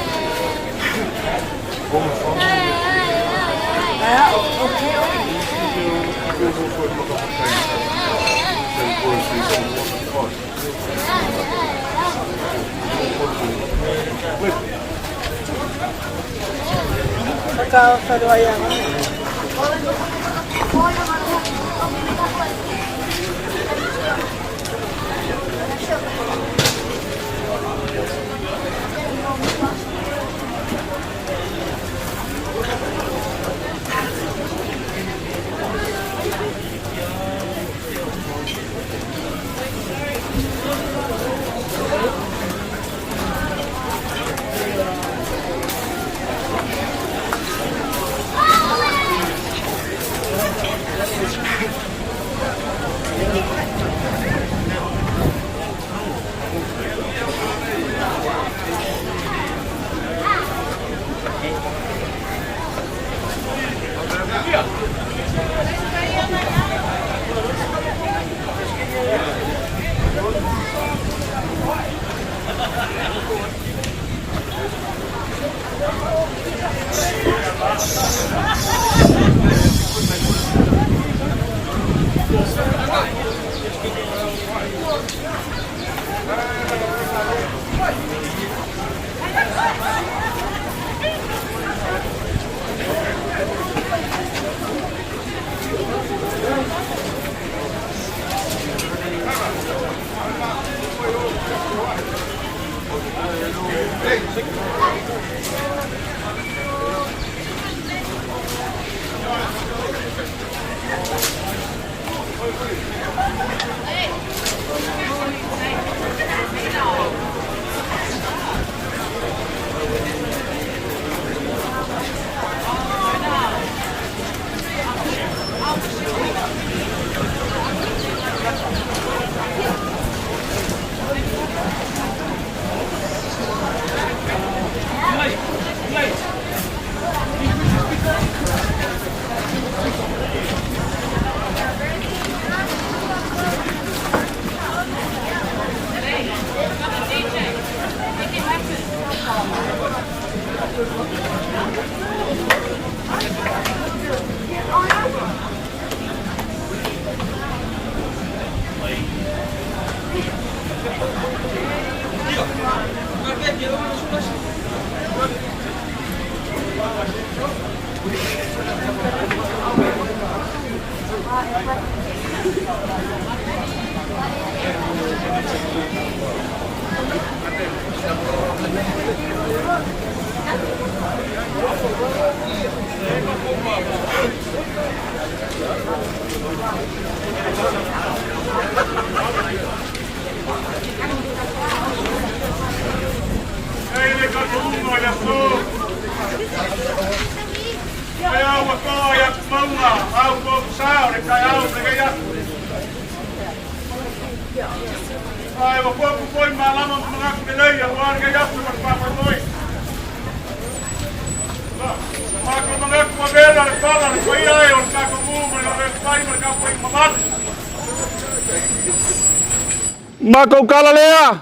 Makou kala lea,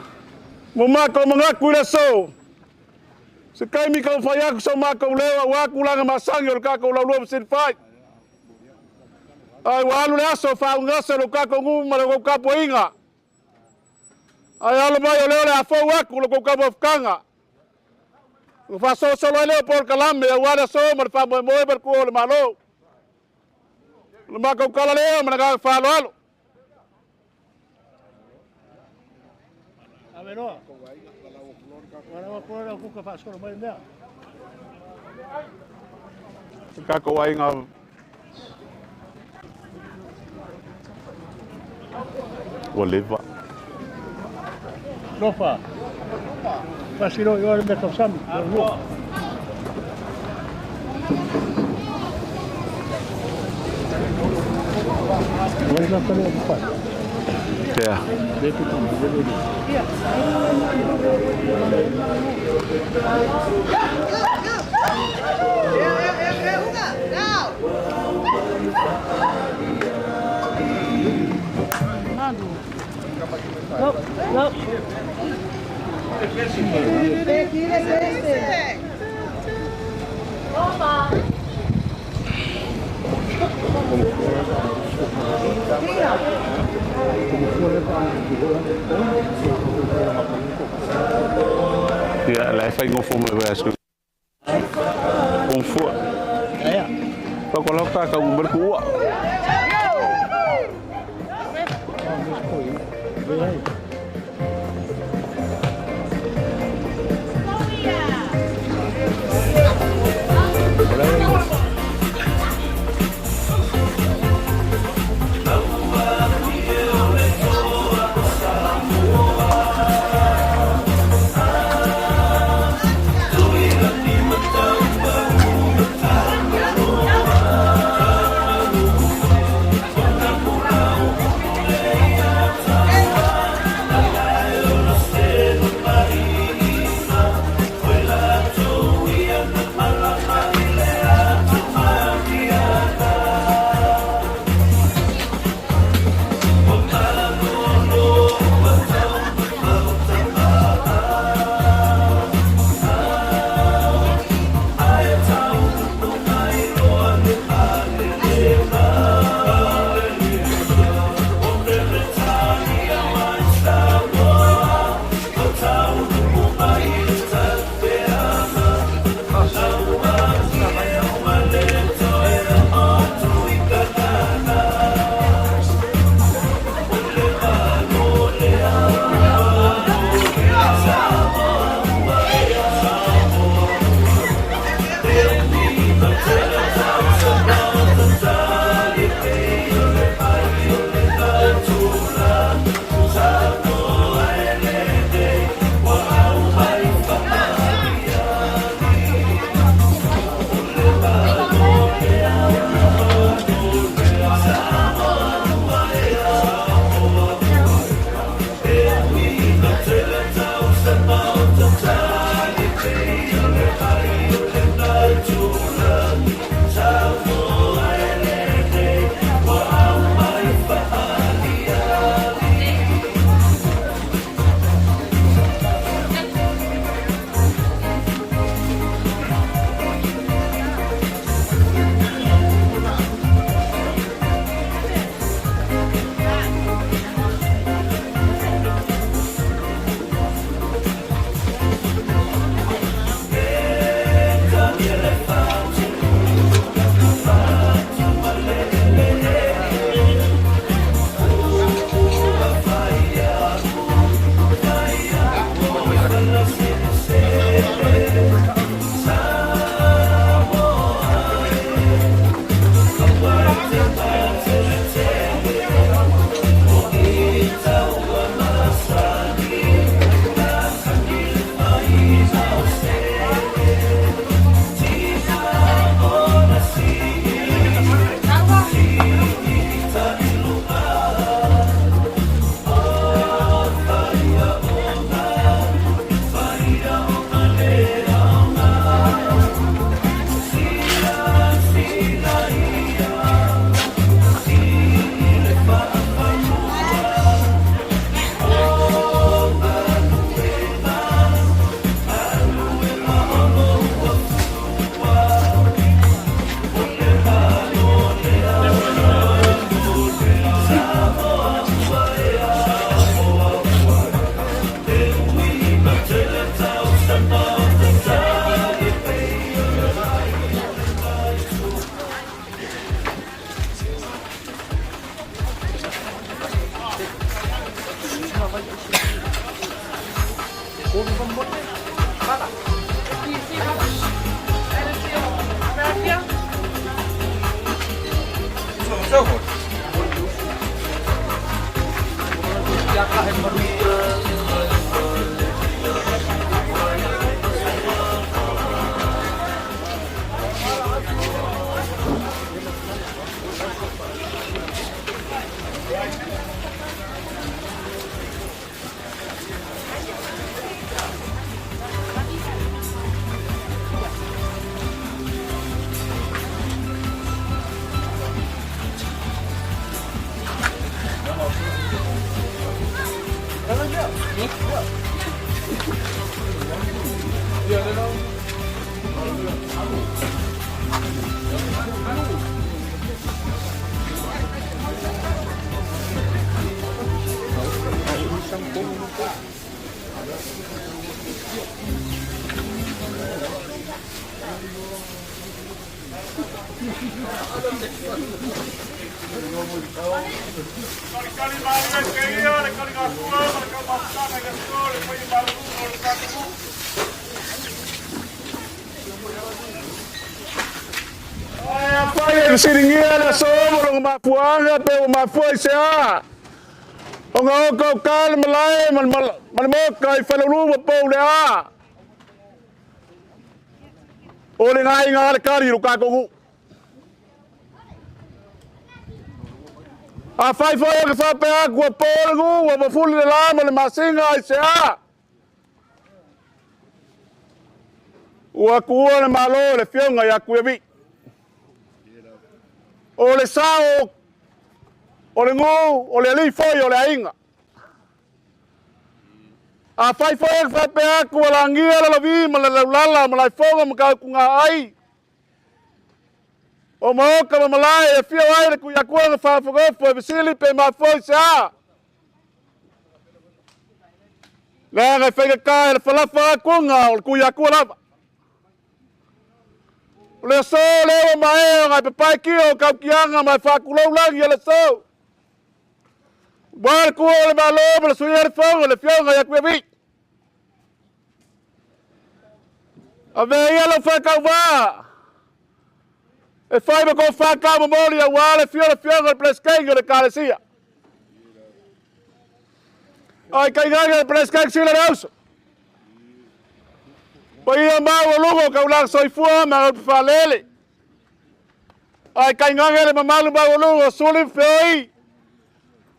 mo makou mangaku i le aso. Se taimi kau fai aku so makou leo auā tulaga masani o le tatou laulua fesilifa'i. Ae ua alu le aso faaugase lo tatou nuu ma le tou tapuaiga. Ae alo mai o lea o le a fou atu lo tou taumafataga. Ona faasolosolo ai lea o polokalame auā le aso ma le faamoemoe ma le tuua o le Malo. O le matou tala lea ma le agaga faaaloalo. Tatou aiga ua leva. Lofa. Pasiro i ore me tausami. Tea. Ia, la e faigofo mai vai aso. Confua. Pa ko lau ka ka umar ku ua. Afai e fesiligia le aso ma lona mafuaaga pe ua mafua i se a, ona okaoka le malae ma le maoka i Faleulu ma Pouleā. O le gaaiga a le kali i lo tatou nuu. Afai foi ou te faapea atu ua po le nuu, ua mafuli le la ma le masina, aisea? Ua tuua le Malo i le Afioga ia Tuiavii. O le sao o le nuu, o le alii foi o le aiga. Afai foi ou te faapea atu ua lagia le Lalovi ma le Laulala ma Laefoga ma Matautugaai, o maota ma malae e afio ai le Tuiatua na faafofoga e fesili pe mafua i se a. Leaga e faigata e le falafa atuga o le Tuiatua lava. O le aso lea ua maea ona e papae tio o tautiaga ma e faatulou lagi o le aso. Ua le tua o le Malo ma le Sui o le Fono, le Afioga ia Tuiavii. Avea ia lau faatauvaa e fai ma kou faataumomoli aua le afio o le Afioga i le Peresetene o le Ekalesia. Ai tainane le Peresetene Sila le Auso. Paia maualuga o taulaga soifua ma gaupefaalele. Ai tainane le mamalu maualuga o Suli ma Feoi,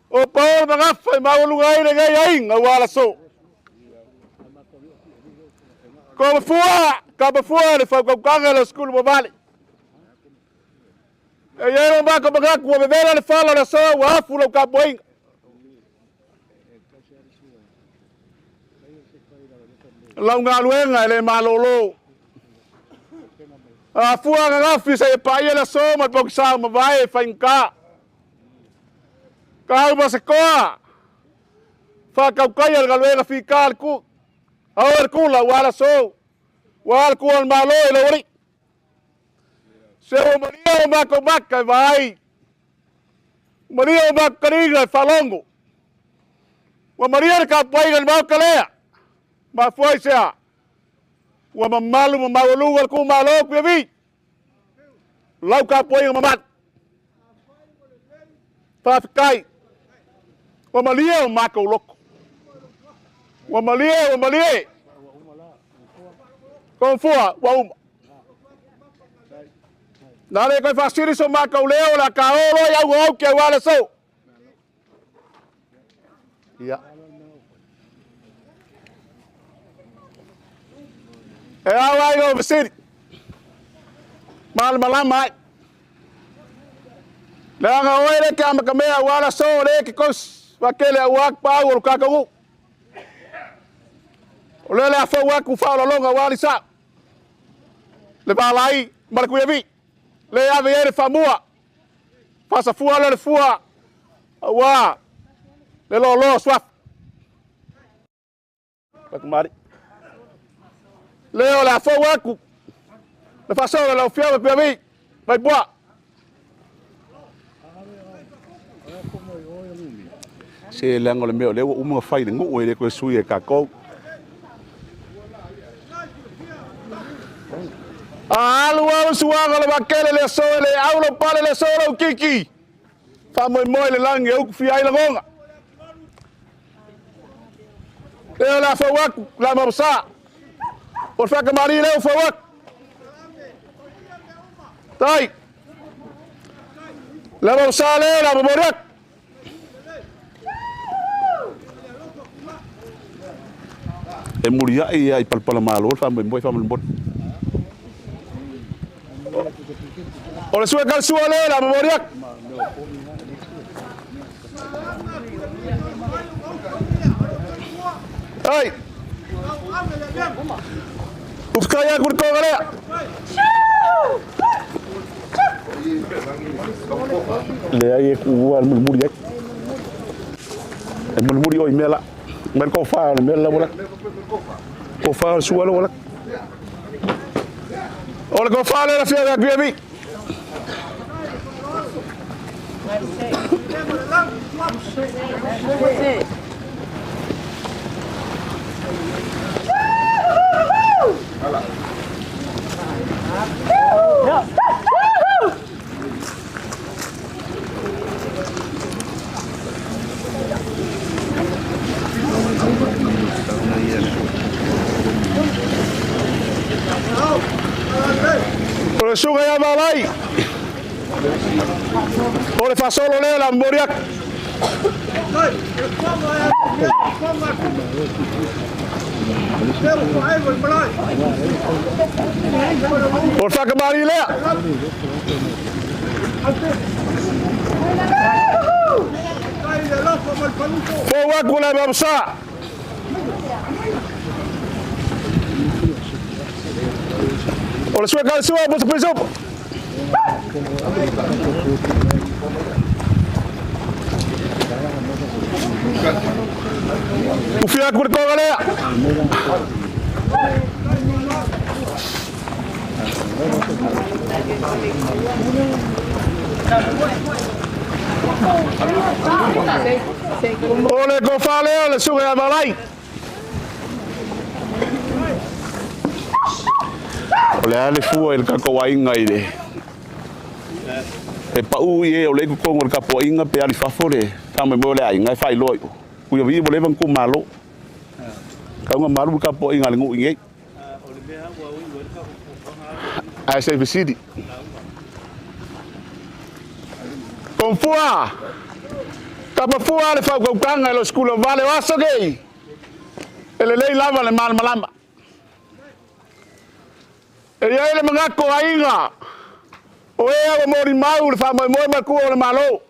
o Paolo ma Gafa e maualuga ai lenei aiga ua alaso. Ko mafua, ka mafua le faukautaga le sukulu mamale. E i ai lo mako manatu ua vevela le fala o le aso ua afu lau tapuaiga. Lau galuega e le malolo. Afua ananafi seia paia le aso ma le pogisa ua mavae e faigata. Tau ma se toa, faatautaia le galuega fita a le tu, a oe le tula ua le aso, ua le tua o le Malo i lou alii. Se ua malie o matou mata e vaai, ua malie o matou taliga e faalogo, ua malie le tapuaiga i le Maota lea. Mafua i se a? Ua mamalu ma maualuga le itumalo o Tuiavi. Lau tapuaiga mamalu. Faafetai. Ua malie o matou loto. Ua malie, ua malie. Komfua, ua uma. Na le toe faasili so matou leo, o le a ka o loa i auga o auki aua le aso. Ia. E ao ai lou fesili. Malamalama ai. Leaga oe le ke amatamea aua le aso o le ke tausi vaatele aua tapaau o lo tatou nuu. O lea o le a fou atu faaoloologa aua le sao, le valai ma le tuiavi. Le ave i ai le faamua. Faasafua lea o le fua aua le loaloa o suafa. Takamali. Lea o le a fou atu le faasoa lau Afioga Tuiavi Vaipua. Se leaga o le mea o lea ua uma ona fai i le nuu e le toe sui e tatou. A alu alu suaga o le vaatele le aso e le au lau pale le aso lau kiki. Faamoemoe i le lagi e utufia ai lagona. Lea o le a fau atu la mausa. O le whakamari leo fau atu. Tai. La mausa leo la mamori atu. E mulia'i ia i palapala malo le faamoemoe faamolemole. O le sua kalasua lea la momoli atu. Ai. Ufkai aku le toga lea. Leai e kuua le mulimuli ai. E mulimuli oi mea la. Mai le kofa o le mea la wala. Kofa o le sua la wala. O le kofa le la fia la kuia O le suga ia malai. O le fasolo lea la momoli atu. O le whakamari lea. Fou aku le mamsa. O le sua kalasua mo se pisupo. Ufia aku le toga lea. O le kofa lea o le suga ia malai. O le a le fua i le tatou aiga i le e pau i e o le ikutogo o le tapuaiga pe ali fafo le faamoemoe o le aiga e faailoa i o. Ui o ua leva na tumalo. Tau na malu le tapuaiga a le nuu i nei. Ae se i fesili. Komfua! Tapafua le faukautaga i lo sikula o Vale o aso nei. E lelei lava le malamalama. E i ai le manatu o aiga, o e ua molimau le faamoemoe ma le tua o le Malo.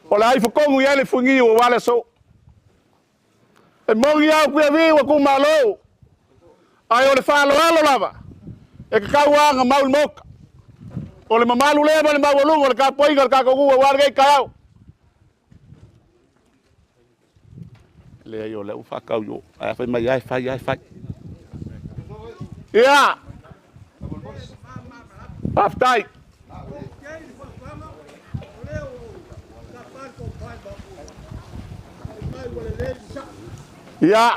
O le a ifo tonu i ai le fuiniu aua le aso. E moni au Kuiavi ua tumalo, ae o le faaaloalo lava e tatau lava ona mau i le Maota. O le mamalu lea ma le maualuga o le tapuaiga a le tatou nuu aua lenei taeao. Leai o lea ua faatau i o, ae a fai mai lava e fai lava e fai. Ia! Faafetai. Ia,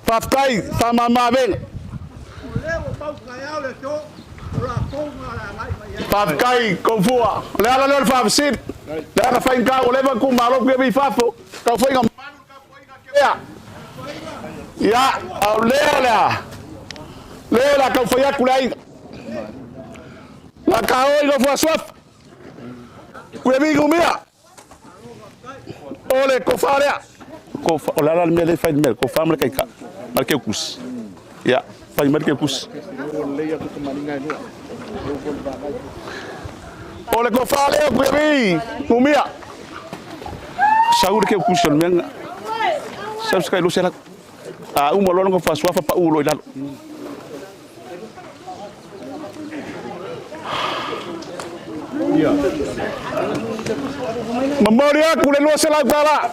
faafetai, faamama avega. Faafetai Komfua. O le ala lea o le faafesili. Leaga faigata ua leva ona tumalo kuia i fafo. Tau faiga malu le tapuaiga a Kelea. Ia, a o lea o le a, lea o le a tau fai atu le aiga. La ka oi nofo asuafa. Kuia numia. O le kofa lea. Kofa, o le ala le mea lea fai le mea, kofa ma le kaika, ma le keukusi. Ia, fai mai le keukusi. O le kofa lea kuia vi, numia. Sau le keukusi o le mea nga. Sau se kai lo se la. A uma loa na kofa suafa pa ulo i lalo. Momoli atu le $200.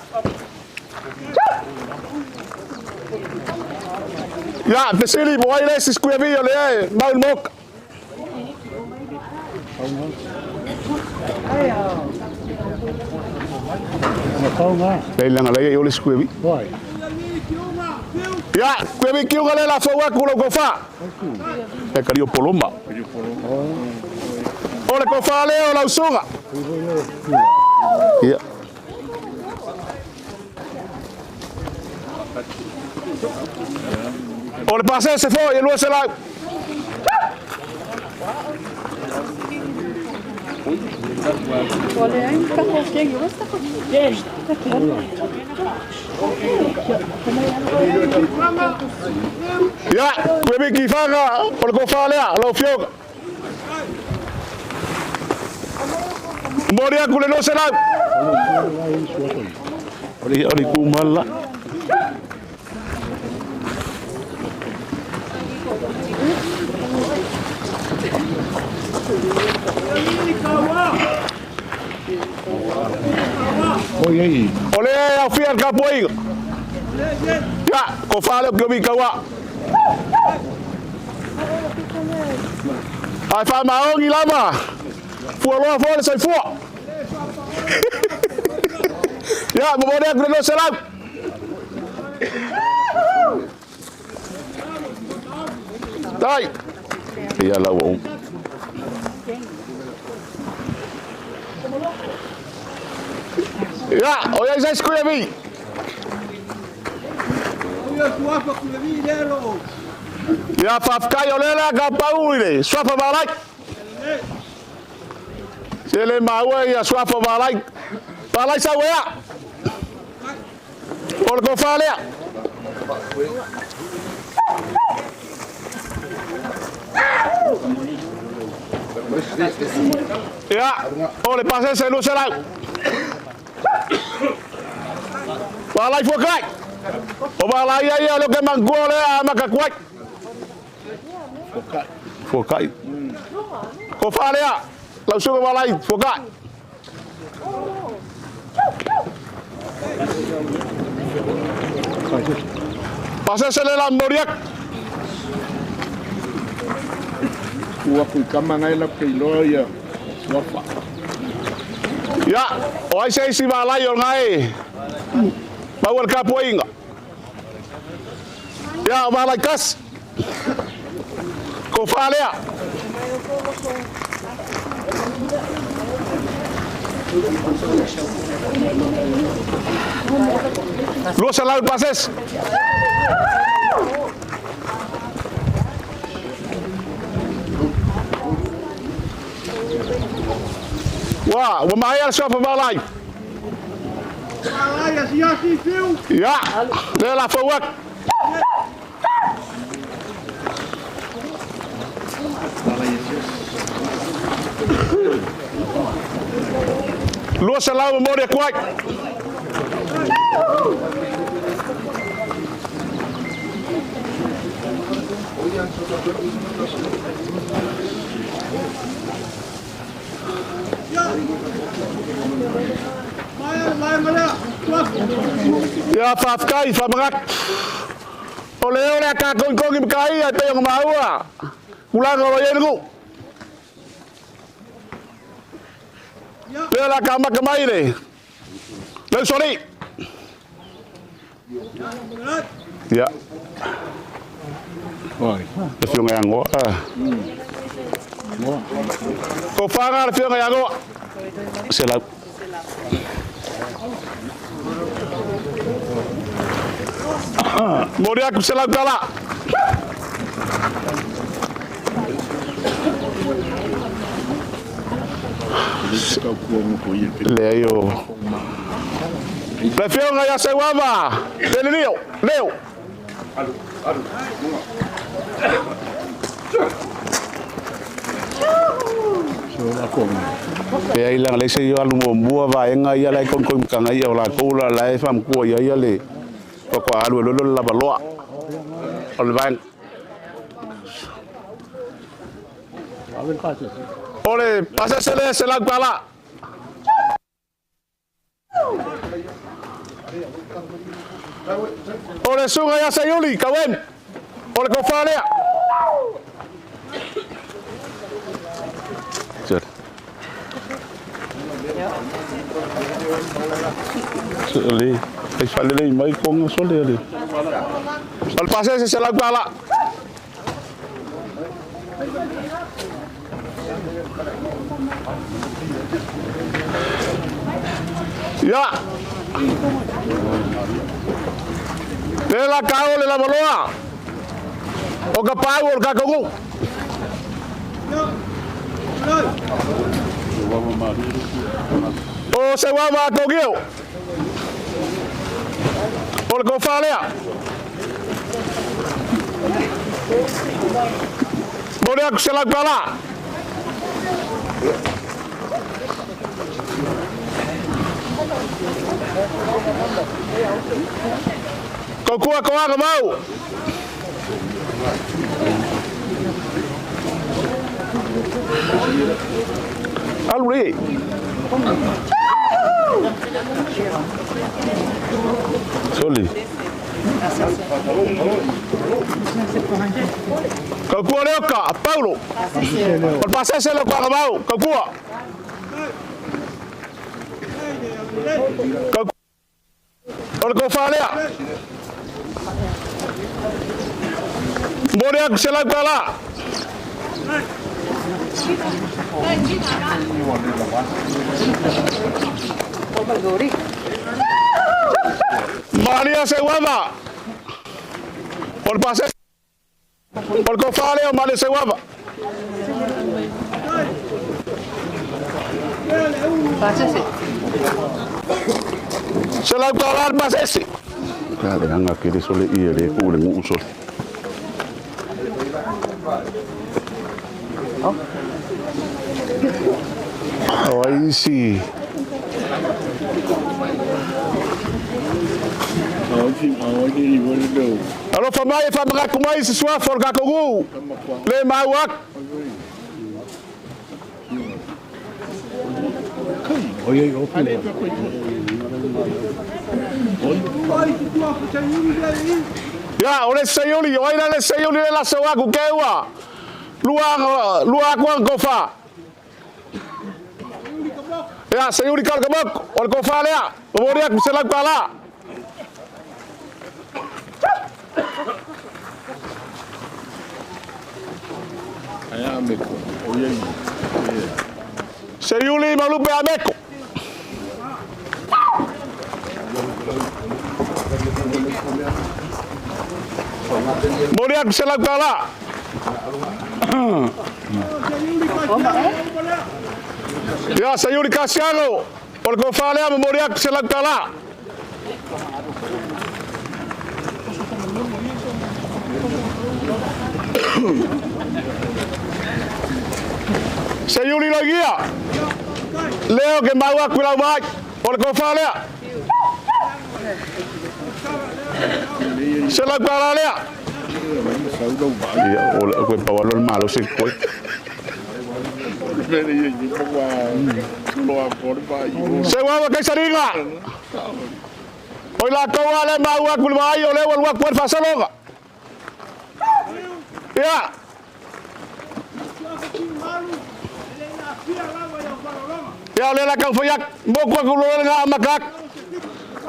Ia, fesili po o ai le isi sikuiavi o lea e mau i le maoka. Leai, leaga la ia i o le sikuiavi. Ia, kue mi kiuga le la fau aku lau kofa. E kalio poloma. O le kofa lea o lau suga. Ia. O le pasese foi e 200. Ia, kue miki whanga o le kofa lea, lau fioga. Mori aku le 200. O le kumala. O le au fia ka poi. Ya, ko fale ko mi kawa. Ai fa maongi lama. Fua loa fua le sai fua. Ya, mo mo ne no selam. Tai. Ia la o. Ya, o ia sai skuia mi. Ia whawhkai o lela ka pau i le suafa malai. Se le maua ia suafa malai. Malai sa wea. O le kofa lea. Ia, o le pasese 200. Malai fuakai. O malai ia ia lo ke mangua le a makakuai. Fuakai. Ko whalea, lau suga malai, fuakai. Pasese le la moriak. Ua kui kama ngai la ke iloa ia suafa. Ia, o ai se isi malai o ngai. Mau le kapuinga. Ia, o malai kas. Ko whalea. 200 pases. Wah, ua mai ala sofa malai. Ia, le la fauak. 200 mo kuai. Ia whawhkai, whamangak. O le o le a ka kongi mkai ai pe o maua. Kulanga o yengu. Le la ka maka mai le. Le sori. Ia. Le fionga yango. Ko whanga le fionga yango. Se la. Mori aku se lau tala. Le aio. Le fionga ia se wava. Le leo. Leo. E ai lang le se yo alu mo mua va enga ia lai kon kon kanga ia o la koula la e fam kua ia ia le ko ko alu lo lo la baloa o le van ole pasa se le se la pala ole sunga ia se yuli kawen ole ko falea. Le, ai fale le mai konga sole le. O le pasese $100. Ia. Le la kao le lavaloa. O ka pau o le kakongu. O se wawa a. O le kofa lea. Mo le aku se lau pala. Ko kua ko anga mau. Alu le. Soli. Ko kua leo ka, Paulo. O le pasese le ko anga mau, ko kua. Ko O le kofa lea. Mo le aku se lau pala. Maria se uava. O le pasese. O le kofa lea o Maria se uava. Se lau pala le pasese. Ka le anga ke le sole i le ku le ngu sole. O ai si. Alofa mai e whamakaku mai se suafa o le kakongu. Le mau ak. Ia, o le seiuli, o aina le seiuli le laso aku ke ua. Lua, lua aku ang kofa. Ia, seiuli ka o le kamoko, o le kofa lea. O mori aku se lau pala. Seiuli malupe a meko. Mori aku se lau pala. Ia, seiuli kasiano. O le kofa lea, mo mori aku se lau pala. Seiuli logia. Leo ke mau aku lau mai. O le kofa lea. Se lau pala lea. Ia, o le koe pawalo le malo se koe. Se wawa kai saringa. O i la kaua le mau aku le mai o le walu aku le fasaloga. Ia. Ia o le la kau whaiak. Moku aku lo le ngā makak.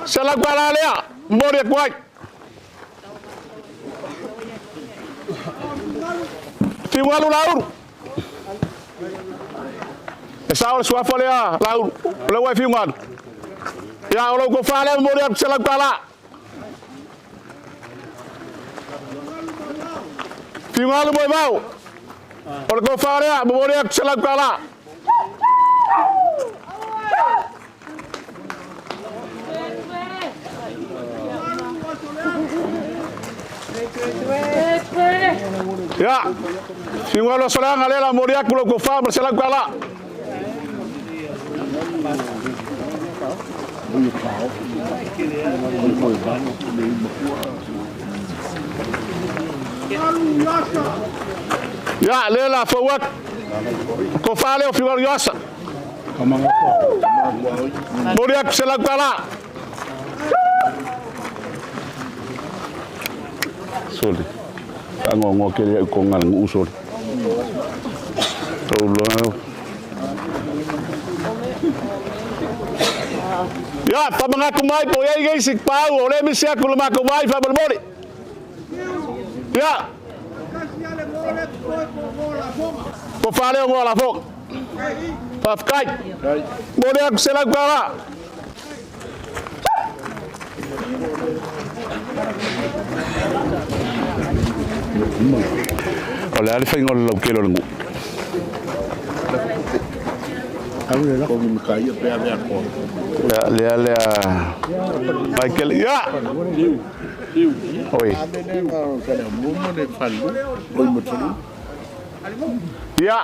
Se lau pala lea. Mori aku ai. Fiwalu lauru. E sao le suafa lea lauru. O le wai fiungalu. Ia o lau kofa lea mori aku se lau pala. Fiungalu mo e mau. O le kofa lea mori aku se lau pala. Ia, fiungalu asoleaga lea la mori aku lau kofa ma se lau pala. Ia, lea la fauak. Kofa lea o fiungalu ioasa. Mori aku se lau pala. Soli. Ango ke le ko ngal ngu soli. Tau lo. Ia, faamanatu mai po o i ai isi paau o lea e misi atu i le matou vai faamolemole. Ia. Po faaleo mo lafoga. Faafetai. Momoli atu $100. O le a le faiga o le lautele o le nuu? Lea lea Michael ia. Oi. Ia.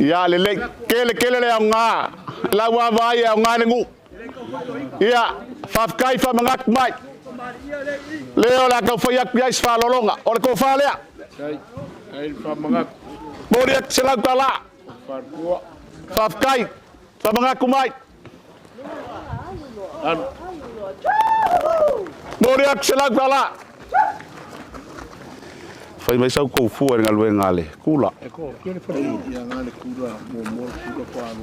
Ia lelei kele kele le aoga lau vaavaai e aoga i le nuu. Ia, faafetai faamanatu mai. Lea o le a tau fai atu i ai se faaaloaloga. O le tofa lea. Momoli atu $100. Faafetai faamanatu mai. Momoli atu $100. Fai mai sau tou fua i le galuega a le kula.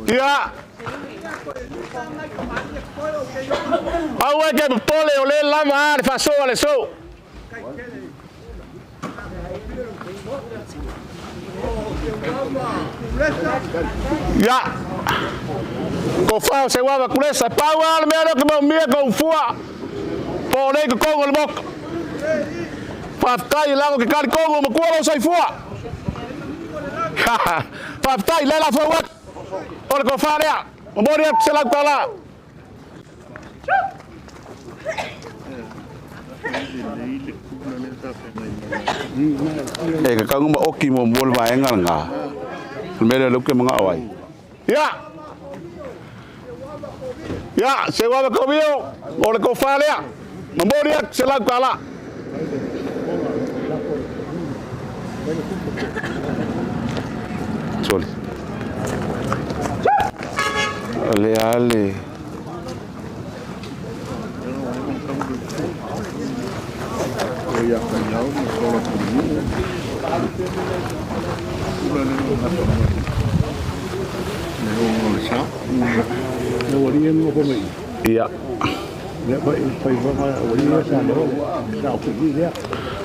Ia! Aua e te popole o lea lava a le faasoa le aso. Ia! Tofa o Seuava Kulesa, pau lava le mea lea ou te maumia tou fua po o lea i totonu o le Maota. Faafetai leaga ou te talitonu ua matua lou soifua. Faafetai, lea la fou atu o le tofa lea. Momoli atu $100. E tatau ona maoti muamua le vaega lena, o le mea lea o lea ou te manao ai. Ia! Ia, Seuava Kovio, o le tofa lea. Momoli atu $100. Soli. O lea le... Ia.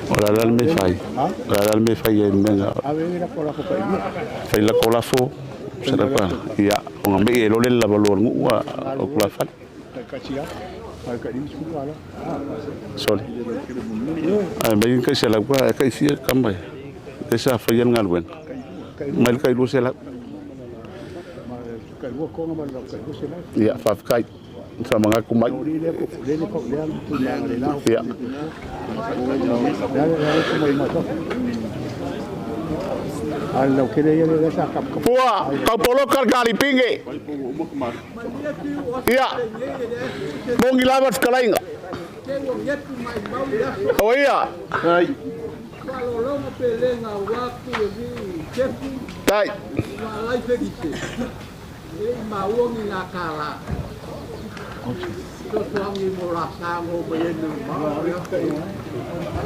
O le a la le mea e fai? O le a la le mea e fai ai i le mea lena? Fai lako lafo, ia, ona mei e lole le lavaloa o le nuu o tulafale. Sole. Ae mai kai se lau ae kai fia kama e. E sa fai le galuega. Mai le kai 200. Ia, faafetai. Faamanatu mai. Ia. Pua, tau poloka le kalipinge. Ia, mogi lava le fetalaiga. O ia. Tai.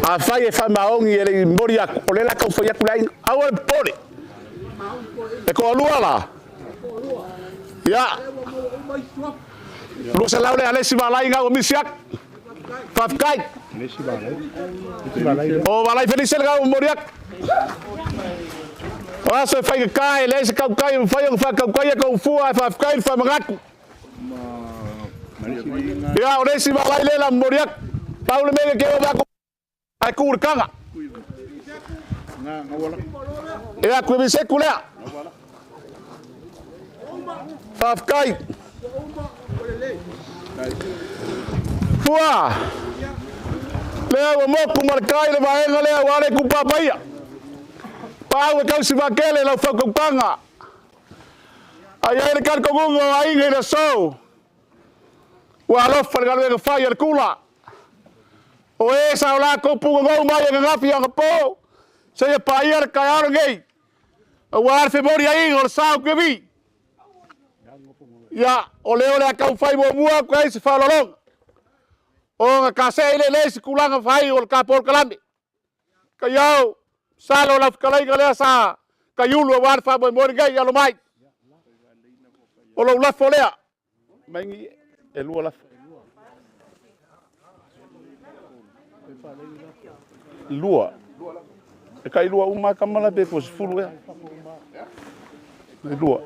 Afai e faamaoni e le i momoli atu, o lea o le a tau fai atu le aiga. Aua le popole. E toalua la. Ia. 200 lea a le isi valai na ua misi atu. Faafetai. O valai Felise lena ua momoli atu. O aso e faigata e leai se tautai e mafai ona faatautaia tou fua ae faafetai le faamanatu. Ia, o le isi valai lea la momoli atu. Pau le mea ia te o matou ae tu le taga. Ia, Kuimiseku lea. Faafetai. Fua. Lea ua motu ma le tai le vaega lea ua ale kupapaia. Paau e tausi vaatele lau fautautaga. Ai ai le talitonuga o aiga i le aso. Ua alofa le galuega fai a le kula. O e sa o latou punonou mai ananafi anapo seia paia le taeao lenei aua le femoliaiga o le sa o Tuiavi. Ia, o lea o le a taumafai muamua atu ai se faaaloaloga ona kasee i le le se tulaga fai o le ta polokalame. Kaiao. Masalo o lau fetalaiga lea sa taiulu aua le faamoemoe lenei, alo mai. O lou lafo lea. Maingi e lua lafo. Lua. E kai lua uma kama la pe ko 10 ea. E lua.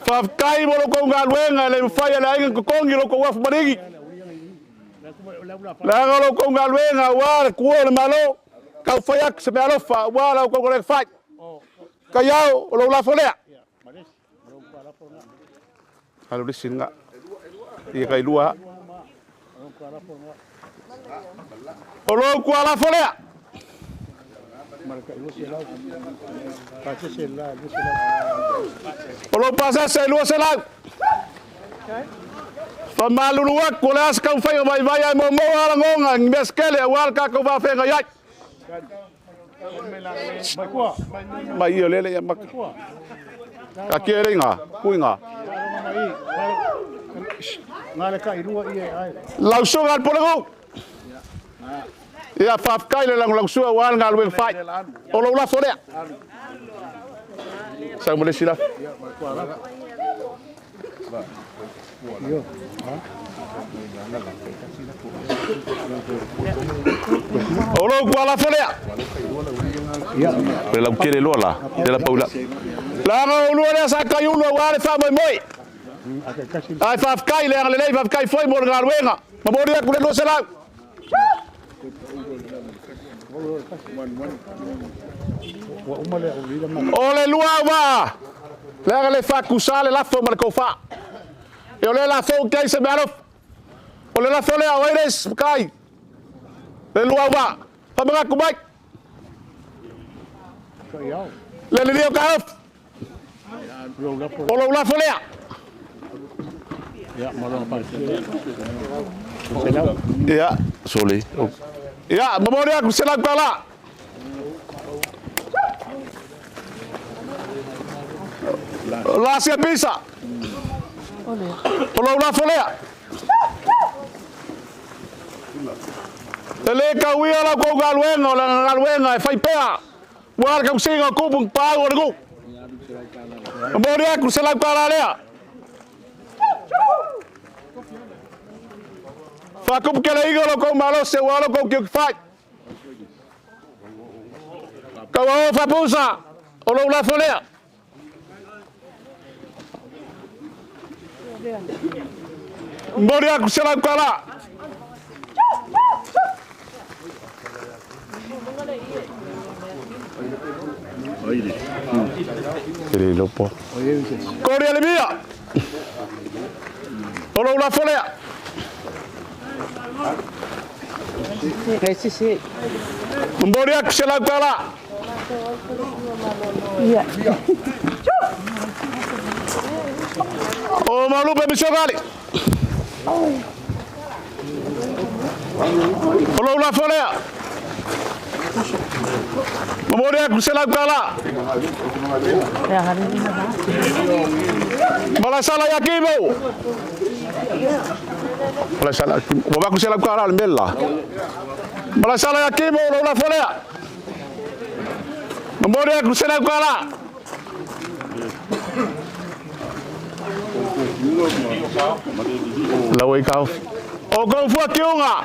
Faafetai mo lo kou galuega e le mafai e le aiga totogi lo kou afu maligi. Leaga o lo kou galuega aua le tuua o le Malo, tau fai atu se meaalofa aua la outou galuega fai. Taiao o lou lafo lea. Alo le isi lena. Ia kai lua. O lou tualafo lea. O lou pasese e 200. Faamalulu atu, o le a se taumafaiga vaivai ae maumau lava lagona i ni mea se tele aua le tatou va feagai ai. Mai ia lele ia maka. Taatia e le iga, tuu iga. Lau susuga i le Pulenuu. Ia faafetai le lagolagosua aua le galuega fai. O lou lafo lea. Sau ma le isi lafo. O lou tualafo lea. Le lautele loa la, le la pau la. Leaga o ulua lea sa taiulu aua le faamoemoe. Ae faafetai le agalelei, faafetai foi mo le galuega. Momoli atu le 200. O le lua auvaa, leaga le faatusa le lafo ma le tofa. E o le lafo ou te ai se meaalofa. O le lafo lea o ai le isi matai. Le lua auvaa. Faamanatu mai. Le lilia o taofi. O lou lafo lea. Ia, sole. Ia, momoli atu $100. Lasia pisa. O lou lafo lea. E le tauia la outou galuega, o le galuega e fai pea. Ua le tausiga o tupu ma paau o le nuu. Momoli atu le $100 lea. Faatuputeleina lo outou malosi aua lo outou tiute fai. Tauaoa faapusa, o lou lafo lea. Momoli atu le $100. E le iloa po. Kori Alimia, o lou lafo lea. Momoli atu $100. O Maulupe Misogali. O lou lafo lea. Momoli atu $100. Malaesala ia Kimo. Malaesala Kimo. Ua avatu $100 le mea le la. Malaesala ia Kimo, o lou lafo lea. Momoli atu $100. Lau ai kau. O kou fua kiunga.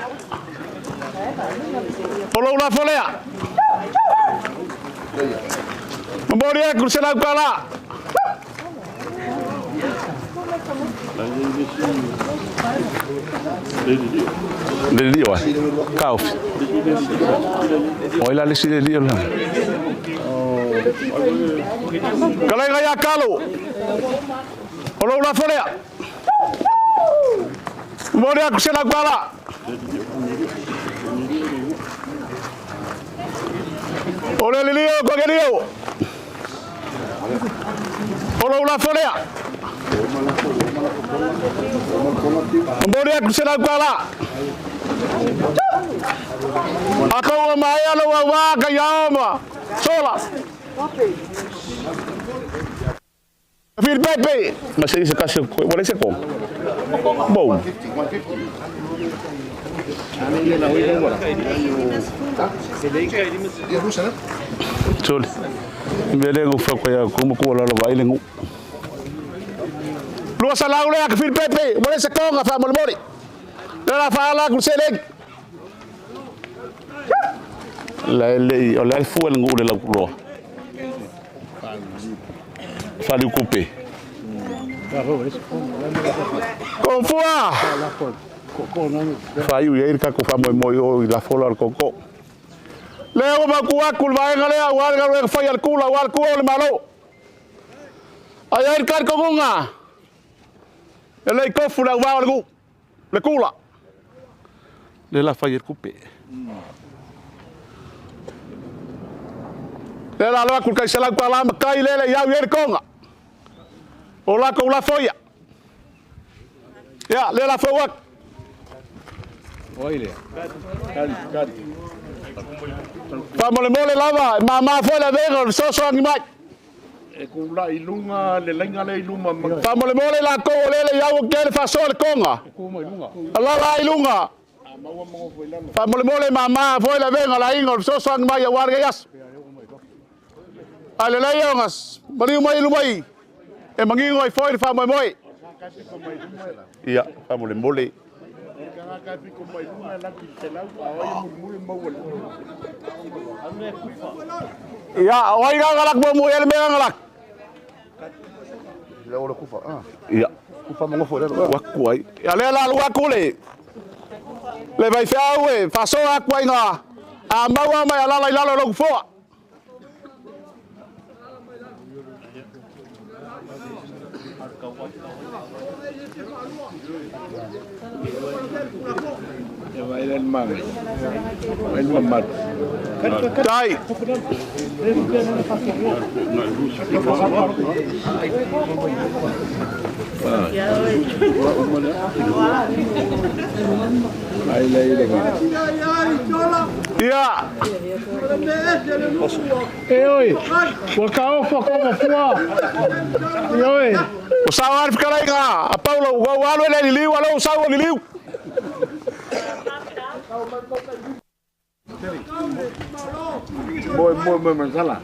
O lou lafo lea. Momoli atu le $100. Le lio ai. Kaufi. O ai la le isi le lio la. Kalaiga ia Kalo. O lou lafo lea. Momoli atu $100. O le lilio o Kogelio. O lou lafo lea. Momoli atu $100. A kou ua maea lou auvaa kaiao ma sola. Filipepe. Ma se i se kasi o koe. Ua leai se koma. Boum. Sole. Mea lea gau whakwa ia kuma kua lalo vai le ngu. Lua sa lau lea ka Filipepe, mo le sa konga wha mole mole. Le la wha ala ku se leng. La le o le fu le ngu le lau kuloa. Fali kupe. Konfua! Faiu ia iri kako wha moi moi o i la fola al koko. Lea ua maku aku le vaega lea ua le galuega fai a le kula ua le kua o le malo. Ai ai le kari kongunga. E lei kofu le auvao le gu. Le kula. Le la fai e le kupe. Le la loa ku le kaiselau pala ma kai lele iau i le konga. O la kou la foia. Ia, le la fau aku. Faamolemole lava, e māmā foi le avega o le fesoasoani mai. E kula i lunga le lainga le i luma ma. Faamolemole lakou o lele i au o ke le faasoa le konga. Alala i luga. Faamolemole māmā foi le avega o le aiga o le fesoasoani mai aua lenei aso. Ae lelei ona maliu mai i luma i e manino ai foi le faamoemoe. Ia, faamolemole. Ia, o ai ga galak mo mo ele me galak. Le o le kufa. Ah. Ia. Kufa mo ngofo le. Waku ai. Ia le la lu aku le. Le vai feau e fasoa aku ai ngā. A maua mai alala i lalo loku foa. E vai le manga. Vai le mamat. Tai. Ai le le ga. Ia. E oi, ua kaofa ko mafua. E oi. O sao ari whakaraiga a Paulo, ua ua alu ele liliu, alo sau o liliu. Moi moi moi mansala.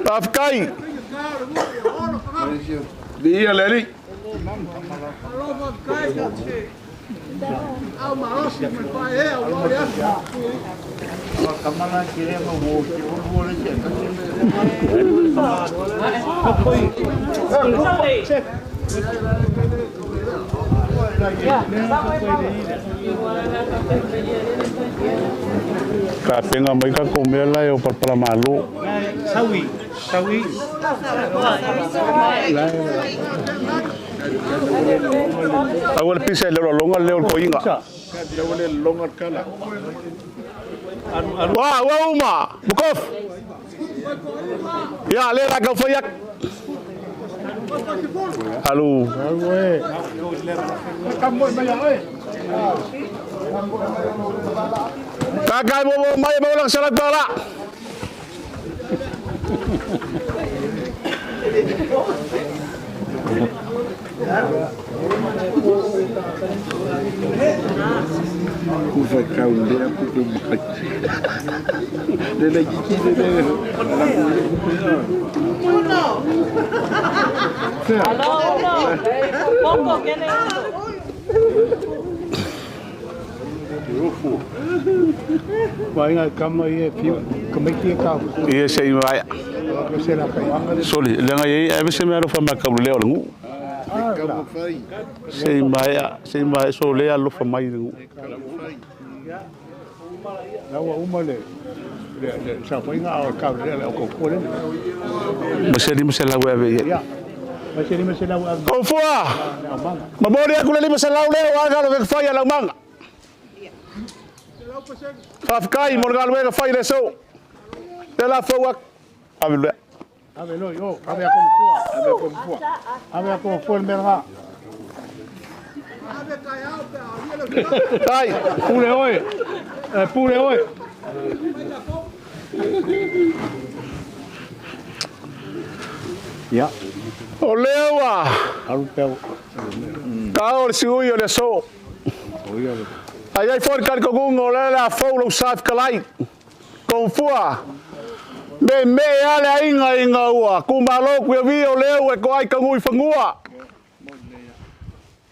Tafkai. Ia le ali. Ka penga mai ka ko mea lai o palpala malo. Saui, saui. Au le pisa le longa le o koinga. Le longa kala. Wa wa uma, bukof. Ya le la kau fayak. Alu. Kakai mo mai mo lang salat bala. Kufa kau le aku ku mai. Le le kiki le le. Uno. Aló, uno. Poco, ¿quién es uno? Vai kama i e fiu, kamiki e kau. Ia sei mai. Se la kai. Soli, le ngai e se me alo fa ma kau le o le ngu. Sei mai, sei mai so le alo fa mai ngu. Ua uma le le sa fainga o kau le le o ko le. Ma se lima se lau e ave ia. Ma se lima se lau ave. Konfua! Ma mori aku le lima se lau leo aga lo ke fai a lau manga. Whawhikai mo le galuega fai le so. Te la fau ak. Ave lea. Ave loi, o, ave a konfua. Ave a konfua. Ave a konfua le mera. Tai. Pule oe. Pule oe. Ia. O lea ua. Alu peo. Ka o le siui o le so. O ia le. Ae i ai foi le talitonuga o lea o le a fou lou sa fetalai. Tonufua, meemee lava le aiga ina ua tumalo Tuiavia o lea ua e toai tanu i fanua.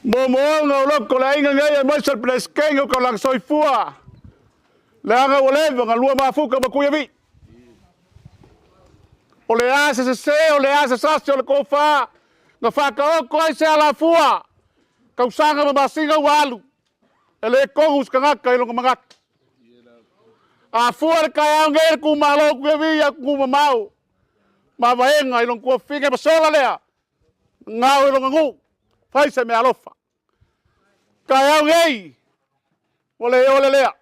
Moomooga o loto o le aiga nei aemaise le Peresetene o Taulaga Soifua, leaga ua leva ona lua mafuta ma Tuiavii. O le a se sese, o le a se sasi o le tofa na faataoto ai se alafua, tausaga ma masina ua alu, e le tonu se tagata i lona manatu. A fua le taeao nei le itumalo o Tuiavii i atunuu mamao, mavaega i lona tuafafine ma sola lea, gao i lona nuu, fai se meaalofa. Taeao nei, ua le ole lea.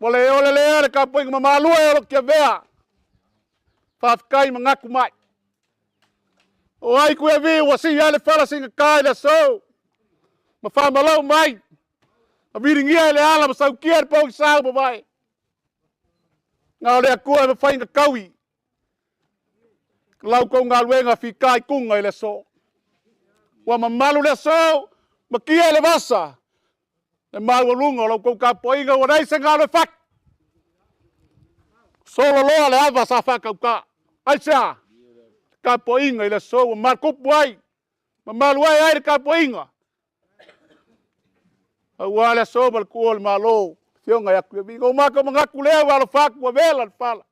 Ua le ole lea le tapuaiga mamalu e o lo Tiavea. Faafetai manatu mai. O ai Tuiavii ua sii ai le fala siigata i le aso ma faamalou mai, ma viligia i le ala ma sautia i le pogisa ua mavae. Na o le Atua e mafai ona taui lau tou galuega fitaituga i le aso. Ua mamalu le aso, matia i le vasa, le maualuga o la outou tapuaiga ua leai se galu e fatu. Solo loa le ava sa faatauta. Aisea? Tapuaiga i le aso ua malutupu ai, mamalu ae ai le tapuaiga. Aua le aso ma le tuua o le Malo, Afioga ia Tuiavii. Ona matou manatu lea ua alofa atu ua vela le fala,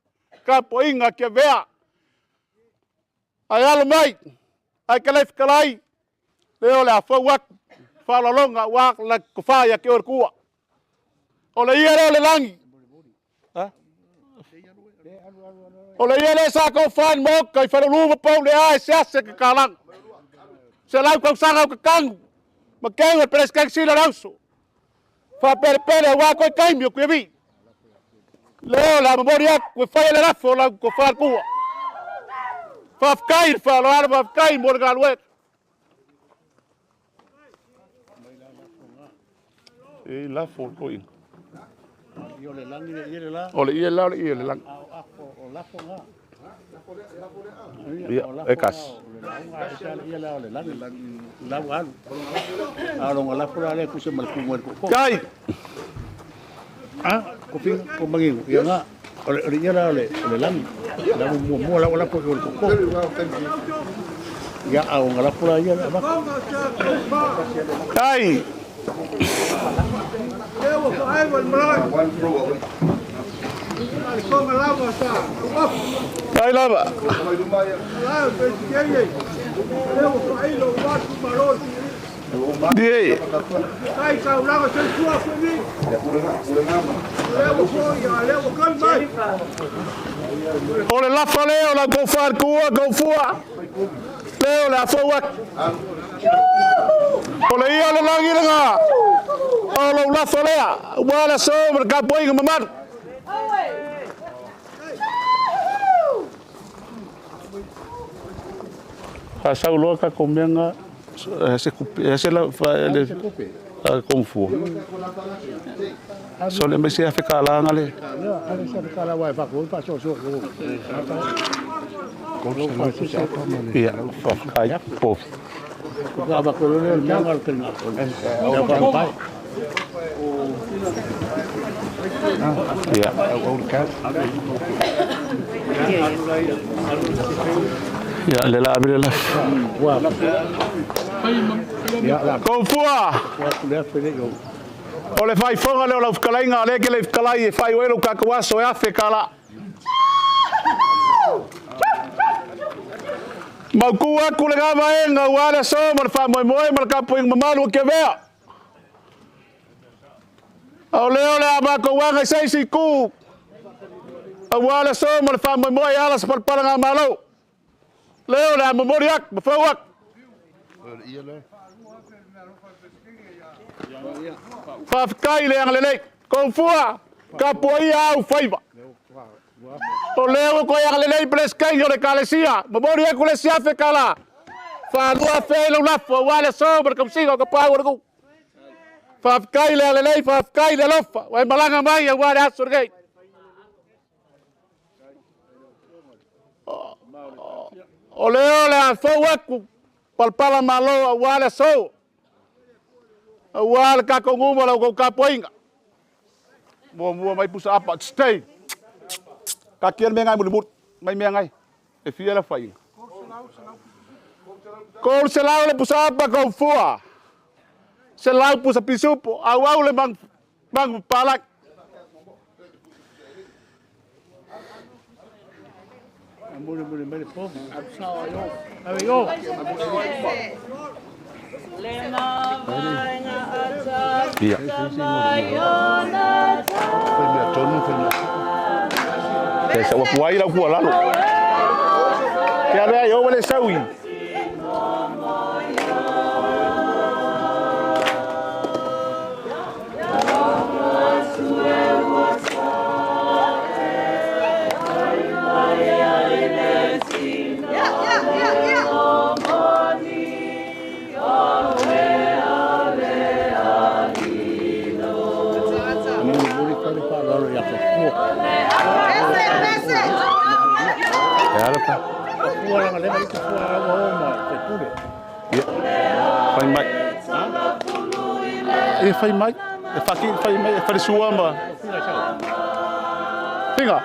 tapuaiga a Tiavea. Ae alo mai, ae te le fetalai, lea o le a fou atu faaaloaloga aua le tofa ia te oe le Atua. O le ia lea o le lagi. O le ia lea sa tofa i le Maota i Faleulu ma Pau-le-a e sease tatalaga. 100 tausaga o tatanu ma teu e le Peresetene Sili o le Auso. Faapelepele aua toe taimi o Tuiavii. Lea o le a momoli atu e fai le lafo o lau tofa le tua. Faafetai i le faaaloalo, faafetai mo le galuega. E lafo le toeaina. O le ie la o le ie le lagi. Ia, e kasi. Kai! Kai! Ai lava. Di. O le lafa lea o la tou faletua tou fua lea o le a fou atu. O le ia o le lagi lena, o lou lafo lea, aua le aso ma le tapuaiga mamalu. Faasau loa tatou mea na, se kupe, se la, le, kung fu. Sole mai se afe kala nga le. Ia, faafetai povi. Ia. Ia, le la ave le la. Koufua! O le faifoga lea o lau fetalaiga, lea e te le i fetalai e faaiu ai lou tatou aso e $1000. Mautu atu lena vaega aua le aso ma le faamoemoe ma le tapuaiga mamalu o Tiavea. A o lea o le a matou aga i se isi itu aua le aso ma le faamoemoe e ala se palapalagamalo. Lea o le a momoli atu ma fou atu. Faafetai le agalelei. Koufua, tapuaia au faiva. O lea ua toe agalelei Peresetene o le Ekalesia, momoli atu le isi $1000, $2000 ai lau lafo aua le aso ma le tausiga o tapaau o le nuu. Faafetai le agalelei, faafetai le alofa, ua e malaga mai aua le aso lenei. O lea o le a fou atu palapala malo aua le aso. Aua le tatou nuu ma la outou tapuaiga. Muamua mai pusa apa. Stay. Taatia le mea lena e mulimuli. Mai mea nai. E fia le aofaiga? 300 le pusa apa kou fua. 100 pusa pisupo. Auau le magu magu palagi. Muli mai le po. Ave i o. Ia. Fai mea tonu, fai mea. Ke sa ua puai lau fua lalo. Ke ave ai o le saui. Ia. Fai mai. E fai mai. E whaki, fai mai, e wharesua ma. Finga.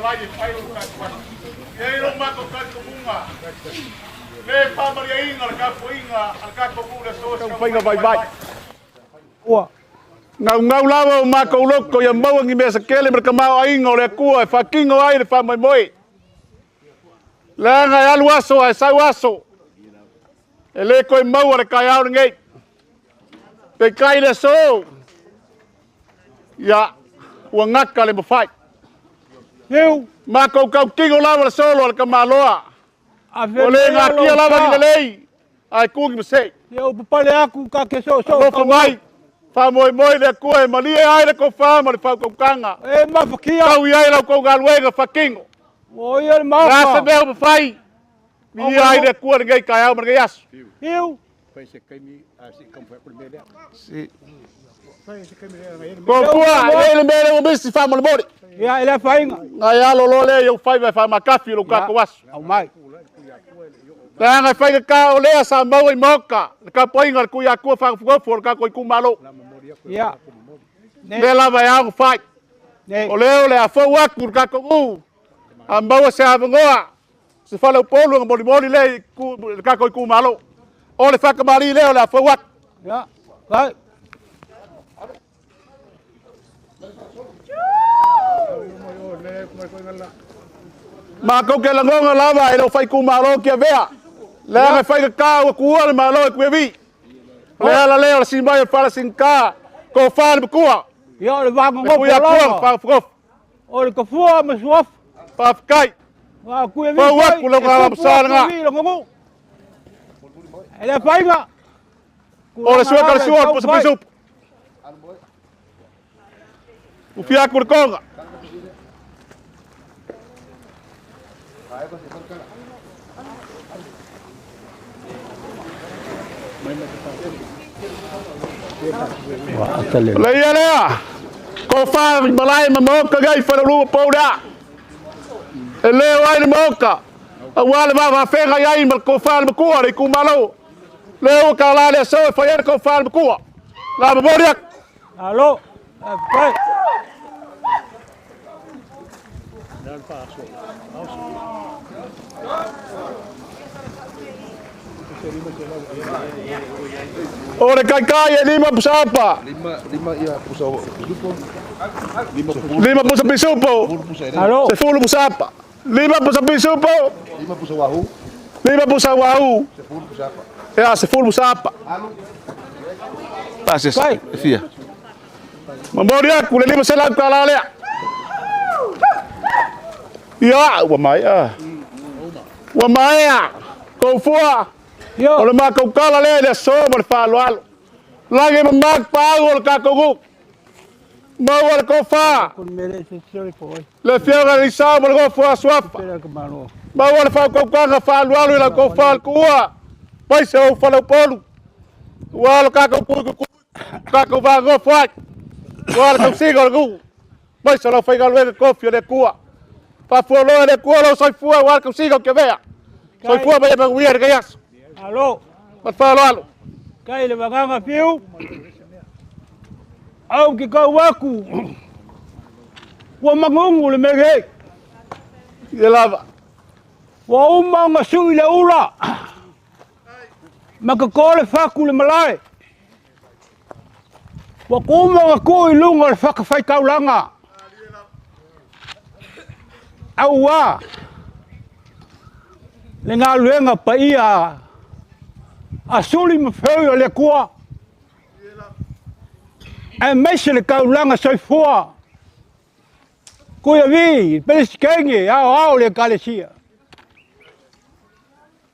Fetalai e fai lou tatou E ai lo matou talitonuga, le faamaliaina le tapuaiga a le tatou nuu i le aso se taumafaiga vaivai. Ua. Naunau lava o matou loto ia maua ni mea se tele ma le tamaoaiga o le Atua e faatino ai le faamoemoe. Leaga e alu aso ae sau aso, e le toe maua le taeao lenei. Peitai i le aso, ia, ua gata le mafai. Fiu. Matou tautino lava le solo a le tamaloa. Ua le natia lava ni lelei, ae tu ni masei. Ia ou papale aku ka ke so so. Alofa mai, faamoemoe i le Atua e malie ai le tofa ma le faautautaga. E mafakia. Tau i ai la outou galuega faatino. Ua ia le maofa. Le a se mea ua mafai, viia ai le Atua i lenei taeao ma lenei aso. Fiu. Toafua, e i ai le mea lea ua misi faamolemole. Ia, e le afaina. Nai alo loa lea i ou faiva e faamatafi i lo tatou aso. Aumai. Leaga e faigata o lea sa maua i Maota le tapuaiga a le Tuiatua faagofogofu o le tatou itumalo. Ia. Lea lava e ao ona fai. O lea o le a fou atu le tatou nuu, a maua se avanoa, se faleupolu ona molimoli lea i le tatou itumalo. O le faatamalii lea o le a fou atu. Ia. Vai. Matou te lagona lava e le o faitumalo Tiavea, leaga e faigata ua tuua le Malo e Tuiavi. O le ala lea o le sii mai o le fala sigata, tofa le matua. Ia o le E vagogofo pui atua lava. ma faagofogofu. O le tafua ma suafa. Faafetai. Wa kuia vi. Pau atu lau galamasa lena. E le afaina. O le sua ka le sua o le pusa pisupo. Ufia aku le konga. Le ia lea, ko wha malae ma maoka gai whanarua pau lea. E leo ai le maoka, aua le vavafega i ai ma le kofa le makua le itumalo. Lea ua tala le aso e fai ai le kofa le makua. La momoli atu. Alo. Faafetai. O le kaikai e 5 pusapa. Lima ia pusa pisupo. 5 pusa pisupo. Alo. 10 pusapa. 5 pusa pisupo. 5 pusa wahu. 5 pusa wahu. 10 pusapa. Ia, 10 pusapa. Pase, fia. Momoli atu le 500 tala lea. Ia, ua maea. Ua maea. Koufua. O le matou tala lea i le aso ma le faaaloalo. Lagi ma maku paau o le tatou nuu. Maua le tofa. Le afioga i le Isao ma le nofo a Suafa. Maua le faautautaga faaaloalo i lau tofa le tuua. Maise ou faleupolu. Ua lo tatou tuikukui, tatou vanofo ai. Ua le tausiga o le nuu. Maise o lau faigaluega tofi o le Atua. Faafualoa e le Atua lou soifua ua le tausiga o Tiavea. Soifua ma ia manuia i lenei aso. Alo. Ma le faaaloalo. Kai le vaganga fiu. Au ki kau aku. Ua magungu le mea nei. Ia lava. Ua uma ona sui le ula. Ma ka le faku le malae. Ua kuma ona tuu i luga o le fatafaitaulaga. Auā le galuega paia a suli ma feoi o le Atua, aemaise le taulaga soifua Tuiavi, Peresetene, aoao le Ekalesia.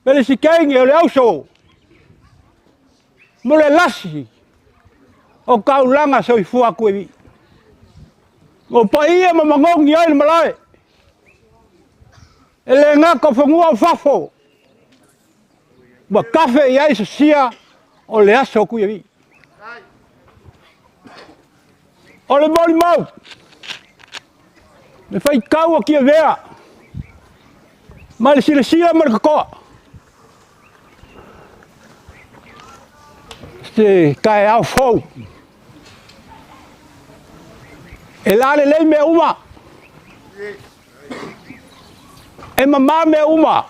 Peresetene o le auso mo le lasi o taulaga soifua Tuiavi. O paia ma magogi ai le malae. E le gata o fanua o fafo. Ua kafe i ai sosia o le aso o Tuiavi. O le molimau, le faitau o Tiavea, ma le silasila ma le totoa. Se taeao fou. E lalelei mea uma. E mamā mea uma.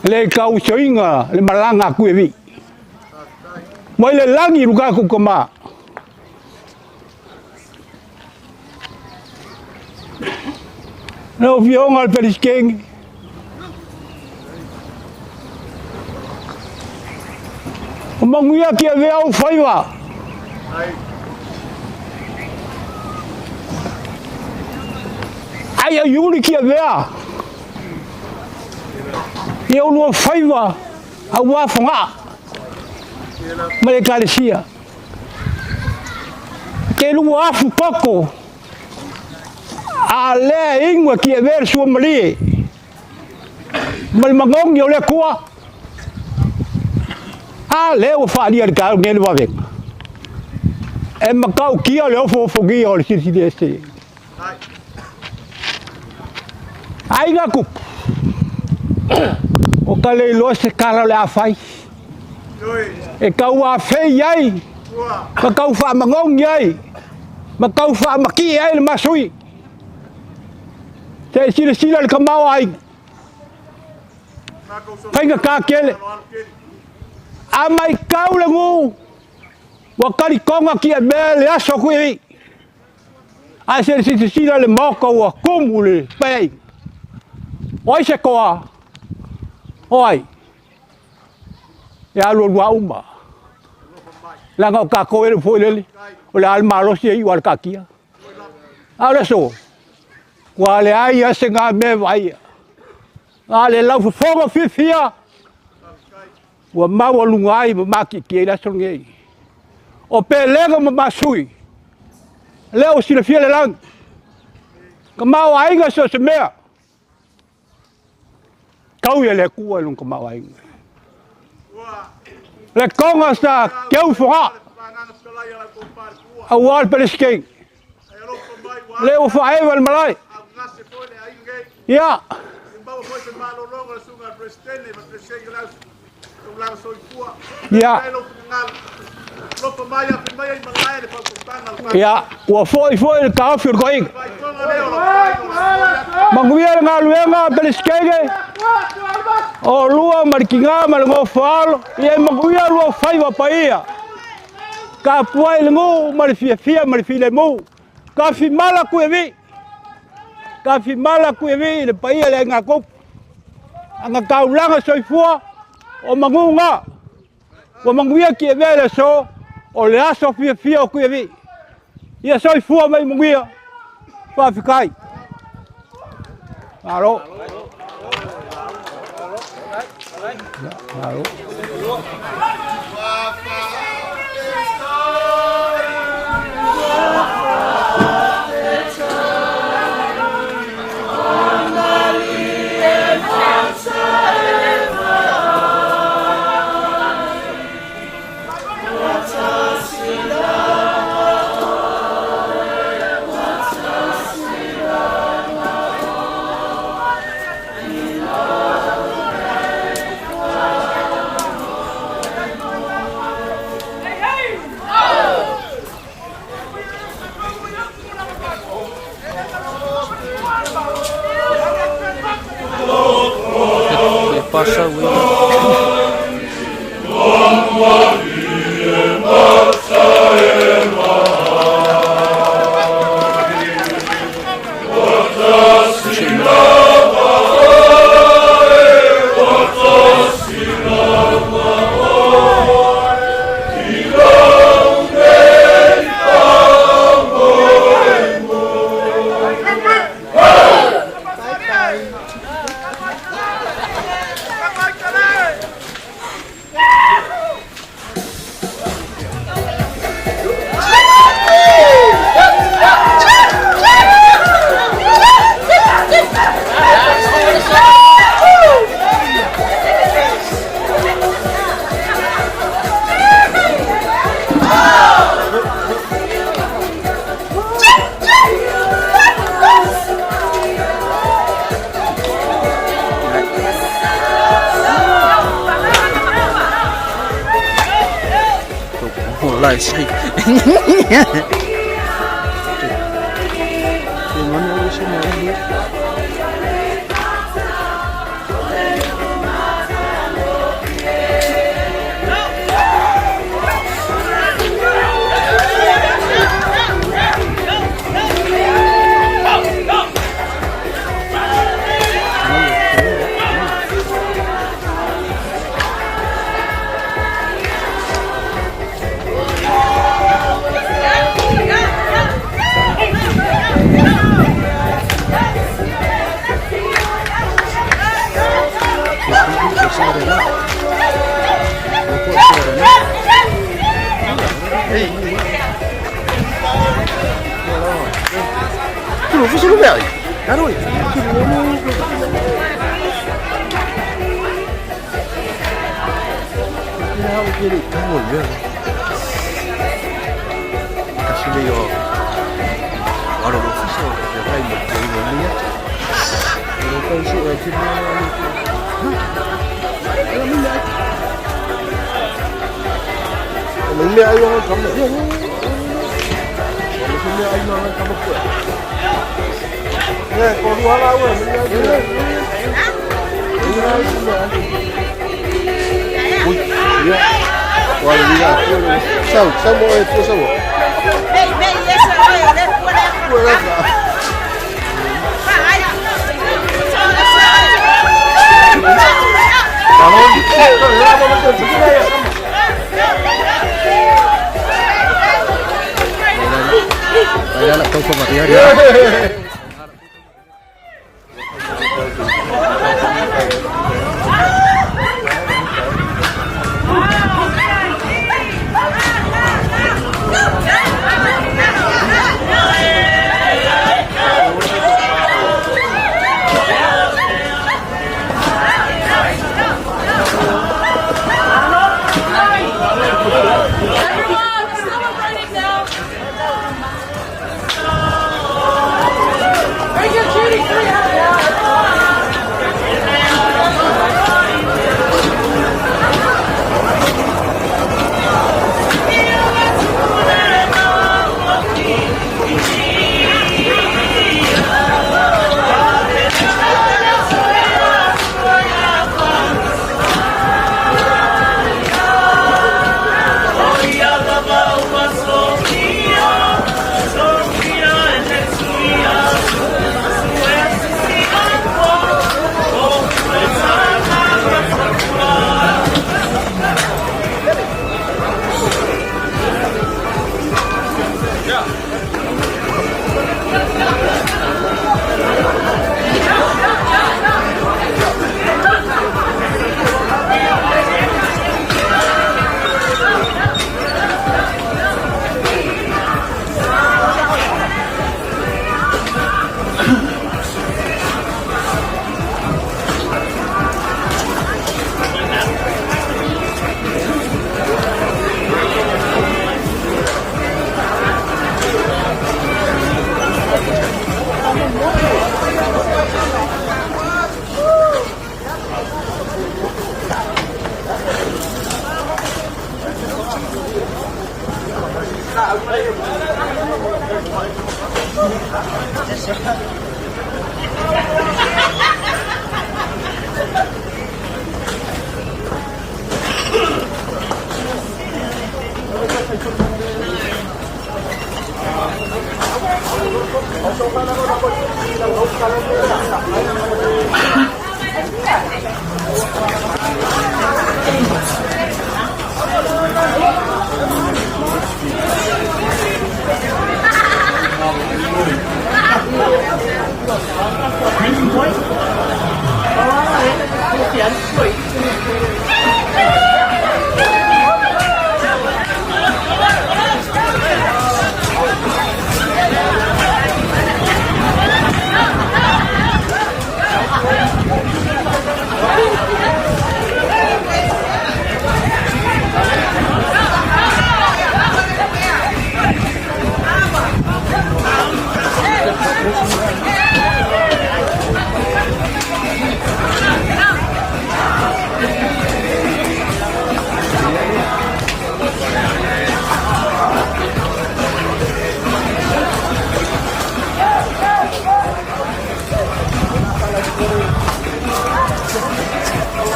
Le tausoiga le malaga a Kuivi. Mai le lagi i luka ku kama. Lau Afioga i le Peresetene, o manuia ki avea ou faiva. Ai ai uli ki avea. Ia ulua faiva auā Fogaa ma le Ekalesia. Te lua afu koko a lea inu e ki avea le suamalie ma le magogi o le Atua. A lea ua faalia i le taeao lenei le vavega. E matautia le ofoofogia o le Silisili Ese. Aiga tupu. O ka le iloa se tala o le a fai. E tau afei ai, ma tau faamanogi ai, ma tau faamatie ai le masui. Se i silasila le tamaoaiga. Faigata tele. A matau le nuu, ua talitoga Tiamea le aso atu i Ae se silasila le Maota ua tumu le paeaiga. O ai se toa? O ai? E alualu lava uma. Leaga o tatou e foi lele, o le a le malosi e iu lava i le taatia. A o le aso, ua leai lava se na mea e vaaia. A o le laufofoga fiafia, ua maualuga ai ma matietie ai le aso lenei. O Pelega ma Masui, lea ua silafia le lagi, tamaoaiga so o se mea, tau ia le Atua i lona tamaoaiga. Le toga sa teu fogaa, aua le Peresetene, lea ua faaeva le malae. Ia. Ia. Ia, ua foi foi le taofi o le toeaina. Manuia le galuega a Peresetene, o lua ma le tina ma le nofoalo, ia manuia lua faiva paia. Tapuai le nuu ma le fiafia ma le filemu. Tafimala Kuivi, tafimala Kuivi i le paia le aiga Kupu. Aga taulaga soifua o manuga. Ua manuia Tiavea i le aso, o le aso fiafia o Kuivi. Ia soifua mai manuia. Faafetai. Malo. Malo.